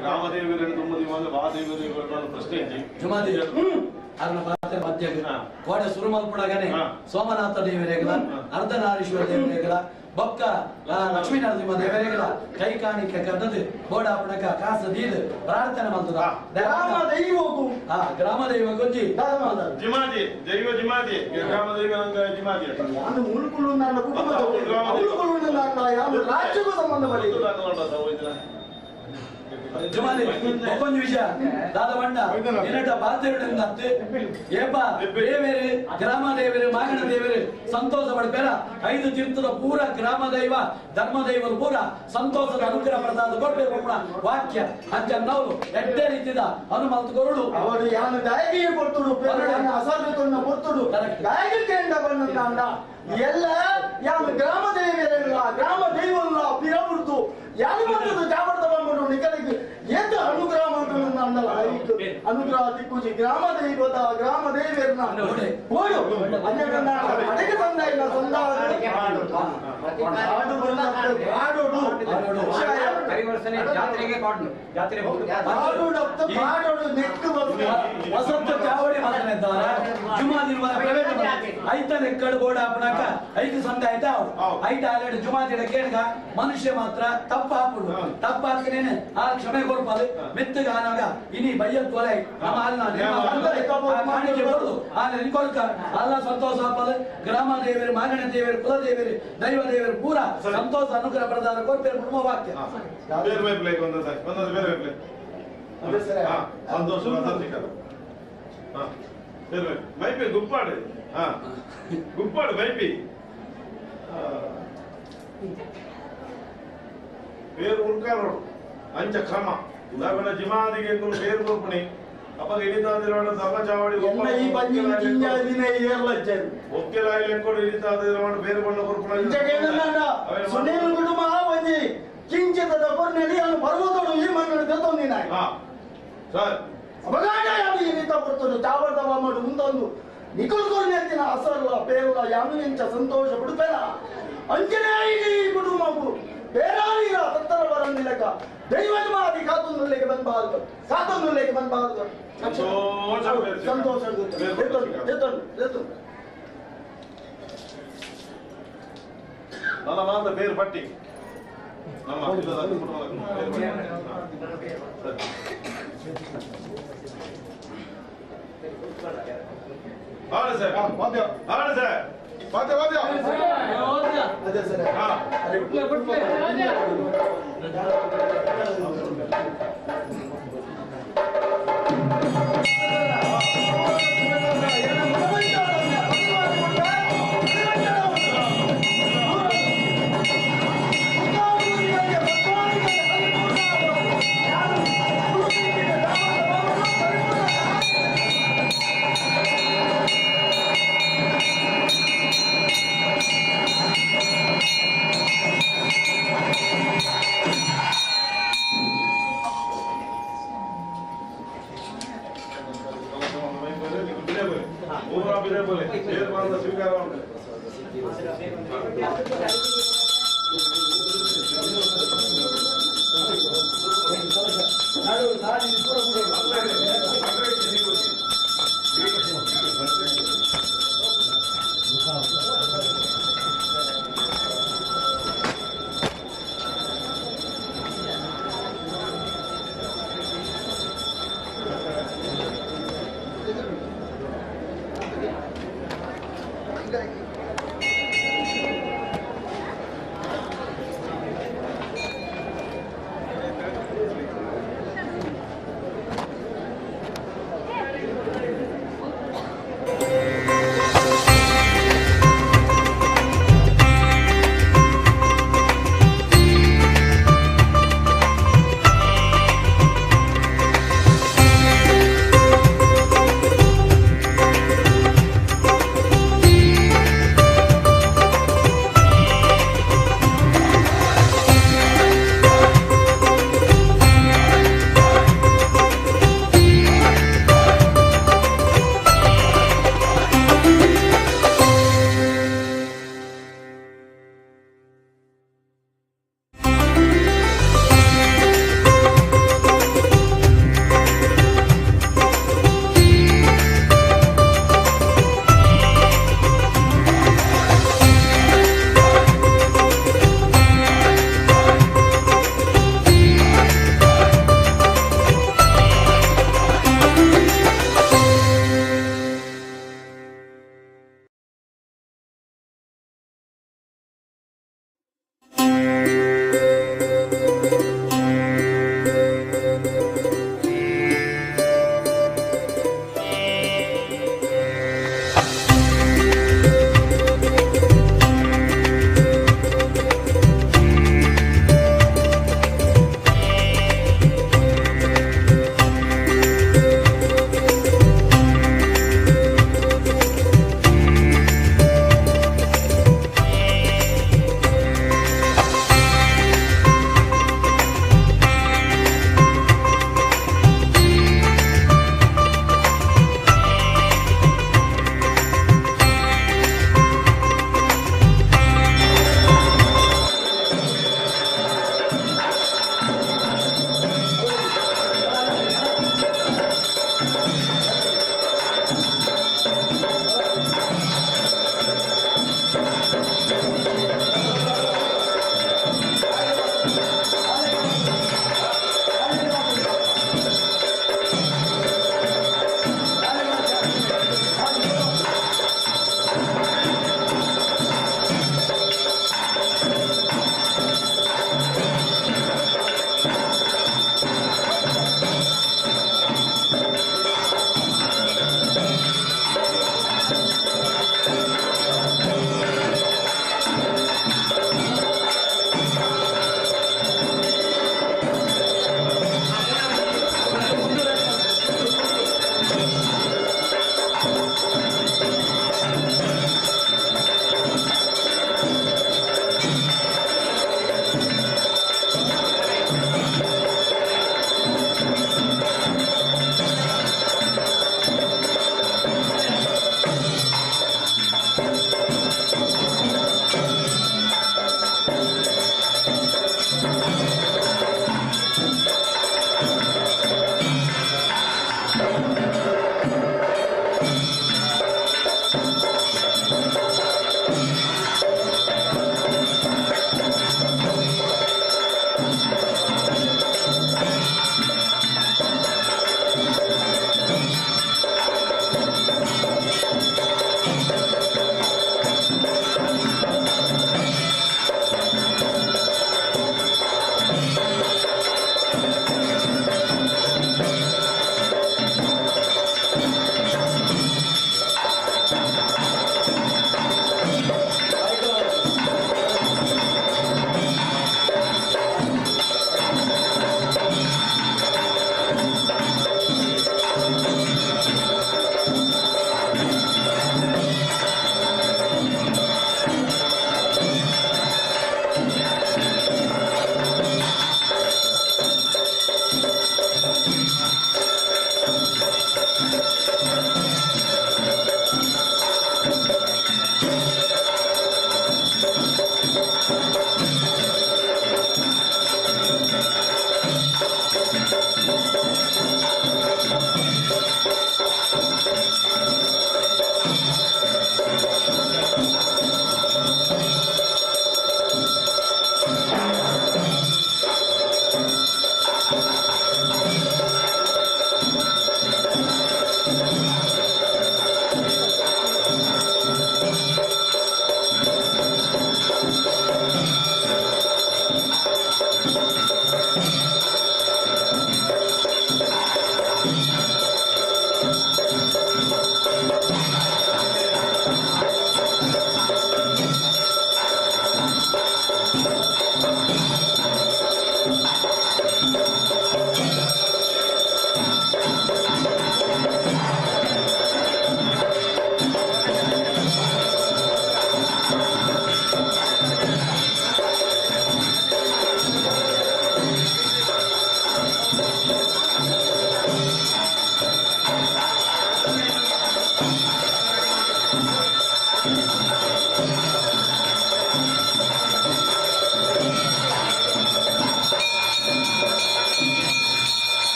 ಗ್ರಾಮ ದೇವರನ್ನು ತುಂಬ ದಿವಸ ಬಾ ದೇವರನ್ನು ಪ್ರಶ್ನೆ ಇದ್ದಿ ಜುಮಾದಿ ಅರ್ನ ಪಾತ್ರ ಮಧ್ಯ ಕೋಡೆ ಸುರುಮಲ್ಪುಡಗನೆ ಸೋಮನಾಥ ದೇವರೇಗಲ ಅರ್ಧನಾರೀಶ್ವರ ದೇವರೇಗಲ ಬೊಕ್ಕ ಲಕ್ಷ್ಮೀನರಸಿಂಹ ದೇವರೇಗಲ ಕೈ ಕಾಣಿಕೆ ಕದ್ದದು ಬೋಡಾಪಣಕ ಕಾಸ ದೀದು ಪ್ರಾರ್ಥನೆ ಮಾಡ್ತದ ಗ್ರಾಮ ದೈವಕ್ಕೂ ಗ್ರಾಮ ದೈವ ಗೊಜ್ಜಿ ಜಿಮಾದಿ ದೈವ ಜಿಮಾದಿ ಗ್ರಾಮ ದೈವ ಜಿಮಾದಿ ನಾನು ಮುಳುಕುಳು ನನ್ನ ಕುಟುಂಬದ ಮುಳುಕುಳು ನನ್ನ ಯಾವ ರಾಜ್ಯಕ್ಕೂ ಸಂಬಂಧ ಪಡೆಯಿಲ್ಲ. ಜುಮಾಲಿ ಒಕ್ಕೊಂದು ವಿಷಯ ದಾದ ಬಂಡ ನಿನ್ನಟ ಬಾಧ್ಯರುಡಿಂದ ಏಪ ದೇವೇರು ಗ್ರಾಮ ದೇವರು ಮಾಗಣ ದೇವರು ಸಂತೋಷ ಪಡ್ಬೇರ ಐದು ತೀರ್ಥದ ಪೂರ ಗ್ರಾಮ ದೈವ ಧರ್ಮ ದೈವರು ಪೂರ ಸಂತೋಷದ ಅನುಗ್ರಹ ಪ್ರಸಾದ ಕೊಡ್ಬೇಕು ವಾಕ್ಯ ಅಂಚ ನಾವು ಎಡ್ಡೆ ರೀತಿದ ಹನುಮಂತ ಕೊರಳು ಅವರು ಯಾನು ಗಾಯಕಿಗೆ ಕೊಡ್ತುಡು ಅಸಾಧ್ಯ ಕೊಡ್ತುಡು ಗಾಯಕಿ ಕೇಂದ್ರ ಬಂದ ಎಲ್ಲ ಯಾನು ಗ್ರಾಮ ದೇವರಲ್ಲ ಗ್ರಾಮ ದೈವಲ್ಲ ಪಿರಬುಡ್ತು ಯಾರು ಬಂದದ್ದು ಜಾಬರ್ದ ಬಂದ್ಬಿಡು ನಿಕಲಿಗೆ ಏತ ಅನುಗ್ರಹ ಮಾಡ್ಕೊಂಡು ಅಂದಲ್ಲ ಅನುಗ್ರಹ ದಿಕ್ಕುಜಿ ಗ್ರಾಮ ದೈವದ ಗ್ರಾಮ ದೇವಿಯರ್ನ ಹೋಯು ಅನ್ಯಗನ್ನ ಅಡಗೆ ಬಂದ ಇಲ್ಲ ಸಂದ ಆಡೋಡು ವಸಂತ ಚಾವಡಿ ಮಾತನಾಡಿದ್ದಾರೆ ಜುಮಾ ನಿರ್ಮಾಣ ಐತ ಲೆಕ್ಕಡು ಬೋಡ ಅಪ್ಪಣಕ ಐದು ಸಂದ ಆಯ್ತಾ ಐತ ಆಲ್ರೆಡಿ ಜುಮಾ ದಿನ ಕೇಳ್ಗ ಮನುಷ್ಯ ಮಾತ್ರ ತಪ್ಪ ಹಾಕುಡು ತಪ್ಪ ಹಾಕಿನೇನೆ ಆ ಕ್ಷಮೆ ಕೊಡ್ಪಾದು ಮೆತ್ತಗೆ ಆನಾಗ ಇನಿ ಬಯ್ಯ ತೊಲೆ ನಮ್ಮ ಅಲ್ಲ ಕಾಣಿಕೆ ಕೊಡುದು ಆದ್ರೆ ನಿನ್ಕೊಳ್ಕ ಅಲ್ಲ ಸಂತೋಷ ಹಾಪದು ಗ್ರಾಮ ದೇವರು ಮಾಗಣ ದೇವರು ಕುಲದೇವರು ದೈವ ದೇವರು ಪೂರ ಸಂತೋಷ ಅನುಗ್ರಹ ಪ್ರದಾನ ಕೊಡ್ತೇವೆ ಕುಟುಂಬ ವಾಕ್ಯ ಸಂತೋಷ ಮೈಪಿ ಗುಪ್ಪಾಡು ಗುಪ್ಪಾಡು ಮೈಪಿ ಬೇರು ಉಳ್ಕಾರೋಡು ಅಂಚ ಕ್ರಮ ಉದಾಹರಣೆ ಜಿಮಾದಿಗೆ ಬೇರು ಕೊರ್ಪಣಿ ಅಪ್ಪ ಇಳಿತಾದಿರೋಣ ಧರ್ಮ ಚಾವಡಿ ಈ ಪಂಜಿನ ಜಿಂಜಾದಿನ ಏರ್ಲಜ್ಜರು ಒಕ್ಕೆಲಾಯಿ ಲೆಕ್ಕೋಡು ಇಳಿತಾದಿರೋಣ ಬೇರು ಬಣ್ಣ ಕೊರ್ಪಣ ಸುನೀಲ್ ಕುಟುಂಬ ಒಂಜಿ ಕಿಂಚಿತದ ಕೊರ್ನೆಡಿ ಅನು ಪರ್ವತೋಡು ಈ ಮಣ್ಣು ದತ್ತೊಂದಿನ ಸರ್ ಅಪಗಾಡ ಯಾರು ಈ ರೀತ ಬರ್ತದೆ ಚಾವರ್ದ ಮಾಡು ಮುಂದೊಂದು ನಿಕುಲ್ ಕೊರ್ನೆತ್ತಿನ ಅಸರ್ಲ ಪೇರುಲ ಯಾನು ಎಂಚ ಸಂತೋಷ ಬಿಡುಪೇರ ಅಂಜನೇ ಇಡೀ ಕುಟುಂಬವು ಬೇರಾರಿರ ತತ್ತರ ಬರಂದಿಲಕ ದೈವದ ಮಾದಿ ಕಾತೊಂದುಲ್ಲೆಗೆ ಬಂದ್ಬಾರ್ದು ಕಾತೊಂದುಲ್ಲೆಗೆ ಬಂದ್ಬಾರ್ದು ಸಂತೋಷ ನನ್ನ ಮಾತ್ರ ಬೇರು ಪಟ್ಟಿ ನಮ್ಮ ಸರ್ ಸರ್ ಅದೇ ಸರ್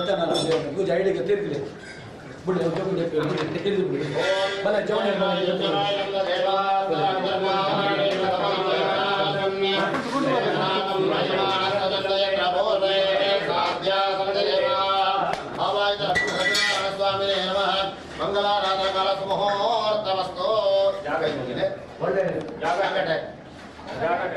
ಸತ್ಯನಾರಾಯಣ ಪೂಜೆ ಐಡಿಗೆ ತಿರುಗಿದೆ ಬಿಡು ತಿರುಗಿ ಬಿಡು ಬಲ ಜವನ ಮಂಗಲಾರಾಧಕಾಲ ಜಾಗ ಇದೆ ಒಳ್ಳೆ ಜಾಗ ಜಾಗ.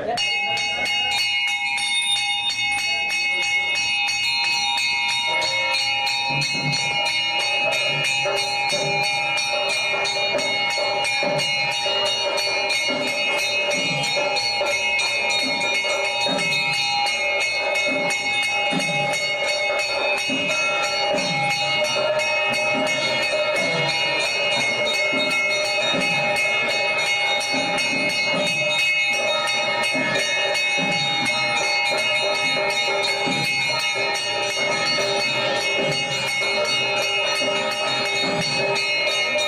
Thank you.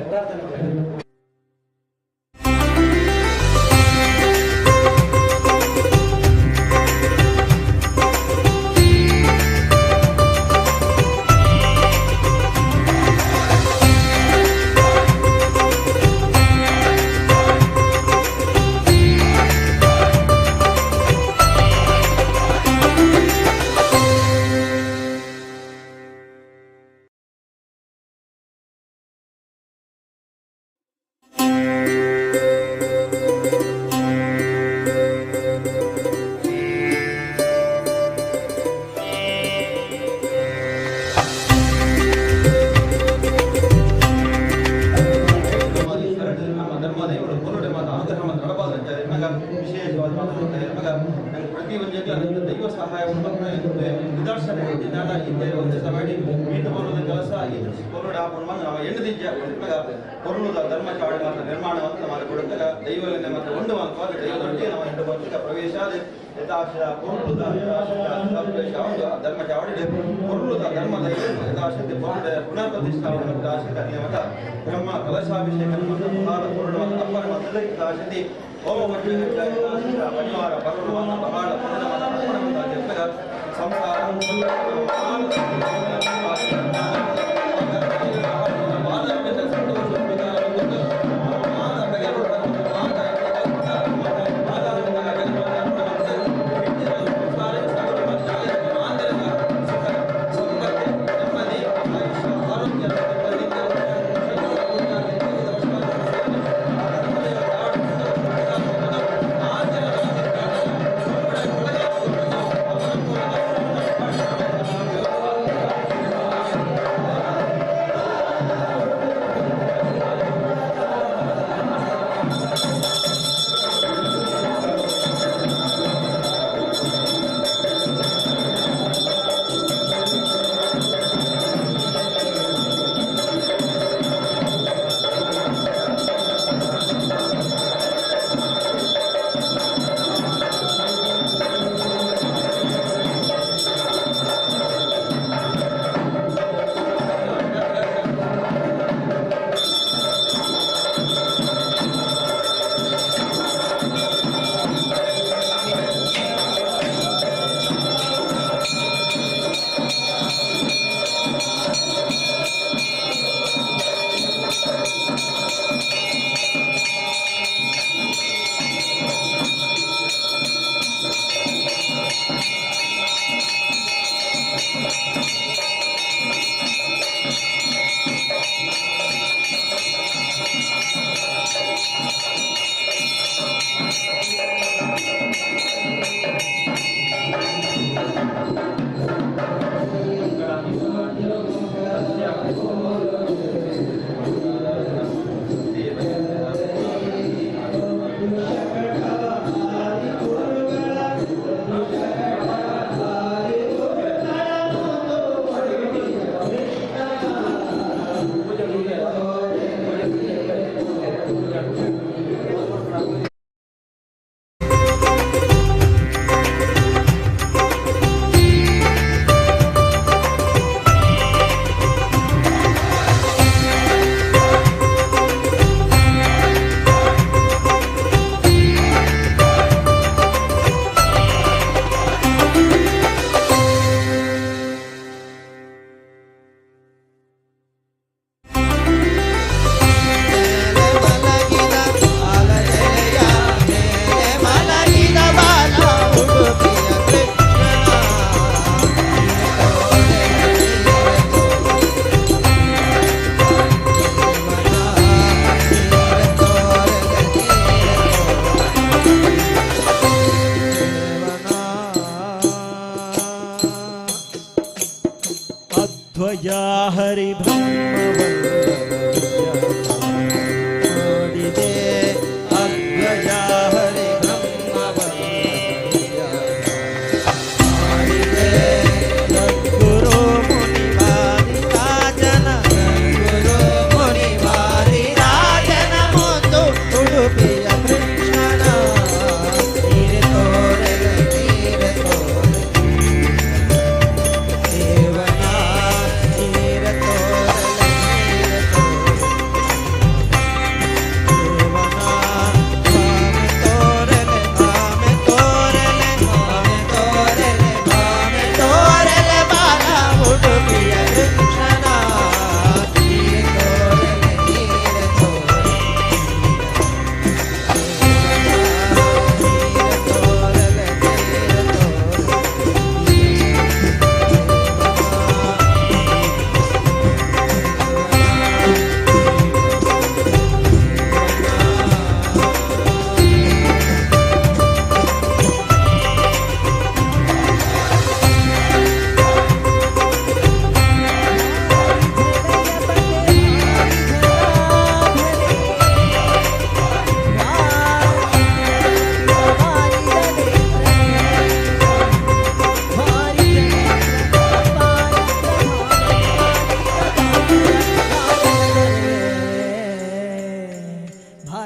ಪ್ರಾರ್ಥನೆ ಮಾಡಿ. ಪ್ರತಿ ಒಂದು ದೈವ ಸಹಾಯ ನಿದರ್ಶನ ಕೆಲಸ ಪೊರುಳುದ ಧರ್ಮ ಚಾವಡಿ ಮಾತ್ರ ನಿರ್ಮಾಣವಂತ ನಮ್ಮ ಕೊಡುತ್ತಾಗ ದೈವಲನೆ ಮತ್ತು ಒಂದು ಮಾತ್ರ ದೈವದೊಟ್ಟಿಗೆ ನಮ್ಮ ಎಂಟು ವರ್ಷ ಪ್ರವೇಶ ಯಥಾಶ ಪೊರುಳುದ ಪ್ರವೇಶ ಒಂದು ಧರ್ಮ ಚಾವಡಿ ಪೊರುಳುದ ಧರ್ಮ ದೈವ ಯಥಾಶಕ್ತಿ ಪೊರುಳ ಪುನರ್ ಪ್ರತಿಷ್ಠಾಪನೆ ಮತ್ತು ನಿಯಮದ ಬ್ರಹ್ಮ ಕಲಶಾಭಿಷೇಕ ಮತ್ತು ಮಹಾರ ಪೊರುಳು ಮತ್ತು ಅಪ್ಪರ ಮತ್ತು ಯಥಾಶಕ್ತಿ ಹೋಮ ಪರಿವಾರ ಪರುಳು ಮತ್ತು ಬಹಾಳ ಪೊರುಳ ಮತ್ತು ಅಪ್ಪರ ಮತ್ತು ಸಂಸಾರ ಮಲಗಿದ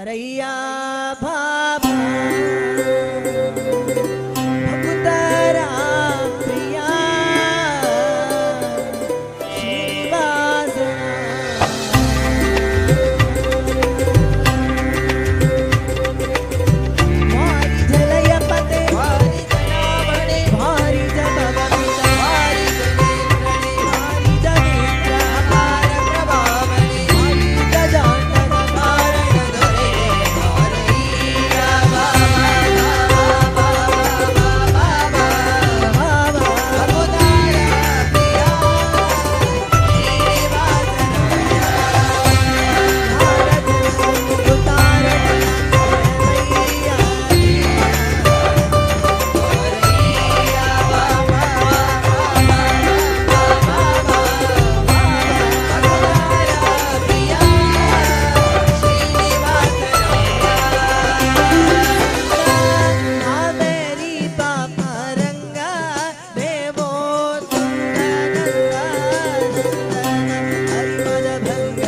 ಬಾರಯ್ಯ ಬಾಬಾ ಭಕ್ತರ ಪ್ರಿಯ ಶ್ರೀನಿವಾಸನ ವಾರಿ ಜಲಯ ಪತೆ ವಾರಿ ಜನಾವಣೆ ವಾರಿ ಜಗವ ಪಿತ ವಾರಿ ಜನೇತ್ರಣೆ ವಾರಿ ಜನೇತ್ರ ಅಪಾರ ಪ್ರಭಾವಣೆ ವಾರಿ ಗಜಾಂಡದ ಕಾರಣ ದೊರೆ ಬಾರಯ್ಯ ಬಾಬಾ ಬಾಬಾ ಬಾಬಾ ಭಕುತಾರ ಪ್ರಿಯ ಕಾವೇರಿ ಪಾಪ ರಂಗ ದೇವೋ ತುಂಗನಂದ ನಂದನ ಹರಿಮದ ಭಂಗ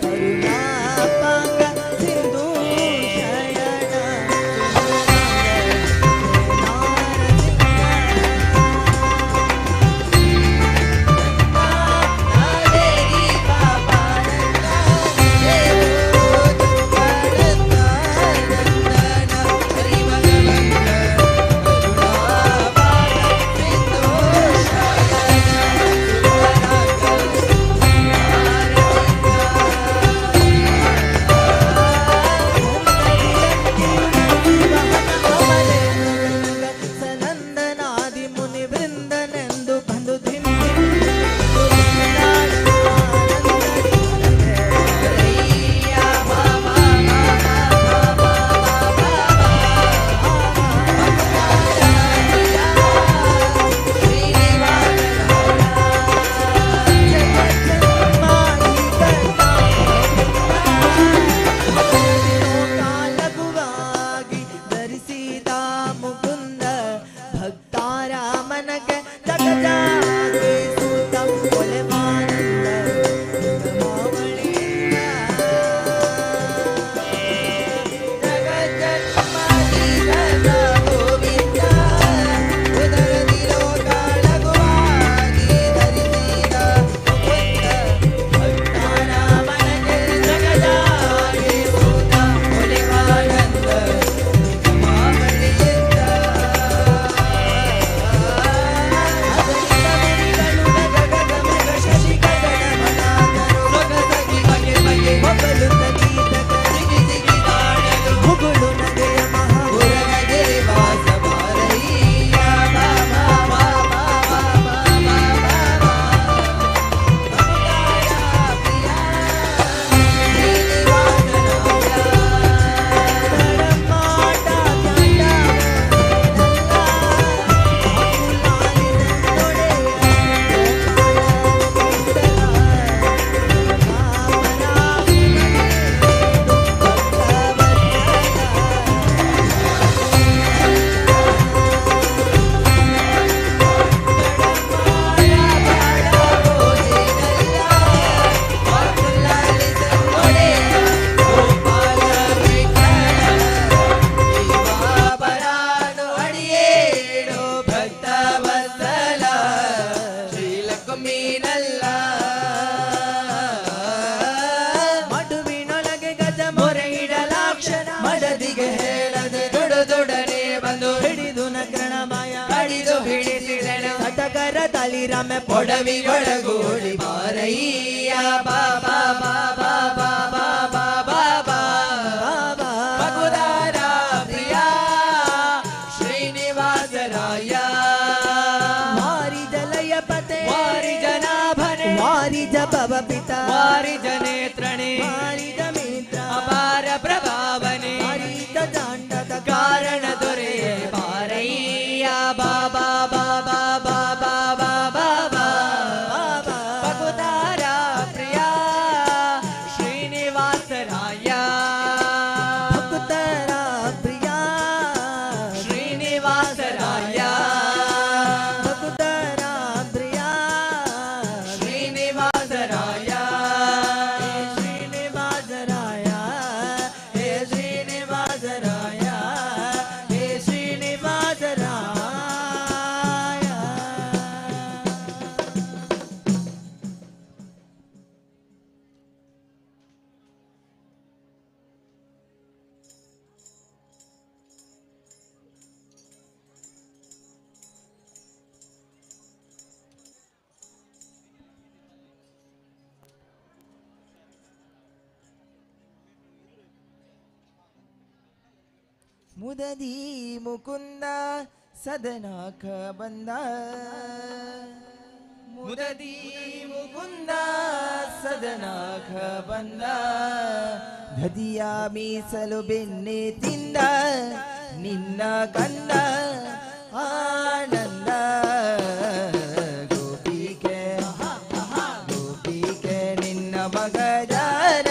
ಕರುಣಾಪಾಂಗ ಸಿಂಧೂ ಶಯನ ಕಾವೇರಿ ಪಾಪ ರಂಗ ದೇವೋ ತುಂಗನಂದ ನಂದನ ಹರಿಮದ ಭಂಗ ಸನಂದನಾದಿ ಮುನಿ ವೃಂದನೆಂದು ಬಂದು ಧಿಂ ಲಘುವಾಗಿ ಧರಿಸಿದ ಮುಕುಂದ ಭಕ್ತಾರ ಮನಕ್ಕೆ ಜಗಜಾಗಿಸುತ್ತ ಒಲೆಮಾನಂದ ಮಾವಳಿಯಿಂದ ಜಗಜ್ಜನ್ಮಾದಿಗತ ಗೋವಿಂದ ಉದರದಿ ಲೋಕಾಳಗುವಾಗಿ ಧರಿಸಿದ ಮುಕುಂದ ಭಕ್ತಾರ ಮನಕ್ಕೆ ಜಗಜಾಗಿಸುತ್ತ ಒಲೆಮಾನಂದ ಮಡುವಿನೊಳಗೆ ಗಜ ಮೊರೆ ಇಡಲಾಕ್ಷಣ ಮಡದಿಗೆ ಹೇಳದೆ ದೊಡದೊಡನೆ ಬಂದು ಹಿಡಿದು ನಗ್ರಣಮಯ ಕಡಿದು ಹಿಡಿಸಿದನು ಕಟಕರ ತಳಿರಮೆ ಪೊಡವಿ ಒಳಗೂಡಿ ಬಾರಯ್ಯ ಬಾಬಾ ಬಾಬಾ ಬಾಬಾ ಬಾಬಾ ಬಾಬಾ ಭಕುತಾರ ಪ್ರಿಯ ಶ್ರೀನಿವಾಸರಾಯ ವಾರಿ ಜಲಯ ಪತೆ ವಾರಿ ಜನಾಭನೆ ವಾರಿ ಜಪವ ಪಿತ ವಾರಿ ಜನೇತ್ರಣೆ ವಾರಿ ಜಮಿತ್ರ ಅಪಾರ ಪ್ರಭಾವನೆ ವಾರಿ ಜಾಂಡದ ಕಾರಣ ದೊರೆ ಬಾರಯ್ಯ ಬಾಬಾ ಬಾಬಾ ಬಾಬಾ ಬಾಬಾ ಬಾಬಾ ಭಕುತಾರ ಪ್ರಿಯ ಮುದದಿ ಮುಕುಂದ ಸದನಾಕ ಬಂದ ಮುದದಿ ಮುಕುಂದ ಸದನಾಕ ಬಂದ ಧದಿಯ ಮೀಸಲು ಬೆನ್ನೆ ತಿಂದ ನಿನ್ನ ಕಂದ ಆನಂದ ಗೋಪಿಕೆ ಗೋಪಿಕೆ ನಿನ್ನ ಮಗ ಜಾರ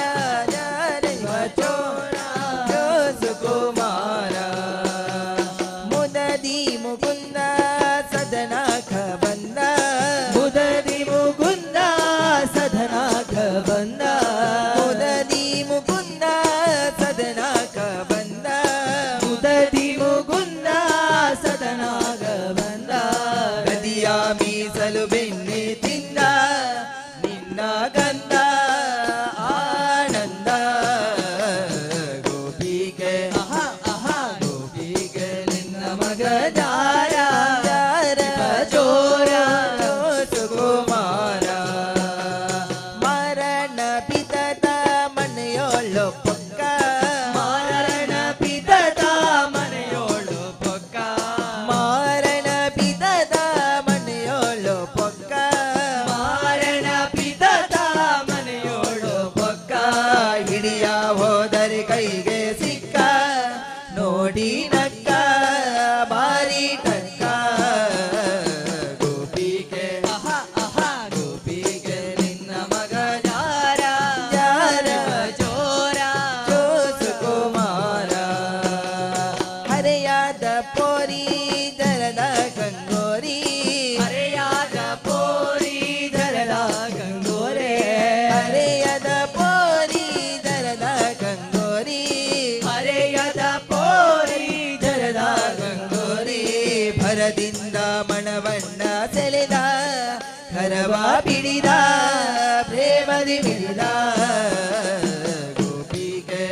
ಚೋರ ಸುಕುಮಾರ ಮುದದಿ ಮುಕುಂದ ಸದನಾಥ ಬಂದ ಮುದದಿ ಮುಕುಂದ ಸದನಾಥ ಬಂದ ಮುದದಿ ಮುಕುಂದ ಸದನಾಥ ಬಂದ ಮುದದಿ ಮುಕುಂದ ಸದನಾಗ ಬಂದ ನದಿಯ ಮೀಸಲು ಬೆನ್ನೆ ತಿಂದ ನಿನ್ನ ಗಂಧ ಆನಂದ ಗೋಪಿಗೆ ಗೋಪಿಗೆ ನಿನ್ನ ಮಗ ಜಾರ ಚೋರ ಸುಕುಮಾರ ಮರಣ ಪಿತದ ಮನೆಯೋಳು ಪೊಕ್ಕ ಮಾರಣ ಪಿತದ ಮನೆಯೋಳು ಪೊಕ್ಕ ಮಾರಣ ಪಿತದ ಮನೆಯೋಳು ಪೊಕ್ಕ ಮಾರಣ ಪಿತದ ಮನೆಯೋಳು ಪೊಕ್ಕ ಹಿಡಿಯ ಹೋದರೆ ಕೈಗೆ ಸಿಕ್ಕ ನೋಡಿ ನಕ್ಕ ಬಾರಿ ಟಕ್ಕ ಗೋಪಿಗೆ ಗೋಪಿಗೆ ನಿನ್ನ ಮಗ ಜಾರ ಜಾರ ಚೋರ ಸುಕುಮಾರ ಹರೆಯಾದ ಪೋರಿ ದರದ ಗಂಗೋರಿ ಹರೆಯಾದ ಪೋರಿ ದರದ ಗಂಗೋರೆ ಹರೆಯದ ಪೋರಿ ದರದ ಗಂಗೋರಿ ಹರೆಯದ ಪೋರಿ ದರದ ಗಂಗೋರಿ ಭರದಿಂದ ಮಣವಣ್ಣ ಸೆಳೆದ ಕರವ ಬಿಡಿದ ಪ್ರೇಮದಿ ಮಿಡಿದ ಗೋಪಿಗೆ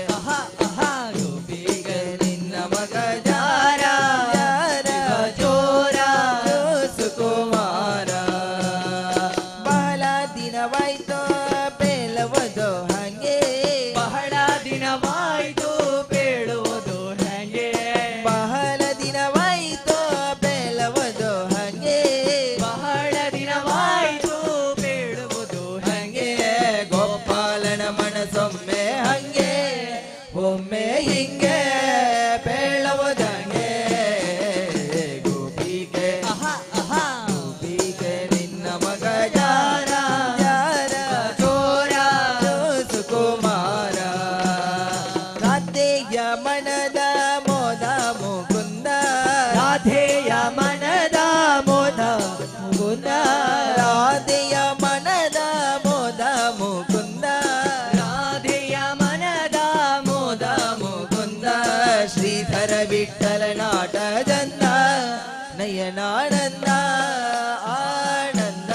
ಗೋಪಿಗೆ ನಿನ್ನ ಮಗ ಜಾರ ಚೋರ ಸುಕುಮಾರ ಬಹಳ ದಿನವಾಯ್ತು ಬೇಲವದು ಹಂಗೆ ಬಹಳ ದಿನವಾಯ್ತು ಬೇಳುವುದು ಹಂಗೆ ಬಹಳ ದಿನವಾಯ್ತು ಬೇಲವದು ಹಂಗೆ ಬಹಳ ದಿನವಾಯ್ತು ಬೇಳುವುದು ಹಂಗೆ ಗೋಪಾಲನ ಮನಸೊಮ್ಮೆ ಹಂಗೆ ಒಮ್ಮೆ ಹಿಂಗೆ ಬೇಳವುದಂಗೆ ಗೋಪಿಗೆ ಗೋಪಿಗೆ ನಿನ್ನ ಮಗ ಜಾರ ಜಾರ ಚೋರ ಸುಕುಮಾರ ರಾಧೆಯ ಮನದ ಮೋದ ಮುಕುಂದ ರಾಧೆಯ ಮನದ ಮೋದ ಮುಕುಂದ ರಾಧೆಯ ಮನದ ಮೋದ ಮುಕುಂದ ರಾಧೆಯ ಮನದ ಮೋದ ಮುಕುಂದ ಶ್ರೀಧರ ವಿಠಲ ನಾಟ ಚಂದ ನಯನಾನಂದ ಆನಂದ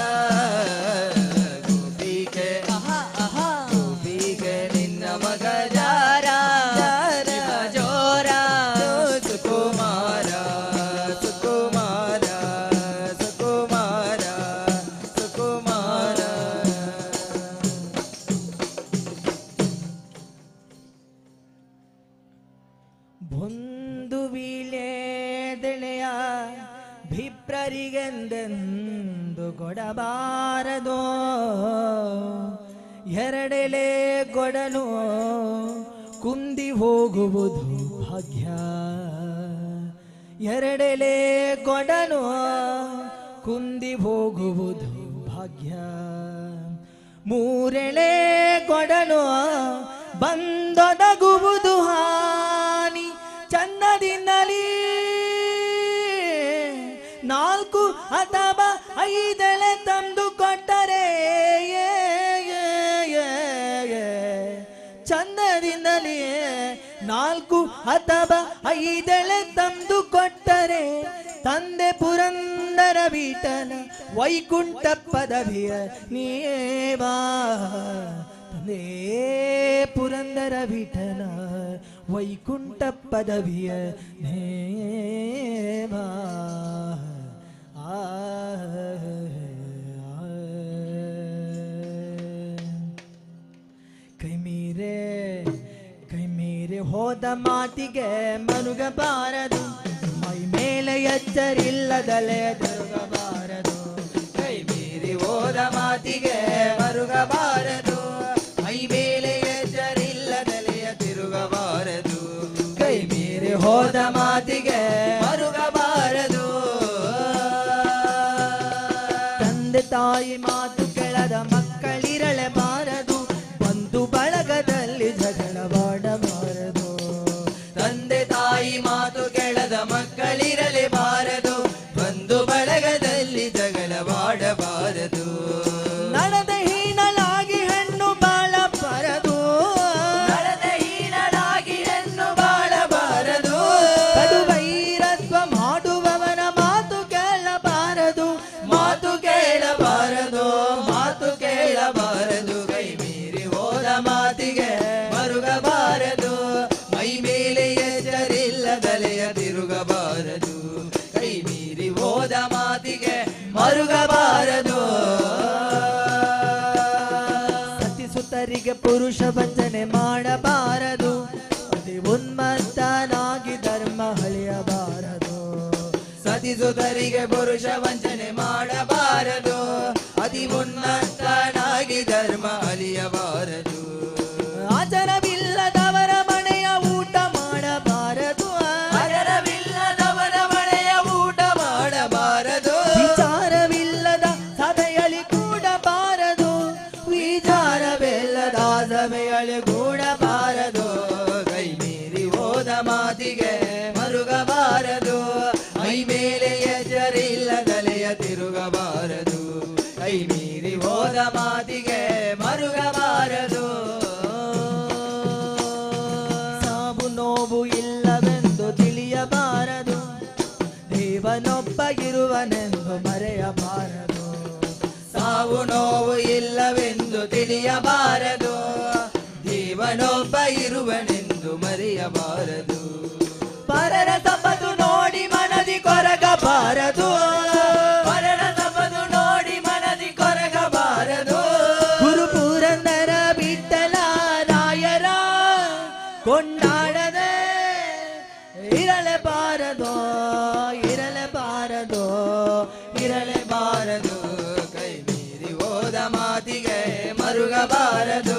ಗೋಪಿಗೆ ಗೋಪಿಗೆ ನಿನ್ನ ಮಗ ಜಾರ ಜೋರ ಸುಕುಮಾರ ಸುಕುಮಾರ ಸುಕುಮಾರ ಸುಕುಮಾರ. ಬೊಂದು ವೀಳೆದೆಳೆಯ ಭಿಪ್ರರಿಗೆಂದೆಂದು ಕೊಡಬಾರದೋ ಎರಡೆಲೆ ಕೊಡನು ಕುಂದಿ ಹೋಗುವುದು ಭಾಗ್ಯ ಎರಡೆಲೆ ಕೊಡನು ಕುಂದಿ ಹೋಗುವುದು ಭಾಗ್ಯ ಮೂರೆಳೆ ಕೊಡನು ಬಂದೊದಗುವುದು ಹಾನಿ ಚಂದದಿಂದಲೇ ನಾಲ್ಕು ಅಥವಾ ಐದೆಳೆ ತಂದು ಕೊಟ್ಟರೆ ಏ, ಏ, ಏ, ಏ. ಚಂದದಿಂದಲೇ ನಾಲ್ಕು ಅಥವಾ ಐದೆಳೆ ತಂದು ಕೊಟ್ಟರೆ ತಂದೆ ಪುರಂದರ ವಿಠಲ ವೈಕುಂಠ ಪದವಿಯ ನೀವಾ ತಂದೆ ಪುರಂದರ ವಿಠಲ ವೈಕುಂಠ ಪದವಿಯ ನೇವಾ ಆ ಕೈ ಮೀರೆ ಕೈ ಮೀರೆ ಹೋದ ಮಾತಿಗೆ ಮರುಗಬಾರದು, ಮೈ ಮೇಲೆ ಎಚ್ಚರಿಲ್ಲದಲೆ ತಿರುಗಬಾರದು. ಕೈ ಮೀರಿ ಹೋದ ಮಾತಿಗೆ ಮರುಗಬಾರದು, ಮೈ ಮೇಲೆ ಎಚ್ಚರಿಲ್ಲದಲೆಯ ತಿರುಗಬಾರದು. ಕೈ ಮೀರಿ ಹೋದ ಮಾತಿಗೆ ಮರುಗಬಾರದು. ತಂದೆ ತಾಯಿ ಮಾತು ಕೇಳದ ಮಕ್ಕಳಿರಲೇಬಾರದು, ಬಂಧು ಬಳಗದಲ್ಲಿ ಜಗಳವಾಡಬಾರದು. ತಂದೆ ತಾಯಿ ಮಾತು ಕೇಳದ ಮಕ್ಕಳಿರಲೇಬಾರದು, ಬಂಧು ಬಳಗದಲ್ಲಿ ಜಗಳವಾಡಬಾರದು. ನಡೆದ ಹೀನಲಾಗಿ ಹೆಣ್ಣು ಬಾಳಬಾರದು, ನಡೆದ ಹೀನಲಾಗಿ ಹೆಣ್ಣು ಬಾಳಬಾರದು. ಕಡುವೈರತ್ವ ಮಾಡುವವನ ಮಾತು ಕೇಳಬಾರದು, ಮಾತು ಕೇಳಬಾರದು, ಮಾತು ಕೇಳಬಾರದು. ಕೈ ಮೀರಿ ಹೋದ ಮಾತಿಗೆ ಮರುಗಬಾರದು, ಮೈ ಮೇಲೆ ಎಚ್ಚರಿಲ್ಲದಲೆಯ ತಿರುಗಬಾರದು. ಕೈ ಮೀರಿ ಹೋದ ಮಾತಿಗೆ ಮರುಗಬಾರದು. ಸತಿಸುತರಿಗೆ ಪುರುಷ ವಂಚನೆ ಮಾಡಬಾರದು, ಅತಿ ಉನ್ಮತ್ತನಾಗಿ ಧರ್ಮ ಹಳಿಯಬಾರದು. ಸತಿಸುತರಿಗೆ ಪುರುಷ ವಂಚನೆ ಮಾಡಬಾರದು, ಅತಿ ಉನ್ನತನಾಗಿ ಧರ್ಮ ಅಲಿಯಬಾರದು. ಆಚರವಿಲ್ಲದವರ ಮನೆಯ ಊಟ ಮಾಡಬಾರದು, ಆಚರವಿಲ್ಲದವರ ಮನೆಯ ಊಟ ಮಾಡಬಾರದು. ವಿಚಾರವಿಲ್ಲದ ಸಭೆಯಲ್ಲಿ ಕೂಡಬಾರದು, ವಿಚಾರವಿಲ್ಲದ ಸಭೆಯಲ್ಲಿ ಕೂಡಬಾರದು. ಕೈ ಮೀರಿ ಹೋದ ಮಾತಿಗೆ ಮರುಗಬಾರದು, ಮೈ ಮೇಲೆ ಎಚ್ಚರಿಲ್ಲದಲೆಯ ತಿರುಗಬಾರದು. ಕೈ ಮೀರಿ ಹೋದ ಮಾತಿಗೆ ಮರುಗಬಾರದು. ಸಾವು ನೋವು ಇಲ್ಲವೆಂದು ತಿಳಿಯಬಾರದು, ದೇವನೊಬ್ಬ ಇರುವನೆಂದು ಮರೆಯಬಾರದು. ಸಾವು ನೋವು ಇಲ್ಲವೆಂದು ತಿಳಿಯಬಾರದು, ದೇವನೊಬ್ಬ ಇರುವನೆಂದು ಮರೆಯಬಾರದು. ಪರರ ತಪದು ನೋಡಿ ಮನದಿ ಕೊರಗಬಾರದು, ಪರರ ತಪದು ನೋಡಿ ಮನದಿ ಕೊರಗಬಾರದು. ಗುರು ಪುರಂದರ ವಿಠಲ ರಾಯರ ಕೊಂಡಾಡದೆ ಇರಲೇಬಾರದು, ಇರಲೇಬಾರದು, ಇರಲೇಬಾರದು. ಕೈ ಮೀರಿ ಹೋದ ಮಾತಿಗೆ ಮರುಗಬಾರದು,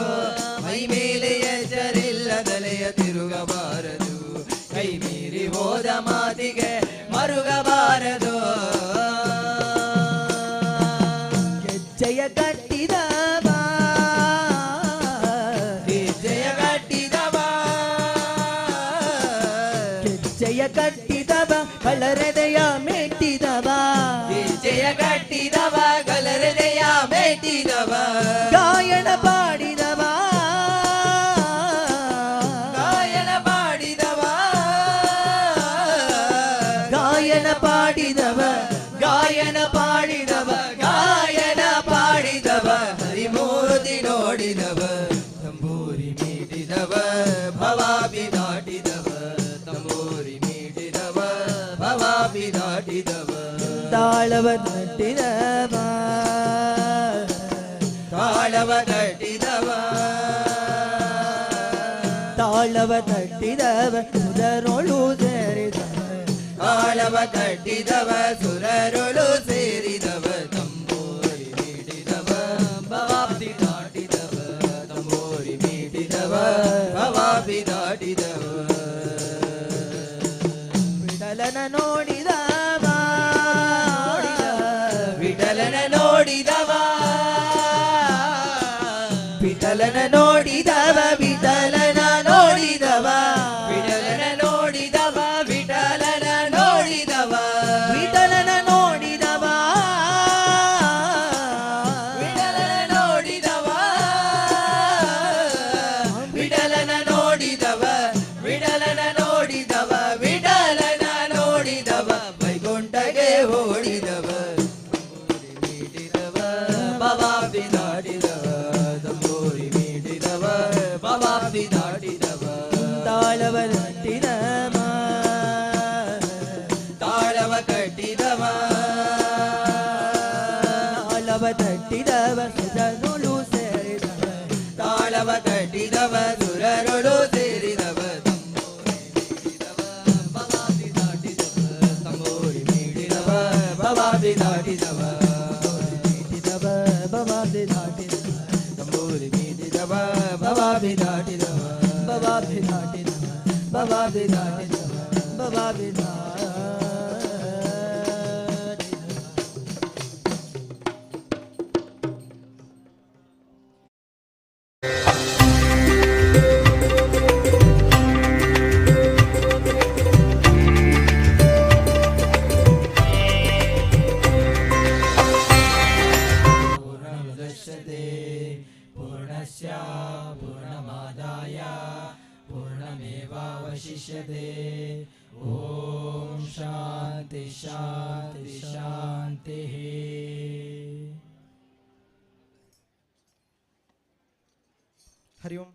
ಮೈ ಮೇಲೆ ಎಚ್ಚರಿಲ್ಲದಲೆಯ ತಿರುಗಬಾರದು. ಕೈ ಮೀರಿ ಹೋದ ಮಾತಿಗೆ ಮರುಗಬಾರದು. ಗೆಜ್ಜೆಯ ಕಟ್ಟಿದವ, ಗೆಜ್ಜೆಯ ಕಟ್ಟಿದವ, ಗೆಜ್ಜೆಯ ಕಟ್ಟಿದವ ಕಳರೆದೆಯ ಮೆಟ್ಟಿದವ, ಗೆಜ್ಜೆಯ ಕಟ್ಟಿದವ ಕಲರೆದೆಯ ಮೆಟ್ಟಿದವ. ಗಾಯನ ಪಾಡಿದವ, ಗಾಯನ ಪಾಡಿದವ, ಗಾಯನ ಪಾಡಿದವ, ಗಾಯನ ಪಾಡಿದವ, ಗಾಯನ ಪಾಡಿದವ. ಹರಿಮೂರ್ತಿ ನೋಡಿದವ, ತಂಬೂರಿ ಮೀಟಿದವ, ಭವಾಪಿ ದಾಟಿದವ. ತಂಬೂರಿ ಮೀಟಿದವ, ಭವಾಪಿ ದಾಟಿದವ. ತಾಳವ ತಟ್ಟಿದವ, ತಾಳವ ತಟ್ಟಿದವ, ತಾಳವ ತಟ್ಟಿದವ ಸುರರೊಳು ಸೇರಿದವ, ತಾಳವ ತಟ್ಟಿದವ ಸುರರೊಳು ಸೇರಿದವ. ತಂಬೂರಿ ಮೀಟಿದವ, ಭವಾಬ್ದಿ ದಾಟಿದವ. ತಂಬೂರಿ ಮೀಟಿದವ, ಭವಾಬ್ದಿ ದಾಟಿದವ. ವಿಠಲನ ನೋಡಿದವ, ವಿಠಲನ ನೋಡಿದವ, ವಿಠಲನ ನೋಡಿದವ, ವಿಠಲನ ನೋಡಿದವ, ವಿಠಲನ ನೋಡಿದವ, ವಿಠಲನ ನೋಡಿದವ, ವಿಠಲನ ನೋಡಿದವ, ವಿಠಲನ ನೋಡಿದವ, ವಿಠಲನ ನೋಡಿದವ, ವಿಠಲನ ನೋಡಿದವ, ವಿಠಲನ ನೋಡಿದವ. ವೈಕುಂಠಗೆ ಓಡಿದವ, ಮೀಟಿದವ, ಭವಾಬ್ದಿ ದಾಟಿದವ. ತಂಬೂರಿ ಮೀಟಿದವ, ಭವಾಬ್ದಿ ದಾಟಿದವ. ತಾಳವ ತಟ್ಟಿದವ, ತಾಳವ ಕಟ್ಟಿದವ, ತಾಳವ ತಟ್ಟಿದವ ಸುರರೊಳು ಸೇರಿದವ, ತಾಳವ ಕಟ್ಟಿದವ ಸುರರೊಳು ಸೇರಿದವ. ಭವಾಬ್ಧಿ ದಾಟಿದ ಭವಾಬ್ಧಿ ದಾಟಿದ ಭವಾಬ್ಧಿ ದಾಟಿದ. पूर्णमुदच्यते पूर्णस्य पूर्णमादाय पूर्णमेवावशिष्यते। ॐ शान्ति शान्ति शान्तिः। हरि ओम्।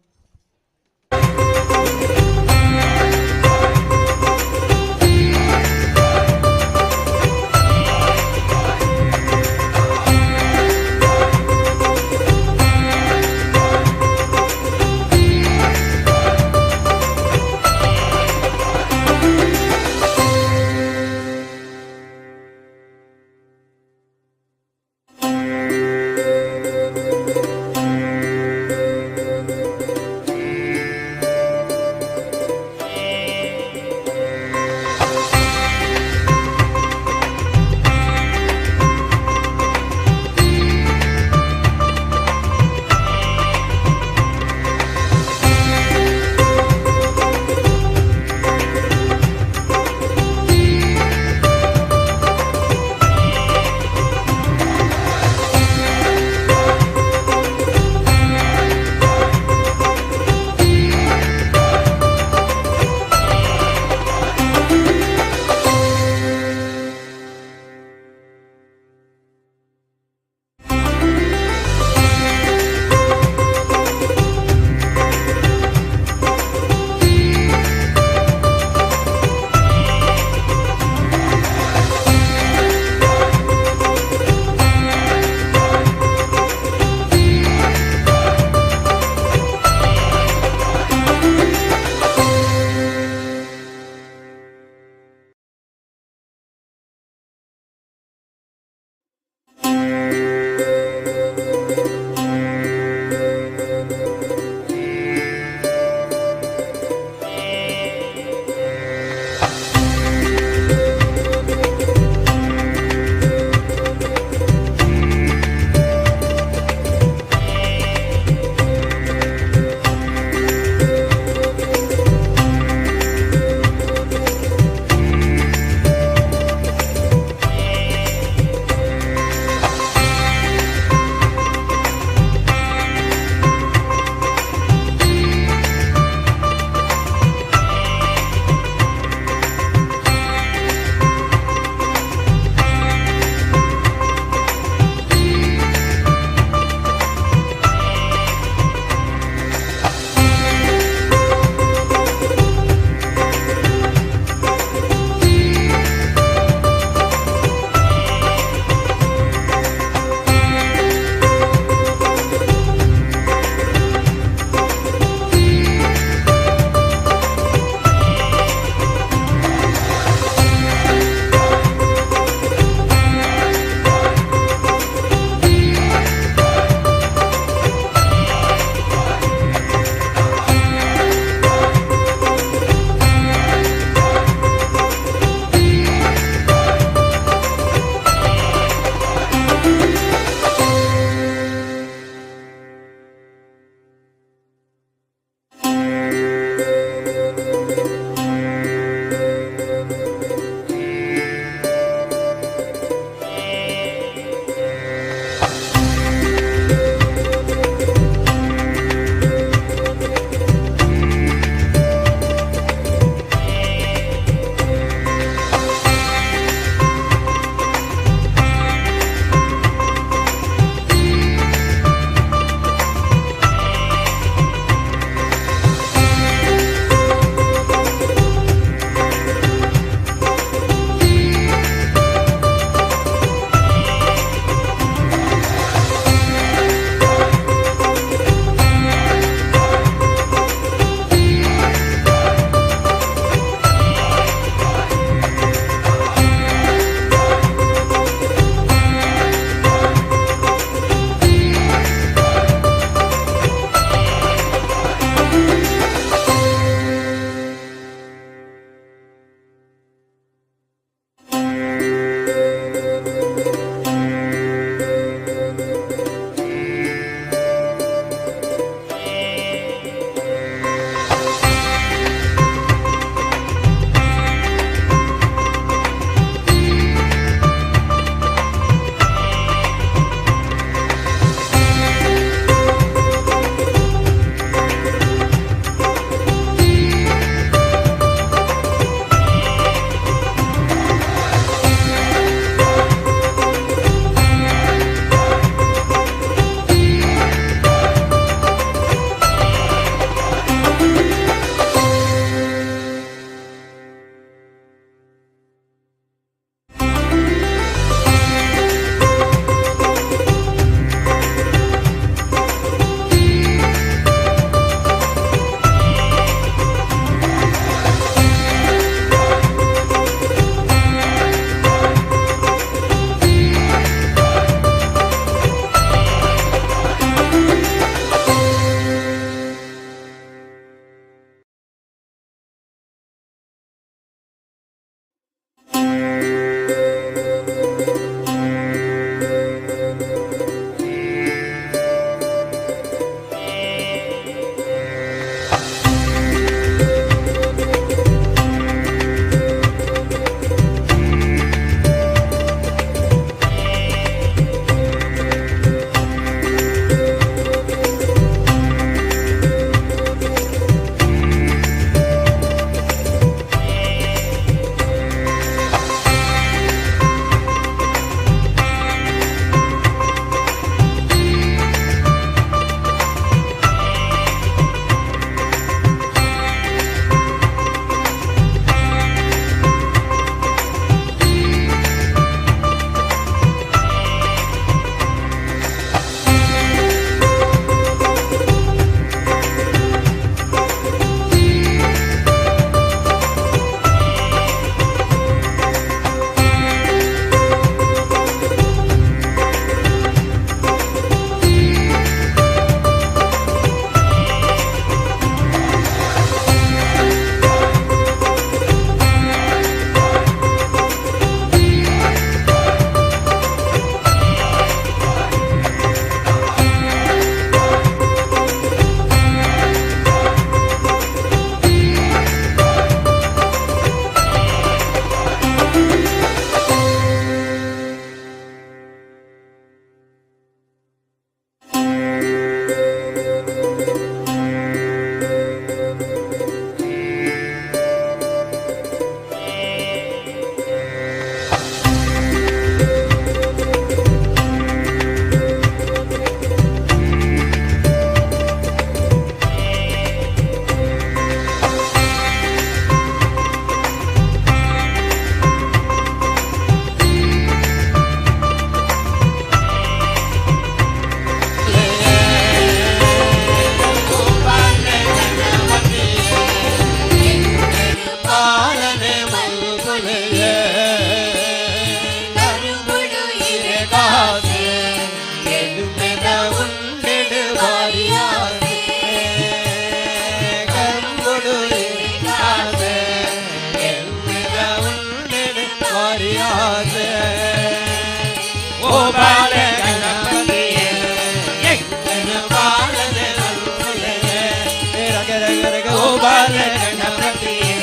ಬಾಲ ಗಣಪತಿಯೇ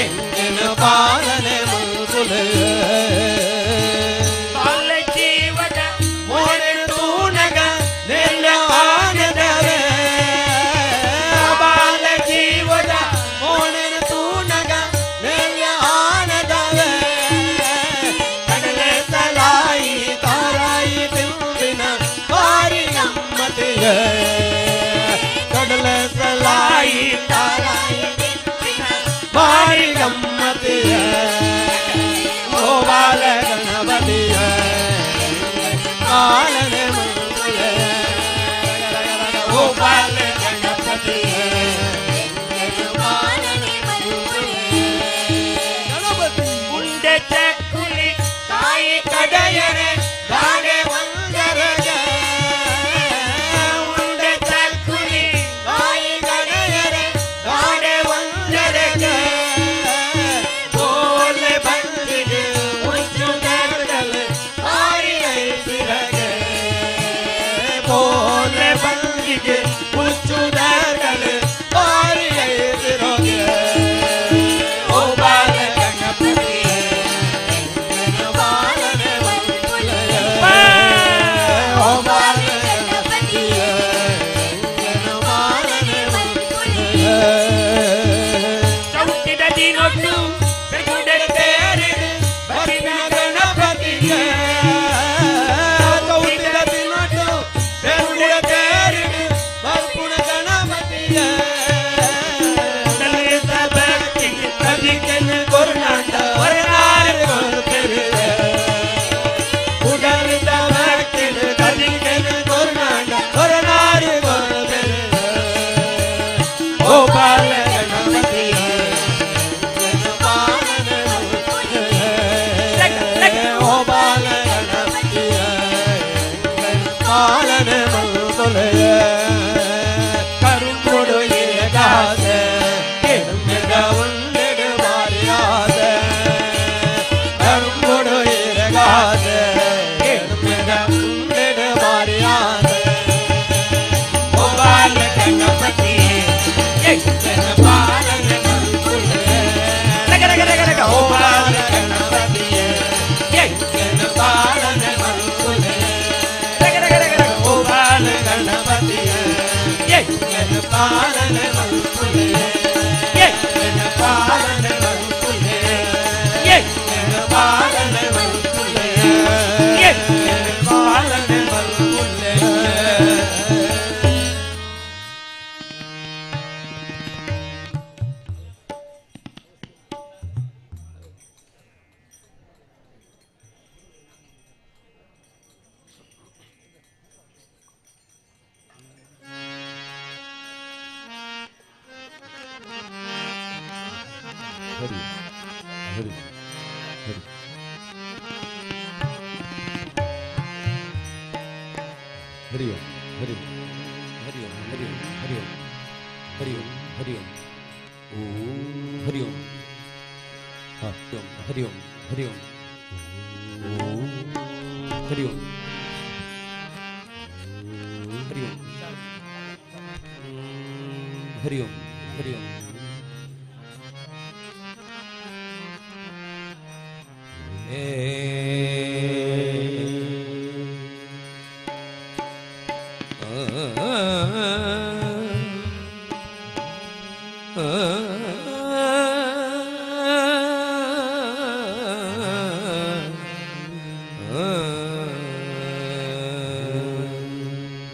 ಎಂಗಿನ ಪಾಲನೆ ಮಲ್ಪುಲೆ ಬಾಲ ಜೀವದ ಮೋನೆ ತೂನಗ ನೆಲ್ಲ ಆನದವೇ ಬಾಲ ಜೀವದ ಮೋನೆ ತೂನಗ ನೆಲ್ಲ ಆನದವೇ ಕಡಲೆ ಸಲಾಯಿ ತಾರಾಯಿ ತಿಂಬಿನ ಬಾರಿ ಗಮ್ಮತಿಯೇ ಕಡಲೆ ಸಲಾಯಿ ತಾರಾಯಿ ತಿಂಬಿನ ಬಾರಿ ಗಮ್ಮತಿಯೇ ಓ ಬಾಲ ಗಣಪತಿಯೇ ಪಾಲನೆ ಮಲ್ಪುಲೆ ಓ ಬಾಲ ಗಣಪತಿಯೇ ಪಾಲನೆ ಮಲ್ಪುಲೆ ಉಂಡೆ ಚಕ್ಕುಲಿ ತಾಯಿ ಕಡೆಯರೆ ಗಾಡೆ ಒಂದರಗೆ ಉಂಡೆ ಚಕ್ಕುಲಿ ತಾಯಿ ಕಡೆಯರೆ ಗಾಡೆ ಒಂದರಗೆ ಬೋಲೆ ಬಂದಿಗೆ ಉಚ್ಚು ದರ್ಗಲೆ ತಾಯಿ ಐಸಿರಗೆ ಬೋಲೆ ಬಂದಿಗೆ ಉಚ್ಚು ದರ್ಗಲೆ ತಾಯಿ ಐಸಿರಗೆ ಓ ಬಾಲ ಗಣಪತಿಯೇ ಬಾಲನೆ ಮಲ್ಪುಲೆ ಓ ಬಾಲ ಗಣಪತಿಯೇ ಬಾಲನೆ ಮಲ್ಪುಲೆ ಚೌಟಿದ ದಿನೊಟ್ಟು ಬೆಗುಡೆ ತೇರಿಡು ಬರಿನ ಗಣಪತಿಯೇ ಚೌಟಿದ ದಿನೊಟ್ಟು ಬೆಗುಡೆ ತೇರಿಡು ಬರ್ಪುಣ ಗಣಪತಿಯೇ ದಲಿತ ಭಕ್ತಿಗೆ ಕದಿಕೆನ ಕೊರುನಾಟ ಹೊರನಾರು ಕೊರುತ್ತಿರುವೆ ಉಡಲಿತ ಭಕ್ತಿಗೆ ಕದಿಕೆನ ಕೊರುನಾಟ ಹೊರನಾರು ಕೊರುತ್ತಿರುವೆ ಓ ಬಾಲ ಗಣಪತಿಯೇ ಪಾಲನೆ ಮಲ್ಪುಲೆ. ಓ ಬಾಲ ಗಣಪತಿಯೇ ಪಾಲನೆ ಮಲ್ಪುಲೆ. ಕರುಂಬುಡು ಇರಗಾಸೆ ಕೆಡುಮೆಗ ಉಂಡೆಡು ಮಾರಿಯಾಸೆ ಕರುಂಬುಡು ಇರಗಾಸೆ ಕೆಡುಮೆಗ ಉಂಡೆಡು ಮಾರಿಯಾಸೆ ಓ ಬಾಲ ಗಣಪತಿಯೇ ಎಂಕನ ಪಾಲನೆ ಮಲ್ಪುಲೆ. ರಗ ರಗ ರಗ ರಗ ಓ ಬಾಲ ಗಣಪತಿಯೇ ಎಂಕನ ಪಾಲನೆ ಮಲ್ಪುಲೆ. ರಗ ರಗ ರಗ ರಗ ಓ ಬಾಲ ಗಣಪತಿಯೇ ಎಂಕನ ಪಾಲನೆ ಮಲ್ಪುಲೆ. ಎಂಕನ ಪಾಲನೆ ಮಲ್ಪುಲೆ. ಎಂಕನ ಪಾಲನೆ ಮಲ್ಪುಲೆ. ಎಂಕನ ಪಾಲನೆ ಮಲ್ಪುಲೆ. ಹರಿ ಹರಿ ಹರಿ ಹರಿ ಓಂ ಹರಿ ಹರಿ ಓಂ ಹರಿ ಓಂ ಹರಿ ಓಂ ಹರಿ ಓಂ ಹರಿ ಓಂ ಓಂ ಹರಿ ಓಂ ಹಾ ಓಂ ಹರಿ ಓಂ ಹರಿ ಓಂ ಓಂ ಹರಿ ಓಂ ಹರಿ ಓಂ ಹರಿ ಓಂ ಹರಿ ಓಂ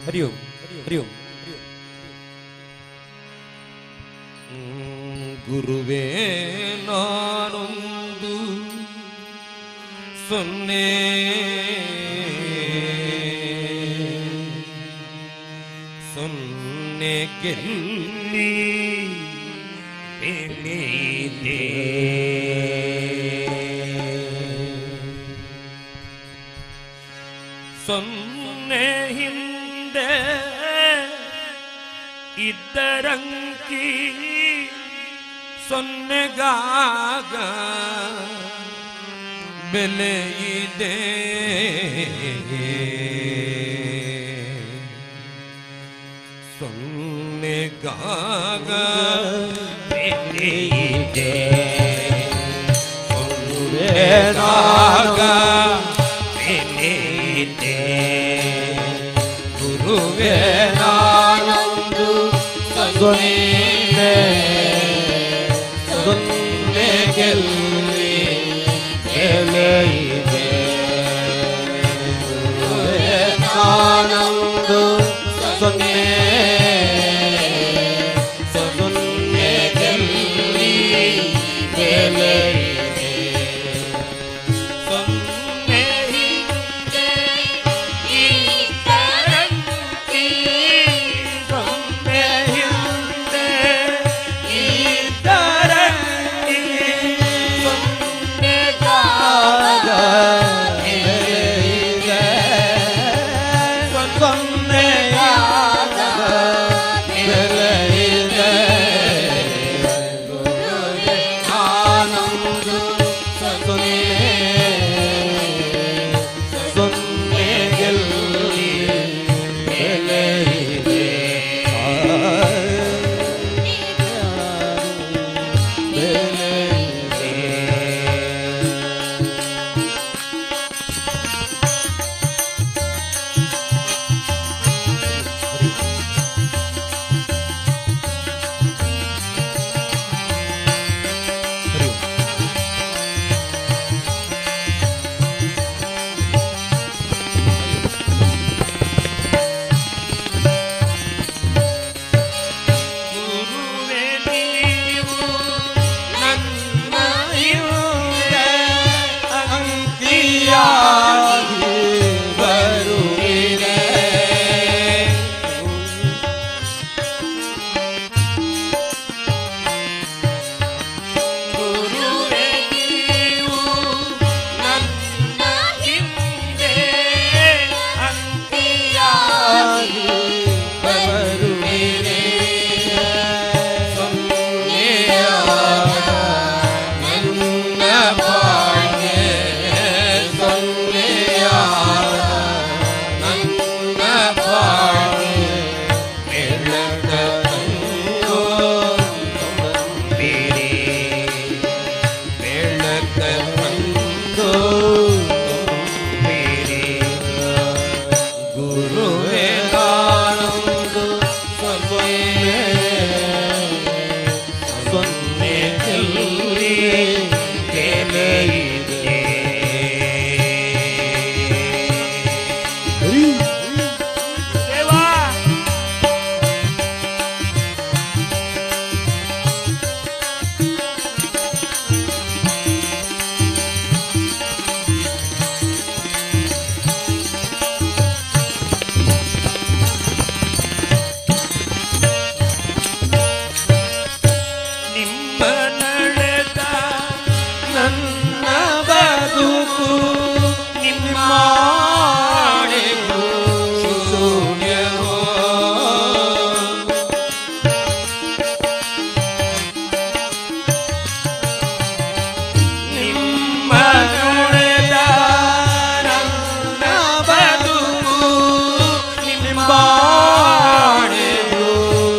ಹರಿ ಓಂ ಹರಿ ಓಂ ಗುರುವೇ ನಾನೊಂದು ಸೊನ್ನೆ ಸೊನ್ನೆ ಗೆಲ್ಲಿ ಬೆಳೆದೆ ಸೊನ್ನೆ ಹಿಂದೆ ಇದ್ದರಂಕಿ ಸೊನ್ನೆಗಾಗ ಬೆಲೆ ಇದೆ ಸೊನ್ನೆಗಾಗ ನೆಲೆಯಿದೆ ಸೊನ್ನೆದಾಗ ನೆಲೆಯಿದೆ ಗುರುವೇ ನಾನೊಂದು ಸೊನ್ನೆ ಸೊನ್ನೆ ಗೆಲ್ಲಿ ಬೆಲೆಯಿದೆ ಗುರುವೇ ನಾನೊಂದು ಸೊನ್ನೆ ಸೊನ್ನೆ ಗೆಲ್ಲಿ ಬೆಲೆಯಿದೆ ಸೊನ್ನೆ ಹಿಂದೆ ಇದ್ದರಂತೆ ಸೊನ್ನೆ ಹಿಂದೆ ಇದ್ದರಂತೆ ಸೊನ್ನೆಗಾದ ಬೆಲೆಯಿದೆ ಸೊನ್ನೆಯಾದ ಬೆಲೆಯಿದೆ ಗುರುವೇ ನಾನೊಂದು ಸೊನ್ನೆ ಸೊನ್ನೆ ಗೆಲ್ಲಿ ಬೆಲೆಯಿದೆ ಬೆಲೆಯಿದೆ. ಗುರುವೇ ನೀವು ನನ್ನ ಹಿಂದೆ ಅಂಕಿಯಾಗಿ ಬರುವಿರೆ. ಗುರುವೇ ನೀವು ನನ್ನ ಹಿಂದೆ ಅಂಕಿಯಾಗಿ ಬರುವಿರೆ. ಸೊನ್ನೆಯಾದ ನನ್ನ ಬಾಳ್ಗೆ ಸೊನ್ನೆಯಾದ ನನ್ನ ಬಾಳ್ಗೆ ಬೆಳಕ ತಂದು ತುಂಬಿರಿ ಬೆಳಕ ತಂದು ತುಂಬಿರಿ ಗುರುವೇ ನಾನೊಂದು ಸೊನ್ನೆ ಸೊನ್ನೆ ಗೆಲ್ಲಿ ಬೆಲೆಯಿದೆ. ದೇವಾ ನಿಮ್ಮ ನಡೆದ ನನ್ನ ಬದುಕು ನಿಮ್ಮಾಣೆಗೂ ಶೂನ್ಯವೋ ನಿಮ್ಮ ನಡೆದ ನನ್ನ ಬದುಕು ನಿಮ್ಮಾಣೆಗೂ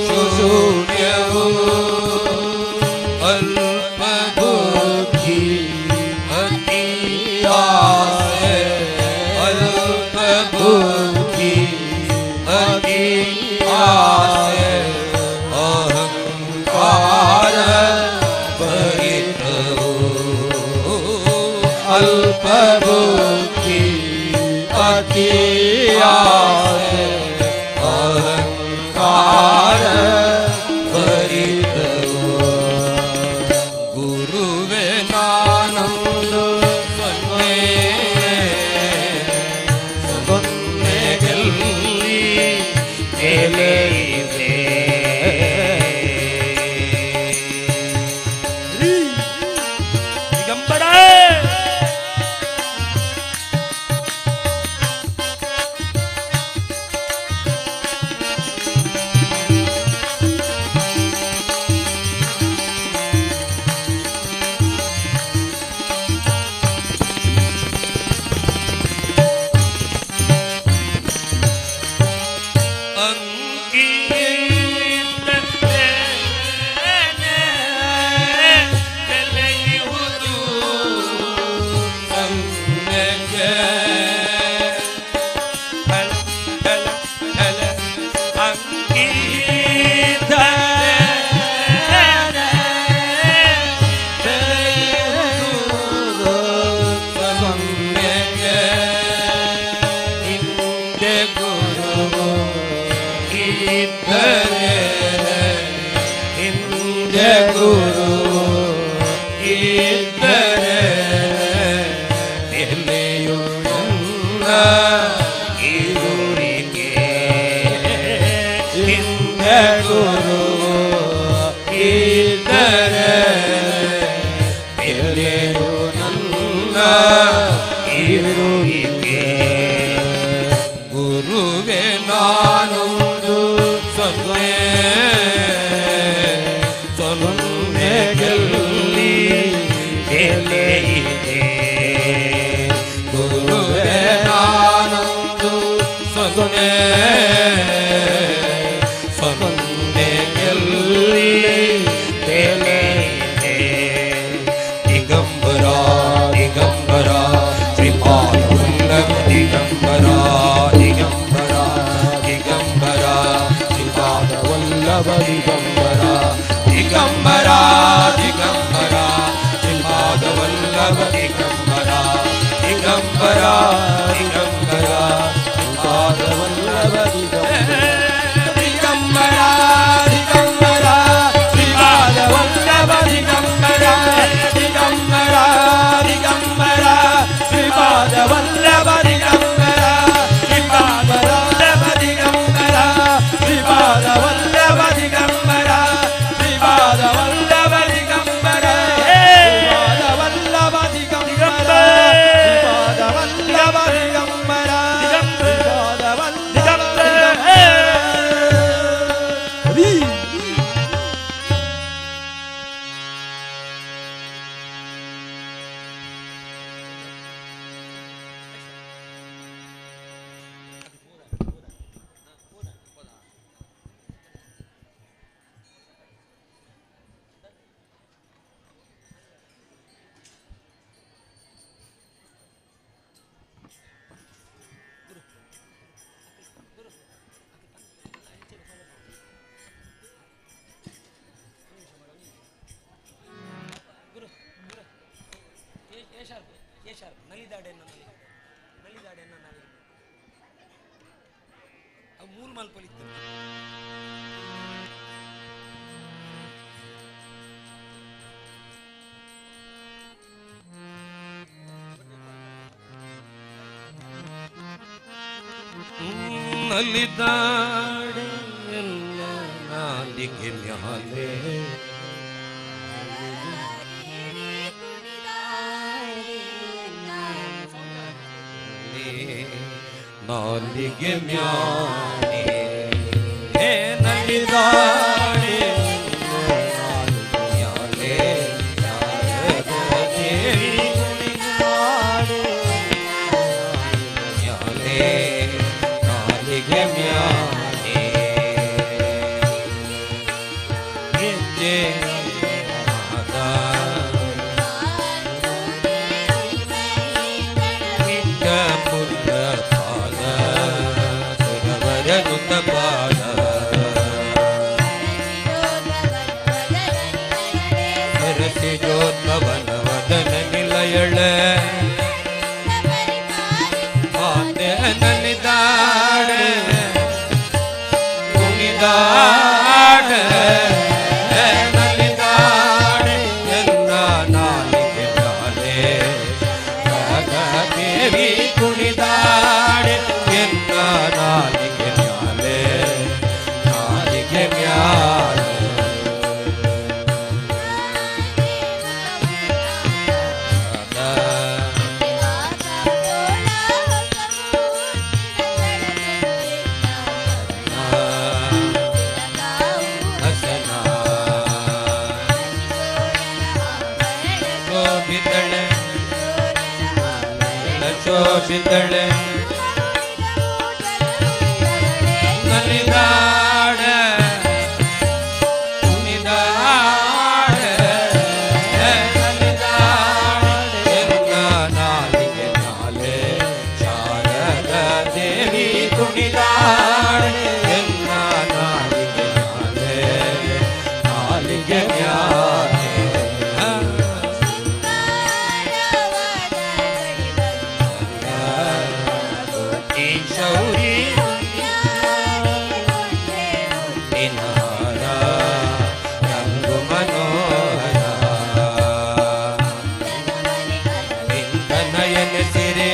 ಶೂನ್ಯವೋ ಅಲ್ಪ ಬುದ್ಧಿ ಅತಿ ಆಸೆ ಅಲ್ಪ ಬುದ್ಧಿ ಅತಿ ಆಸೆ ಅಹಂಕಾರ ಭರಿತವು ಅಲ್ಪ ಬುದ್ಧಿ ಅತಿ ಆಸೆ ಅಹಂಕಾರ ಭರಿತವು ಗುರುವೇ ನಾನೊಂದು ಸೊನ್ನೆ ಸೊನ್ನೆ ಗೆಲ್ಲಿ ಬೆಲೆಯಿದೆ. ದಿಗಂಬರ ಿ ಸೊನ್ನೆ ಗೆಲ್ಲಿ ಬೆಲೆ ಇದೆ ಗುರುವೇ ನಾನೊಂದು ಸೊನ್ನೆ ಸೊನ್ನೆ ಗೆಲ್ಲಿ ಬೆಲೆ ಇದೆ ದಿಗಂಬರ ದಿಗಂಬರ ಶ್ರೀಪಾದವಲ್ಲಭ ದಿಗಂಬರ ದಿಗಂಬರ ದಿಗಂಬರ ಶ್ರೀಪಾದವಲ್ಲಭ ದಿಗಂಬರ ದಿಗಂಬರ ದಿಗಂಬರ ಶ್ರೀಪಾದವಲ್ಲಭ ದಿಗಂಬರ ದಿಗಂಬರ ದಿಗಂಬರ ಶ್ರೀಪಾದವಲ್ಲಭ ದಿಗಂಬರ ದಿಗಂಬರ ಶ್ರೀಪಾದವಲ್ಲಭ ದಿಗಂಬರ ದಿಗಂಬರ ದಿಗಂಬರ ಶ್ರೀಪಾದವಲ್ಲಭ ದಿಗಂಬರ ಶ್ರೀಪಾದವಲ್ಲಭ ದಿಗಂಬರ ಶ್ರೀಪಾದವಲ್ಲಭ ದಿಗಂಬರ ಶ್ರೀಪಾದವಲ್ಲಭ ದಿಗಂಬರ ಶ್ರೀಪಾದವಲ್ಲಭ ದಿಗಂಬರ ಶ್ರೀಪಾದವಲ್ಲಭ ದಿಗಂಬರ ಶ್ರೀಪಾದವಲ್ಲಭ ದಿಗಂಬರ. ಮೂರು ಮಲ್ಪಲಿತ್ತು ನಲಿದಾಡೆ ಎಲ್ಲ ನಾಲಿಗೆ ಮ್ಯಾಲೆ ನಾಲಿಗೆ ಮ್ಯಾಲೆ ಹೇ ನಲಿದಾಡೆ ಮ್ಯಾಲೆ ದೇವಿ ಕುಣಿದಾಡೆ ಮ್ಯಾಲೆ ನಾಲಿಗೆ ಮ್ಯಾಲೆ ಹೆಜ್ಜೆ ಆದ ನಿಟ್ಟ ಪುಟ್ಟ ಪಾದ ಸುರವರನುತ ಪಾದ ಸರಸಿಜೋದ್ಭವನ ವದನ ನಿಲಯಳೆ ಮಾತೆ ನಲಿದಾಡೆ ಕುಣಿದಾಡೆ ನಲಿದಾಡೆ ಎಲ್ಲ ನಾಲಿಗೆ ಮ್ಯಾಲೆ ದೇವಿ ಕುಣಿದಾಡೆ ಎಲ್ಲ ನಾಲಿಗೆ ಮ್ಯಾಲೆ ನಾಲಿಗೆ ಮ್ಯಾಲೆ ಶೋಭಿತಳೆ ಶೋಭಿತಳೆ ನಲಿದಾಡ ಕುಣಿದಾಡ ನಲಿದಾಡ ಎಲ್ಲ ನಾಲಿಗೆ ನಾಲೆ ಶಾರದ ದೇವಿ ಕುಣಿದಾಡ ಎಲ್ಲ ನಾಲಿಗೆ ನಾಲೆ ನಾಲಿಗೆ ಮ್ಯಾಲೆ ಶೌರಿ ನಿನಾರ ರಂಗು ಮನೋಹರ ನಯನ ಸಿರೆ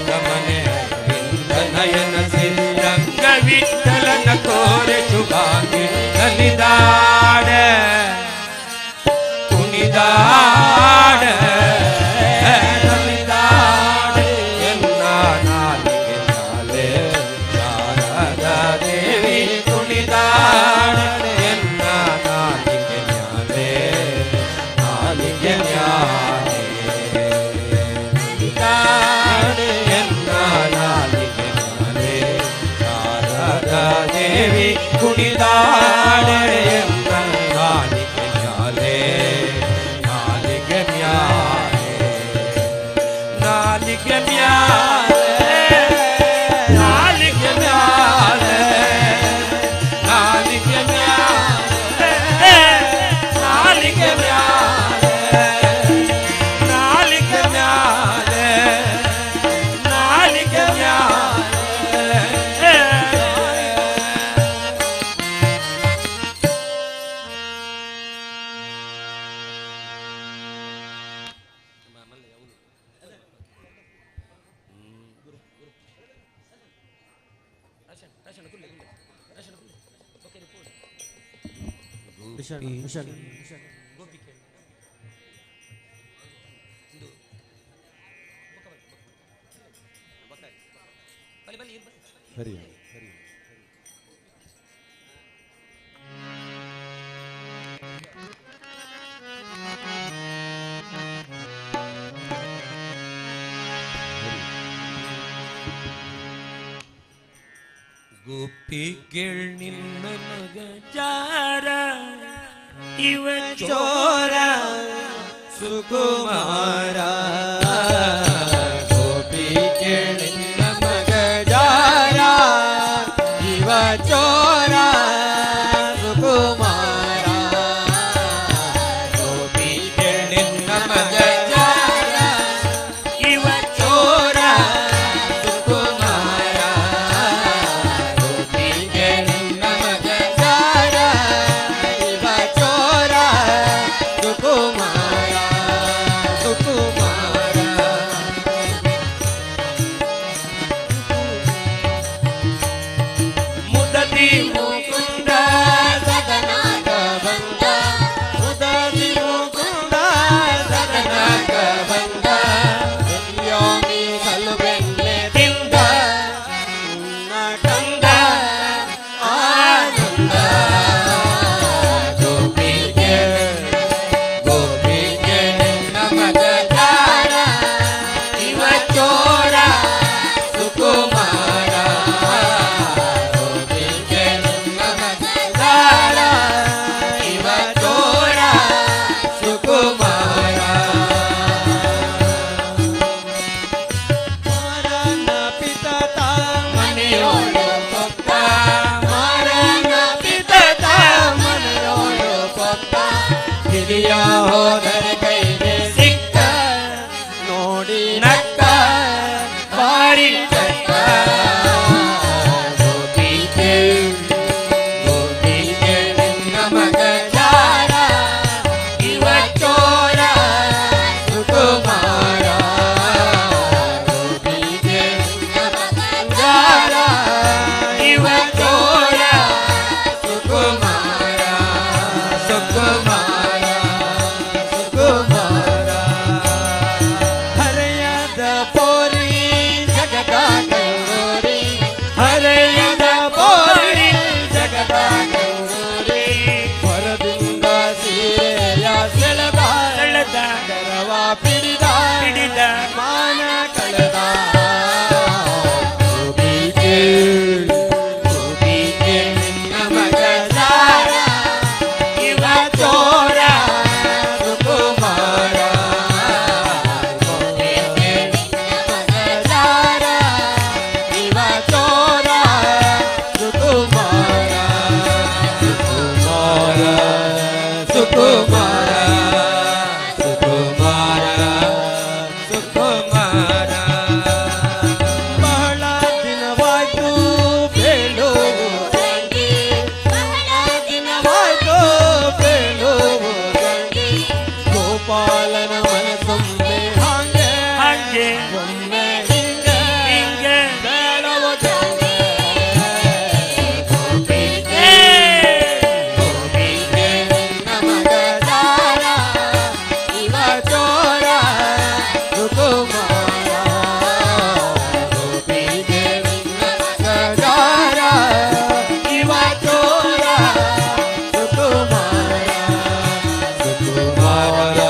ಗಮನೆ ನಯನ ಸಿರಿ ರಂಗ ವಿಠಲನ ತೋರೆ ಶುಭಾಂಗಿ ನಲಿದಾಡ ಕುಣಿದಾಡ ನಲಿದಾಡ ಎಲ್ಲ ನಾಲಿಗೆ ನಾಲೆ ಶಾರದಾ ದೇವಿ ಕುಣಿದಾಡ ಎಲ್ಲ ನಾಲಿಗೆ ಮ್ಯಾಲೆ ಸರಿ ಗುಪ್ಪಿಗೆಳ್ ನಿನ್ನ ಮಗ ಜಾರ ಇವ ಚೋರ ಸುಕುಮಾರ ಗೋಪಿಗೆಳ್ ನಿನ್ನ ಮಗ ಜಾರ ಇವ ಚೋರ ಸುಕುಮಾರ ಗೋಪಿಗೆಳ್ ನಿನ್ನ ಮಗ ಜಾರ ಇವ ಚೋರ ಸುಕುಮಾರ ಗೋಪಿಗೆಳ್ ನಿನ್ನ ಮಗ ಜಾರ ಇವ ಚೋರ ಸುಕುಮಾರ ಸುಕುಮಾರ ಮುದತಿ ಮುಕುಂದ ಸದನಾಗ ಬಂದ ಮುದತಿ ಮುಕುಂದ ಸದನಾಗ ಬಂದ ಯೋಗಿ ಸಲುಬೆಲ್ಲೆ ತಿಂದ ಉನ್ನ ಕಂದ ಆನಂದ ಗೋಪಿಗೆ ಗೋಪಿಗೆ ನಮಗ ದಾರ ಇವ ಚೋರ ಸುಕುಮಾರ ಗೋಪಿಗೆ ನಮಗ ದಾರ ಇವ ಚೋರ ಸುಕುಮಾರ ಮಾರನ ಪಿತತ ಮನೆಯೋಳು ಪೊಕ್ಕ ಮಾರನ ಪಿತತ ಮನೆಯೋಳು ಪೊಕ್ಕ ಹಿರಿಯ ಹೋದರೆ ಕೈಗೆ ಸಿಕ್ಕ ನೋಡಿ ನಕ್ಕ ಬಾರಿ ಚಕ್ಕ ಗೋಪಿಗೆ ಗೋಪಿಗೆ ನಿನ್ನ ಮಗ ಜಾರ ಇವ ಚೋರ ಸುಕುಮಾರ ಗೋಪಿಗೆ ನಿನ್ನ ಮಗ ಜಾರ ಇವ ಚೋರ ಸುಕುಮಾರ ಸುಕುಮಾರ ಸುಕುಮಾರ ಹರೆಯದ ಪೋರಿ ಜಗದ ಗೌರಿ ಹರೆಯದ ಪೋರಿ ಜಗದ ಗೌರಿ ಹೊರದಿಂದ ಸೀರೆಯ ಸೆಳೆದ ಸೆಳೆದ ಗರವ ಪಿಡಿದ ಹಿಡಿದ ಮಾನ ಕಳೆದ ಗೋಪಿಗೆ ಗೋಪಿಗೆ ನಿನ್ನ ಮಗ ಸಾರ ಇವ ಚೋರ ಸುಕುಮಾರ ಗೋಪಿಗೆ ನಿನ್ನ ಮಗ ಸಾರ ಇವ ಚೋರ ಸುಕುಮಾರ ಸುಕುಮಾರ ಸುಕುಮಾರ ಸುಕುಮಾರ ಸುಕುಮಾರ ಬಹಳ ದಿನವಾಯ್ತು ಬೇಡುವುದಂಗಿ ಬಹಳ ದಿನವಾಯ್ತು ಬೇಡುವುದಂಗಿ ಗೋಪಾಲನ ಮನಸ್ಸೊಮ್ಮೆ ಹಾಗೆ ಹಾಗೆ ಒಮ್ಮೆ ಹಿಂಗೆ ಹಿಂಗೆ ಬೇಡವುದಂಗೆ ಗೋಪಿಗೆ ಗೋಪಿಗೆ ನಿನ್ನ ಮಗ ದಾರ ಇವ ಚೋರ ಸುಕುಮಾರ ಗೋಪಿಗೆ ನಿನ್ನ ಮಗ ದಾರ ಇವ ಚೋರ ಸುಕುಮಾರ ಸುಕುಮಾರ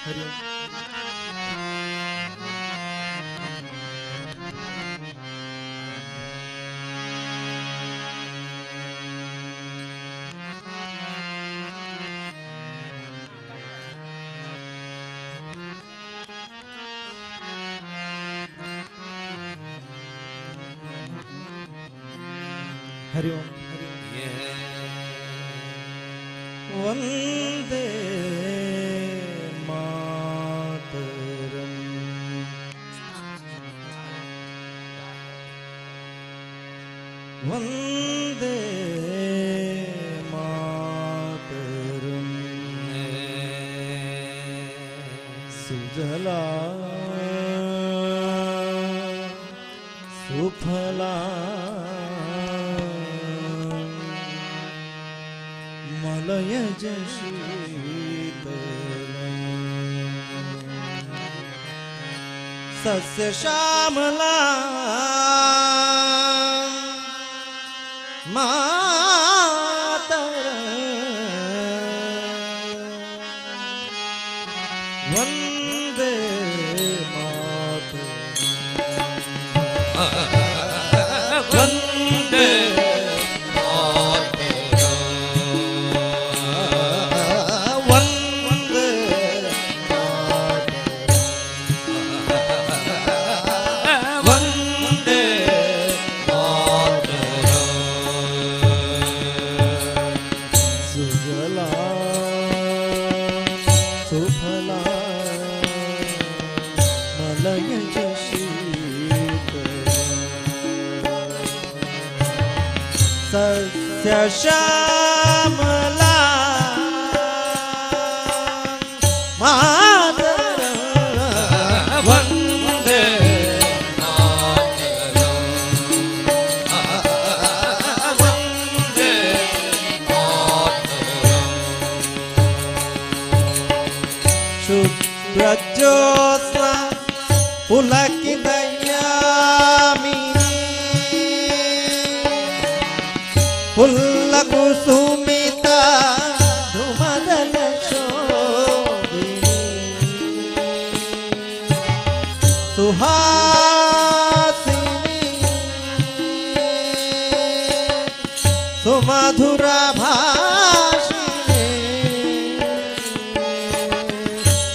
ಹರಿ ಓಂ. ಹರಿ ಓಂ. ವಂದೇ ಮಾತರಂ. ವಂದೇ ಮಾತರಂ. ಸುಜಲಾ ಸುಫಲಾ ಮಲಯಜ ಶೀತಲಾ ಸಸ್ಯ ಶ್ಯಾಮಲಾ ಮಾತರ. ವಂದೇ ಮಾತರಂ. ವಂದೇ ವಂದೇ ವಂದೇ ಸುಜಲಾ ಸುಫಲಾ ಮಲಯಜ ಶೀತಲಾ ಸಸ್ಯ ಶ್ಯಾಮಲಾ ಮಾತರಂ. ವಂದೇ ವಂದೇ ಶುಭ್ರಜ್ಯೋತ್ಸ್ನ ಪುಲಕಿತಯಾಮಿನಿ ಪುಲ್ಲಕುಸುಮಿತ ಧುಮದಲ ಶೋಭಿನಿ ಸುಹಾಸಿನಿ ಸುಮಧುರ ಭಾಷಿಣಿ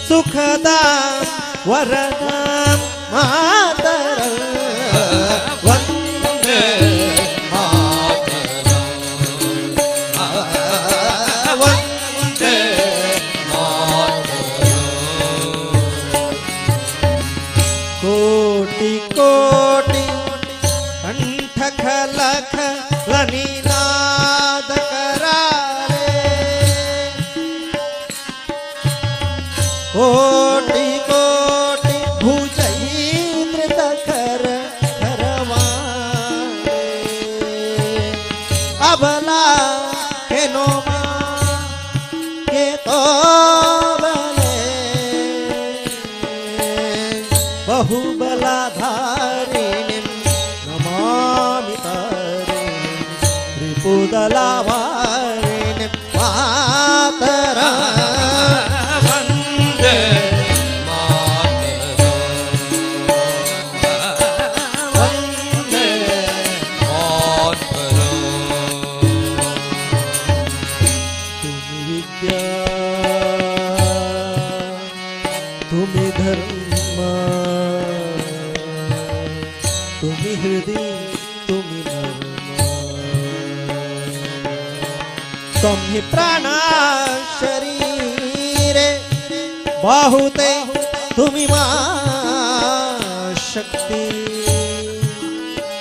ಸುಖದ ವರದ ಮಾತರ. ವಂದೇ ವಂದೇ ಕೋಟಿ ಕೋಟಿ ಕಂಠ ಖಲಖ ಲನಿನಾದ ಕರಾರೆ ಕೋಟಿ ಕೋಟಿ ಭುಜೈಂದ್ರಿತ ಕರ ಕರವಾರೆ ಅಬಲಾ ಕೆನೋ ಮಾ ಕೆ ತೋ ಬಲೆ बहुबलाधारिणीं नमामि तारिणीं त्रिपुदलावारिणीं मातरं. वन्दे वन्दे तुम्ही विद्या तुम्ही धर्म तुम्ही हृदय तुम्ही मर्म तुम्ही प्राण शरीरे बाहुते तुम्ही मा शक्ती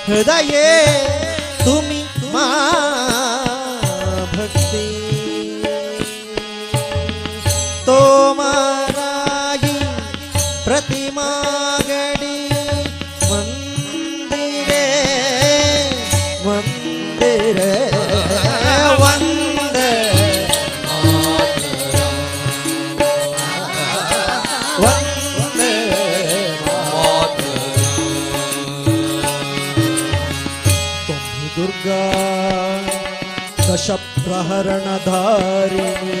हृदये तुम्ही मा भक्ती तोमाराई प्रतिमा गडी मंदिरे मंदिरे. वंदे वंदे तुम्ही दुर्गा दश प्रहरणधारिणी.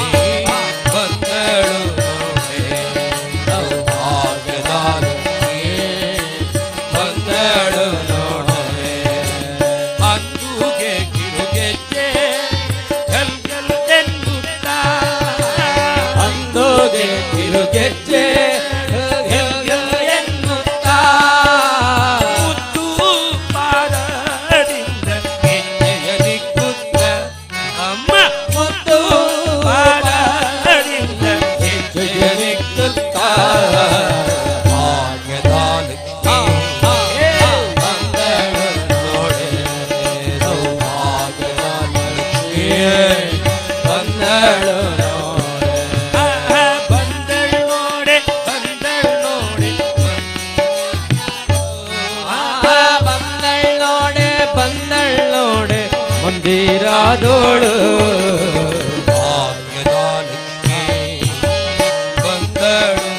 ಮಂದಿರದೋಳು ಭಾಗ್ಯದ ಲಕ್ಷ್ಮೀ ಬಂದಳು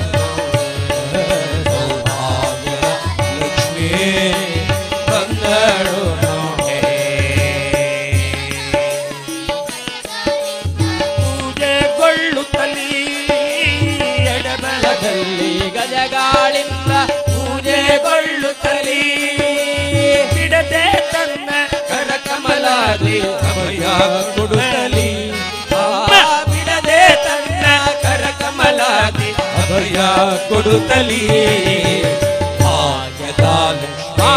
ಸೌಭಾಗ್ಯದ ಲಕ್ಷ್ಮೀ ಬಂದಳು ನೋಡೆ. ಪೂಜೆಗೊಳ್ಳುತ್ತಲೀ ಎಡಬಲದಲ್ಲಿ ಗಜಗಾಳಿಂದ ಪೂಜೆಗೊಳ್ಳುತ್ತಲೀ ಬಿಡದೆ ತನ್ನ ಕರಕಮಲಾದಿ ಅಭಯ ಕೊಡುತ್ತಲೀ, ಬಿಡದೆ ತನ್ನ ಕರಕಮಲಾದಿ ಅಭಯ ಕೊಡುತ್ತಲೀ ಭಾಗ್ಯದ ಲಕ್ಷ್ಮೀ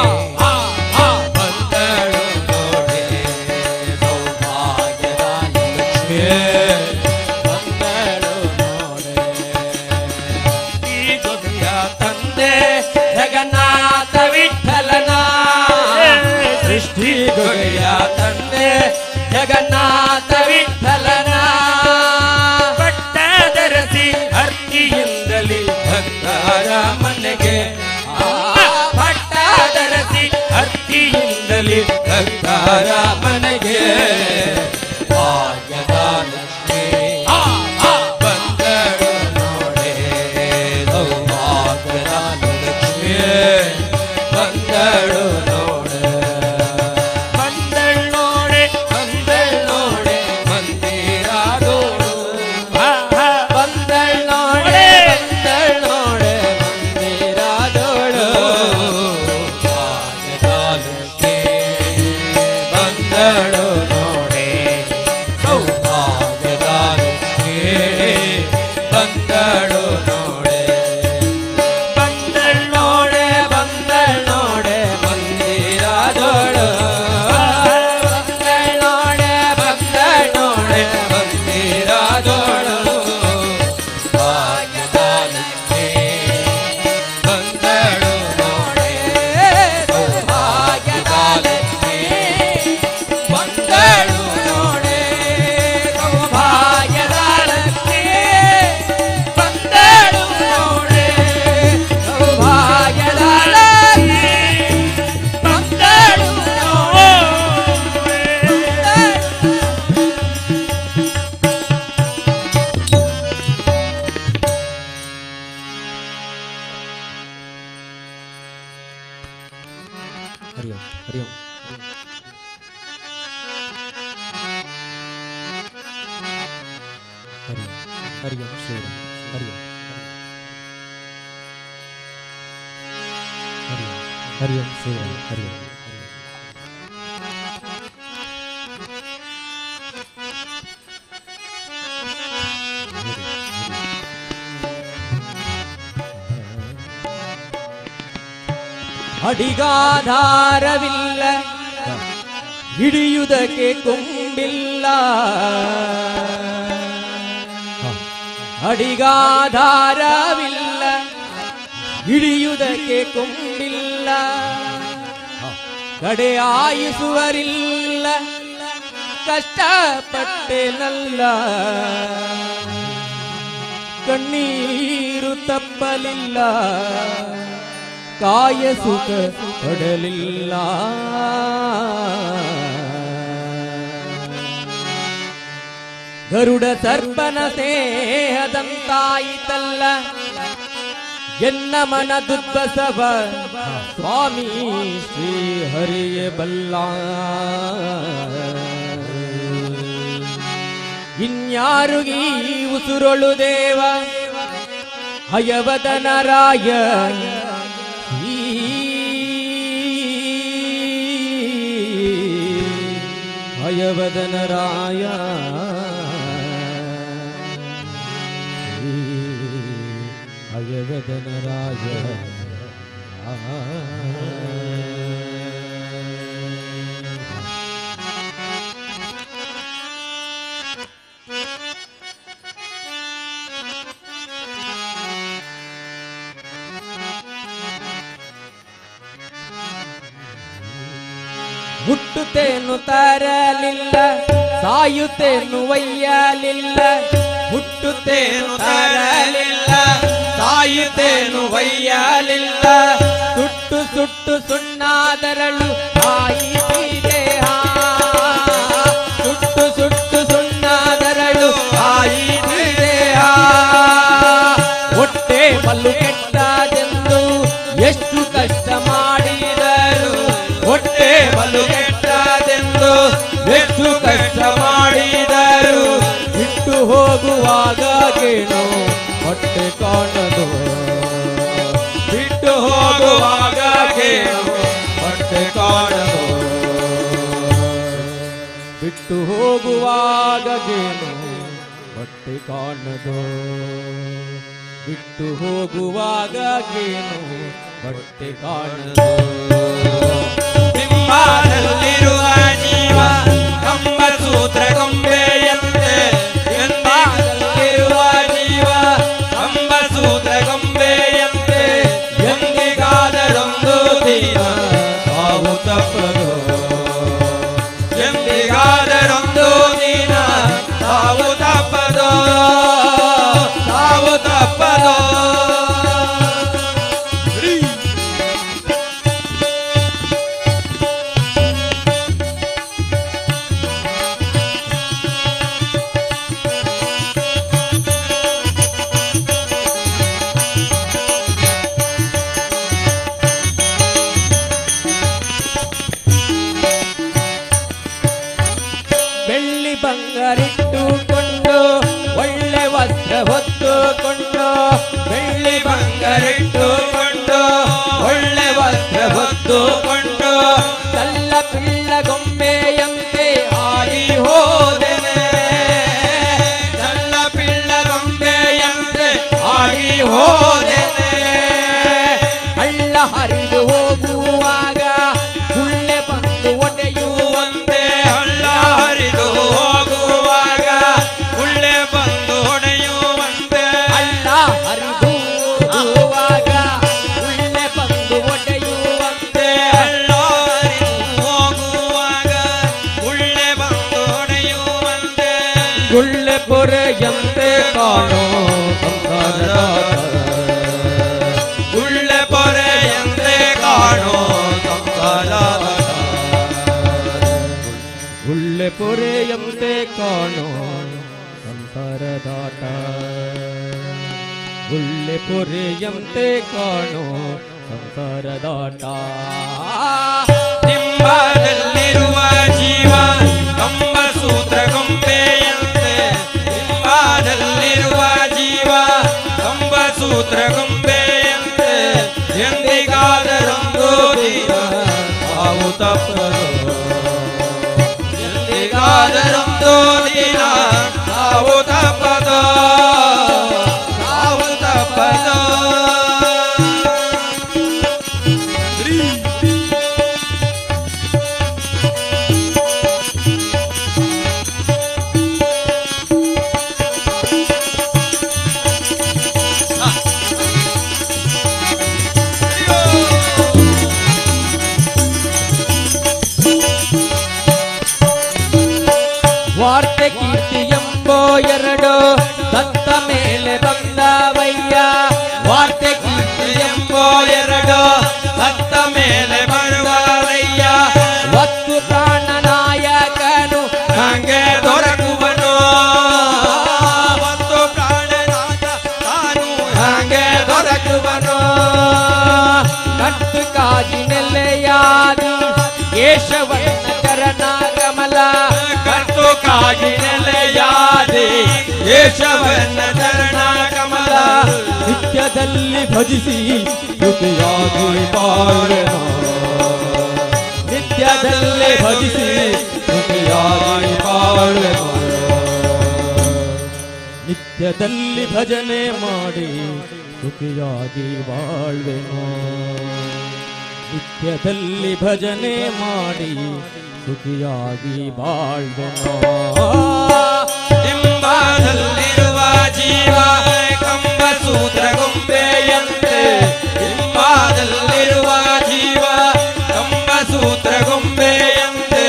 ಬಂದಳು ನೋಡೆ, ಸೌಭಾಗ್ಯದ ಲಕ್ಷ್ಮೀ ಬಂದಳು ನೋಡೆ. ಈ ಜೊತೆಯ ತಂದೆ ಜಗನ್ನಾಥ ವಿಠಲನ, ಸೃಷ್ಟಿಗೊಡೆಯ ತಂದೆ ಜಗನ್ನಾಥ ವಿಠಲನ, ಪಟ್ಟದರಸಿ ಅರ್ತಿಯಿಂದಲಿ ಭಕ್ತರ ಮನೆಗೆ, ಪಟ್ಟದರಸಿ ಅರ್ತಿಯಿಂದಲಿ ಭಕ್ತರ ಮನೆಗೆ ಭಾಗ್ಯದ ಲಕ್ಷ್ಮೀ ಬಂದಳು ನೋಡೆ, ಸೌಭಾಗ್ಯದ ಲಕ್ಷ್ಮೀ ಬಂದಳು ನೋಡೆ. ಬಂದಳು ನೋಡೆ, ಬಂದಳು ನೋಡೆ ಮಂದಿರದೋಳು, ಬಂದಳು ನೋಡೆ, ಬಂದಳು ನೋಡೆ ಮಂದಿರದೋಳು ಭಾಗ್ಯದ ಲಕ್ಷ್ಮೀ ಬಂದಳು ನೋಡೆ, ಸೌಭಾಗ್ಯದ ಲಕ್ಷ್ಮೀ ಬಂದಳು ನೋಡೆ. ಬಂದಳು ನೋಡೆ, ಬಂದಳು ನೋಡೆ ಮಂದಿರದೋಳು, ಬಂದಳು ನೋಡೆ, ಬಂದಳು ನೋಡೆ ಮಂದಿರದೋಳು ಭಾಗ್ಯದ ಲಕ್ಷ್ಮೀ ಬಂದಳು ನೋಡೆ, ಸೌಭಾಗ್ಯದ ಲಕ್ಷ್ಮೀ ಬಂದಳು ನೋಡೆ, ಸೌಭಾಗ್ಯದ ಲಕ್ಷ್ಮೀ ಬಂದಳು ನೋಡೆ, ಸೌಭಾಗ್ಯದ ಲಕ್ಷ್ಮೀ ಬಂದಳು ನೋಡೆ. ಹರಿ ಓಂ, ಹರಿ ಓಂ. ಹರಿ ಓಂ, ಹರಿ ಓಂ ಶ್ರೀರಾಮ್, ಹರಿ ಓಂ, ಹರಿ ಓಂ, ಹರಿ ಓಂ ಶ್ರೀರಾಮ್, ಹರಿ ಓಂ. ಅಡಿಗಾಧಾರವಿಲ್ಲ, ಹಿಡಿಯುವುದಕ್ಕೆ ಕೊಂಬಿಲ್ಲ, ಅಡಿಗಾಧಾರವಿಲ್ಲ, ಹಿಡಿಯುವುದಕ್ಕೆ ಕೊಂಬಿಲ್ಲ, ಕಡೆ ಆಯಿಸುವರಿಲ್ಲ, ಕಷ್ಟಪಟ್ಟೆನಲ್ಲ, ಕಣ್ಣೀರು ತಪ್ಪಲಿಲ್ಲ, ಕಾಯ ಸುಖ ಪಡಲಿಲ್ಲ. ಗರುಡ ಸರ್ಪನ ಸ್ನೇಹದಂತಾಯಿತಲ್ಲ, ಎನ್ನ ಮನ ದುರ್ಬಸವ ಸ್ವಾಮಿ ಶ್ರೀ ಹರಿಯ ಬಲ್ಲ. ಇನ್ಯಾರು ಈ ಉಸುರೊಳು ದೇವ ಹಯವದನರಾಯ ಹಯವದನರಾಯ ಹಯವದನರಾಯ. ಹುಟ್ಟುತ್ತೇನು ತರಲಿಲ್ಲ, ಸಾಯುತ್ತೇನು ಒಯ್ಯಲಿಲ್ಲ, ಹುಟ್ಟುತ್ತೇನು ತರಲಿಲ್ಲ, ಸಾಯುತ್ತೇನು ಒಯ್ಯಲಿಲ್ಲ, ಸುಟ್ಟು ಸುಟ್ಟು ಸುಣ್ಣಾದರಳು ಆಯಿತಿ ದೇಹ. ಬಲು ಕೆಟ್ಟದೆಂದು ಹೆಚ್ಚು ಕಷ್ಟ ಮಾಡಿದರು ಬಿಟ್ಟು ಹೋಗುವಾಗ ಗೇಣು ಹೊಟ್ಟೆ ಕಾಣದು, ಬಿಟ್ಟು ಹೋಗುವಾಗ ಗೇಣು ಹೊಟ್ಟೆ ಕಾಣದು, ಬಿಟ್ಟು ಹೋಗುವಾಗ ಗೇಣು ಹೊಟ್ಟೆ ಕಾಣದು, ಬಿಟ್ಟು ಹೋಗುವಾಗ ಗೇಣು ಹೊಟ್ಟೆ ಕಾಣದು. ಬಿಂಬದಲ್ಲಿರುವ ಜೀವ ಕಂಬ ಸೂತ್ರ ಗೊಂಬೆಯಂತೆ, ಬಿಂಬದಲ್ಲಿರುವ ಜೀವ ಕಂಬ ಸೂತ್ರ ಗೊಂಬೆಯಂತೆ, ಎಂದಿಗಾದರೊಂದು ದಿನ ತಾವು ತಪ್ಪದು, ಎಂದಿಗಾದರೊಂದು ದಿನ ತಾವು ತಪ್ಪದು, ತಾವು ತಪ್ಪದು. ಬೆಳ್ಳಿ ಬಂಗಾರಿಟ್ಟುಕೊಂಡು ಒಳ್ಳೆ ವಸ್ತ್ರ ಹೊತ್ತುಕೊಂಡು, ಬೆಳ್ಳಿ ಬಂಗಾರಿಟ್ಟುಕೊಂಡು ಒಳ್ಳೆ ವಸ್ತ್ರ ಹೊತ್ತುಕೊಂಡು, ಕಲ್ಲ ಪಿಳ್ಳ ಗೊಂಬೆಯಂತೆ ಆಗಿ ಹೋದೆನೆ, ಕಲ್ಲ ಪಿಳ್ಳ ಗೊಂಬೆಯಂತೆ ಆಗಿ ಹೋದೆನೆ. ಹಳ್ಳ ಹರಿದು ಹೋಗುವಾಗ ಗುಳ್ಳೆ ಬಂದು ಒಡೆಯುವಂತೆ, ಹಳ್ಳ ಹರಿದು ಹೋಗುವಾಗ ಗುಳ್ಳೆ ಬಂದು ಹೊಡೆಯುವಂತೆ, ಹಳ್ಳ ಹರಿದು ಹೋಗುವಾಗ ಗುಳ್ಳೆ ಬಂದು ಒಡೆಯುವಂತೆ, ಹಳ್ಳ ಹರಿದು ಹೋಗುವಾಗ ಗುಳ್ಳೆ ಬಂದು ಹೊಡೆಯುವಂತೆ, ಗುಳ್ಳೆ ಪೊರೆಯಂತೆ ಕಾಣೋ ಸಂಸಾರದ, ಗುಳ್ಳೆ ಪೊರೆಯಂತೆ ಕಾಣೋ ಸಂಸಾರದ, ಗುಳ್ಳೆ ಪೊರೆಯಂತೆ ಕಾಣೋ ಸಂಸಾರದಾಟ, ಗುಳ್ಳೆ ಪೊರೆಯಂತೆ ಕಾಣೋ ಸಂಸಾರದಾಟ. ಬಿಂಬದಲ್ಲಿರುವ ಜೀವ ಕಂಬ ಸೂತ್ರ ಗೊಂಬೆಯಂತೆ, ಬಿಂಬದಲ್ಲಿರುವ ಜೀವ ಕಂಬ ಸೂತ್ರ ಗೊಂಬೆಯಂತೆ, ಎಂದಿಗಾದರೊಂದು ದಿನ ತಾವು ತಪ್ಪದು, ಎಂದಿಗಾದರೊಂದು ದಿನ ತಾವು ತಪ್ಪದು, ತಾವು ತಪ್ಪದು. ವಾರ್ತೆ ಕೀರ್ತಿ ಎಂಬೋ ಎರಡು ದತ್ತ ಮೇಲೆ ಬಂದವಯ್ಯ, ವಾರ್ತೆ ಕೀರ್ತಿ ಎಂಬೋ ಎರಡು ದತ್ತ ಮೇಲೆ ಬರುವವಯ್ಯ, ಒತ್ತು ಪ್ರಾಣ ನಾಯಕನು ಹಂಗೆ ದೊರಕುವನು, ಒತ್ತು ಪ್ರಾಣನಾಥ ತಾನು ಹಂಗೆ ದೊರಕುವನು. ಕಟ್ಟುಕಾಗಿ ನೆಲೆಯಾದಿ ಕೇಶವನ ಚರಣ ಕಮಲ, ಕರ್ತುಕಾಗಿ ನೆಲೆಯಾದಿ ಕೇಶವನ ಚರಣ ಕಮಲ, ನಿತ್ಯದಲ್ಲಿ ಭಜಿಸಿ ಕೃತಿಯಾಗಿ ಬಾಳೆನು, ನಿತ್ಯದಲ್ಲಿ ಭಜಿಸಿ ಕೃತಿಯಾಗಿ ಬಾಳೆನು, ನಿತ್ಯದಲ್ಲಿ ಭಜನೆ ಮಾಡಿ ಸುಖಿಯಾಗಿ ಬಾಳ್ವೆನು, ನಿತ್ಯದಲ್ಲಿ ಭಜನೆ ಮಾಡಿ ಸುಖಿಯಾಗಿ ಬಾಳ್ವೆನು. ಬಿಂಬದಲ್ಲಿರುವ ಜೀವ ಕಂಬ ಸೂತ್ರ ಗೊಂಬೆಯಂತೆ, ಬಿಂಬದಲ್ಲಿರುವ ಜೀವ ಕಂಬ ಸೂತ್ರ ಗೊಂಬೆಯಂತೆ,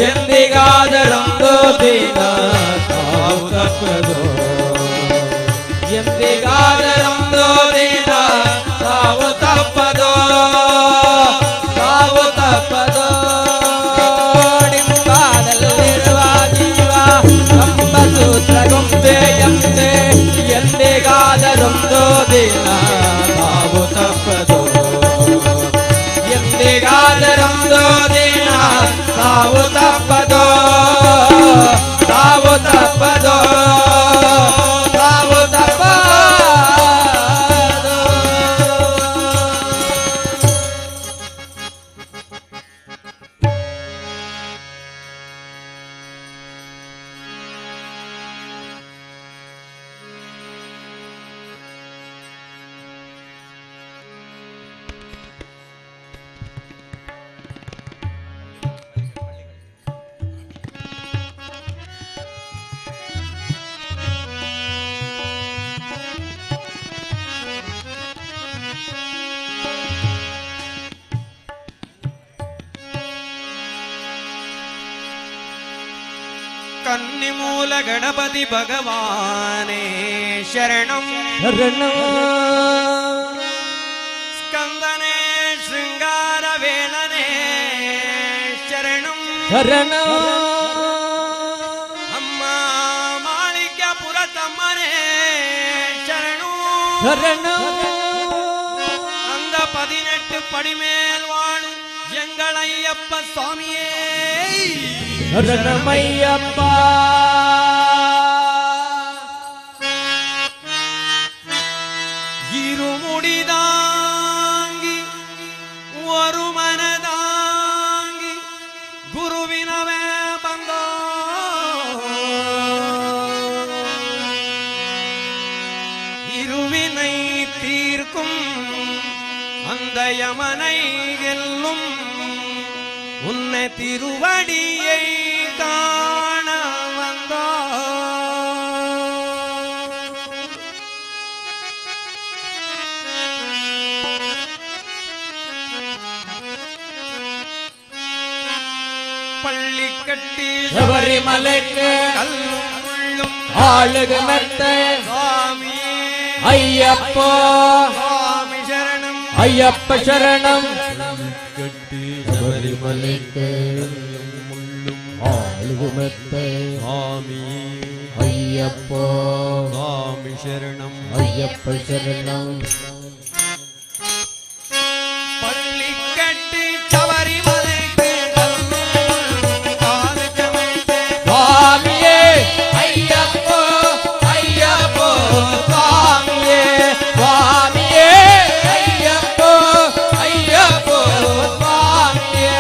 ಎಂದಿಗಾದರೊಂದು ದಿನ ತಾವು ತಪ್ಪದು, ಎಂದಿಗಾದರೊಂದು ದಿನ ತಾವು ತಪ್ಪದು, ತಾವು ತಪ್ಪದು. ಡಿಂಬದಲ್ಲಿರುವ ಜೀವ ಕಂಬ ಸೂತ್ರ ಗೊಂಬೆಯಂತೆ, ಕನ್ನಿಮೂಲ ಗಣಪತಿ ಭಗವಾನೇ ಶರಣಂ ಶರಣಂ. ಸ್ಕಂದನೇ ಶೃಂಗಾರ ವೇಲನೇ ಶರಣಂ ಶರಣಂ. ಅಮ್ಮ ಮಾಳಿಕ್ಯಪುರ ತಮ್ಮನೇ ಶರಣು ಶರಣಂ. அந்த 18 படிமேல் வாழும் எங்களையப்ப சுவாமியே ಶರಣಮಯ್ಯಪ್ಪ. இருமுடிதாங்கி ஒரு மனதாங்கி குருவினவே பந்தோ இருவினை தீர்க்கும் அந்த யமனை வெல்லும் உன்னை திருவடியை காண வந்தோ. பள்ளி கட்டி ಶಬರಿಮಲೆಗೆ கல்லும் முள்ளும் ಆಳುಗ ಮೆತ್ತೆ சுவாமி ಅಯ್ಯಪ್ಪ சுவாமி சரணம் ಅಯ್ಯಪ್ಪ ಶರಣಂ. கட்டி ಶಬರಿಮಲೆಗೆ ಆಳುಗ ಮೆತ್ತೆ சுவாமி ಅಯ್ಯಪ್ಪ சுவாமி சரணம் ಅಯ್ಯಪ್ಪ ಶರಣಂ. பள்ளி கட்டி சபரிமலைக்கு கல்லும் முள்ளும் காலுக்கு மெத்தை. ಸ್ವಾಮಿಯೇ ಅಯ್ಯಪ್ಪ ಅಯ್ಯಪ್ಪ ಸ್ವಾಮಿಯೇ ಸ್ವಾಮಿಯೇ ಅಯ್ಯಪ್ಪ ಅಯ್ಯಪ್ಪ ಸ್ವಾಮಿಯೇ.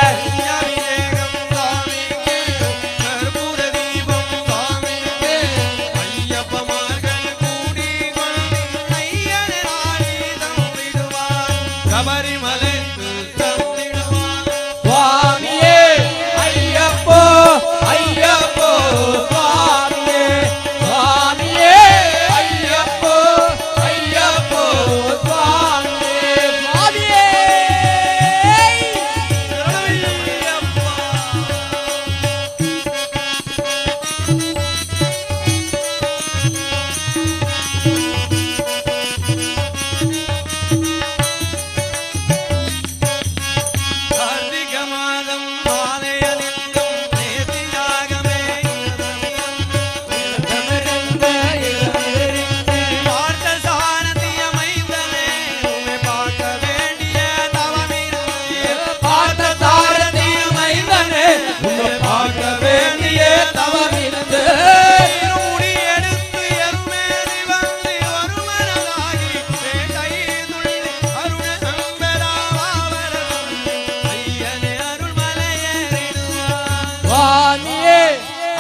அபிஷேகம் சுவாமிக்கு கற்பூர தீபம் சுவாமிக்கு ஐயப்பமார்கள் கூடிக்கொண்டு ஐயனை நாடி தந்திடுவார் சபரிமலைக்கு தந்திடுவார். ಸ್ವಾಮಿಯೇ ಅಯ್ಯಪ್ಪ ಅಯ್ಯಪ್ಪ ಸ್ವಾಮಿಯೇ ಸ್ವಾಮಿಯೇ ಅಯ್ಯಪ್ಪ ಅಯ್ಯಪ್ಪ ಸ್ವಾಮಿಯೇ ಸ್ವಾಮಿಯೇ. கார்த்திக மாதம் மாலை அணிந்தும் நேர்த்தியாகவே பார்த்த சாரதிய மைந்தனே உம்மை பார்க்க வேண்டிய தவமிருந்தே. பார்த்த சாரதிய மைந்தனே உம்மை பார்க்க வேண்டிய தவமிருந்து. இருமுடி எடுத்து எருமேறி வந்து ஒரு மனதாகி வேட்டை துள்ளி அருண அம்பராவரதும் ஐயனே அருள்மலையேறிடுவார். சுவாமியே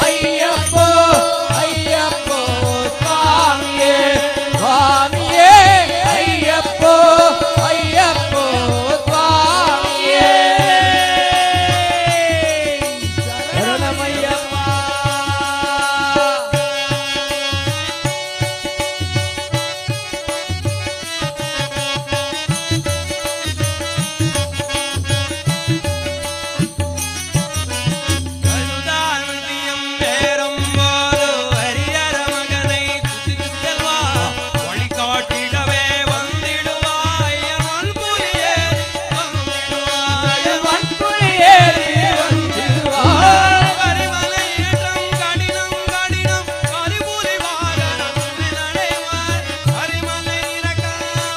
ஐயப்போ ஐயப்போ சுவாமியே சுவாமியே ஐயப்போ ஐயப்போ சுவாமியே. சரணமையப்பா. கருதானதியம் பேரம்போது ஹரிஹர மகனை துதித்து செல்வார். வழிகாட்டிடவே வந்திடுவாய் வன்புலியேறி வந்திடுவாய். வன்புலியேறி வந்திடுவாய். கரிமலை ஏற்றம் கடினம் கடினம் கரிபுலி வாகனம் நடைவார். கரிமலை இறக்க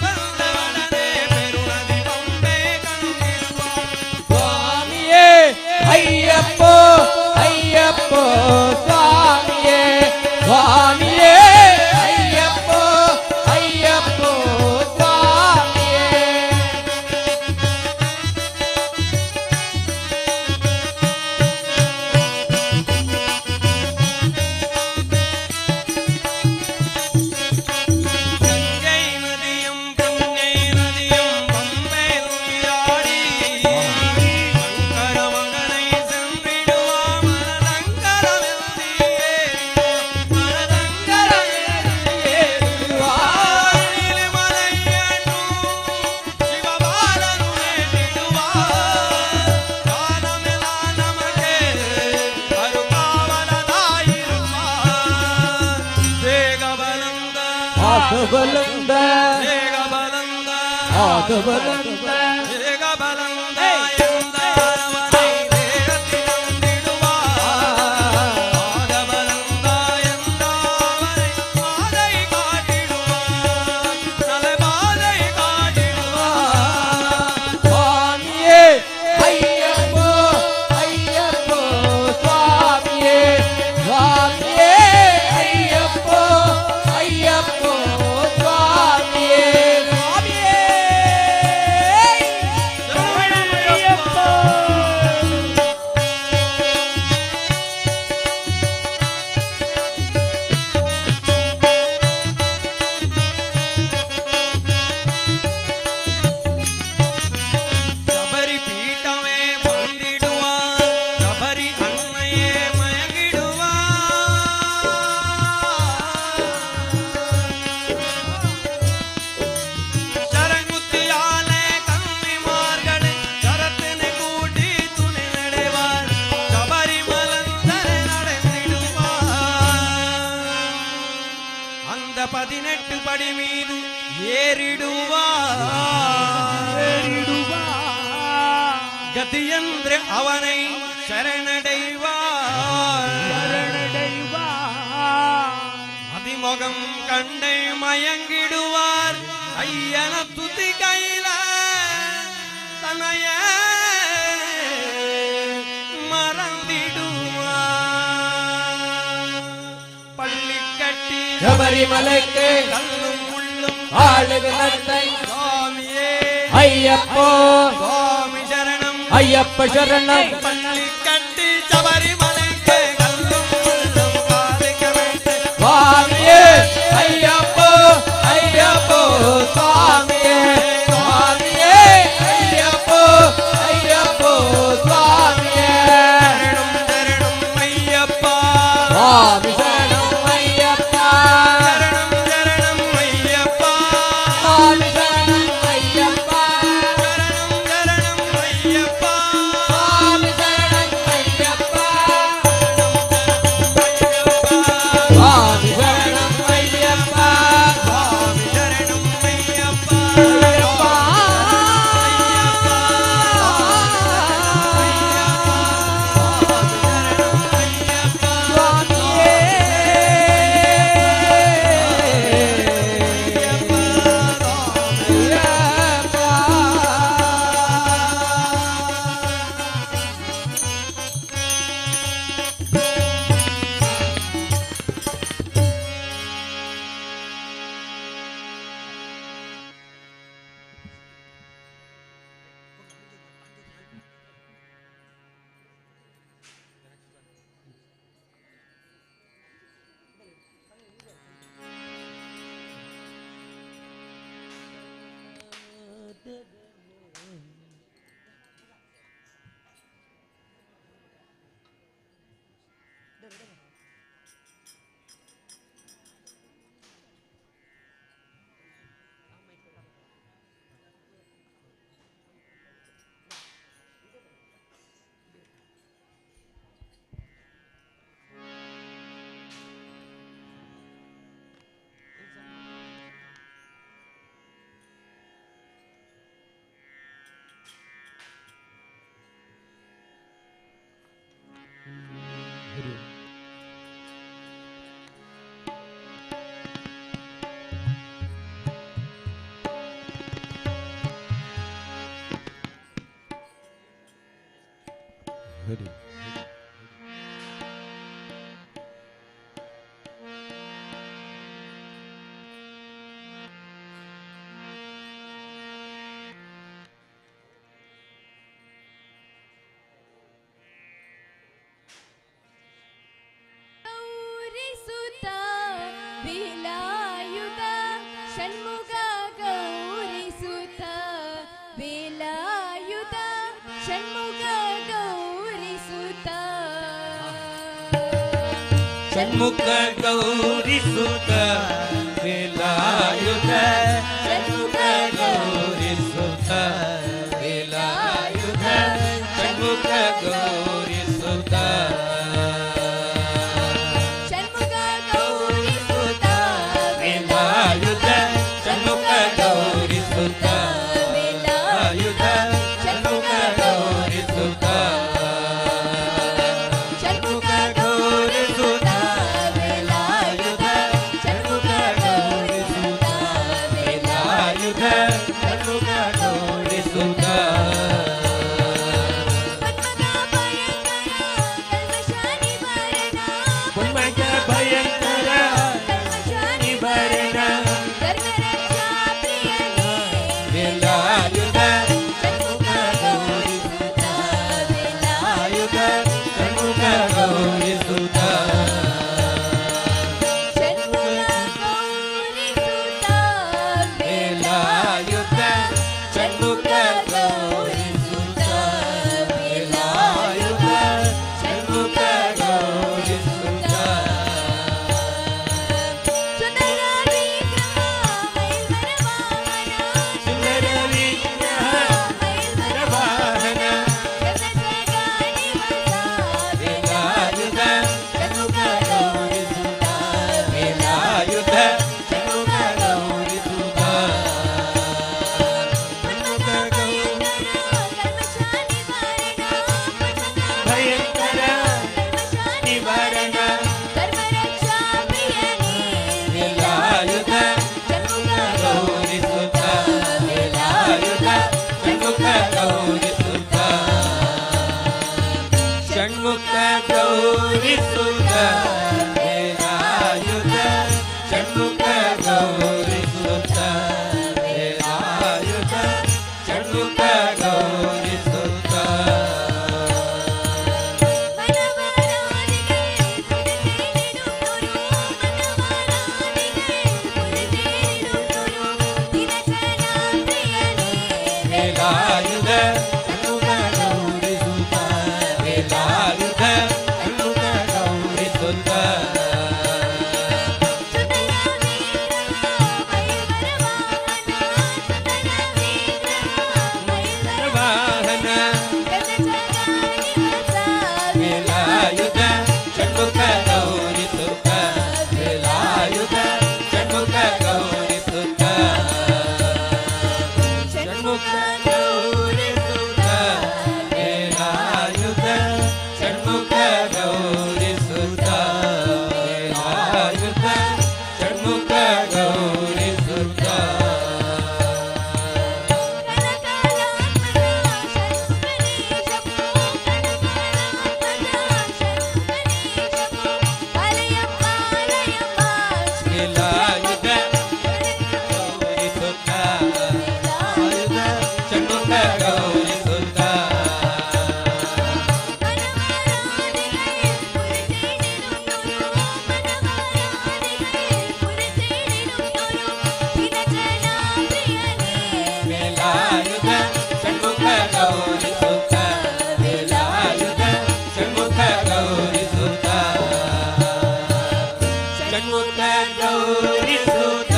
வந்தவனே பெருநதி பம்பே கண்டிடுவார். சுவாமியே ஐயப்போ ஐயப்போ சுவாமியே சுவாமியே ஐயப்போ ஐயப்போ சுவாமியே. கங்கை நதியும் புன்னை நதியும் பம்பை நீராடி சங்கர மகனை சென்றிடுவார் மனதங்கரமெந்திடுவார். ಆಗಬಲಂದ ಆಗಬಲಂದ ಏಗಬಲಂದ ಎಂದಾರವನೈ ದೇಹತಿ ನಂದಿಡುವ ಆಗಬಲಂದ ಎಂದಾವನೈ ಬಾಧೈ ಕಾಟಿಡುವ ತಲೆ ಬಾಧೈ ಕಾಟಿಡುವ ಸ್ವಾಮಿಯೇ ಅಯ್ಯಪ್ಪ ಅಯ್ಯಪ್ಪ ಸ್ವಾಮಿಯೇ ಸ್ವಾಮಿಯೇ ಅಯ್ಯಪ್ಪ ಅಯ್ಯಪ್ಪ ಸ್ವಾಮಿಯೇ ಸ್ವಾಮಿಯೇ ಶರಣಯ್ಯಪ್ಪ. ಶಬರಿ ಪೀಠವೇ ಬಂದಿಡುವ ಶಬರಿ ಅಣ್ಣಯೇ ಮಯಗಿಡುವ ಶರಣುತ್ತಿಯಾಲೆ ಕಮ್ಮಿ ಮಾರ್ಗಡೆ ಶರತ್ತಿನ ಕೂಟಿ ತುಣಿ ನಡೆವ ಶಬರಿ ಮಲಂದರೆ ನಡೆಸಿಡುವ அந்த 18 படி மீது ஏறிடுவா கதியன்று அவனை சரணடைவார் அதிமுகம் கண்டை மயங்கிடுவார் ஐயன துதி கையில தனைய மறந்திடுவார் பள்ளி கட்டி ಶಬರಿಮಲಕ್ಕೆ கல்லும் முள்ளும் ஆளுகளத்தை சுவாமியே ஐயப்போ சுவாமி சரணம் ஐயப்ப சரணம் பள்ளி கட்டி சபரிமலைக்கு கல்லும் முள்ளும் காலிக்க வேண்டும் சுவாமியே ஐயப்போ ஐயப்போ சுவாமியே சுவாமியே ஐயப்போ ஐயப்போ சுவாமியே சரணம் சரணம் ஐயப்பா சுவாமி சரணம் ஐயப்பா சரணம் சரணம் ஐயப்பா சுவாமி சரணம் ஐயப்பா சரணம் சரணம் ஐயப்பா சுவாமி சரணம் ஐயப்பா சுவாமி சரணம் ஐயப்பா சுவாமி சரணம் ஐயப்பா ஐயப்பா சுவாமியே ಗೌರಿಸುತ ವೇಲಾಯುಧ ಷಣ್ಮುಖ ಗೌರಿಸುತ ವೇಲಾಯುಧ ಷಣ್ಮುಖ ಗೌರಿಸುತ ಷಣ್ಮುಖ ಗೌರಿಸುತ ವೇಲಾಯುಧ ಷಣ್ಮುಖ ಗೌರಿಸುತ ವೇಲಾಯುಧ ಷಣ್ಮುಖ ಗೌರಿಸುತ ಷಣ್ಮುಖ ಗೌರಿಸುತ ವೇಲಾಯುಧ ಷಣ್ಮುಖ ಗೌರಿ ಸುತ ವೇಲಾಯುಧ ಷಣ್ಮುಖ ಗೌರಿ ಸುತ ವೇಲಾಯುಧ ಷಣ್ಮುಖ ಗೌರಿ ಸುತ. ವೇಲಾಯುಧ ಷಣ್ಮುಖ ಗೌರಿ ಸುತ ವೇಲಾಯುಧ ಷಣ್ಮುಖ ಗೌರಿ ಸುತ. ವಾಹನ ವೇಲಾಯುಧ ಷಣ್ಮುಖ ಗೌರಿ ಸುತ ವೇಲಾಯುಧ ಷಣ್ಮುಖ ಗೌರಿ ಸುತ ಷಣ್ಮುಖ ಗೌರಿ ಸುತ ವೇಲಾಯುಧ ಷಣ್ಮುಖ ಗೌರಿ ಸುತ ವೇಲಾಯುಧ ಷಣ್ಮುಖ ಗೌರಿ ಸುತ. ವೇಲಾಯುಧ ಗೌರಿ ಸುತ ವೇಲಾಯುಧ ಷಣ್ಮುಖ ಗೌರಿ ಸುತ. ವೇಲಾಯುಧ ಷಣ್ಮುಖ ಗೌರಿ ಸುತ ವೇಲಾಯುಧ ಷಣ್ಮುಖ ಗೌರಿ ಸುತ ಷಣ್ಮುಖ ಗೌರಿ ಸುತ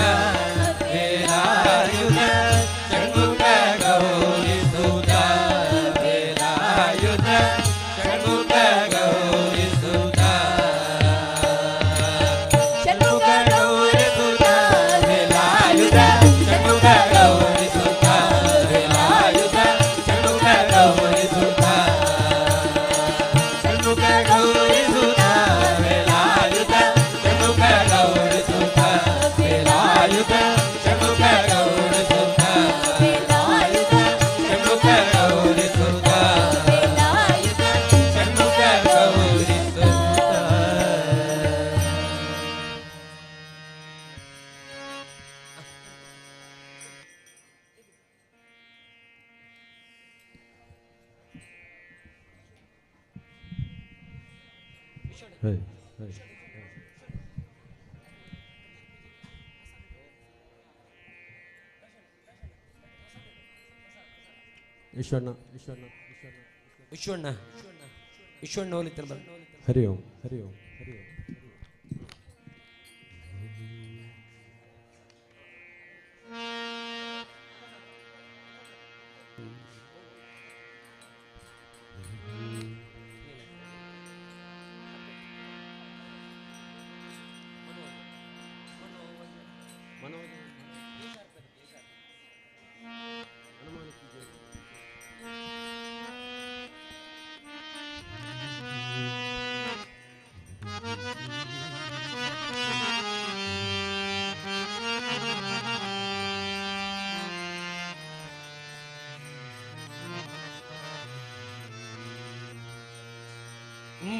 ವೇಲಾಯುಧ ಷಣ್ಮುಖ ಗೌರಿ ಸುತ ವೇಲಾಯುಧ ಷಣ್ಮುಖ ಗೌರಿ ಸುತ ಷಣ್ಮುಖ ಗೌರಿ ಸುತ ವೇಲಾಯುಧ ಷಣ್ಮುಖ ಗೌರಿ ಸುತ ವೇಲಾಯುಧ ಷಣ್ಮುಖ ಗೌರಿ ಸುತ ಷಣ್ಮುಖ ಗೌರಿ ಸುತ ವೇಲಾಯುಧ ಷಣ್ಮುಖ ಗೌರಿ ಸುತ ವೇಲಾಯುಧ ಷಣ್ಮುಖ ಗೌರಿ ಸುತ ವೇಲಾಯುಧ ಷಣ್ಮುಖ ಗೌರಿ ಸುತ ಷಣ್ಮುಖ ಗೌರಿ ಸುತ. ಈಶ್ವಣ್ಣ ಈಶ್ವಣ್ಣ ವಿಶ್ವಣ್ಣ ವಿಶ್ವಣ್ಣ ಹೋಲಿತ್ತರ ಬರ. ಹರಿ ಓಂ ಹರಿ ಓಂ ಹರಿ ಓಂ.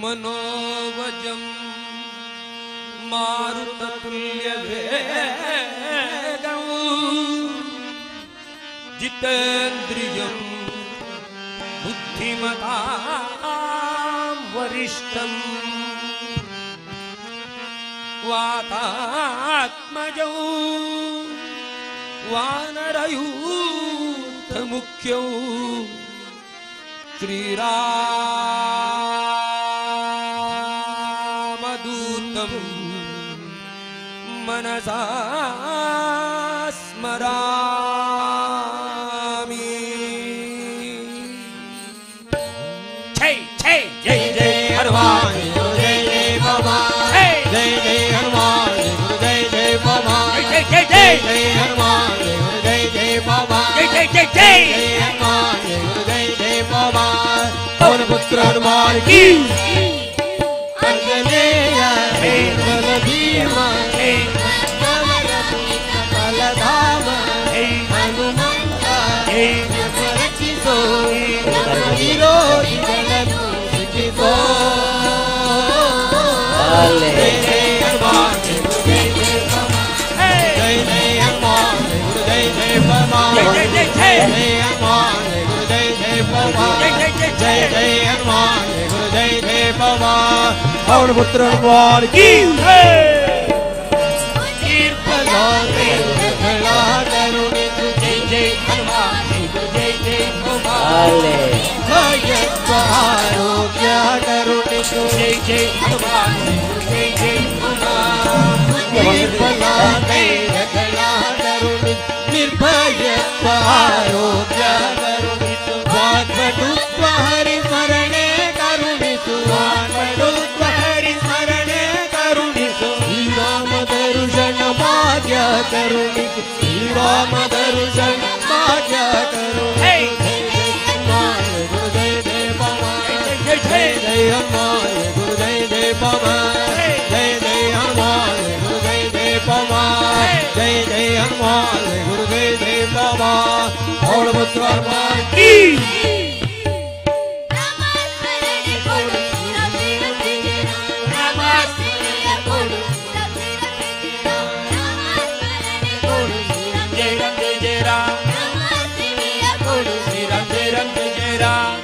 मनोवजं मारुततुल्यवेगं जितेन्द्रियं बुद्धिमतां वरिष्ठं वातात्मजौ वानरयूथमुख्यौ श्रीरामदूतं मनसा स्मरामि। जय जय जय जय हनुमान जय जय बाबा जय जय हनुमान जय जय बाबा जय जय जय जय हनुमान जय जय बाबा जय जय जय जय जय हनुमान जय जय बाबा पवन पुत्र हनुमान की अंजनेय बल भीमा बलधाम हनुमंता रचितो विरोधी जगत सुखितो। ಜೈ ಜೈ ಹನುಮಾನ್ ಜೈ ಗುರು ಜೈ ಜೈ ಪವನ್ ಜೈ ಜೈ ಹನುಮಾನ್ ಜೈ ಗುರು ಜೈ ಜೈ ಪವನ್ ಜೈ ಜೈ ಜೈ ಹನುಮಾನ್ ಜೈ ಗುರು ಜೈ ಜೈ ಪವನ್ ಜೈ ಜೈ ಹನುಮಾನ್ ಜೈ ಗುರು ಜೈ ಜೈ ಪವನ್ ಪವನ ಪುತ್ರ ಹನುಮಾನ್ ಕಿ ಜೈ ಜೈ ಹನುಮಾನ್ ಜೈ ಗುರು ಜೈ ಜೈ ಪವನ್ ಆರೋಗ್ಯ ಕರುಣಿಸು ಜೈ ಜೈ ಹನುಮಾನ್ ಜೈ ಜೈ ಹನುಮಾನ್ ನಿರ್ಭಯತ್ವ ಆರೋಗ್ಯ ಕರುಣಿಸು ವಾಗ್ಬಟುತ್ವ ಹರಿ ಸ್ಮರಣೆ ಕರುಣಿಸು ವಾಗ್ಬಟುತ್ವ ಹರಿ ಸ್ಮರಣೆ ಕರುಣಿಸು ಶ್ರೀರಾಮ ದರ್ಶನ ಭಾಗ್ಯ ಕರುಣಿಸು ಶ್ರೀರಾಮ ದರ್ಶನ ಭಾಗ್ಯ ಕರುಣಿಸು ಜೈ ಜೈ ಹನುಮಾನ್ ಗುರು ಜೈ ಜೈ ಪವನ್ ಜೈ ಜೈ ಹನುಮಾನ್ ಗುರು ಜೈ ಜೈ ಪವನ್ ಜೈ ಜೈ ಹನುಮಾನ್ ಗುರು ಜೈ ಜೈ ಪವನ್ ಪವನ ಪುತ್ರ ಹನುಮಾನ್ ಕಿ ಜೈ ರಾಮ್ ಜೈ ಜೈ ರಾಮ್ ಶ್ರೀ ರಾಮ್ ಜೈ ರಾಮ್ ಜೈ ಜೈ ರಾಮ್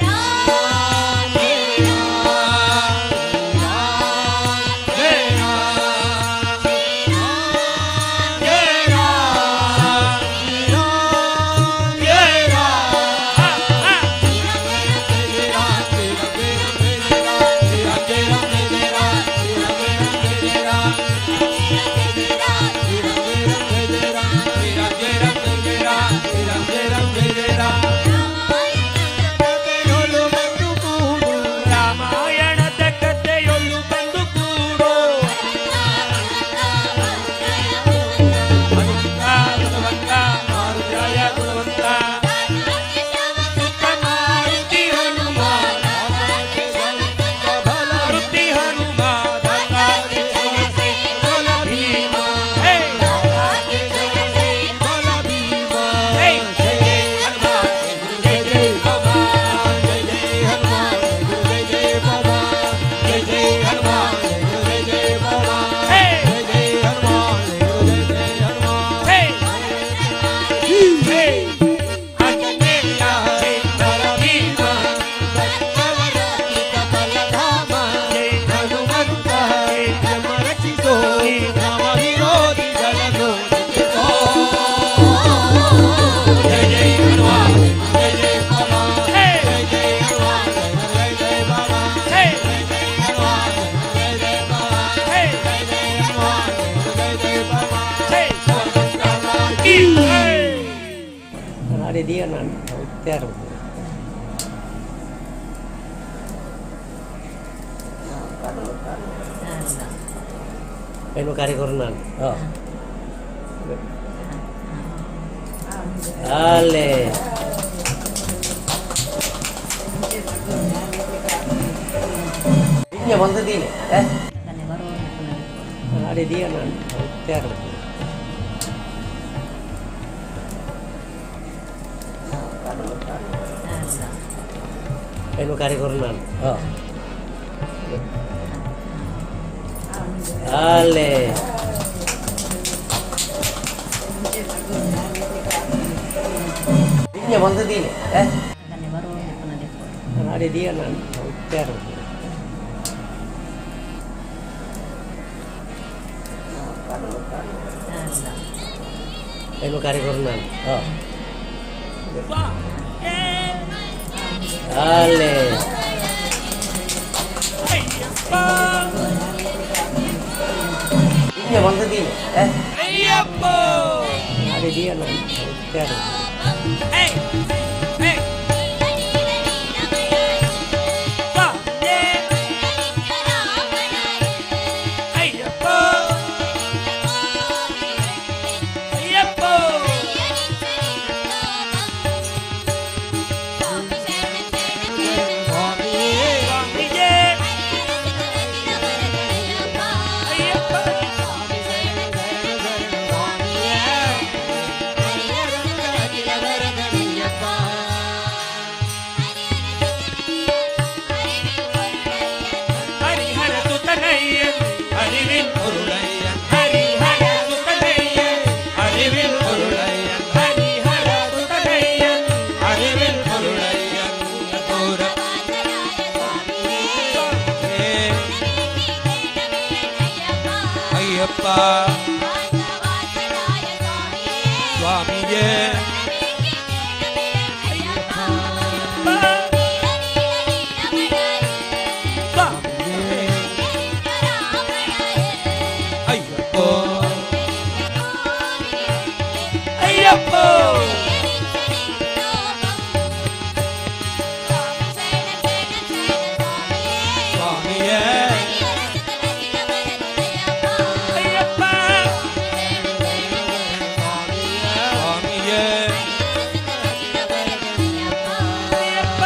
ರಾಮಾಯಣದ ಕಥೆಯೊಳು ಬಂದು ಕೂಡೋ ಹನುಮಂತ ಗುಣವಂತ ಮಾರುತಿರಾಯ ಗುಣವಂತ ಸುತ ಮಾರುತಿ ಹನುಮ ಮಾರುತಿ ಹನುಮ ಭೀಮ ಹೇ ಹೇ ಜೈ ಜೈ ಹನುಮಾನ್ ಜೈ ಜೈ ಪವನ್ ಜೈ ಜೈ ಹನುಮಾನ್ ಜೈ ಜೈ ಪವನ್ ಜೈ ಜೈ ಹನುಮಾನ್ ಜೈ ಜೈ ಪವನ್ ಜೈ ಜೈ ಹನುಮಾನ್ ಜೈ ಜೈ ಹನುಮಾನ್ ಹೇ ಹೇ ಆಂಜನೇಯ ಜೈ ಭೀಮ ಭಕ್ತವರ ಬಲಧಾಮ ಹನುಮಂತ ನಮ್ಮ ರಕ್ಷಿಸೋ ನಮ್ಮ ವಿರೋಧಿಗಳನ್ನು ರಕ್ಷಿಸೋ ಜೈ ಜೈ ಹನುಮಾನ್ ಜೈ ಜೈ ಪವನ್ ಜೈ ಜೈ ಹನುಮಾನ್ ಜೈ ಜೈ ಪವನ್ ಜೈ ಜೈ ಹನುಮಾನ್ ಜೈ ಜೈ ಪವನ್ ಜೈ ಜೈ ಹನುಮಾನ್ ಜೈ ಜೈ ಪವನ್ ಜೈ ನಾಡಿದೀಯ ನಾನು ತಯಾರು ಏನು ಕಾರ್ಯಕ್ರಮ ನಾನು ಅಲ್ಲೇ ಹಿಂಗೆ ಬಂದಿದ್ದೀನಿ ನಾಡಿದೀಯ ನಾನು ತಯಾರು ಏನು ಕಾರ್ಯಕ್ರಮ ನಾನು ಅಲ್ಲೇ ಹಿಂಗೆ ಬಂದಿದ್ದೀನಿ ನಾಡಿದೀಯ ನಾನು ತಯಾರು ಏನು ಕಾರ್ಯಕ್ರಮ ನಾನು ಅಲ್ಲೇ ಹಿಂಗೆ ಬಂದಿದ್ದೀನಿ ಅಯ್ಯಪ್ಪ ನಾಡಿದೀಯ ನಾನು ತಯಾರು ಹೇ ಹೇ ಅಯ್ಯಪ್ಪ ಅಯ್ಯಪ್ಪ ಸ್ವಾಮಿಯೇ ಅಯ್ಯಪ್ಪ ಅಖಿಲ ವರದನಯ್ಯಪ್ಪ. ಅಯ್ಯಪ್ಪ ಸ್ವಾಮಿಯೇ ಅಯ್ಯಪ್ಪ ಅಯ್ಯಪ್ಪ ಸ್ವಾಮಿಯೇ ಅಯ್ಯಪ್ಪ ಸ್ವಾಮಿಯೇ ಅಯ್ಯಪ್ಪ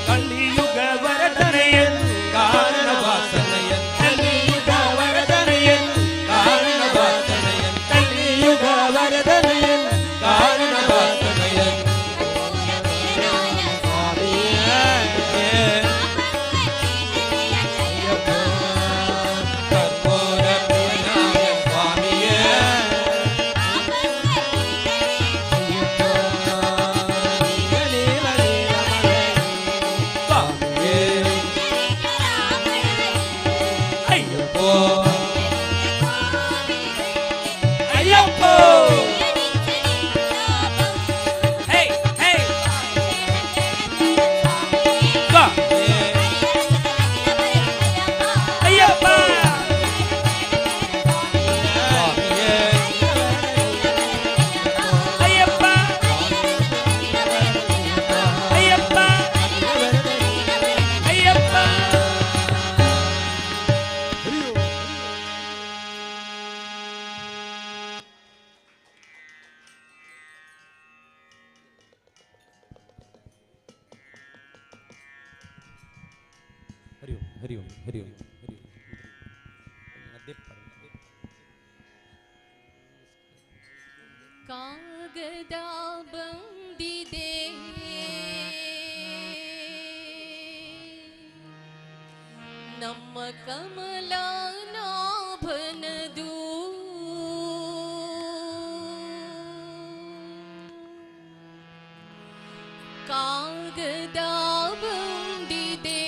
ಕಲಿಯುಗ ವರದನೆಯನ್ ಕಾರಣ ವಾಸನೆಯನ್ ಕಲಿಯುಗ ವರದನೆಯನ್ ಕಾರಣ ವಾಸನೆಯನ್ ಕಲಿಯುಗ ವರದನೆಯನ್ ಕಾರಣ ವಾಸನೆಯನ್ ಕರ್ಪೂರ ಪ್ರಿಯನಾಯ ಸ್ವಾಮಿಯೇ ಸ್ವಾಮಿಯೇ ಅಯ್ಯಪ್ಪ ಅಯ್ಯಪ್ಪ ಹೇ ಹೇ ಸ್ವಾಮಿಯೇ ಅಯ್ಯಪ್ಪ ಸ್ವಾಮಿಯೇ ಅಯ್ಯಪ್ಪ ಅಯ್ಯಪ್ಪ ಅಯ್ಯಪ್ಪ ಹರಿ ಓಂ ಹರಿ ಓಂ ಹರಿ ಓಂ ಹರಿ ಓಂ ಕಾಗದ ಬಂದಿದೆ ನಮ್ಮ ಕಮಲನಾಭನದು ಕಾಗದ ಬಂದಿದೆ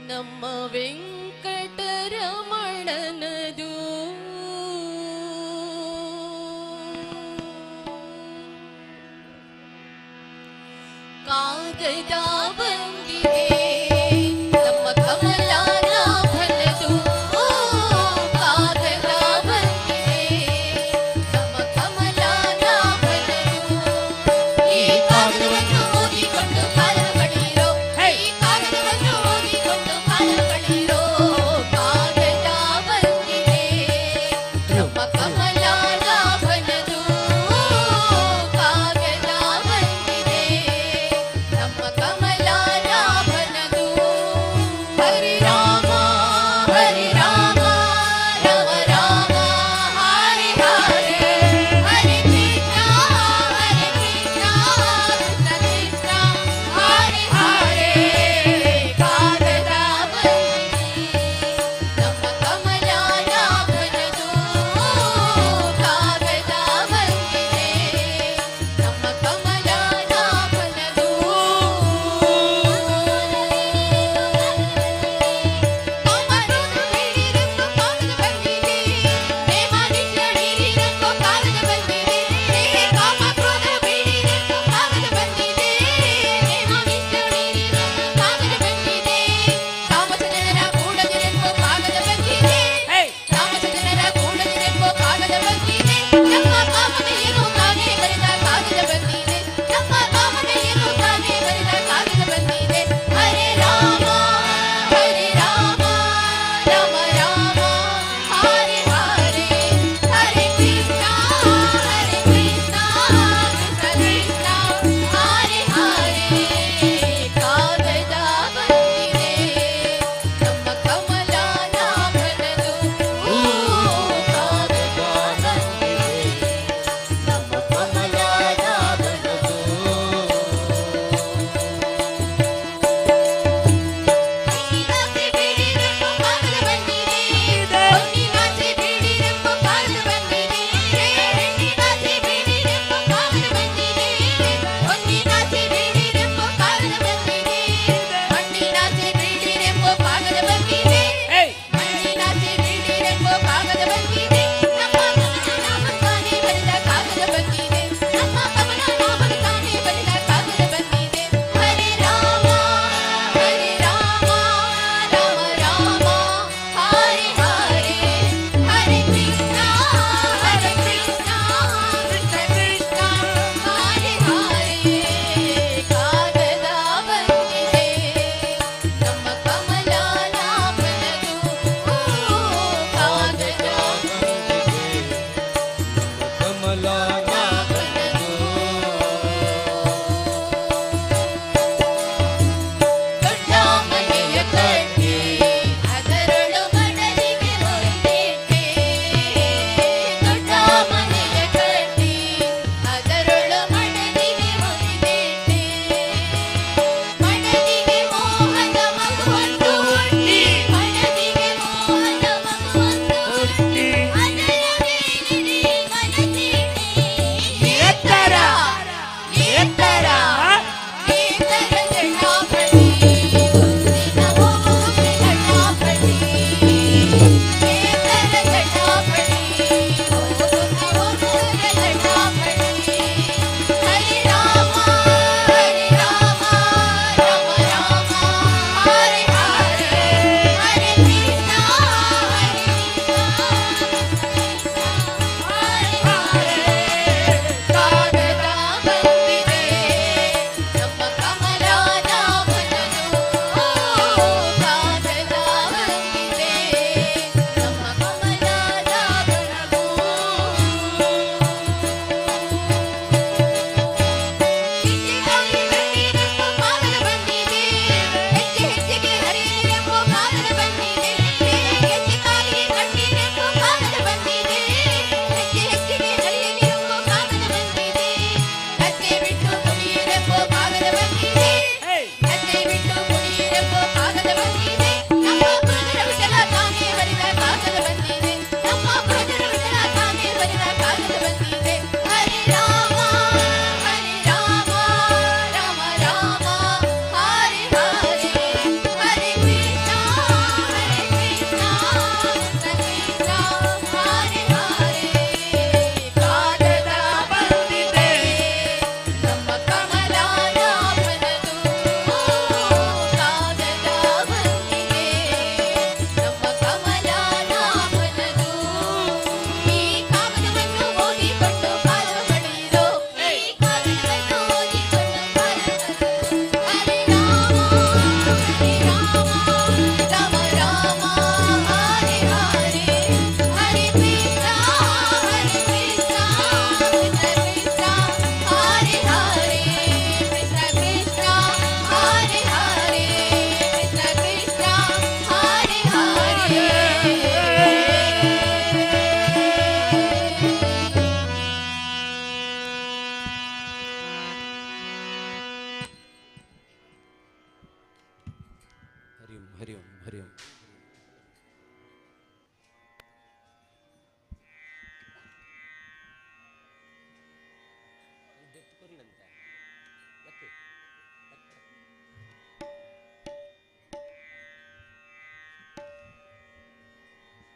ನಮ್ಮ ವೆಂಕಟರಮಣನದು ಕಾಗದ ಬಂದಿದೆ ನಮ್ಮ ಕಮಲನಾಭನದು ಕಾಗದ ಬಂದಿದೆ ನಮ್ಮ ಕಮಲನಾಭನದು. ಈ ಕಾಗದವನ್ನು ಓದಿಕೊಂಡು ಕಾಲ ಕಳೆಯಿರೋ, ಈ ಕಾಗದವನ್ನು ಓದಿಕೊಂಡು ಕಾಲ ಕಳೆಯಿರೋ. ಕಾಗದ ಬಂದಿದೆ ನಮ್ಮ ಕಮಲನಾಭನದು. ಕಾಗದ ಬಂದಿದೆ ನಮ್ಮ ಕಮಲನಾಭನದು.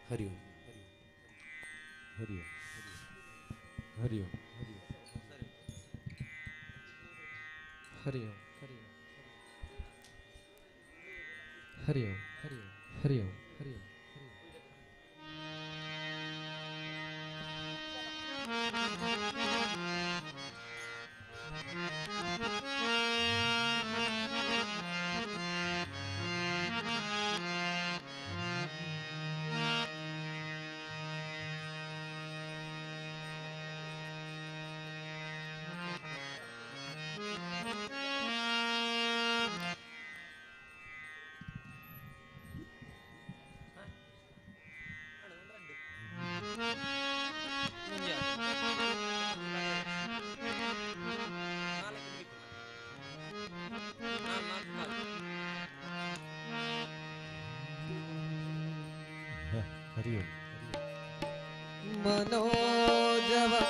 ಹರಿ ಓಂ ಹರಿ ಓಂ ಹರಿ ಓಂ ಹರಿ ಓಂ ಹರಿ ಓಂ ಹರಿ ಓಂ ಹರಿ ಓಂ. ಹರಿ ಓಂ. मनोजवं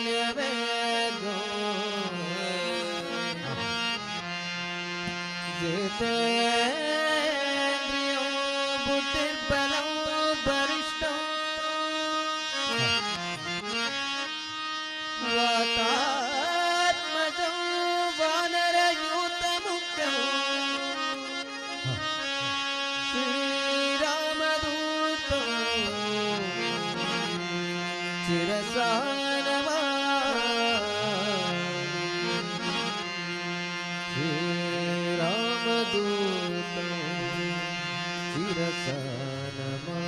मारुततुल्यवेगो जितेन्द्रियो बुद्धिर्बलं बलिष्ठं वातात्मजं वानरयूतमुख्यं श्रीरामदूतं चिरसानमा श्रीरामदूतं चिरसानमा.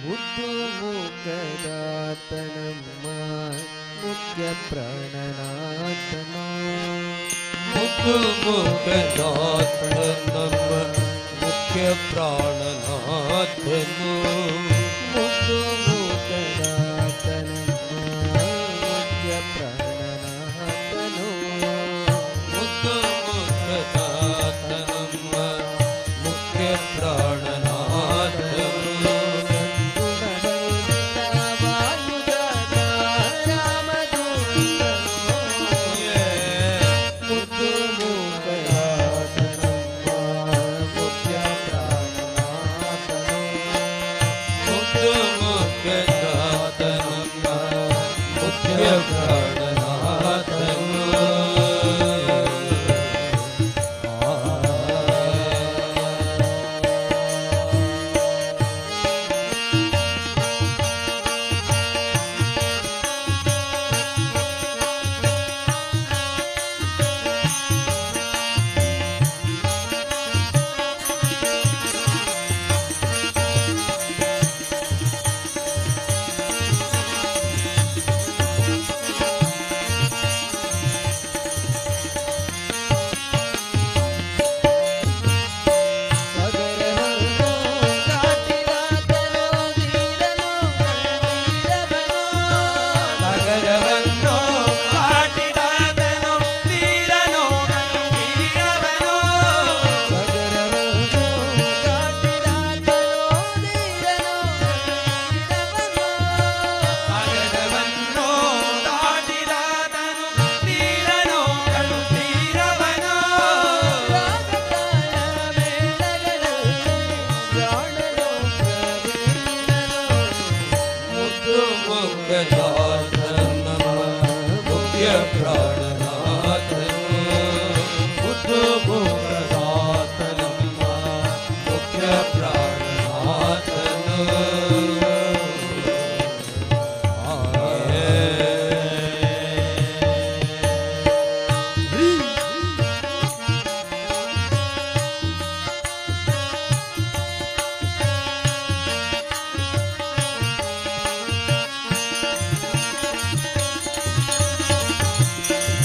ಮುದ್ದು ಮೂಕದಾತನಮ್ಮ ಮುಖ್ಯ ಪ್ರಾಣನಾಥನ. ಮುದ್ದು ಮುಖದಾತನಮ್ಮ ಮುಖ್ಯ ಪ್ರಾಣನಾಥನು. ಮುದ್ದು ಮೂಕದಾತನಮ್ಮ ಮುಖ್ಯ ಪ್ರಾಣನಾಥನು. ಮುದ್ದು ಮುಖದಾತನಮ್ಮ ಮುಖ್ಯ ಪ್ರಾಣನಾಥನು. ಮುದ್ದು ಮೂಕದಾತನಮ್ಮ ಮುಖ್ಯ ಪ್ರಾಣನಾಥನು. ಮುದ್ದು ಮುಖದಾತನಮ್ಮ ಮುಖ್ಯ ಪ್ರಾಣನಾಥನು. ಸಗರವನ್ನು ದಾಟಿದಾತನು ವೀರನು ವೀರವನು. ಸಾಗರವನ್ನು ದಾಟಿದಾತನು ವೀರನು ವೀರವನು. ಸಗರವನ್ನು ದಾಟಿದಾತನು ವೀರನು ವೀರವನು. ಸಾಗರವನ್ನು ದಾಟಿದಾತನು ವೀರನು ವೀರವನು. ರಾಗತಾಳ ಮೇಳಗಳಲ್ಲಿ ಪ್ರಾಣನು ಪ್ರವೀಣನು. ಮುದ್ದು ಮುಖದಾತನಮ್ಮ ಮುಖ್ಯ ಪ್ರಾಣನಾಥನು. ಮುದ್ದು ಮುಖದಾತನಮ್ಮ ಮುಖ್ಯ ಪ್ರಾಣನಾಥನು. ಿ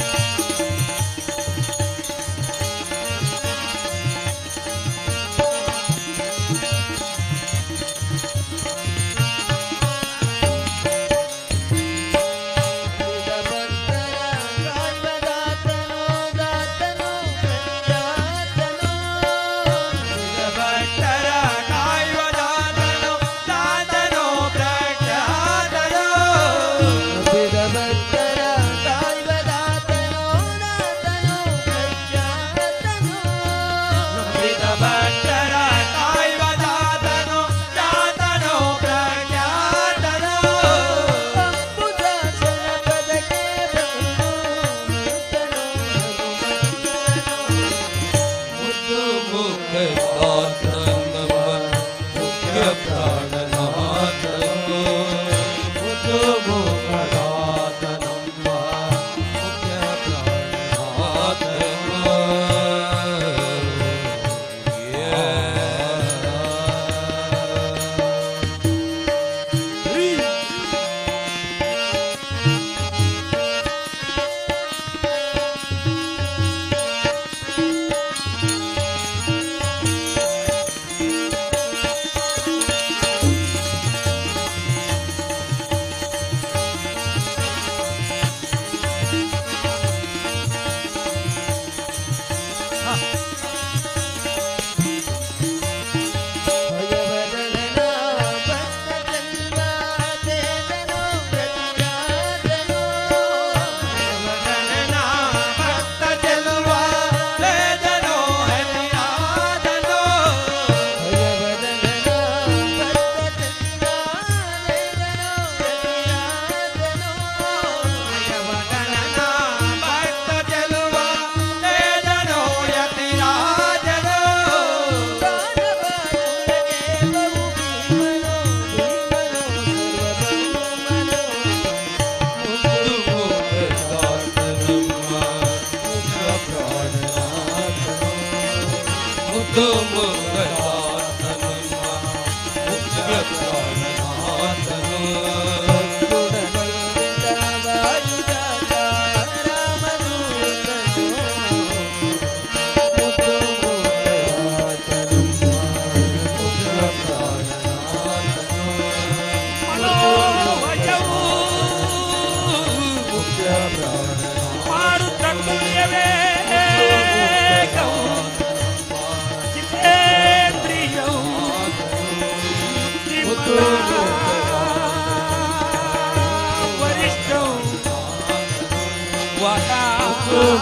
ವಾತಾತ್ಮಜೌ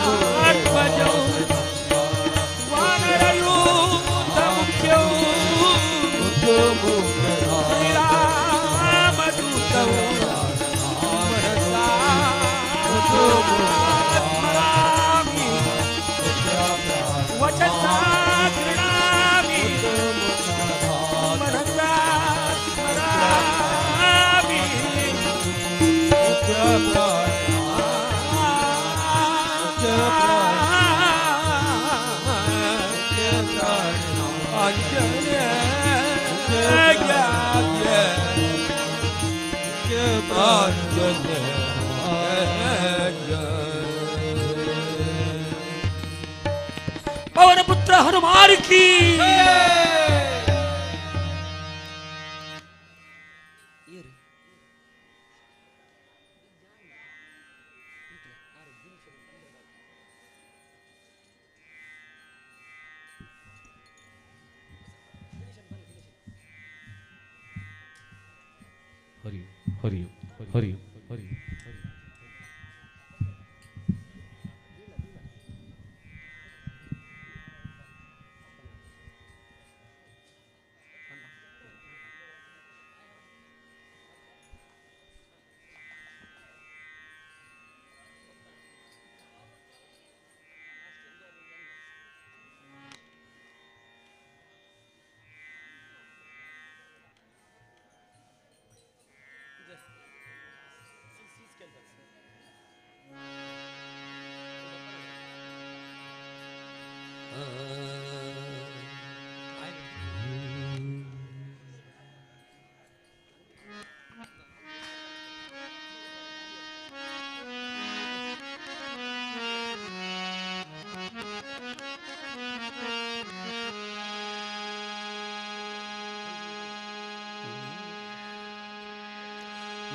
ವಾನರಯೂಥ ಮುಖ್ಯೌ ಶ್ರೀರಾಮದೂತೌ ಮನಸಾ ಸ್ಮರಾಮಿ ವಚಸಾ ಗೃಣಾಮಿ ಮನಸಾ ಸ್ಮರಾಮಿ पवन पुत्र हनुमान की। हरि हरि हरि हरि।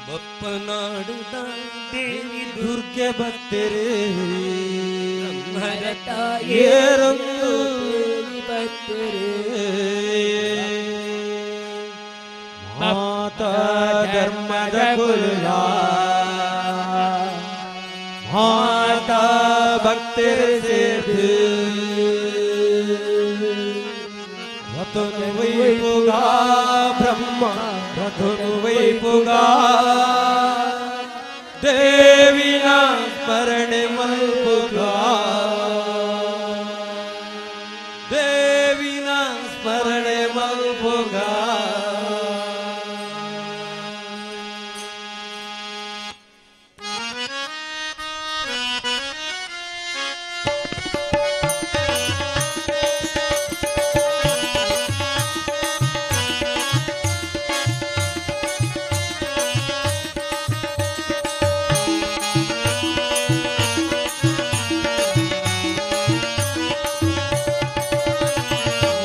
ಬಪ್ಪನಾಡುದ ದೇವಿ ದುರ್ಗೆ ಭಕ್ತರೇ ಏರೊಂದು ಭಕ್ತರೇ ಮಾತಾ ಧರ್ಮದ ಕುಲ ಮಾತಾ ಭಕ್ತರ ಸೇರ್ದು ರತನು ವೈಪುಗಾ ಬ್ರಹ್ಮ ರಥನು ವೈಪುಗಾ ದೇವಿನ ಸ್ಮರಣೆ ಮಲ್ಪುಗಾ ದೇವಿನ ಸ್ಮರಣೆ ಮಲ್ಪುಗಾ.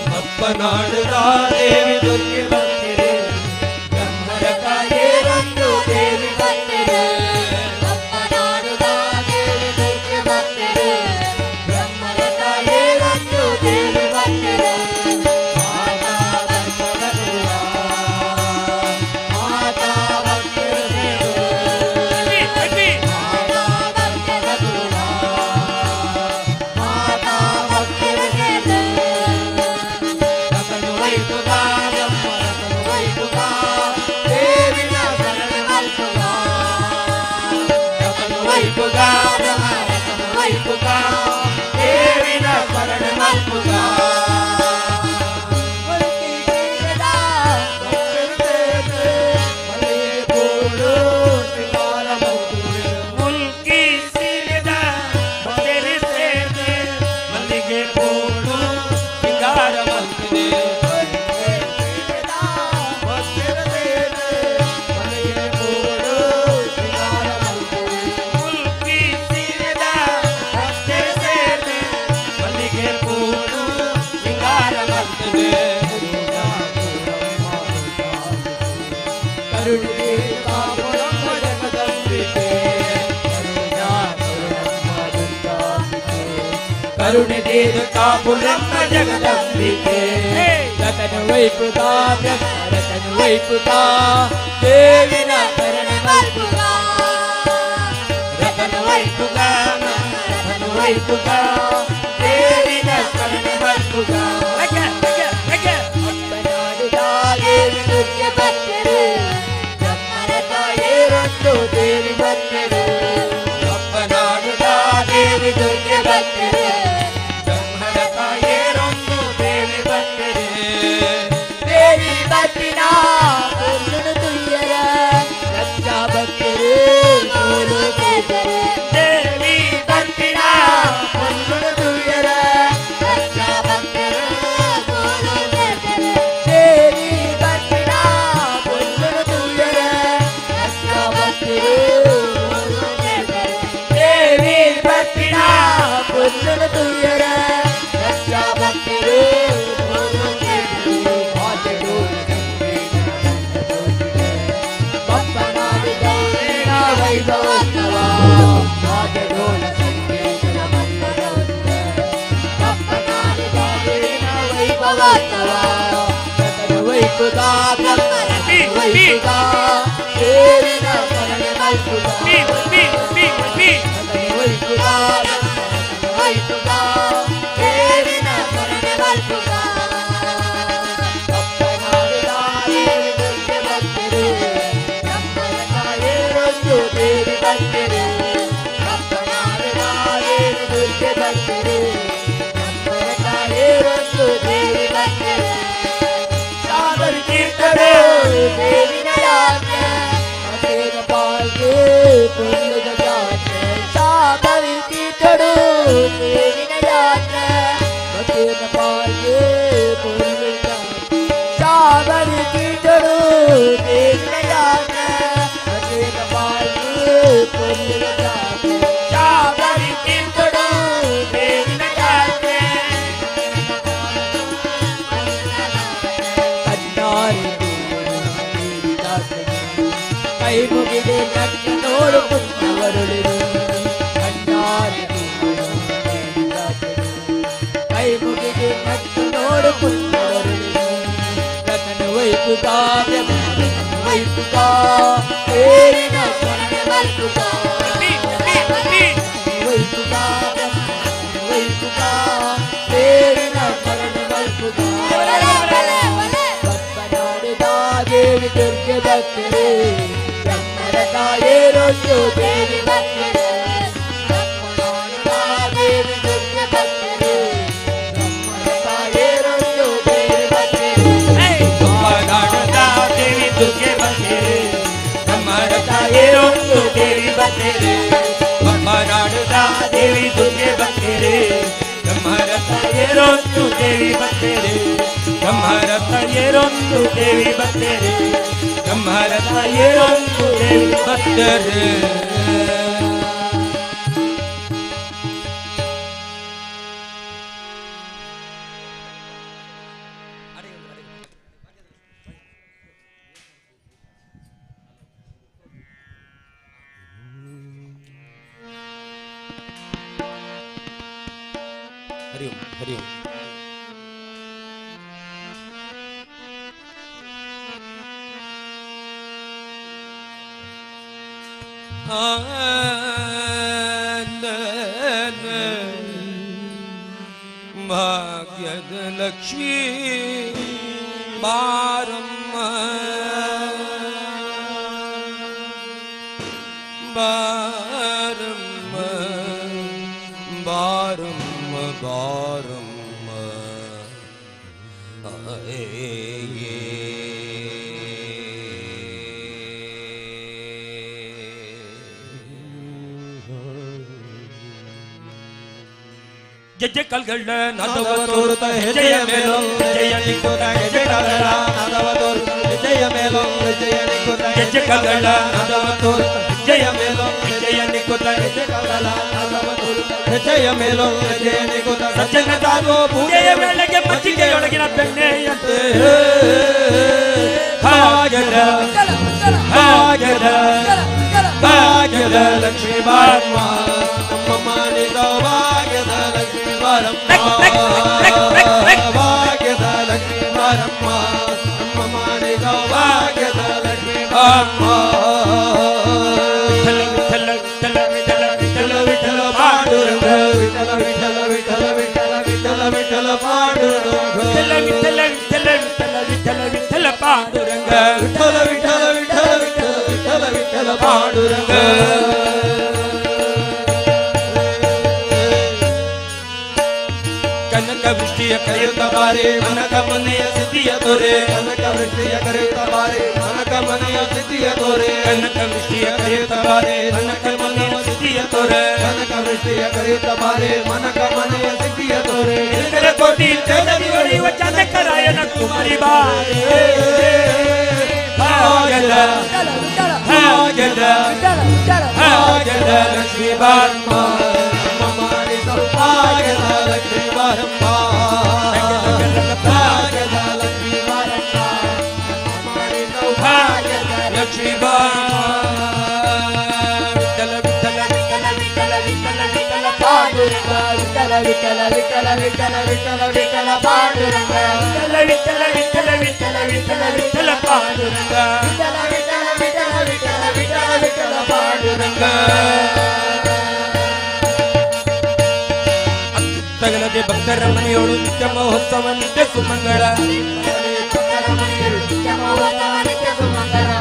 ಬಪ್ಪನಾಡುದ ದೇವಿ ದುರ್ಗೆ ಭಕ್ತರೇ ಬ್ರಹ್ಮರ ತಾಯೇರೊಂದು ದೇವಿ ಭಕ್ತರೇ ಬಪ್ಪನಾಡುದ ದೇವಿ ದುರ್ಗೆ ಭಕ್ತರೇ ಬ್ರಹ್ಮರ ತಾಯೇರೊಂದು ದೇವಿ ಭಕ್ತರೇ ಮಾತಾ ಧರ್ಮದ ಗುರುವ ಮಾತಾ ಭಕ್ತರ ಸೇವೆ ಮಾತಾ ಧರ್ಮದ ಗುರುವ ಮಾತಾ ಭಕ್ತರ ಸೇವೆ ರತನು ವೈಪುಗಾ ಬ್ರಹ್ಮ ರತನು ವೈಪುಗಾ ದೇವಿನ ಶರಣೆ ಮಲ್ಪುಗಾ ರತನು ವೈಪುಗಾ ಬ್ರಹ್ಮ ರತನು ವೈಪುಗಾ ದೇವಿನ ಶರಣೆ ಮಲ್ಪುಗಾ. ಮುಲ್ಕಿ ಸಿರಿದ ಭಕ್ತರು ಸೇರ್ದೆ ಮಲ್ಲಿಗೆ ಪೂಡು ಸಿಂಗಾರ ಮಲ್ತಿದೆ. ಮುಲ್ಕಿ ಸಿರಿದ ಭಕ್ತರು ಸೇರ್ದೆ ಮಲ್ಲಿಗೆ ಪೂಡು ಸಿಂಗಾರ ಮಲ್ತಿದೆ. ಕರುಣೆ ಕಾಪುರಮ್ಮ ಜಗದಂಬಿಕೆ ಕರುಣಾ ಕರುಣಮ್ಮ ದುರ್ಗಾಂಬಿಕೆ ಕರುಣೆ ದೇವ ಕಾಪುರಮ್ಮ ಜಗದಂಬಿಕೆ ರತನ ವೈಪುಗಾ ಬ್ರಹ್ಮ ರತನ ವೈಪುಗಾ ದೇವಿನ ಶರಣ ಮಲ್ಪುಗಾ ರತನ ವೈಪುಗಾ. ವೈಪುಗ ದೇವಿನ ಸ್ಮರಣೆ ಮಲ್ಪುಗ ಅಪ್ಪನಾಡಿದ ದೇವಿ ದುರ್ಗೆ ಭಕ್ತರು ಬ್ರಹ್ಮರ ತಾಯೇರೊಂದು ದೇವಿ ಭಕ್ತರು ಅಪ್ಪನಾಡುದ ದೇವಿ ದುರ್ಗೆ ಭಕ್ತರು ಬ್ರಹ್ಮರ ತಾಯೇರೊಂದು ದೇವಿ ಭಕ್ತರು ದೇವಿ ಭಕ್ತಿನ ಪೊರ್ಲುನು ತುಯ್ಯರ ರಕ್ಷಾ ಭಕ್ತರು ಸೋಲು ಕೇಸರು ದೇವಿ ಭಕ್ತಿನ ಪೊರ್ಲುನು ತುಯ್ಯರ ರಕ್ಷಾ ಭಕ್ತರು ಸೋಲು ಕೇಸರು ದೇವಿ ಭಕ್ತಿನ ಪೊರ್ಲುನು ತುಯ್ಯರ ರಕ್ಷಾ ಭಕ್ತರು ಸೋಲು ಕೇಸರು ದೇವಿ ಭಕ್ತಿನ ಪೊರ್ಲುನು ತುಯ್ಯರ ರಕ್ಷಾ ಭಕ್ತರು ಸೋಲು ಕೇಸರು ಕೈ ಮುಗಿದೆ ನನ್ನ ನೋಡು ಪುಣ್ಯವರುಳಿರು ಕಣ್ಣಾರೆ ಕೈ ಮುಗಿದೆ ನನ್ನ ನೋಡು ಪುಣ್ಯವರುಳಿರು ರತನ ವೈಪುಗ ವೈಪುಗ ಏರಿನ ಸ್ಮರಣೆ ಮಲ್ಪುಗ ವೈಪುಗ ವೈಪುಗ ಏರಿನ ಸ್ಮರಣೆ ಮಲ್ಪುಗ ಪದ್ಮನಾಡಿದ ದೇವಿ ದುರ್ಗೆ ಭಕ್ತರೇ ಬ್ರಹ್ಮರ ತಾಯೇರೊಂದು ದೇವಿ ಭಕ್ತರೇ ಬ್ರಹ್ಮನಾಡಿದ ದೇವಿ ದುರ್ಗೆ ಭಕ್ತರೇ ಬ್ರಹ್ಮರ ತಾಯೇರೊಂದು ದೇವಿ ಭಕ್ತರೇ ಬಪ್ಪನಾಡುತ್ತ ದೇವಿ ದುರ್ಗೆ ಭಕ್ತರೇ ಬ್ರಹ್ಮರ ತಾಯೇರೊಂದು ದೇವಿ ಭಕ್ತರೇ ಬಪ್ಪನಾಡುತ್ತ ದೇವಿ ದುರ್ಗೆ ಭಕ್ತರೇ ಬ್ರಹ್ಮರ ತಾಯೇರೊಂದು ದೇವಿ ಭಕ್ತರೇ ಬ್ರಹ್ಮರ ತಾಯೇರೊಂದು ದೇವಿ ಭಕ್ತರೇ ಬ್ರಹ್ಮರ ತಾಯೇರೊಂದು ದೇವಿ ಭಕ್ತರೇ. ಹರಿ ಓಂ ಹರಿ ಓಂ. ಭಾಗ್ಯದ ಲಕ್ಷ್ಮೀ ಬಾರಮ್ಮ ಬಾರಮ್ಮ ಬಾರಮ್ಮ ಬಾರಮ್ಮ ಗೆಜ್ಜೆ ಕಲ್ಗಳ ನಾದವ ತೋರುತ್ತ ಹೆಜ್ಜೆಯ ಮೇಲೋ ಹೆಜ್ಜೆಯ ನಿಕ್ಕುತ್ತ ಹೆಜ್ಜೆ ಕಾಲಗಳ ನಾದವ ತೋರುತ್ತ ಹೆಜ್ಜೆಯ ಮೇಲೋ ಹೆಜ್ಜೆಯ ನಿಕ್ಕುತ್ತ ಗೆಜ್ಜೆ ಕಲ್ಗಳ ನಾದವ ತೋರುತ್ತ ಹೆಜ್ಜೆಯ ಮೇಲೋ ಹೆಜ್ಜೆಯ ನಿಕ್ಕುತ್ತ ಹೆಜ್ಜೆ ಕಾಲಗಳ ನಾದವ ತೋರುತ್ತ ಹೆಜ್ಜೆಯ ಮೇಲೋ ಹೆಜ್ಜೆಯ ನಿಕ್ಕುತ್ತ ಸಜ್ಜನ ಸಾಧು ಪೂಜೆಯ ವೇಳೆಗೆ ಮಜ್ಜಿಗೆಯೊಳಗಿನ ಬೆಣ್ಣೆಯಂತೆ ಭಾಗ್ಯದ ಭಾಗ್ಯದ ಭಾಗ್ಯದ ಲಕ್ಷ್ಮೀ ಬಾರಮ್ಮ ನಮ್ಮ ಮನೆ ಸೌಭಾಗ್ಯದ ಲಕ್ಷ್ಮೀ ಬಾರಮ್ಮ ಭಾಗ್ಯದ ಲಕ್ಷ್ಮೀ ಬಾರಮ್ಮ ನಮ್ಮ ಮನೆ ಸೌಭಾಗ್ಯದ ಲಕ್ಷ್ಮೀ ಬಾರಮ್ಮ ವಿಠಲ ವಿಠಲ ವಿಠಲ ವಿಠಲ ವಿಠಲ ವಿಠಲ ಪಾಂಡುರಂಗ ವಿಠಲ ವಿಠಲ ಪಾಂಡುರಂಗ. ಕನಕ ವೃಷ್ಟಿಯ ಕರೆಯುತ್ತ ಬಾರೆ ಮನಕ ಮನೆಯ ಸಿದ್ಧಿಯ ತೋರೆ. ಕನಕ ವೃಷ್ಟಿಯ ಕರೆಯುತ್ತ ಬಾರೆ ಮನಕ ಮನೆಯ ಸಿದ್ಧಿಯ ತೋರೆ. ಕನಕ ವೃಷ್ಟಿಯ ಕರೆಯುತ್ತ ಬಾರೆ ಮನಕ ಮನೆಯ ಸಿದ್ಧಿಯ ತೋರೆ. ಕನಕ ವೃಷ್ಟಿಯ ಕರೆಯುತ್ತ ಬಾರೆ ಮನಕ ಮನೆಯ ಸಿದ್ಧಿಯ ತೋರೆ. ಕೋಟಿ ಚಂದದಿ ಒಡೆಯುವ ಚಂದಕರಾಯನ ಕುಮಾರಿ ಬಾರೆ. ಭಾಗ್ಯದ ಭಾಗ್ಯದ ಭಾಗ್ಯದ ಲಕ್ಷ್ಮೀ ಬಾರಮ್ಮ, ಸೌಭಾಗ್ಯದ ಲಕ್ಷ್ಮೀ ಬಾರಮ್ಮ, ಭಾಗ್ಯದ ಲಕ್ಷ್ಮೀ ಬಾರಮ್ಮ, ಸೌಭಾಗ್ಯದ ಲಕ್ಷ್ಮೀ ಬಾರಮ್ಮ. ವಿಠಲ ವಿಠಲ ವಿಠಲ ವಿಠಲ ವಿಠಲ ವಿಠಲ ಪಾಂಡುರಂಗ. ವಿಠಲ ವಿಠಲ ವಿಠಲ ವಿಠಲ ವಿಠಲ ವಿಠಲ ಪಾಂಡುರಂಗ. ವಿಠಲ ವಿಠಲ ವಿಠಲ ವಿಠಲ ವಿಠಲ ವಿಠಲ ಪಾಂಡುರಂಗ. ವಿಠಲ ವಿಠಲ ವಿಠಲ ವಿಠಲ ವಿಠಲ ವಿಠಲ ಪಾಂಡುರಂಗ. ತಗಲದೆ ಭಕ್ತರ ಮನೆಯೋಳು ನಿತ್ಯ ಮಹೋತ್ಸವ ನಿತ್ಯ ಸುಮಂಗಳ.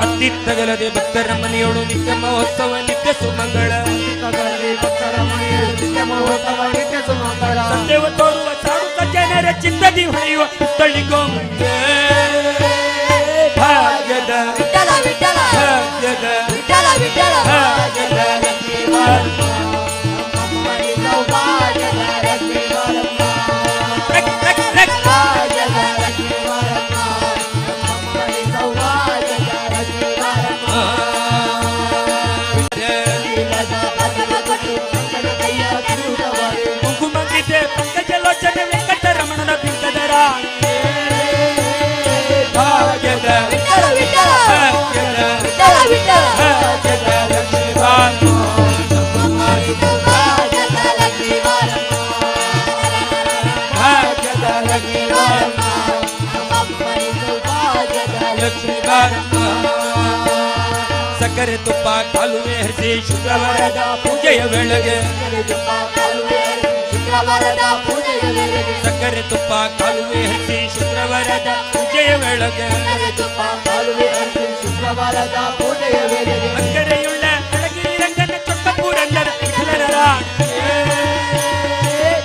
ಅತ್ತಿ ತಗಲದೆ ಭಕ್ತರ ಮನೆಯೋಳು ನಿತ್ಯ ಮಹೋತ್ಸವ ನಿತ್ಯ ಸುಮಂಗಳ. ಸತ್ಯವ ತೋರುವ ಸಾರುತ್ತ ಜನರ ಚಿತ್ತದಿ ಹೊಳೆಯುವ ತಳಿಗೊಂಬೆ. ಭಾಗ್ಯದ ವಿಠಲ ವಿಠಲ ಭಾಗ್ಯದ ವಿಠಲ ವಿಠಲ ಭಾಗ್ಯದ ಲಕ್ಷ್ಮೀ ಬಾರಮ್ಮ. ಸೌಭಾಗ್ಯದ ಲಕ್ಷ್ಮೀ ಬಾರಮ್ಮ, ಭಾಗ್ಯದ ಲಕ್ಷ್ಮೀ ಬಾರಮ್ಮ, ಸೌಭಾಗ್ಯದ ಲಕ್ಷ್ಮೀ ಬಾರಮ್ಮ. ಕುಂಕುಮಂಕಿತೆ ಪಂಕಜಲೋಚನೆ ವೆಂಕಟರಮಣನ ಬಿಂಕದರ. ಭಾಗ್ಯದ ವಿಠಲ ವಿಠಲ ಭಾಗ್ಯದ ವಿಠಲ ವಿಠಲ ಭಾಗ್ಯದ ಲಕ್ಷ್ಮೀ ಬಾರಮ್ಮ. ಭಾಗ್ಯದ ಲಕ್ಷ್ಮೀ ಬಾರಮ್ಮ, ಭಾಗ್ಯದ ಲಕ್ಷ್ಮೀ ಬಾರಮ್ಮ, ಸೌಭಾಗ್ಯದ ಲಕ್ಷ್ಮೀ ಬಾರಮ್ಮ. ಸಕ್ಕರೆ ತುಪ್ಪ ಕಾಲುವೆ ಹರಿಸಿ ಶುಕ್ರವಾರದ ಪೂಜೆಯ ವೇಳೆಗೆ. ಶುಕ್ರವಾರದ ಪೂಜೆಯ ವೇಳೆಗೆ. ಸಕ್ಕರೆ ತುಪ್ಪ ಕಾಲುವೆ ಹರಿಸಿ ಶುಕ್ರವಾರದ ಪೂಜೆಯ ವೇಳೆಗೆ. ತುಪ್ಪ ಕಾಲುವೆ ಹರಿಸಿ ಶುಕ್ರವಾರದ ಪೂಜೆಯ ವೇಳೆಗೆ. ಅಕ್ಕರೆಯುಳ್ಳ ಅಳಗಿರಿ ರಂಗನ ಚೊಕ್ಕ ಪುರಂದರ ವಿಠಲರ.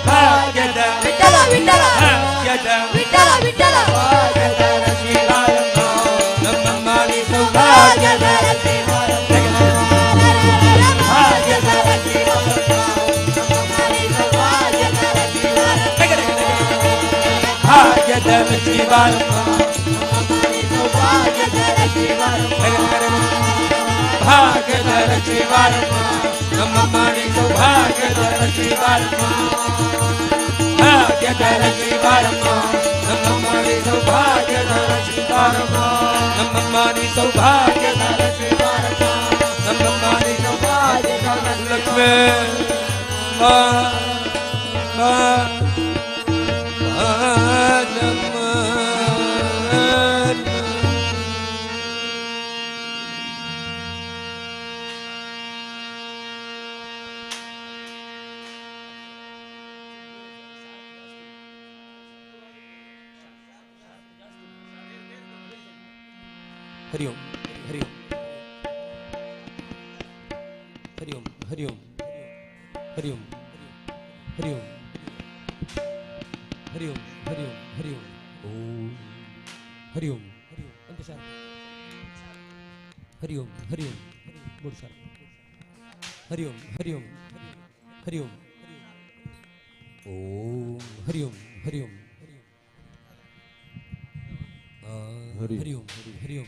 ಭಾಗ್ಯದ ವಿಠಲ ವಿಠಲ ಭಾಗ್ಯದ ವಿಠಲ ವಿಠಲ ಭಾಗ್ಯದ ಲಕ್ಷ್ಮೀ ಬಾರಮ್ಮ, ನಮ್ಮಮ್ಮ ನೀ ಸೌಭಾಗ್ಯದ ಲಕ್ಷ್ಮೀ ಬಾರಮ್ಮ, ಭಾಗ್ಯದ ಲಕ್ಷ್ಮೀ ಬಾರಮ್ಮ, ಸೌಭಾಗ್ಯದ ಲಕ್ಷ್ಮೀ ಬಾರಮ್ಮ, ಭಾಗ್ಯದ ಲಕ್ಷ್ಮೀ ಬಾರಮ್ಮ, ಸೌಭಾಗ್ಯದ ಲಕ್ಷ್ಮೀ ಬಾರಮ್ಮ, ಭಾಗ್ಯದ ಲಕ್ಷ್ಮೀ ಬಾರಮ್ಮ, ನಮ್ಮಮ್ಮ ನೀ ಸೌಭಾಗ್ಯದ ಲಕ್ಷ್ಮೀ ಬಾರಮ್ಮ. ಭಾಗ್ಯದ ಲಕ್ಷ್ಮೀ ಬಾರಮ್ಮ, ನಮ್ಮಮ್ಮ ನೀ ಸೌಭಾಗ್ಯದ ಲಕ್ಷ್ಮೀ ಬಾರಮ್ಮ, ನಮ್ಮಮ್ಮ ನೀ ಸೌಭಾಗ್ಯದ ಲಕ್ಷ್ಮೀ ಬಾರಮ್ಮ, ನಮ್ಮಮ್ಮ ನೀ ಸೌಭಾಗ್ಯದ ಲಕ್ಷ್ಮೀ ಬಾ ಬಾ ಬಾರಮ್ಮ. ಹರಿ ಓಂ ಹರಿ ಓಂ ಹರಿ ಓಂ ಹರಿ ಓಂ ಹರಿ ಓಂ ಹರಿ ಓಂ ಹರಿ ಓಂ ಹರಿ ಓಂ ಹರಿ ಓಂ ಓಂ ಹರಿ ಓಂ ಹರಿ ಓಂ ಅಂತ ಸರ್. ಹರಿ ಓಂ ಹರಿ ಓಂ ಗುಡ್ ಸರ್. ಹರಿ ಓಂ ಹರಿ ಓಂ ಹರಿ ಓಂ ಓಂ ಹರಿ ಓಂ ಹರಿ ಓಂ ಹರಿ ಓಂ ಹರಿ ಓಂ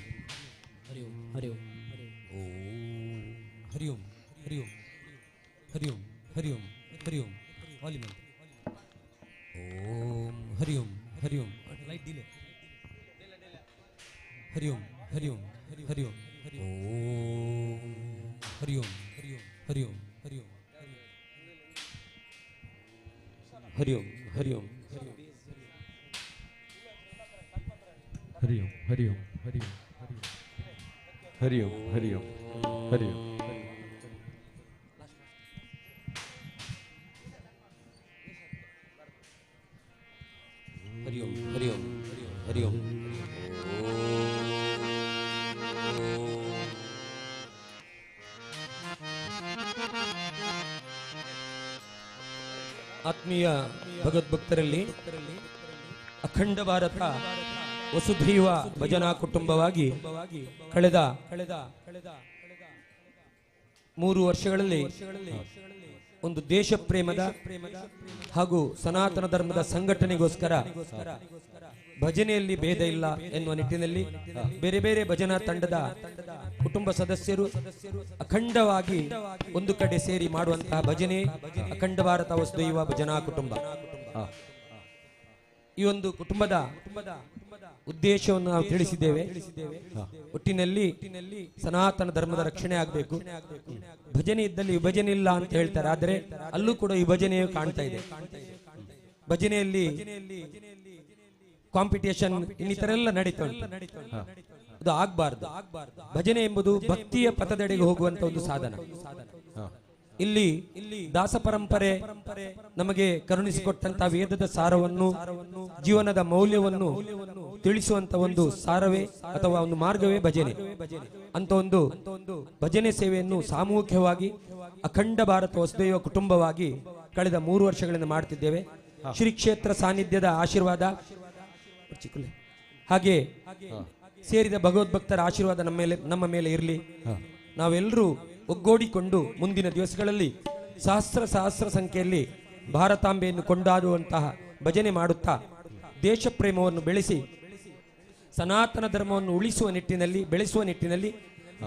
ಹರಿ ಓಂ ಹರಿ ಓಂ ಓಂ ಹರಿ ಓಂ ಹರಿ ಓಂ ಹರಿ ಓಂ ಹರಿ ಓಂ ಹರಿ ಓಂ ವಾಲ್ಯೂಮ್ ಓಂ ಹರಿ ಓಂ ಹರಿ ಓಂ ಲೈಟ್ ಡಿಲೇ ಹರಿ ಓಂ ಹರಿ ಓಂ ಹರಿ ಓಂ ಓಂ ಹರಿ ಓಂ ಹರಿ ಓಂ ಹರಿ ಓಂ ಹರಿ ಓಂ ಹರಿ ಓಂ ಹರಿ ಓಂ ಹರಿ ಓಂ ಹರಿ ಓಂ ಹರಿ ಓಂ ಹರಿ ಓಂ ಹರಿ ಓಂ ಹರಿ ಓಂ ಹರಿ ಓಂ ಹರಿ ಓಂ ಹರಿ ಓಂ. ಆತ್ಮೀಯ ಭಗವದ್ಭಕ್ತರಲ್ಲಿ ಅಖಂಡ ಭಾರತ ವಸುಧೈವ ಭಜನಾ ಕುಟುಂಬವಾಗಿ ಕಳೆದ 3 ವರ್ಷಗಳಲ್ಲಿ ಒಂದು ದೇಶ ಪ್ರೇಮದ ಹಾಗೂ ಸನಾತನ ಧರ್ಮದ ಸಂಘಟನೆಗೋಸ್ಕರ ಭಜನೆಯಲ್ಲಿ ಭೇದ ಇಲ್ಲ ಎನ್ನುವ ನಿಟ್ಟಿನಲ್ಲಿ ಬೇರೆ ಬೇರೆ ಭಜನಾ ತಂಡದ ಕುಟುಂಬ ಸದಸ್ಯರು ಅಖಂಡವಾಗಿ ಒಂದು ಕಡೆ ಸೇರಿ ಮಾಡುವಂತಹ ಭಜನೆ ಅಖಂಡ ಭಾರತ ವಸುಧೈವ ಭಜನಾ ಕುಟುಂಬ. ಈ ಒಂದು ಕುಟುಂಬದ ಉದ್ದೇಶವನ್ನು ನಾವು ತಿಳಿಸಿದ್ದೇವೆ. ಒಟ್ಟಿನಲ್ಲಿ ಸನಾತನ ಧರ್ಮದ ರಕ್ಷಣೆ ಆಗಬೇಕು. ಭಜನೆ ಇದ್ದಲ್ಲಿ ವಿಭಜನೆ ಇಲ್ಲ ಅಂತ ಹೇಳ್ತಾರೆ, ಆದರೆ ಅಲ್ಲೂ ಕೂಡ ವಿಭಜನೆಯು ಕಾಣ್ತಾ ಇದೆ. ಭಜನೆಯಲ್ಲಿ ಕಾಂಪಿಟೇಷನ್ ಇನ್ನಿತರೆಲ್ಲ ನಡೀತಾ ಉಂಟು, ಅದು ಆಗ್ಬಾರ್ದು. ಭಜನೆ ಎಂಬುದು ಭಕ್ತಿಯ ಪಥದೆಡೆಗೆ ಹೋಗುವಂತ ಒಂದು ಸಾಧನ. ಇಲ್ಲಿ ದಾಸ ಪರಂಪರೆ ನಮಗೆ ಕರುಣಿಸಿಕೊಟ್ಟಂತಹ ವೇದದ ಸಾರವನ್ನು, ಜೀವನದ ಮೌಲ್ಯವನ್ನು ತಿಳಿಸುವಂತ ಒಂದು ಸಾರವೇ ಅಥವಾ ಒಂದು ಮಾರ್ಗವೇ ಭಜನೆ. ಅಂತ ಒಂದು ಭಜನೆ ಸೇವೆಯನ್ನು ಸಾಮೂಹಿಕವಾಗಿ ಅಖಂಡ ಭಾರತ ವಸುಧೈವ ಕುಟುಂಬವಾಗಿ ಕಳೆದ 3 ವರ್ಷಗಳಿಂದ ಮಾಡ್ತಿದ್ದೇವೆ. ಶ್ರೀ ಕ್ಷೇತ್ರ ಸಾನ್ನಿಧ್ಯದ ಆಶೀರ್ವಾದ ಹಾಗೆ ಸೇರಿದ ಭಗವದ್ಭಕ್ತರ ಆಶೀರ್ವಾದ ನಮ್ಮ ಮೇಲೆ ಇರಲಿ. ನಾವೆಲ್ಲರೂ ಒಗ್ಗೂಡಿಕೊಂಡು ಮುಂದಿನ ದಿವಸಗಳಲ್ಲಿ ಸಹಸ್ರ ಸಹಸ್ರ ಸಂಖ್ಯೆಯಲ್ಲಿ ಭಾರತಾಂಬೆಯನ್ನು ಕೊಂಡಾಡುವಂತಹ ಭಜನೆ ಮಾಡುತ್ತಾ ದೇಶ ಪ್ರೇಮವನ್ನು ಬೆಳೆಸಿ ಸನಾತನ ಧರ್ಮವನ್ನು ಉಳಿಸುವ ನಿಟ್ಟಿನಲ್ಲಿ, ಬೆಳೆಸುವ ನಿಟ್ಟಿನಲ್ಲಿ,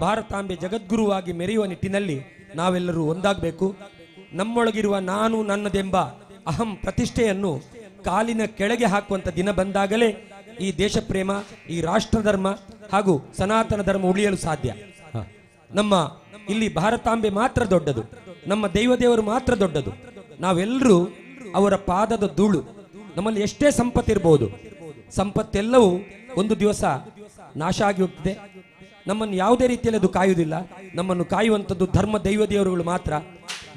ಭಾರತಾಂಬೆ ಜಗದ್ಗುರುವಾಗಿ ಮೆರೆಯುವ ನಿಟ್ಟಿನಲ್ಲಿ ನಾವೆಲ್ಲರೂ ಒಂದಾಗಬೇಕು. ನಮ್ಮೊಳಗಿರುವ ನಾನು ನನ್ನದೆಂಬ ಅಹಂ ಪ್ರತಿಷ್ಠೆಯನ್ನು ಕಾಲಿನ ಕೆಳಗೆ ಹಾಕುವಂಥ ದಿನ ಬಂದಾಗಲೇ ಈ ದೇಶ ಪ್ರೇಮ, ಈ ರಾಷ್ಟ್ರಧರ್ಮ ಹಾಗೂ ಸನಾತನ ಧರ್ಮ ಉಳಿಯಲು ಸಾಧ್ಯ. ನಮ್ಮ ಇಲ್ಲಿ ಭಾರತಾಂಬೆ ಮಾತ್ರ ದೊಡ್ಡದು, ನಮ್ಮ ದೈವದೇವರು ಮಾತ್ರ ದೊಡ್ಡದು. ನಾವೆಲ್ಲರೂ ಅವರ ಪಾದದ ಧೂಳು. ನಮ್ಮಲ್ಲಿ ಎಷ್ಟೇ ಸಂಪತ್ತಿರ್ಬೋದು, ಸಂಪತ್ತೆಲ್ಲವೂ ಒಂದು ದಿವಸ ನಾಶ ಆಗಿ ಹೋಗ್ತದೆ. ನಮ್ಮನ್ನು ಯಾವುದೇ ರೀತಿಯಲ್ಲಿ ಅದು ಕಾಯುವುದಿಲ್ಲ. ನಮ್ಮನ್ನು ಕಾಯುವಂಥದ್ದು ಧರ್ಮ ದೈವದೇವರುಗಳು ಮಾತ್ರ,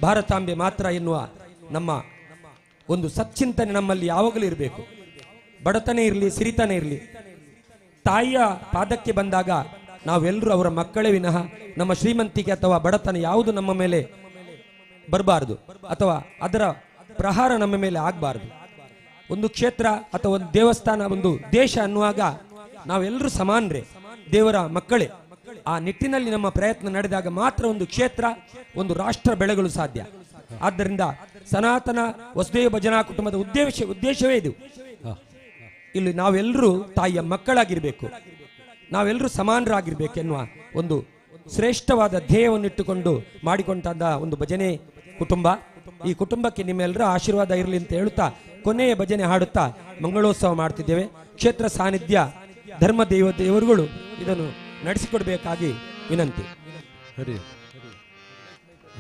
ಭಾರತಾಂಬೆ ಮಾತ್ರ ಎನ್ನುವ ನಮ್ಮ ಒಂದು ಸಚ್ಚಿಂತನೆ ನಮ್ಮಲ್ಲಿ ಯಾವಾಗಲೂ ಇರಬೇಕು. ಬಡತನ ಇರಲಿ, ಸಿರಿತನ ಇರಲಿ, ತಾಯಿಯ ಪಾದಕ್ಕೆ ಬಂದಾಗ ನಾವೆಲ್ಲರೂ ಅವರ ಮಕ್ಕಳೇ ವಿನಃ ನಮ್ಮ ಶ್ರೀಮಂತಿಕೆ ಅಥವಾ ಬಡತನ ಯಾವುದು ನಮ್ಮ ಮೇಲೆ ಬರಬಾರದು ಅಥವಾ ಅದರ ಪ್ರಹಾರ ನಮ್ಮ ಮೇಲೆ ಆಗಬಾರದು. ಒಂದು ಕ್ಷೇತ್ರ ಅಥವಾ ಒಂದು ದೇವಸ್ಥಾನ, ಒಂದು ದೇಶ ಅನ್ನುವಾಗ ನಾವೆಲ್ಲರೂ ಸಮಾನರೇ, ದೇವರ ಮಕ್ಕಳೇ. ಆ ನಿಟ್ಟಿನಲ್ಲಿ ನಮ್ಮ ಪ್ರಯತ್ನ ನಡೆದಾಗ ಮಾತ್ರ ಒಂದು ಕ್ಷೇತ್ರ, ಒಂದು ರಾಷ್ಟ್ರ ಬೆಳೆಗಳು ಸಾಧ್ಯ. ಆದ್ದರಿಂದ ಸನಾತನ ವಸುದೇವ ಭಜನಾ ಕುಟುಂಬದ ಉದ್ದೇಶವೇ ಇದು. ಇಲ್ಲಿ ನಾವೆಲ್ಲರೂ ತಾಯಿಯ ಮಕ್ಕಳಾಗಿರಬೇಕು, ನಾವೆಲ್ಲರೂ ಸಮಾನರಾಗಿರ್ಬೇಕು ಎನ್ನುವ ಒಂದು ಶ್ರೇಷ್ಠವಾದ ಧ್ಯೇಯವನ್ನಿಟ್ಟುಕೊಂಡು ಮಾಡಿಕೊಂಡಂತಹ ಒಂದು ಭಜನೆ ಕುಟುಂಬ. ಈ ಕುಟುಂಬಕ್ಕೆ ನಿಮ್ಮೆಲ್ಲರ ಆಶೀರ್ವಾದ ಇರಲಿ ಅಂತ ಹೇಳುತ್ತಾ ಕೊನೆಯ ಭಜನೆ ಹಾಡುತ್ತಾ ಮಂಗಳೋತ್ಸವ ಮಾಡ್ತಿದ್ದೇವೆ. ಕ್ಷೇತ್ರ ಸಾನ್ನಿಧ್ಯ ಧರ್ಮ ದೇವರುಗಳು ಇದನ್ನು ನಡೆಸಿಕೊಡಬೇಕಾಗಿ ವಿನಂತಿ. ಹರಿ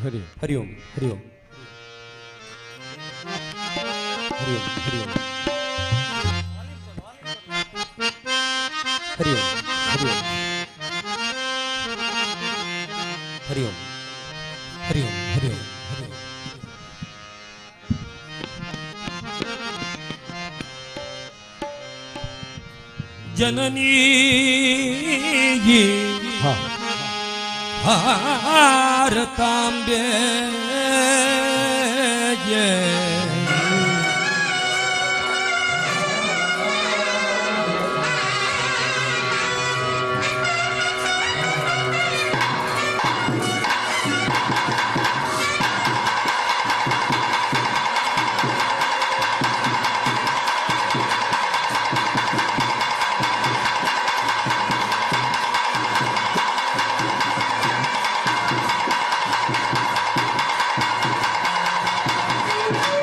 ಹರಿ ಹರಿ ಓಂ ಹರಿ ಓಂ ಹರಿ ಓಂ ಹರಿ ಓಂ ಹರಿ ಓಂ ಹರಿ ಓಂ ಹರಿ ಓಂ ಹರಿ ಓಂ ಹರಿ ಓಂ ಹರಿ ಓಂ. ಜನನೀ ಭಾರತಾಂಬೆ Thank you.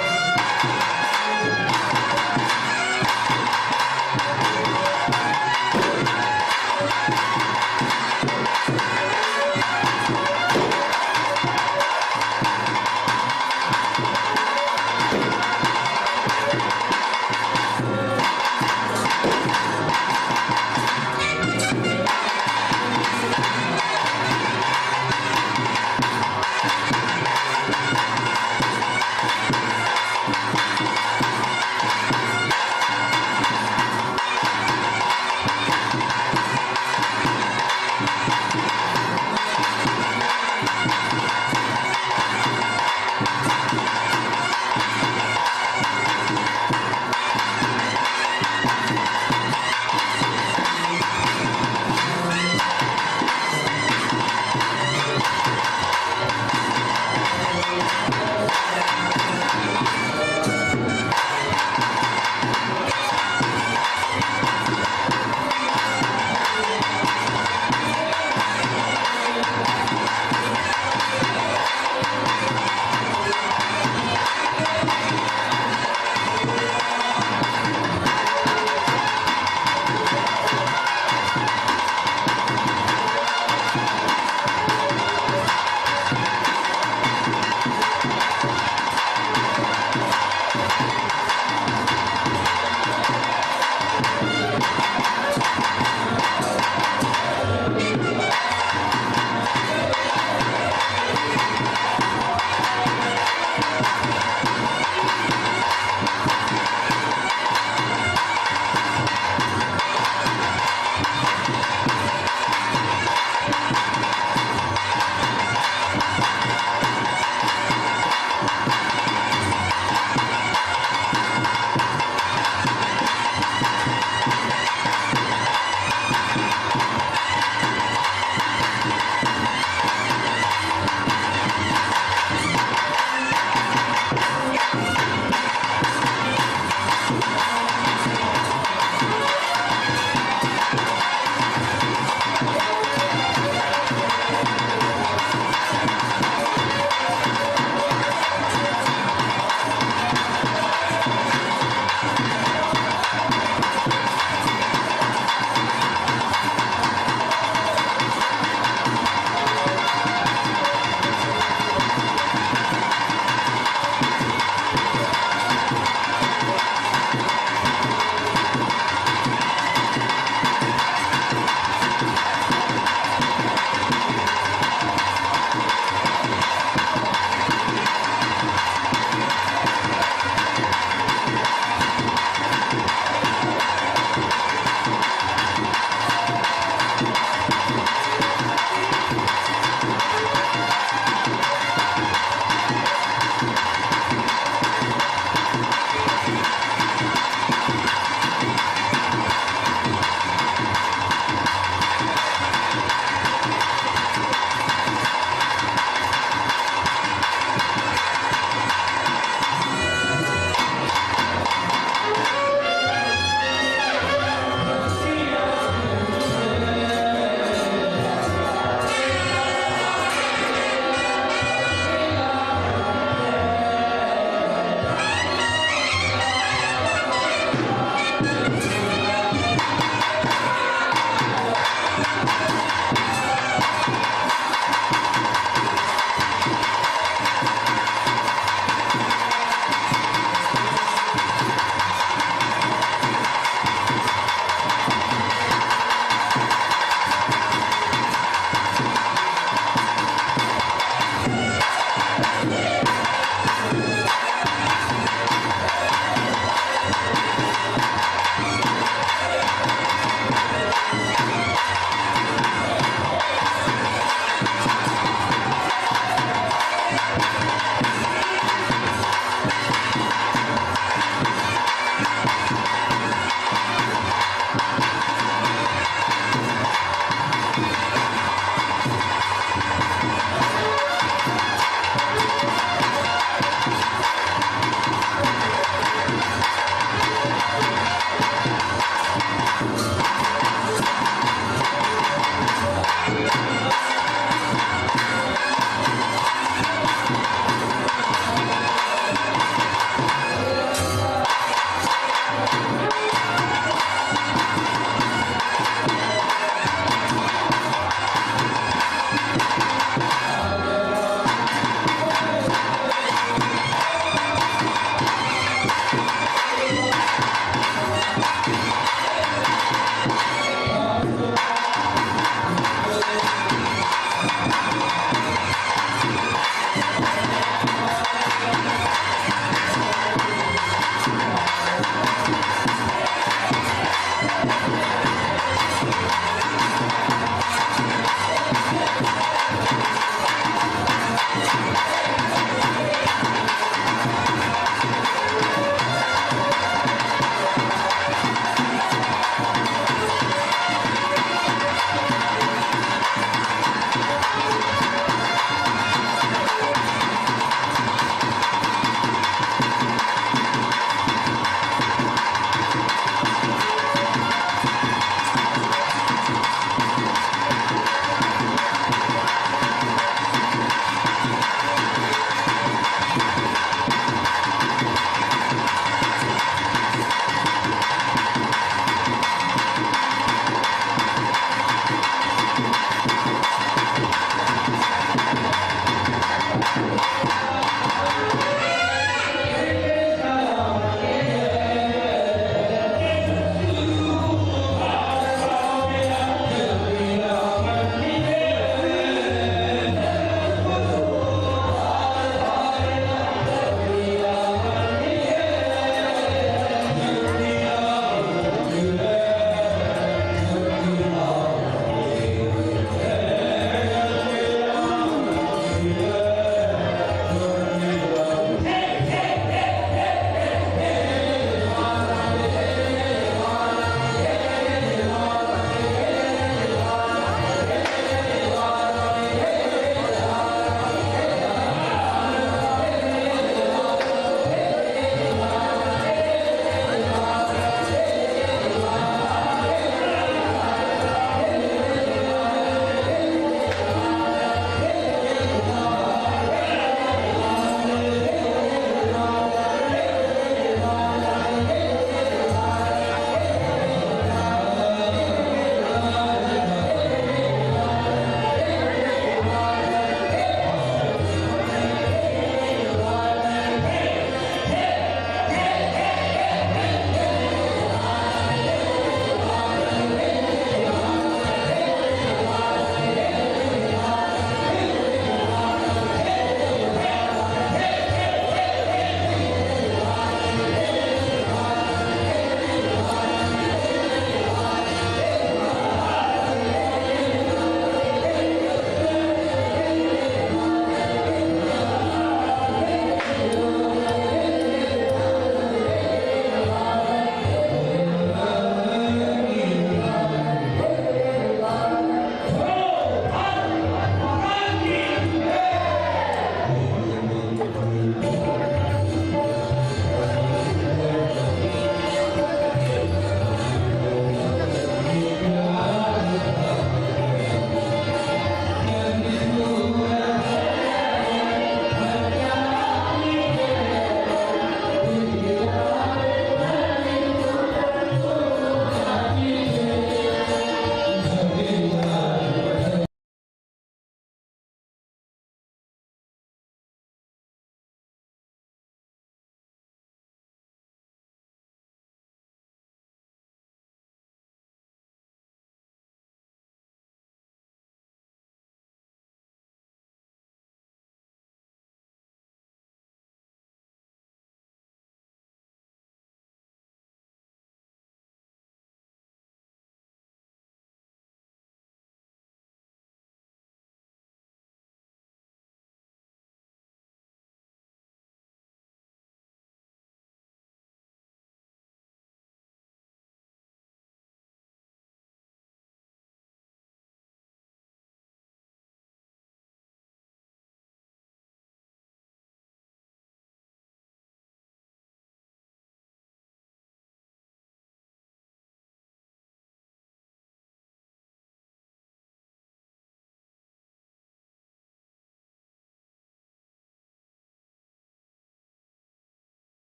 Thank you.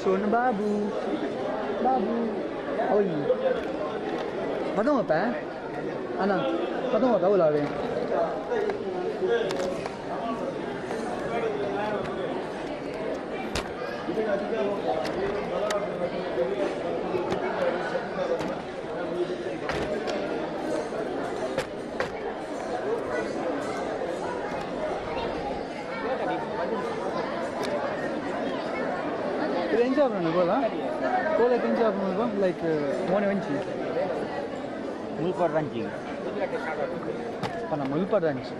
Son Babu Babu ओई खत्म होता है है ना, खत्म होता है बुला रहे। ಇದು ಎಂಚ ಆಪುಂಡು ಕೋಲ ಕೋಲ ಎಂಚ ಆಪುಂಡು ಲೈಕ್ ಮೋನೆ ಒಂಚಿ ಮುಲ್ಪಡ್ ರಂಚಿ ಪನ ಮುಲ್ಪಡ್ ರಂಚಿ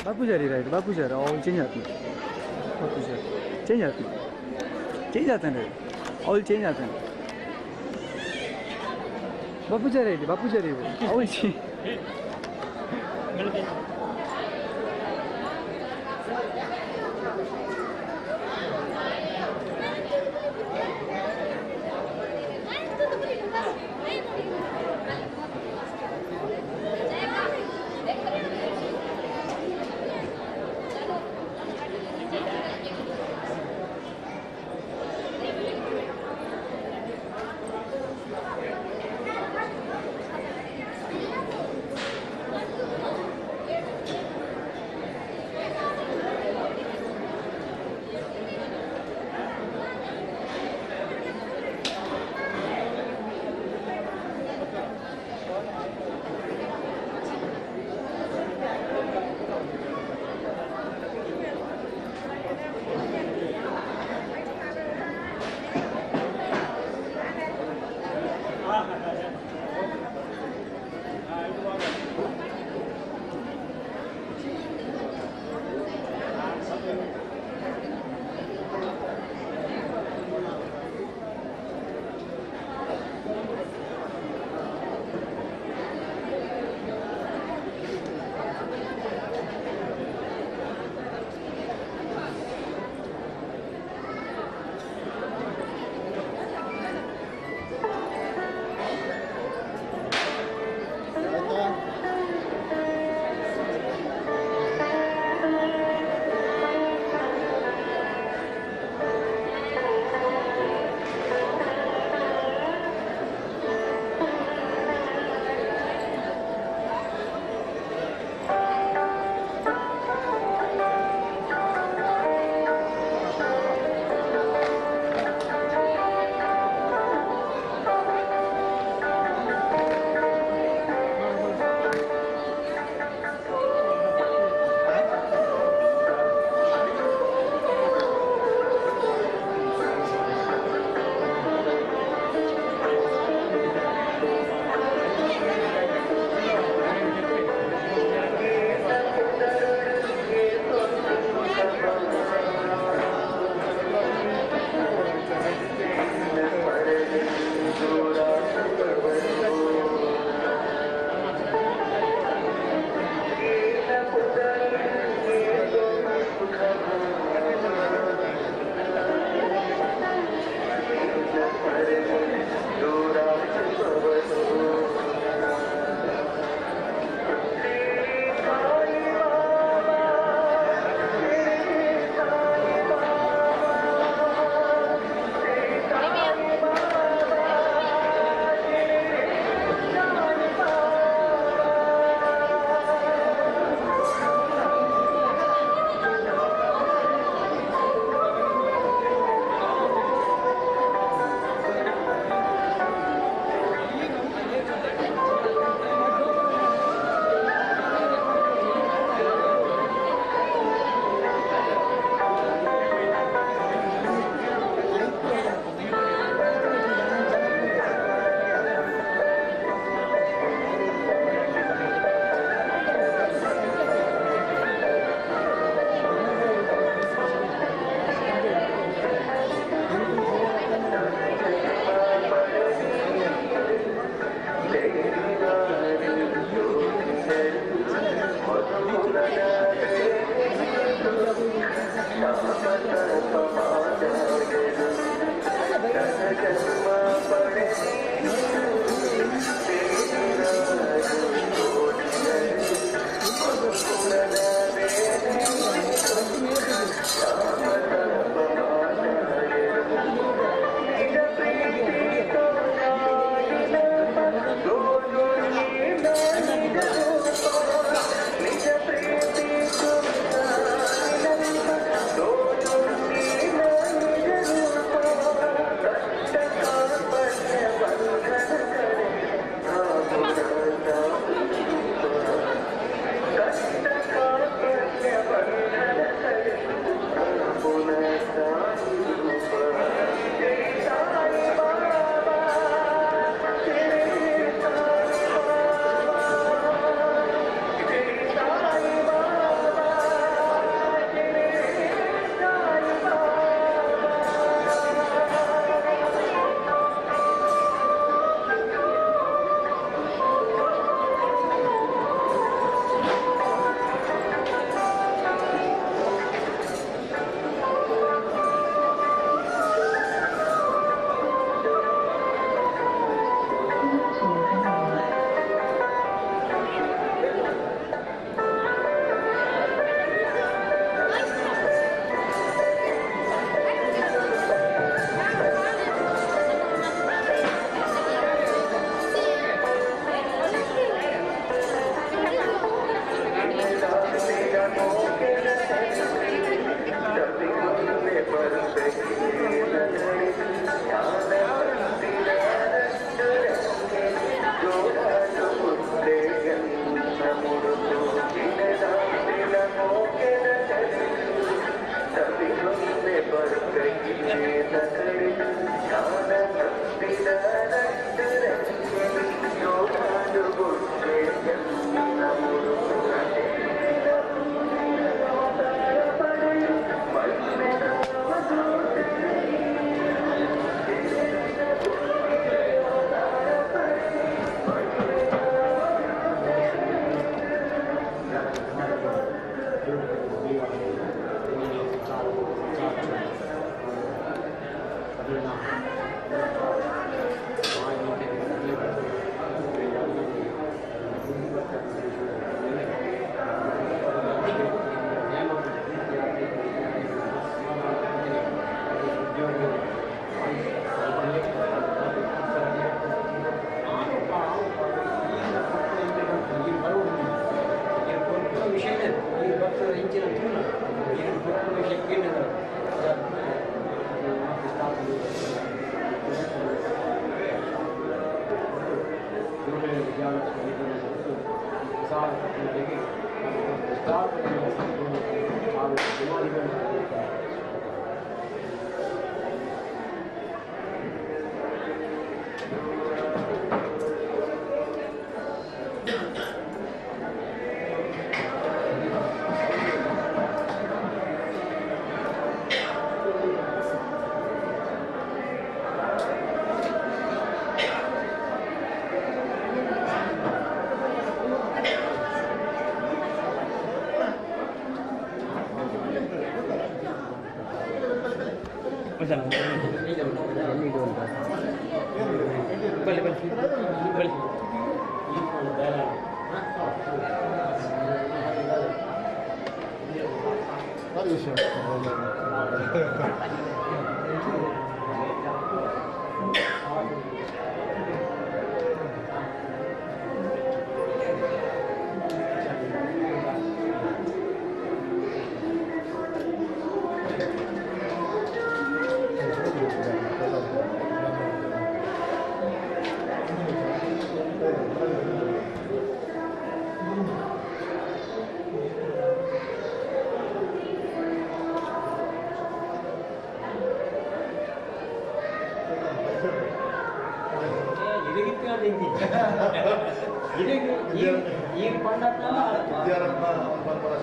ಬಾಪೂಜಾರಿ ರೈಟ್ ಬಾಪೂಜಾರಿ ಅವು ಚೇಂಜ್ ಆಗ್ತದೆ ಬಾಪೂಜಾರಿ ಚೇಂಜ್ ಆಗ್ತದೆ ಚೇಂಜ್ ಆಗ್ತಾನೆ ಅವಳು ಚೇಂಜ್ ಆಗ್ತಾನೆ ಬಾಪೂಜಾರಿ ರೈಟ್ ಬಾಪೂಜಾರಿ ಅವಳು ಚೇಂಜ್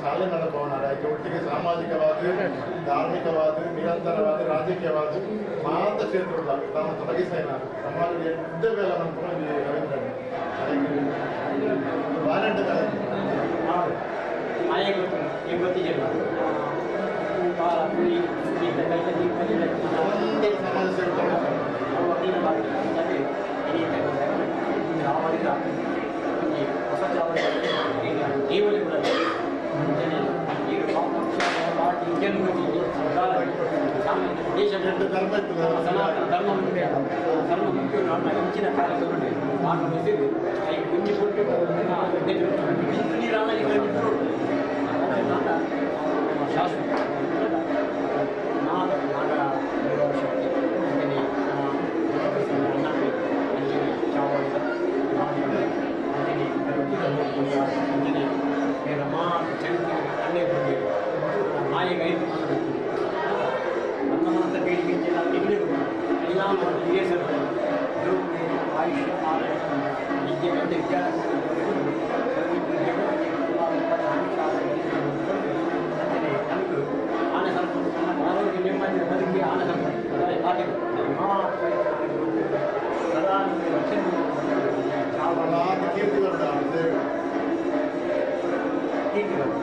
ಶಾಲೆ ನಡಪವನ ಒಟ್ಟಿಗೆ ಸಾಮಾಜಿಕವಾದ ಧಾರ್ಮಿಕವಾದ ನಿರಂತರವಾದ ರಾಜಕೀಯವಾದ ಮಾತ ಕ್ಷೇತ್ರ ತಾನು ತೊಡಗಿಸೇನ ಸಮಾಜದ ಎಡ್ಡ ಬೇಲೆ ಮನ್ಪುನ ರವೀಂದ್ರನ್ ವಾರಂಟ್ ಸಮಾಜ ಸೇವೆ Thank you.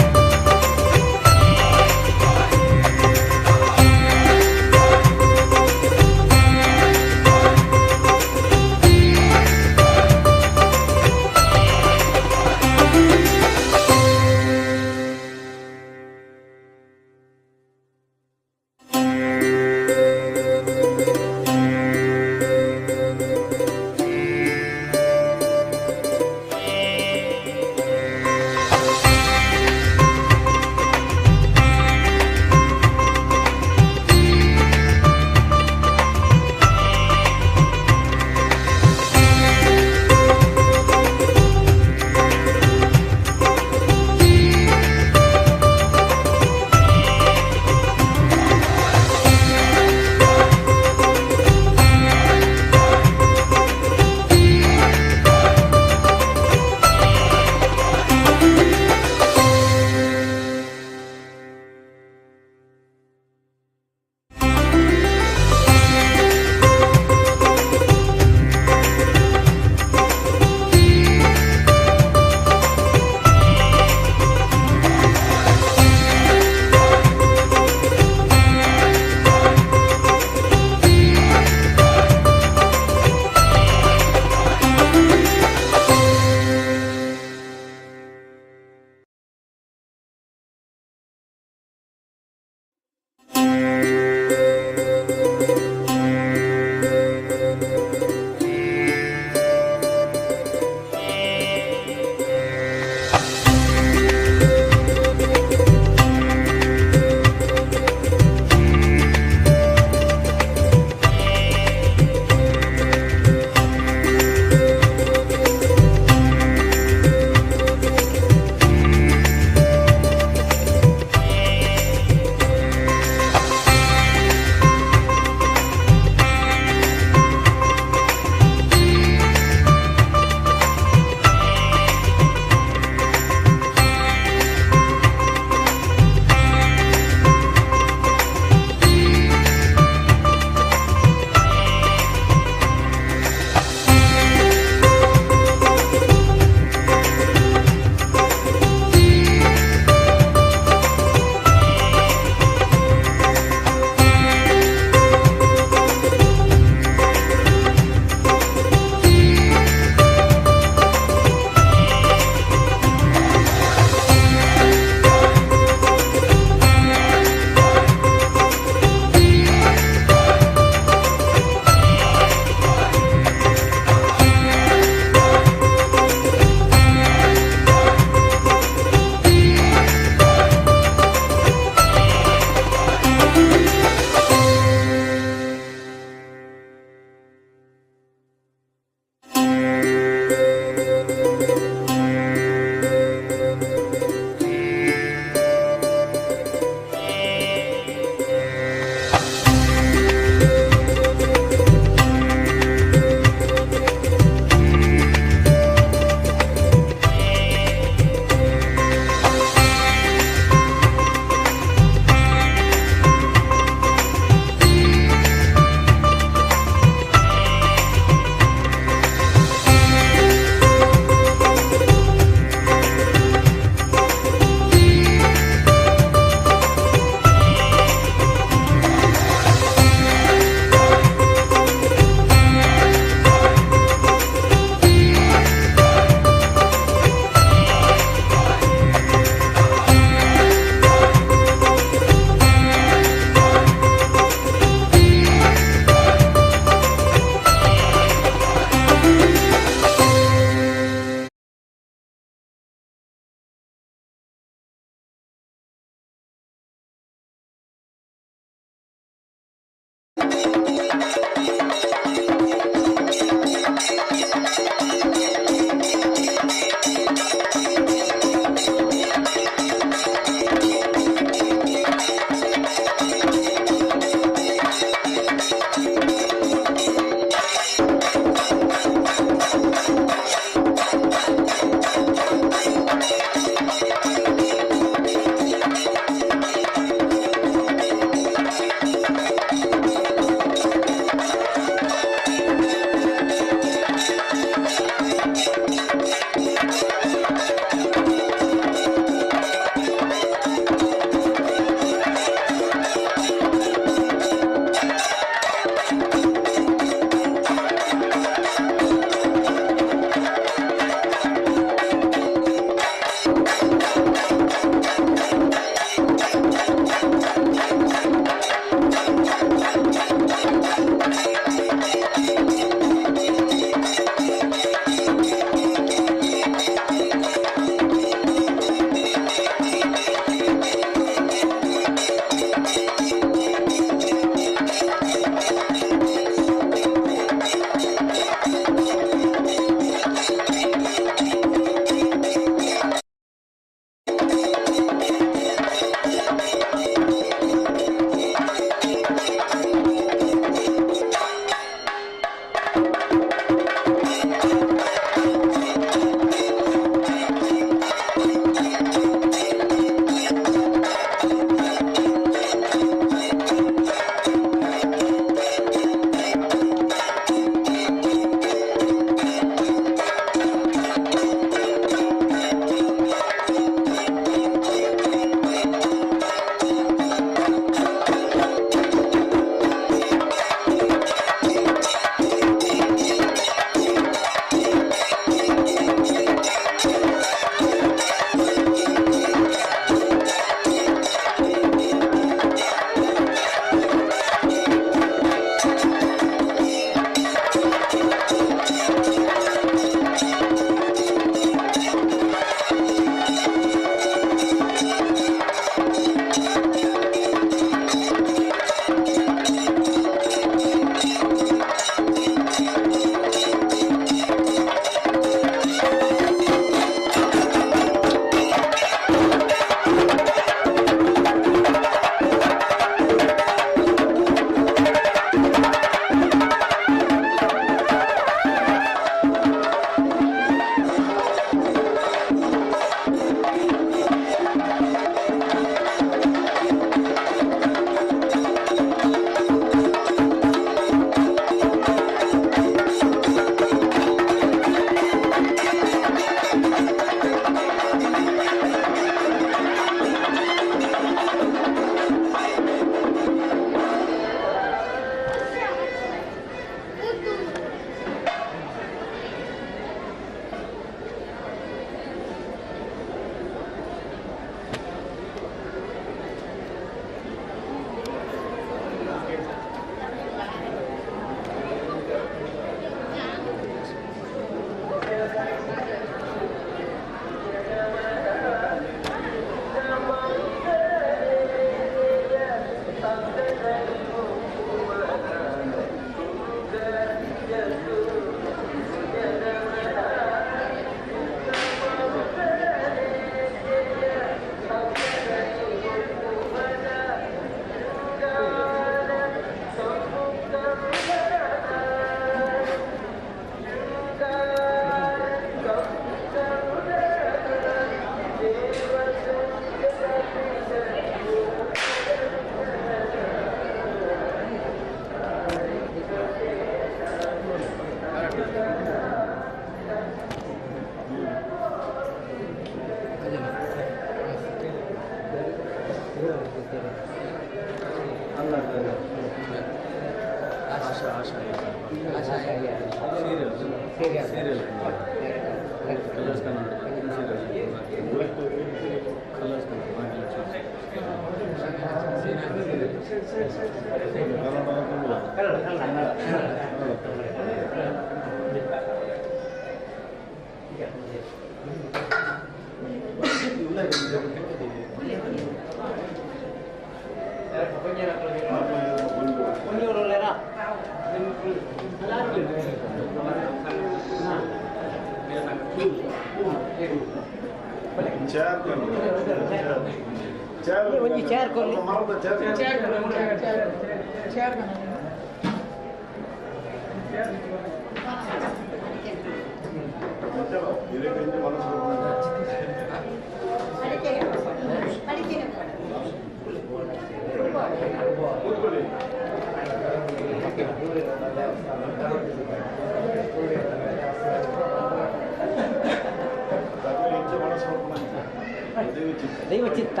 ದೈವಚಿತ್ತ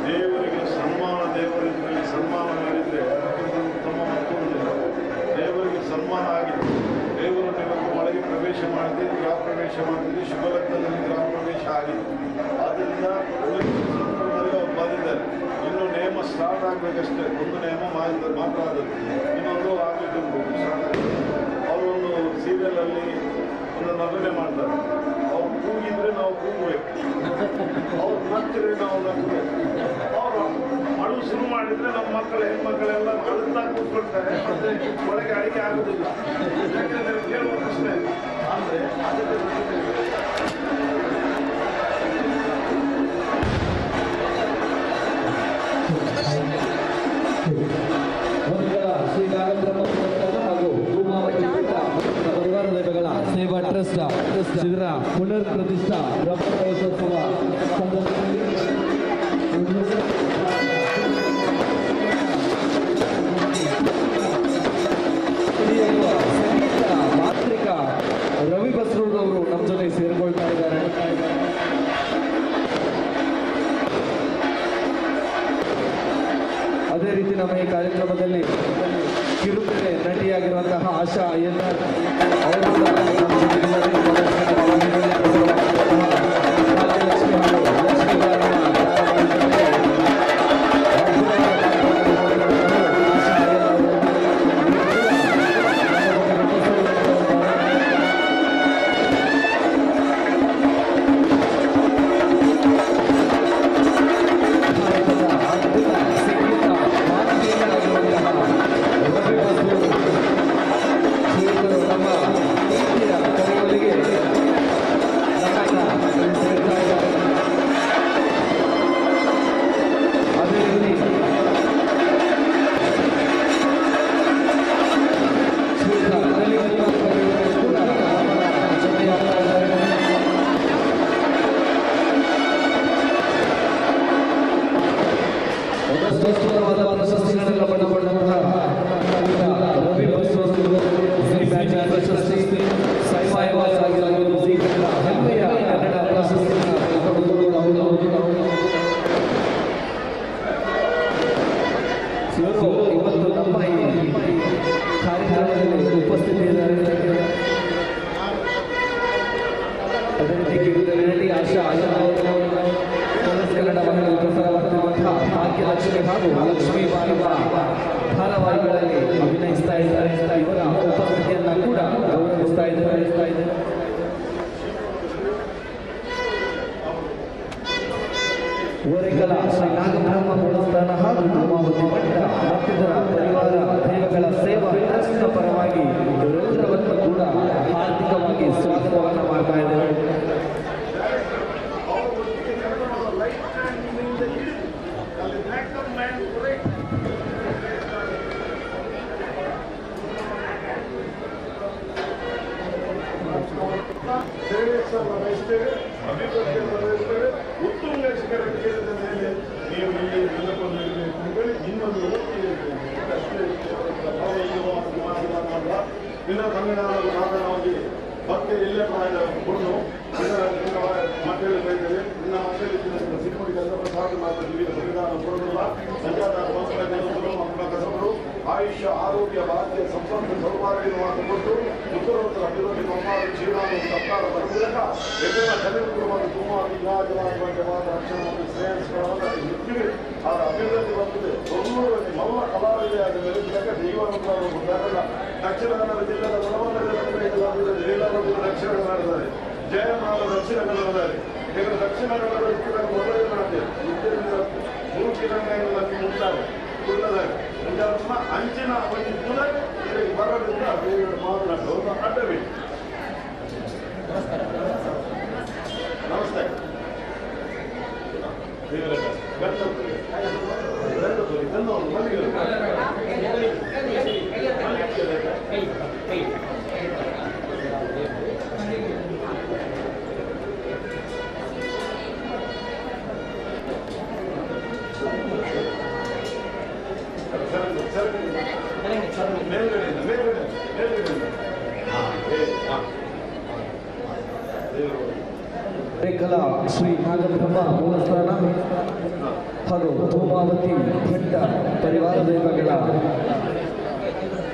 ದೇವರಿಗೆ ಸನ್ಮಾನ, ದೇವರಿಗೆ ಸನ್ಮಾನ ಮಾಡಿದರೆ ಅದಕ್ಕಿಂತ ಉತ್ತಮ ಮತ್ತೊಂದಿಲ್ಲ. ದೇವರಿಗೆ ಸನ್ಮಾನ ಆಗಿದೆ. ದೇವರು ನಿಮಗೆ ಒಳಗೆ ಪ್ರವೇಶ ಮಾಡಿದೆ, ಗೃಹ ಪ್ರವೇಶ ಮಾಡಿದರೆ ಶುಭ ಲಗ್ನದಲ್ಲಿ ಗೃಹ ಪ್ರವೇಶ ಆಗಿದೆ. ಆದ್ದರಿಂದ ಸಂದರ್ಭದಲ್ಲಿ ಅವ್ರು ಬಂದಿದ್ದಾರೆ. ಇನ್ನು ನೇಮ ಸ್ಟಾರ್ಟ್ ಆಗಬೇಕಷ್ಟೇ. ಒಂದು ನೇಮ ಮಾತ್ರ ಆದದ್ದು, ಇನ್ನೊಂದು ಆಗಲಿಕ್ಕೆ ಉಂಟು, ಸ್ಟಾರ್ಟ್ ಆಗಿದೆ. ಅವರು ಒಂದು ಸೀರಿಯಲಲ್ಲಿ ಒಂದು ನಟನೆ ಮಾಡ್ತಾರೆ. ಅವ್ರು ಕೂಗಿದ್ರೆ ನಾವು ಕೂಗಬೇಕು, ಅವ್ರು ನಕ್ಕರೆ ನಾವು ನಕ್ಕಬೇಕು. ಅವರು ಅಳು ಶುರು ಮಾಡಿದರೆ ನಮ್ಮ ಮಕ್ಕಳು ಹೆಣ್ಮಕ್ಕಳೆಲ್ಲ ಅಳುತ್ತಾ ಕೂತ್ಕೊಳ್ತಾರೆ, ಮತ್ತೆ ಒಳಗೆ ಅಡಿಗೆ ಆಗುದಿಲ್ಲ. ಯಾಕಂದರೆ ಕೇಳುವ ಪ್ರಶ್ನೆ ಅಂದರೆ ಅದಕ್ಕೆ ಶ್ರೀ ನಾಗಬ್ರಹ್ಮ ಹಾಗೂ ಪರಿವಾರ ದೈವಗಳ ಸೇವಾ ಟ್ರಸ್ಟ್ ಇದರ ಪುನರ್ ಪ್ರತಿಷ್ಠಾ ಬ್ರಹ್ಮೋತ್ಸವ ಸಂದರ್ಭದಲ್ಲಿ ಸಂಗೀತ ಮಾಂತ್ರಿಕ ರವಿ ಬಸ್ರೂರವರು ನಮ್ಮ ಜೊತೆ ಸೇರಿಕೊಳ್ತಾ ಇದ್ದಾರೆ. ಅದೇ ರೀತಿ ನಮ್ಮ ಈ ಕಾರ್ಯಕ್ರಮದಲ್ಲಿ ಕಿರುತೆರೆ ನಟಿಯಾಗಿರುವಂತಹ ಆಶಾ ಅಯ್ಯಂಗಾರ್ ಅವರು ಕೂಡ ನಮ್ಮ ಜೊತೆಗಿದ್ದಾರೆ. ಭಾಗ್ಯಲಕ್ಷ್ಮಿ ಹಾಗೂ ಲಕ್ಷ್ಮೀ ಇವತ್ತು ನಮ್ಮ ಈ ಕಾರ್ಯಕ್ರಮದಲ್ಲಿ ಉಪಸ್ಥಿತಿಯಿದ್ದಾರೆ. ಅದೇ ರೀತಿ ಕಿರುತೆರೆ ಆಶಾ ಕಲರ್ಸ್ ಕನ್ನಡ ವಾಹಿನಿಯಲ್ಲಿ ಪ್ರಸಾರವಾಗ್ತಿರುವಂತಹ ಭಾಗ್ಯಲಕ್ಷ್ಮಿ ಹಾಗೂ ಲಕ್ಷ್ಮೀ ಬಾಲವ ಧಾರಾವಾಹಿಗಳಲ್ಲಿ ಅಭಿನಯಿಸ್ತಾ ಇದ್ದಾರೆ. ಇವರ ಉಪಸ್ಥಿತಿಯನ್ನ ಕೂಡ ಗೌರವಿಸ್ತಾ ಇದ್ದಾರೆ. ಓರೆಕಲ ಶ್ರೀ ನಾಗಬ್ರಹ್ಮ ದೇವಸ್ಥಾನ ಹಾಗೂ ಧೂಮಾವತಿ ಮಠ ಮತ್ತಿತರ ಪರಿವಾರ ದೈವಗಳ ಸೇವಾ ಟ್ರಸ್ಟ್ನ ಪರವಾಗಿ ಇವರೆಲ್ಲರವನ್ನು ಕೂಡ ಹಾರ್ದಿಕವಾಗಿ ಸ್ವಾಗತವನ್ನು ಮಾಡ್ತಾ ಇದ್ದೇವೆ. ಬಯಸ್ತೇವೆ, ಅಭಿವೃದ್ಧಿಯನ್ನು ಬಯಸ್ತೇವೆ. ಉತ್ತುಂಗ ಶಿಖರಕ್ಕೇರಿದ ಮೇಲೆ ನೀವು ಇಲ್ಲಿ ನಿಲ್ಲುಕೊಂಡಿರಬೇಕು ಅಂತೇಳಿ ಇನ್ನೊಂದು ಅಷ್ಟೇ. ವಿನ ತಂಗನಾದ ಸಾಧನವಾಗಿ ಭಕ್ತಿ ಇಲ್ಲೇ ಪ್ರಾಯದ ಪೊಣ್ಣು ಮಂಡಳಿ ಬೈದರೆ ಇನ್ನ ಮಂಡಳಿ ಸಿರಿಮುಡಿ ಪ್ರಸಾದ ಮಾತ್ರ ಸಂವಿಧಾನ ಕೊಡುವುದಿಲ್ಲ. ಸಂಜಾತ ಮಕ್ಕಳ ಕಸಬರು ಆಯುಷ್ಯ ಆರೋಗ್ಯ ಭಾಗ್ಯ ಸಂಪತ್ತು ಸೌಭಾಗ್ಯ ಕೊಟ್ಟು ಉತ್ತರೋತ್ತರ ಅಭಿವೃದ್ಧಿ ಮಮ್ಮಾರು ಜೀವನ ಸರ್ಕಾರ ಬರಬೇಕು. ಎದುರ ಕಲಿಯುವ ತುಂಬ ರಕ್ಷಣೆ ಮತ್ತು ಶ್ರೇಯಸ್ಕರವಾದ ಹೆಚ್ಚಿಗೆ ಅದರ ಅಭಿವೃದ್ಧಿ ಬಂದಿದೆ. ತೊಂದೂರಲ್ಲಿ ಮಲ್ಲ ಕಲಾವಿದೆಯಾದ ಮೇಲೆ ದೈವಾನುಗ್ರಹ ದಕ್ಷಿಣ ಕನ್ನಡ ಜಿಲ್ಲೆಯ ದಕ್ಷಿಣ ಕನ್ನಡದಲ್ಲಿ ಜಯಮಾಲ ದಕ್ಷಿಣ ಕನ್ನಡದಲ್ಲಿ ಈಗ ದಕ್ಷಿಣ ಕನ್ನಡ ಮೊದಲೇ ಮಾಡ್ತೇವೆ ಮುಂತಾರೆ ಕುಳ್ಳದಾಗ ಅಂಚಿನ ಒಂದು ಪುನರ್ ಬರೋದ್ರಿಂದ ಬೇರೆ ಮಾತನಾಡೋದು ಅಡ್ಡಬೇಕು. ನಮಸ್ತೆ. ಕಲಾ ಶ್ರೀ ನಾಗಬ್ರಹ್ಮ ದೇವಸ್ಥಾನ ಹಾಗೂ ಧೂಮಾವತಿ ಭಟ್ಟ ಪರಿವಾರ ದೈವಗಳ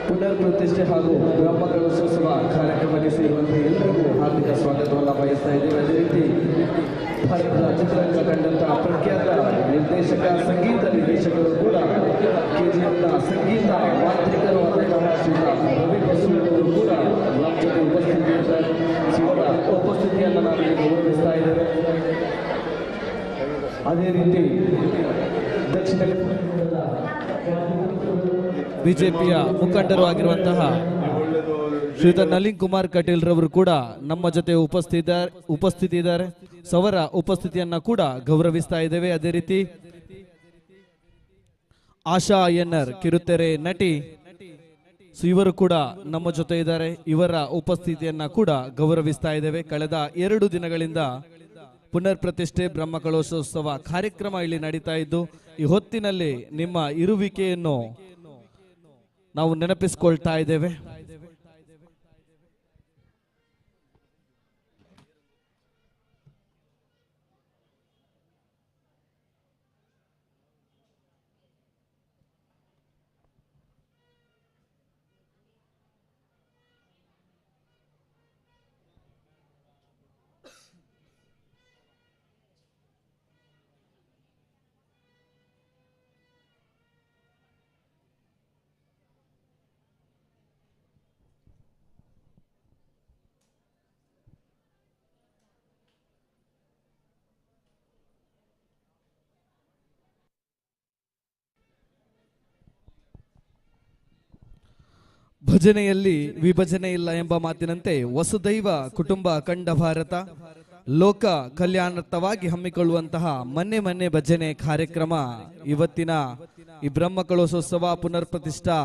ಪುನರ್ ಪ್ರತಿಷ್ಠೆ ಹಾಗೂ ಬ್ರಹ್ಮ ಕಲಶೋತ್ಸವ ಕಾರ್ಯಕ್ರಮಕ್ಕೆ ಸೇರುವಂತೆ ಎಲ್ಲರಿಗೂ ಹಾರ್ದಿಕ ಸ್ವಾಗತವನ್ನು ಬಯಸ್ತಾ ಇದ್ದೇವೆ. ಅದೇ ರೀತಿ ಭಾರತದ ಚಿತ್ರರಂಗ ಕಂಡಂತಹ ಪ್ರಖ್ಯಾತ ನಿರ್ದೇಶಕ, ಸಂಗೀತ ನಿರ್ದೇಶಕರು ಕೂಡ ಕೆಜಿಎಫ್ನ ಸಂಗೀತ ಮಾಂತ್ರಿಕರು ಆದಂತಹ ಶ್ರೀ ರವಿ ಬಸೂರವರು ಕೂಡ ನಮ್ಮ ಜೊತೆ ಉಪಸ್ಥಿತಿಯಿದ್ದಾರೆ. ಇವರ ಉಪಸ್ಥಿತಿಯನ್ನು ನಾವಿಲ್ಲಿ ಗೌರವಿಸ್ತಾ ಇದ್ದೇವೆ. ಅದೇ ರೀತಿ ದಕ್ಷಿಣ ಬಿಜೆಪಿಯ ಮುಖಂಡರು ಆಗಿರುವಂತಹ ಶ್ರೀಯುತ ನಳಿನ್ ಕುಮಾರ್ ಕಟೀಲ್ ರವರು ಕೂಡ ನಮ್ಮ ಜೊತೆ ಉಪಸ್ಥಿತಿ ಇದ್ದಾರೆ. ಅವರ ಉಪಸ್ಥಿತಿಯನ್ನ ಕೂಡ ಗೌರವಿಸ್ತಾ ಇದ್ದೇವೆ. ಅದೇ ರೀತಿ ಆಶಾ ಅಯ್ಯನ್ನರ್ ಕಿರುತೆರೆ ನಟಿ, ಇವರು ಕೂಡ ನಮ್ಮ ಜೊತೆ ಇದ್ದಾರೆ. ಇವರ ಉಪಸ್ಥಿತಿಯನ್ನ ಕೂಡ ಗೌರವಿಸ್ತಾ ಇದ್ದೇವೆ. ಕಳೆದ 2 ದಿನಗಳಿಂದ ಪುನರ್ ಪ್ರತಿಷ್ಠೆ ಬ್ರಹ್ಮ ಕಲಶೋತ್ಸವ ಕಾರ್ಯಕ್ರಮ ಇಲ್ಲಿ ನಡೀತಾ ಇದ್ದು, ಈ ಹೊತ್ತಿನಲ್ಲಿ ನಿಮ್ಮ ಇರುವಿಕೆಯನ್ನು ನಾವು ನೆನಪಿಸಿಕೊಳ್ತಾ ಇದ್ದೇವೆ. ಭಜನೆಯಲ್ಲಿ ವಿಭಜನೆ ಇಲ್ಲ ಎಂಬ ಮಾತಿನಂತೆ ವಸುದೈವ ಕುಟುಂಬ ಅಖಂಡ ಭಾರತ ಲೋಕ ಕಲ್ಯಾಣಾರ್ಥವಾಗಿ ಹಮ್ಮಿಕೊಳ್ಳುವಂತಹ ಮನೆ ಮನೆ ಭಜನೆ ಕಾರ್ಯಕ್ರಮ ಇವತ್ತಿನ ಈ ಬ್ರಹ್ಮ ಕಲಶೋತ್ಸವ ಪುನರ್ ಪ್ರತಿಷ್ಠಾ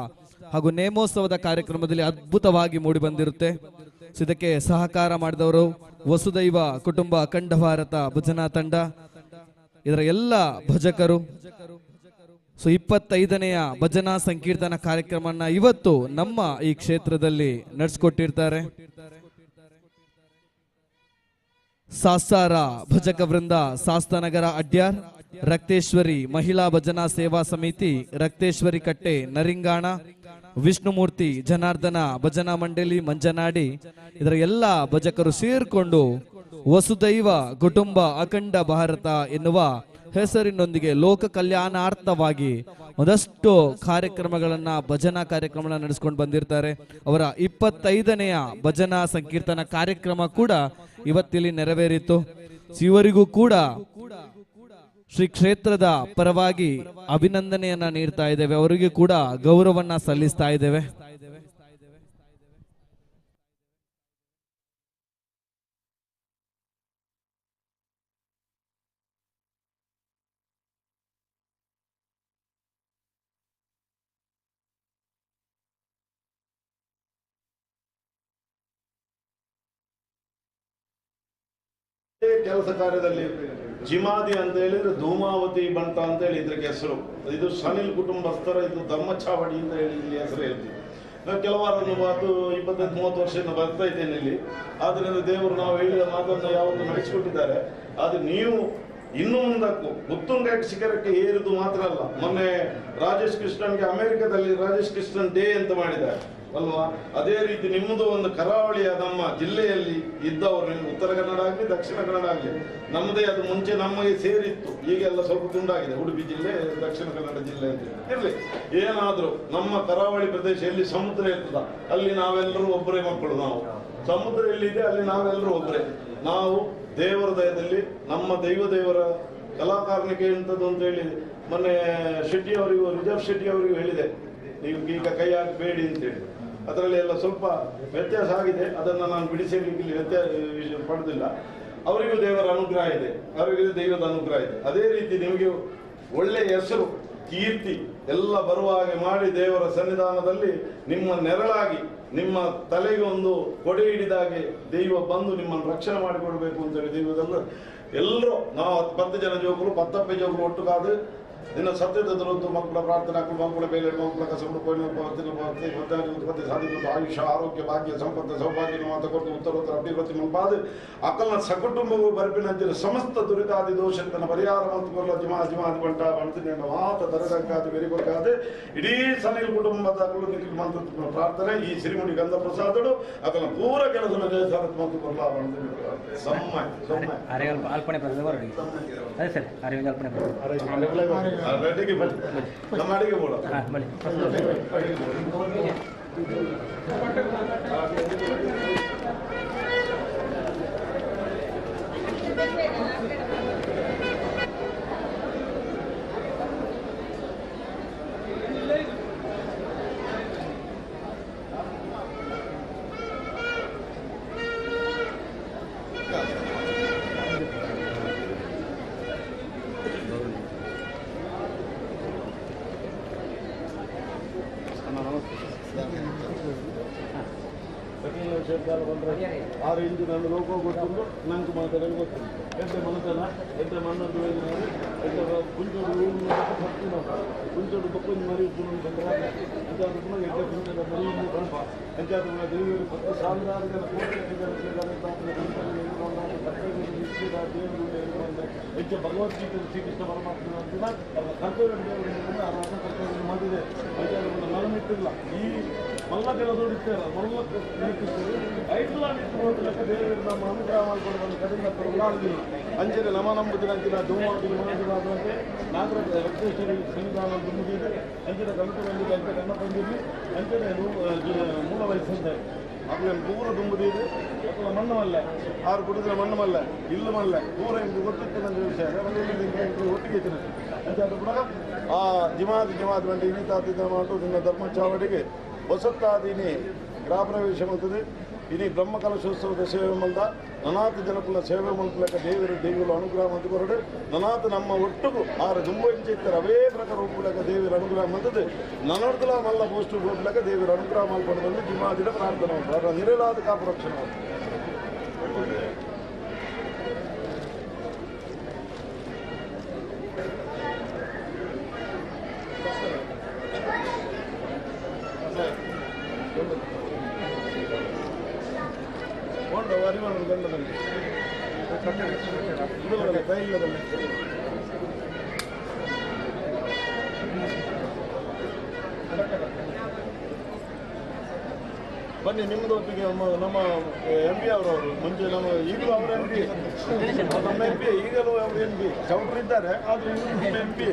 ಹಾಗೂ ನೇಮೋತ್ಸವದ ಕಾರ್ಯಕ್ರಮದಲ್ಲಿ ಅದ್ಭುತವಾಗಿ ಮೂಡಿ ಬಂದಿರುತ್ತೆ. ಇದಕ್ಕೆ ಸಹಕಾರ ಮಾಡಿದವರು ವಸುದೈವ ಕುಟುಂಬ ಅಖಂಡ ಭಾರತ ಭಜನಾ ತಂಡ, ಇದರ ಎಲ್ಲ ಭಜಕರು. ಸೊ 25ನೆಯ ಭಜನಾ ಸಂಕೀರ್ತನ ಕಾರ್ಯಕ್ರಮನ ಇವತ್ತು ನಮ್ಮ ಈ ಕ್ಷೇತ್ರದಲ್ಲಿ ನಡೆಸಿಕೊಟ್ಟಿರ್ತಾರೆ. ಸಾಸಾರ ಭಜಕ ವೃಂದ ಶಾಸ್ತಾನಗರ ಅಡ್ಯಾರ್, ರಕ್ತೇಶ್ವರಿ ಮಹಿಳಾ ಭಜನಾ ಸೇವಾ ಸಮಿತಿ ರಕ್ತೇಶ್ವರಿ ಕಟ್ಟೆ ನರಿಂಗಾಣ, ವಿಷ್ಣುಮೂರ್ತಿ ಜನಾರ್ದನ ಭಜನಾ ಮಂಡಳಿ ಮಂಜನಾಡಿ, ಇದರ ಎಲ್ಲ ಭಜಕರು ಸೇರಿಕೊಂಡು ವಸುದೈವ ಕುಟುಂಬ ಅಖಂಡ ಭಾರತ ಎನ್ನುವ ಹೆಸರಿನೊಂದಿಗೆ ಲೋಕ ಕಲ್ಯಾಣಾರ್ಥವಾಗಿ ಒಂದಷ್ಟು ಕಾರ್ಯಕ್ರಮಗಳನ್ನ ಭಜನಾ ಕಾರ್ಯಕ್ರಮಗಳನ್ನ ನಡೆಸಿಕೊಂಡು ಬಂದಿರ್ತಾರೆ. ಅವರ 25ನೆಯ ಭಜನಾ ಸಂಕೀರ್ತನ ಕಾರ್ಯಕ್ರಮ ಕೂಡ ಇವತ್ತಿಲ್ಲಿ ನೆರವೇರಿತು. ಇವರಿಗೂ ಕೂಡ ಶ್ರೀ ಕ್ಷೇತ್ರದ ಪರವಾಗಿ ಅಭಿನಂದನೆಯನ್ನ ನೀಡ್ತಾ ಇದ್ದೇವೆ, ಅವರಿಗೂ ಕೂಡ ಗೌರವವನ್ನ ಸಲ್ಲಿಸ್ತಾ ಇದ್ದೇವೆ. ಕೆಲಸ ಕಾರ್ಯದಲ್ಲಿ ಜಿಮಾದಿ ಅಂತ ಹೇಳಿದ್ರೆ ಧೂಮಾವತಿ ಬಂಟ ಅಂತ ಹೇಳಿ ಇದಕ್ಕೆ ಹೆಸರು. ಇದು ಸನಿಲ್ ಕುಟುಂಬಸ್ಥರ ಇದು ಧರ್ಮಚಾವಡಿ ಅಂತ ಹೇಳಿ ಇಲ್ಲಿ ಹೆಸರು ಹೇಳ್ತೀವಿ. ನಾನು ಕೆಲವಾರು ಒಂದು 10, 25, 30 ವರ್ಷದಿಂದ ಬರ್ತಾ ಇದ್ದೇನೆ ಇಲ್ಲಿ. ಆದ್ದರಿಂದ ದೇವರು ನಾವು ಹೇಳಿದ ಮಾತನ್ನು ಯಾವತ್ತೂ ನಡೆಸಿಕೊಟ್ಟಿದ್ದಾರೆ. ಆದರೆ ನೀವು ಇನ್ನೂ ಮುಂದಕ್ಕೂ ಉತ್ತುಂಗ ಶಿಖರಕ್ಕೆ ಏರಿದು ಮಾತ್ರ ಅಲ್ಲ, ಮೊನ್ನೆ ರಾಜೇಶ್ ಕೃಷ್ಣನ್ಗೆ ಅಮೆರಿಕದಲ್ಲಿ ರಾಜೇಶ್ ಕೃಷ್ಣನ್ ಡೇ ಅಂತ ಮಾಡಿದ್ದಾರೆ ಅಲ್ವಾ? ಅದೇ ರೀತಿ ನಿಮ್ಮದು ಒಂದು ಕರಾವಳಿಯ ನಮ್ಮ ಜಿಲ್ಲೆಯಲ್ಲಿ ಇದ್ದವರು, ನಿಮ್ಮ ಉತ್ತರ ಕನ್ನಡ ಆಗಲಿ ದಕ್ಷಿಣ ಕನ್ನಡ ಆಗಲಿ, ನಮ್ಮದೇ ಅದು ಮುಂಚೆ ನಮಗೆ ಸೇರಿತ್ತು, ಈಗೆಲ್ಲ ಸ್ವಲ್ಪ ತುಂಡಾಗಿದೆ. ಉಡುಪಿ ಜಿಲ್ಲೆ ದಕ್ಷಿಣ ಕನ್ನಡ ಜಿಲ್ಲೆ ಅಂತ ಇರಲಿ, ಏನಾದರೂ ನಮ್ಮ ಕರಾವಳಿ ಪ್ರದೇಶ ಎಲ್ಲಿ ಸಮುದ್ರ ಇರ್ತದ ಅಲ್ಲಿ ನಾವೆಲ್ಲರೂ ಒಬ್ಬರೇ ಮಕ್ಕಳು. ನಾವು ಸಮುದ್ರ ಎಲ್ಲಿದೆ ಅಲ್ಲಿ ನಾವೆಲ್ಲರೂ ಒಬ್ಬರೇ. ನಾವು ದೇವರ ದಯದಲ್ಲಿ ನಮ್ಮ ದೈವ ದೇವರ ಕಲಾಕಾರನಿಕೆ ಎಂಥದ್ದು ಅಂತ ಹೇಳಿ ಮೊನ್ನೆ ಶೆಟ್ಟಿ ಅವರಿಗೂ, ರಿಜಾಬ್ ಶೆಟ್ಟಿ ಅವರಿಗೂ ಹೇಳಿದೆ, ನೀವು ಈಗ ಕೈ ಹಾಕಬೇಡಿ ಅಂತೇಳಿ. ಅದರಲ್ಲಿ ಎಲ್ಲ ಸ್ವಲ್ಪ ವ್ಯತ್ಯಾಸ ಆಗಿದೆ, ಅದನ್ನು ನಾನು ಬಿಡಿಸಲಿಕ್ಕೆ ಇಲ್ಲಿ ವ್ಯತ್ಯಾಸ ಪಡೆದಿಲ್ಲ. ಅವರಿಗೂ ದೇವರ ಅನುಗ್ರಹ ಇದೆ, ಅವರಿಗೂ ದೈವದ ಅನುಗ್ರಹ ಇದೆ. ಅದೇ ರೀತಿ ನಿಮಗೆ ಒಳ್ಳೆಯ ಹೆಸರು ಕೀರ್ತಿ ಎಲ್ಲ ಬರುವ ಹಾಗೆ ಮಾಡಿ ದೇವರ ಸನ್ನಿಧಾನದಲ್ಲಿ ನಿಮ್ಮ ನೆರಳಾಗಿ ನಿಮ್ಮ ತಲೆಗೆ ಒಂದು ಕೊಡೆ ಹಿಡಿದಾಗೆ ದೈವ ಬಂದು ನಿಮ್ಮನ್ನು ರಕ್ಷಣೆ ಮಾಡಿಕೊಡ್ಬೇಕು ಅಂತೇಳಿ ದೈವದಲ್ಲ ಎಲ್ಲರೂ ನಾವು 10 ಜನ ಜೋಕರು 10 ಜೋಕರು ಒಟ್ಟುಗಾದು ನಿನ್ನ ಸತ್ಯದ ದುರಂತು ಮಕ್ಕಳ ಪ್ರಾರ್ಥನೆ ಮಕ್ಕಳ ಬೇಲೆ ಮಕ್ಕಳ ಕಸಬು ಉತ್ಪತ್ತಿ ಸಾಧಿತ ಆಯುಷ್ಯ ಆರೋಗ್ಯ ಭಾಗ್ಯ ಸಂಪತ್ತು ಸೌಭಾಗ್ಯ ಮಾತ ಕೊಟ್ಟು ಉತ್ತರೋತ್ತರ ಅಭಿವೃದ್ಧಿ ಮುಂಪಾದ ಅಕಲ್ನ ಸಕುಟುಂಬವು ಬರಪಿನಂಚಿನ ಸಮಸ್ತ ದುರಿತಾದಿ ದೋಷತನ ಪರಿಹಾರ ಮಂತ್ಕೊಲ್ಲ ಜಿಮಾ ಜಿಮಾದಿ ಬಂಟ ಬಂತಿನ ಮಾತ ದರದಂಕಾದಿ ಬೆರಿಬೇಕಾದ ಇಡೀ ಸನಿಲ್ ಕುಟುಂಬದ ನಿಖಿಲ್ ಮಂತ್ರ ಪ್ರಾರ್ಥನೆ ಈ ಶ್ರೀಮುಡಿ ಗಂಧ ಪ್ರಸಾದಡು ಅಕಲ್ನ ಪೂರ ಕೆಲಸ ಮಂತು ಕೊಲ್ಲ ಅಲ್ಪಣೆ ಅದೇ ಸರ್ ಅಲ್ಪಣೆ ಅಡಿಗೆ ಬನ್ನಿ, ನಮ್ಮ ಅಡಿಗೆ ಬೋಡ. ಬನ್ನಿ. ಆರು ಇಂಚು ನನ್ನ ಲೋಕ ಗೊತ್ತುಂಟು, ನಂಗೆ ಮಾತಾಡಲು ಗೊತ್ತುಂಟು. ಎಂತ ಮನತನ ಎಂತ ಮಣ್ಣದ್ದು ಎಂತ ಕುಂಚೋಡು ಕುಂಚೋಡು ಬಕ್ಕೊಂದು ಮರಿ ಉಪ್ಪು ಬಂದರೆ ಎಂತ ಎಡ್ಡೆ ಕುಂಚದ ಮರಿ ಗಣಪ ಎಂತ ದೇವರು 10 ಸಾವಿರಾರು ಜನ ಕೋಟಿ ದೇವರು ಹೆಚ್ಚು ಭಗವದ್ಗೀತೆ ಶ್ರೀಕೃಷ್ಣ ಪರಮಾತ್ಮ ಅಂತಿಲ್ಲ, ಅವರ ಕರ್ತವ್ಯ ದೇವರು ಆರಾಧನೆ ಕರ್ತವ್ಯ ಮಾಡಿದೆ. ನಾನು ಇಟ್ಟಿಲ್ಲ ಈ ಮಲ್ಲ ಕೆಲಸೋಡು ಇರ್ತಾರೆ ಮಲ್ಲ ಐದು ಲೆಕ್ಕ ದೇವರು ನಮ್ಮ ಅನುಗ್ರಹ ಮಾಡಿಕೊಂಡು ಬಂದು ಕಡೆಯಿಂದ ಉಳ್ಳಾಡಲಿಲ್ಲ. ಅಂಚನೆ ನಮ ನಂಬುದಿನಂತಿನ ಧೂಮಾದಂತೆ ನಾಗರ ರಕ್ತೇಶ್ವರಿ ಸನ್ನಿಧಾನ ದುಂಬಿದೆ. ಅಂಚನೆ ಗಣಪ ಬಂದಿದೆ, ಅಂಚೆ ಕಣ್ಣ ಬಂದಿರಲಿ, ಅಂಚನೆ ಮೂಲ ವಯಸ್ಸಂತೆ ಅವು ಪೂರ ದುಂಬುದಿದೆ. ಅಥವಾ ಮಣ್ಣು ಮಲ್ಲೆ ಆರು ಕುಡಿದ್ರೆ ಮಣ್ಣು ಮಲ್ಲೆ ಇಲ್ಲು ಮಲ್ಲೆ ಪೂರ ಇಂದು ಗೊತ್ತಿತ್ತು ನನ್ನ ವಿಷಯ ಒಟ್ಟಿಗೆ ಇತ್ತು. ಅಂತ ಅದು ಕೂಡ ಆ ಜಿಮಾದಿ ಜಿಮಾದಿ ಬಂದು ಇನ್ನಿತಾತಿದ್ದ ಮಾತು ನಿನ್ನ ಧರ್ಮ ಚಾವಡಿಗೆ ಹೊಸತ್ತಾದೀನಿ ಗೃಹ ಪ್ರವೇಶ ಮಾಡ್ತದೆ. ಇನಿ ಬ್ರಹ್ಮ ಕಲಶೋತ್ಸವದ ಸೇವೆ ಮಂದ ನನಾಥ ಜನಕುಲ ಸೇವೆ ಮಂತ್ಲಕ ದೇವರು ದೇವರು ಅನುಗ್ರಹ ಮಂತು ಕೊರಡು ನನಾಥ ನಮ್ಮ ಒಟ್ಟುಗು ಆರು ದುಂಬ ಇಂಚಿತ್ತರ ಅವೇ ಪ್ರಕಾರ ಒಪ್ಪುಲಕ ದೇವರ ಅನುಗ್ರಹ ಮಂತದೆ. ನನರ್ದಲ ಮಲ್ಲ ಪೋಸ್ಟು ಒಪ್ಪುಲಕ ದೇವರ ಅನುಗ್ರಹ ಮಲ್ಪಡು ಬಂದು ಜಿಮಾದಿಡ ಪ್ರಾರ್ಥನೆ ಉಂಟು. ನಿರಲಾದ ಕಾಪು ರಕ್ಷಣೆ ಬನ್ನಿ ನಿಮ್ಮದು ಒಟ್ಟಿಗೆ ನಮ್ಮ ಎಂ ಪಿ ಅವರವರು ಮುಂಚೆ ನಮ್ಮ ಈಗಲೂ ಅವರು ಎಂ ಪಿ, ನಮ್ಮ ಎಂ ಪಿ ಈಗಲೂ ಅವರು ಎಂ ಪಿ ಚೌಟ್ರು ಇದ್ದಾರೆ, ಆದರೆ ಇವರು ನಮ್ಮ ಎಂ ಪಿ.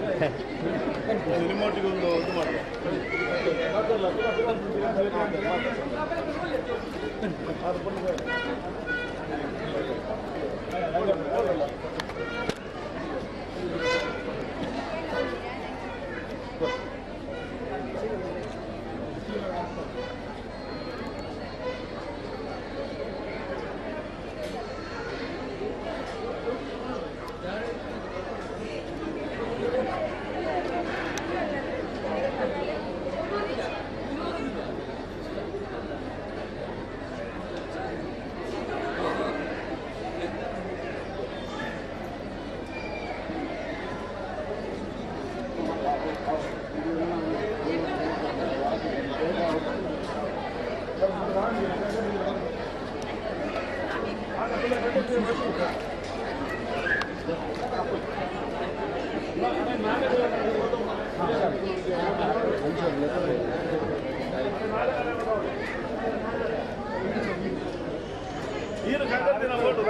ನಿಮ್ಮೊಟ್ಟಿಗೆ ಒಂದು ಇದು ಮಾಡುವ Thank you.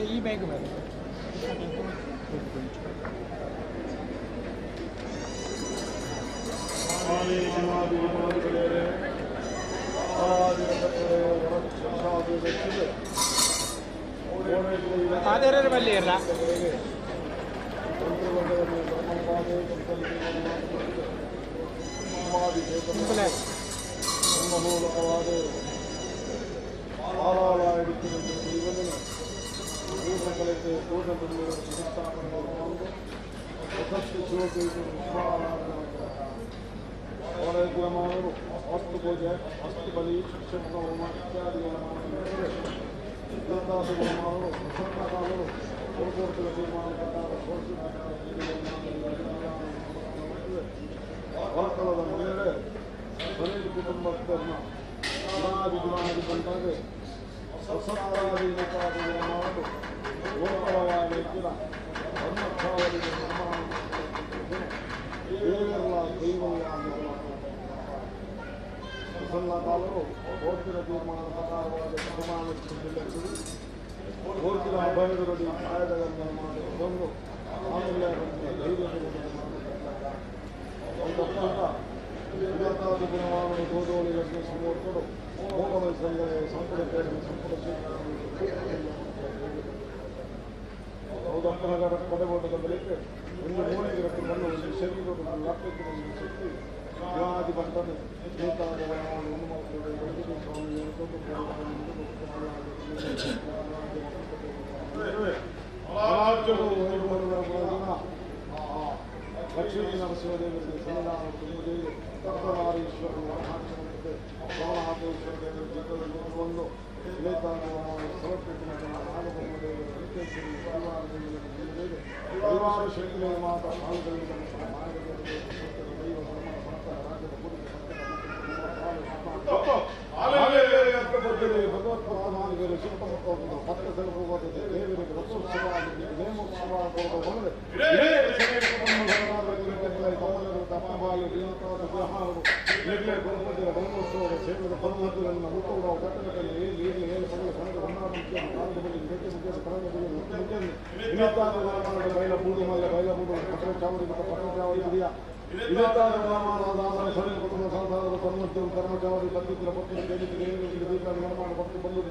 ಈ ಬ್ಯಾಂಕ್ ಮೇಲೆ ಆಧಾರ ಬಲ್ಲಿ ಇರಲ್ಲ. ವಸ್ತು ಪೂಜೆ, ವಸ್ತು ಬಲಿ, ಶಿಕ್ಷಣ ಹೋಮ ಇತ್ಯಾದಿಗಳನ್ನು ಪ್ರಸನ್ನಕಾಲರು ತೀರ್ಮಾನ ಪ್ರಕಾರ ಹೊರಕಳದ ಮನೆಯೇ ಸನಿಲ್ ಕುಟುಂಬಸ್ಥರನ್ನ ಗುಣಾಭಿಗುಣಾದಿ ಬಂದಾಗ ಸಸತ್ತಾದಿ ಮಾಡಲು ಗೋಪರವಾದ ಧರ್ಮಸ್ಥಾವರಿಗೆ ನಿರ್ಮಾಣ ದೇವರ ದೈವಲ್ಲ ಪ್ರಸನ್ನಕಾಲರು ಕೋರ್ಟಿನ ತೀರ್ಮಾನದ ಪ್ರಕಾರವಾದ ಪ್ರಮಾಣ ಕೋರ್ಟಿನ ಅಭಯದೊಡನೆ ಕಾಯ್ದೆಗಳನ್ನು ಮಾಡಿ ಬಂದು ಆಮೇಲೆ ಧೈರ್ಯ ಗುಣವನ್ನು ಗೋದೋಳಿಗಳನ್ನು ಸಮೂರ್ತರು ಮೋಗಮ ಸಂಘ ಸಂಪುಟ ಸಂಪುಟ ಹೌದಪ್ಪನಗರ ಕೊಡೆಗೋಟದ ಬಳಿಕ ಒಂದು ಮೂಲೆಗೆ ಬಂದು ಒಂದು ಶರೀರದ ಲಪ್ಪಕ್ಕೆ ಒಂದು ಶಕ್ತಿ ಯುವಾದಿ ಬಂಟನು ಲಕ್ಷ್ಮೀ ನರಸಿಂಹದೇವರಿಗೆ ಸನ್ನಿಧಾನ ತುಂಬುದೇವಿ ತತ್ವನಾರೀಶ್ವರನ ವರಹಾಕ್ಷಣಕ್ಕೆ ಸೋಮನಾಥೇಶ್ವರ ದೇವರ ಜೀತದಲ್ಲಿ ಒಂದು ನಾಗಬ್ರಹ್ಮದೇವರ ವೆಂಕಟೇಶ್ವರಿ ಪರಿವಾರ ದೇವರ ಪರಿವಾರ ಶಕ್ತಿಯ ಮಾತ ದೈವ ಧರ್ಮ ಸಂತರ ರಾಜ್ಯದ ಗುರುತು ಭಗವತ್ಪಾದಾನಿಗರು ಶಿಲ್ಪಮುಖವನ್ನು ಭಕ್ತ ಸೆಲುಬುವುದು ದೇವರಿಗೆ ರಥೋತ್ಸವ ನೇಮೋತ್ಸವ ಸೇವೆದ ಪರಮಹದ್ದುಗಳನ್ನು ಹುಟ್ಟುವ ಕಟ್ಟಡದಲ್ಲಿ ಏಳು ಏಳು ಪಗಲ ಕನಕ ಹೊನ್ನಾಡ ಬೈಲ ಬೂಡು ಮಲ್ಲ ಬೈಲ ಬೂಡು ಪಟ್ಟಣ ಚಾವಡಿ ಪಟ್ಟಣ ಚಾವಡಿ ಇದೆಯಾ ಕುಟುಂಬ ಸಂಸಾರದ ತನ್ಮಧ್ಯಮ ಕರ್ಮಚಾವಡಿ ಪತ್ತಿದ್ರ ಪತ್ತು ಭಕ್ತಿ ಬಂದು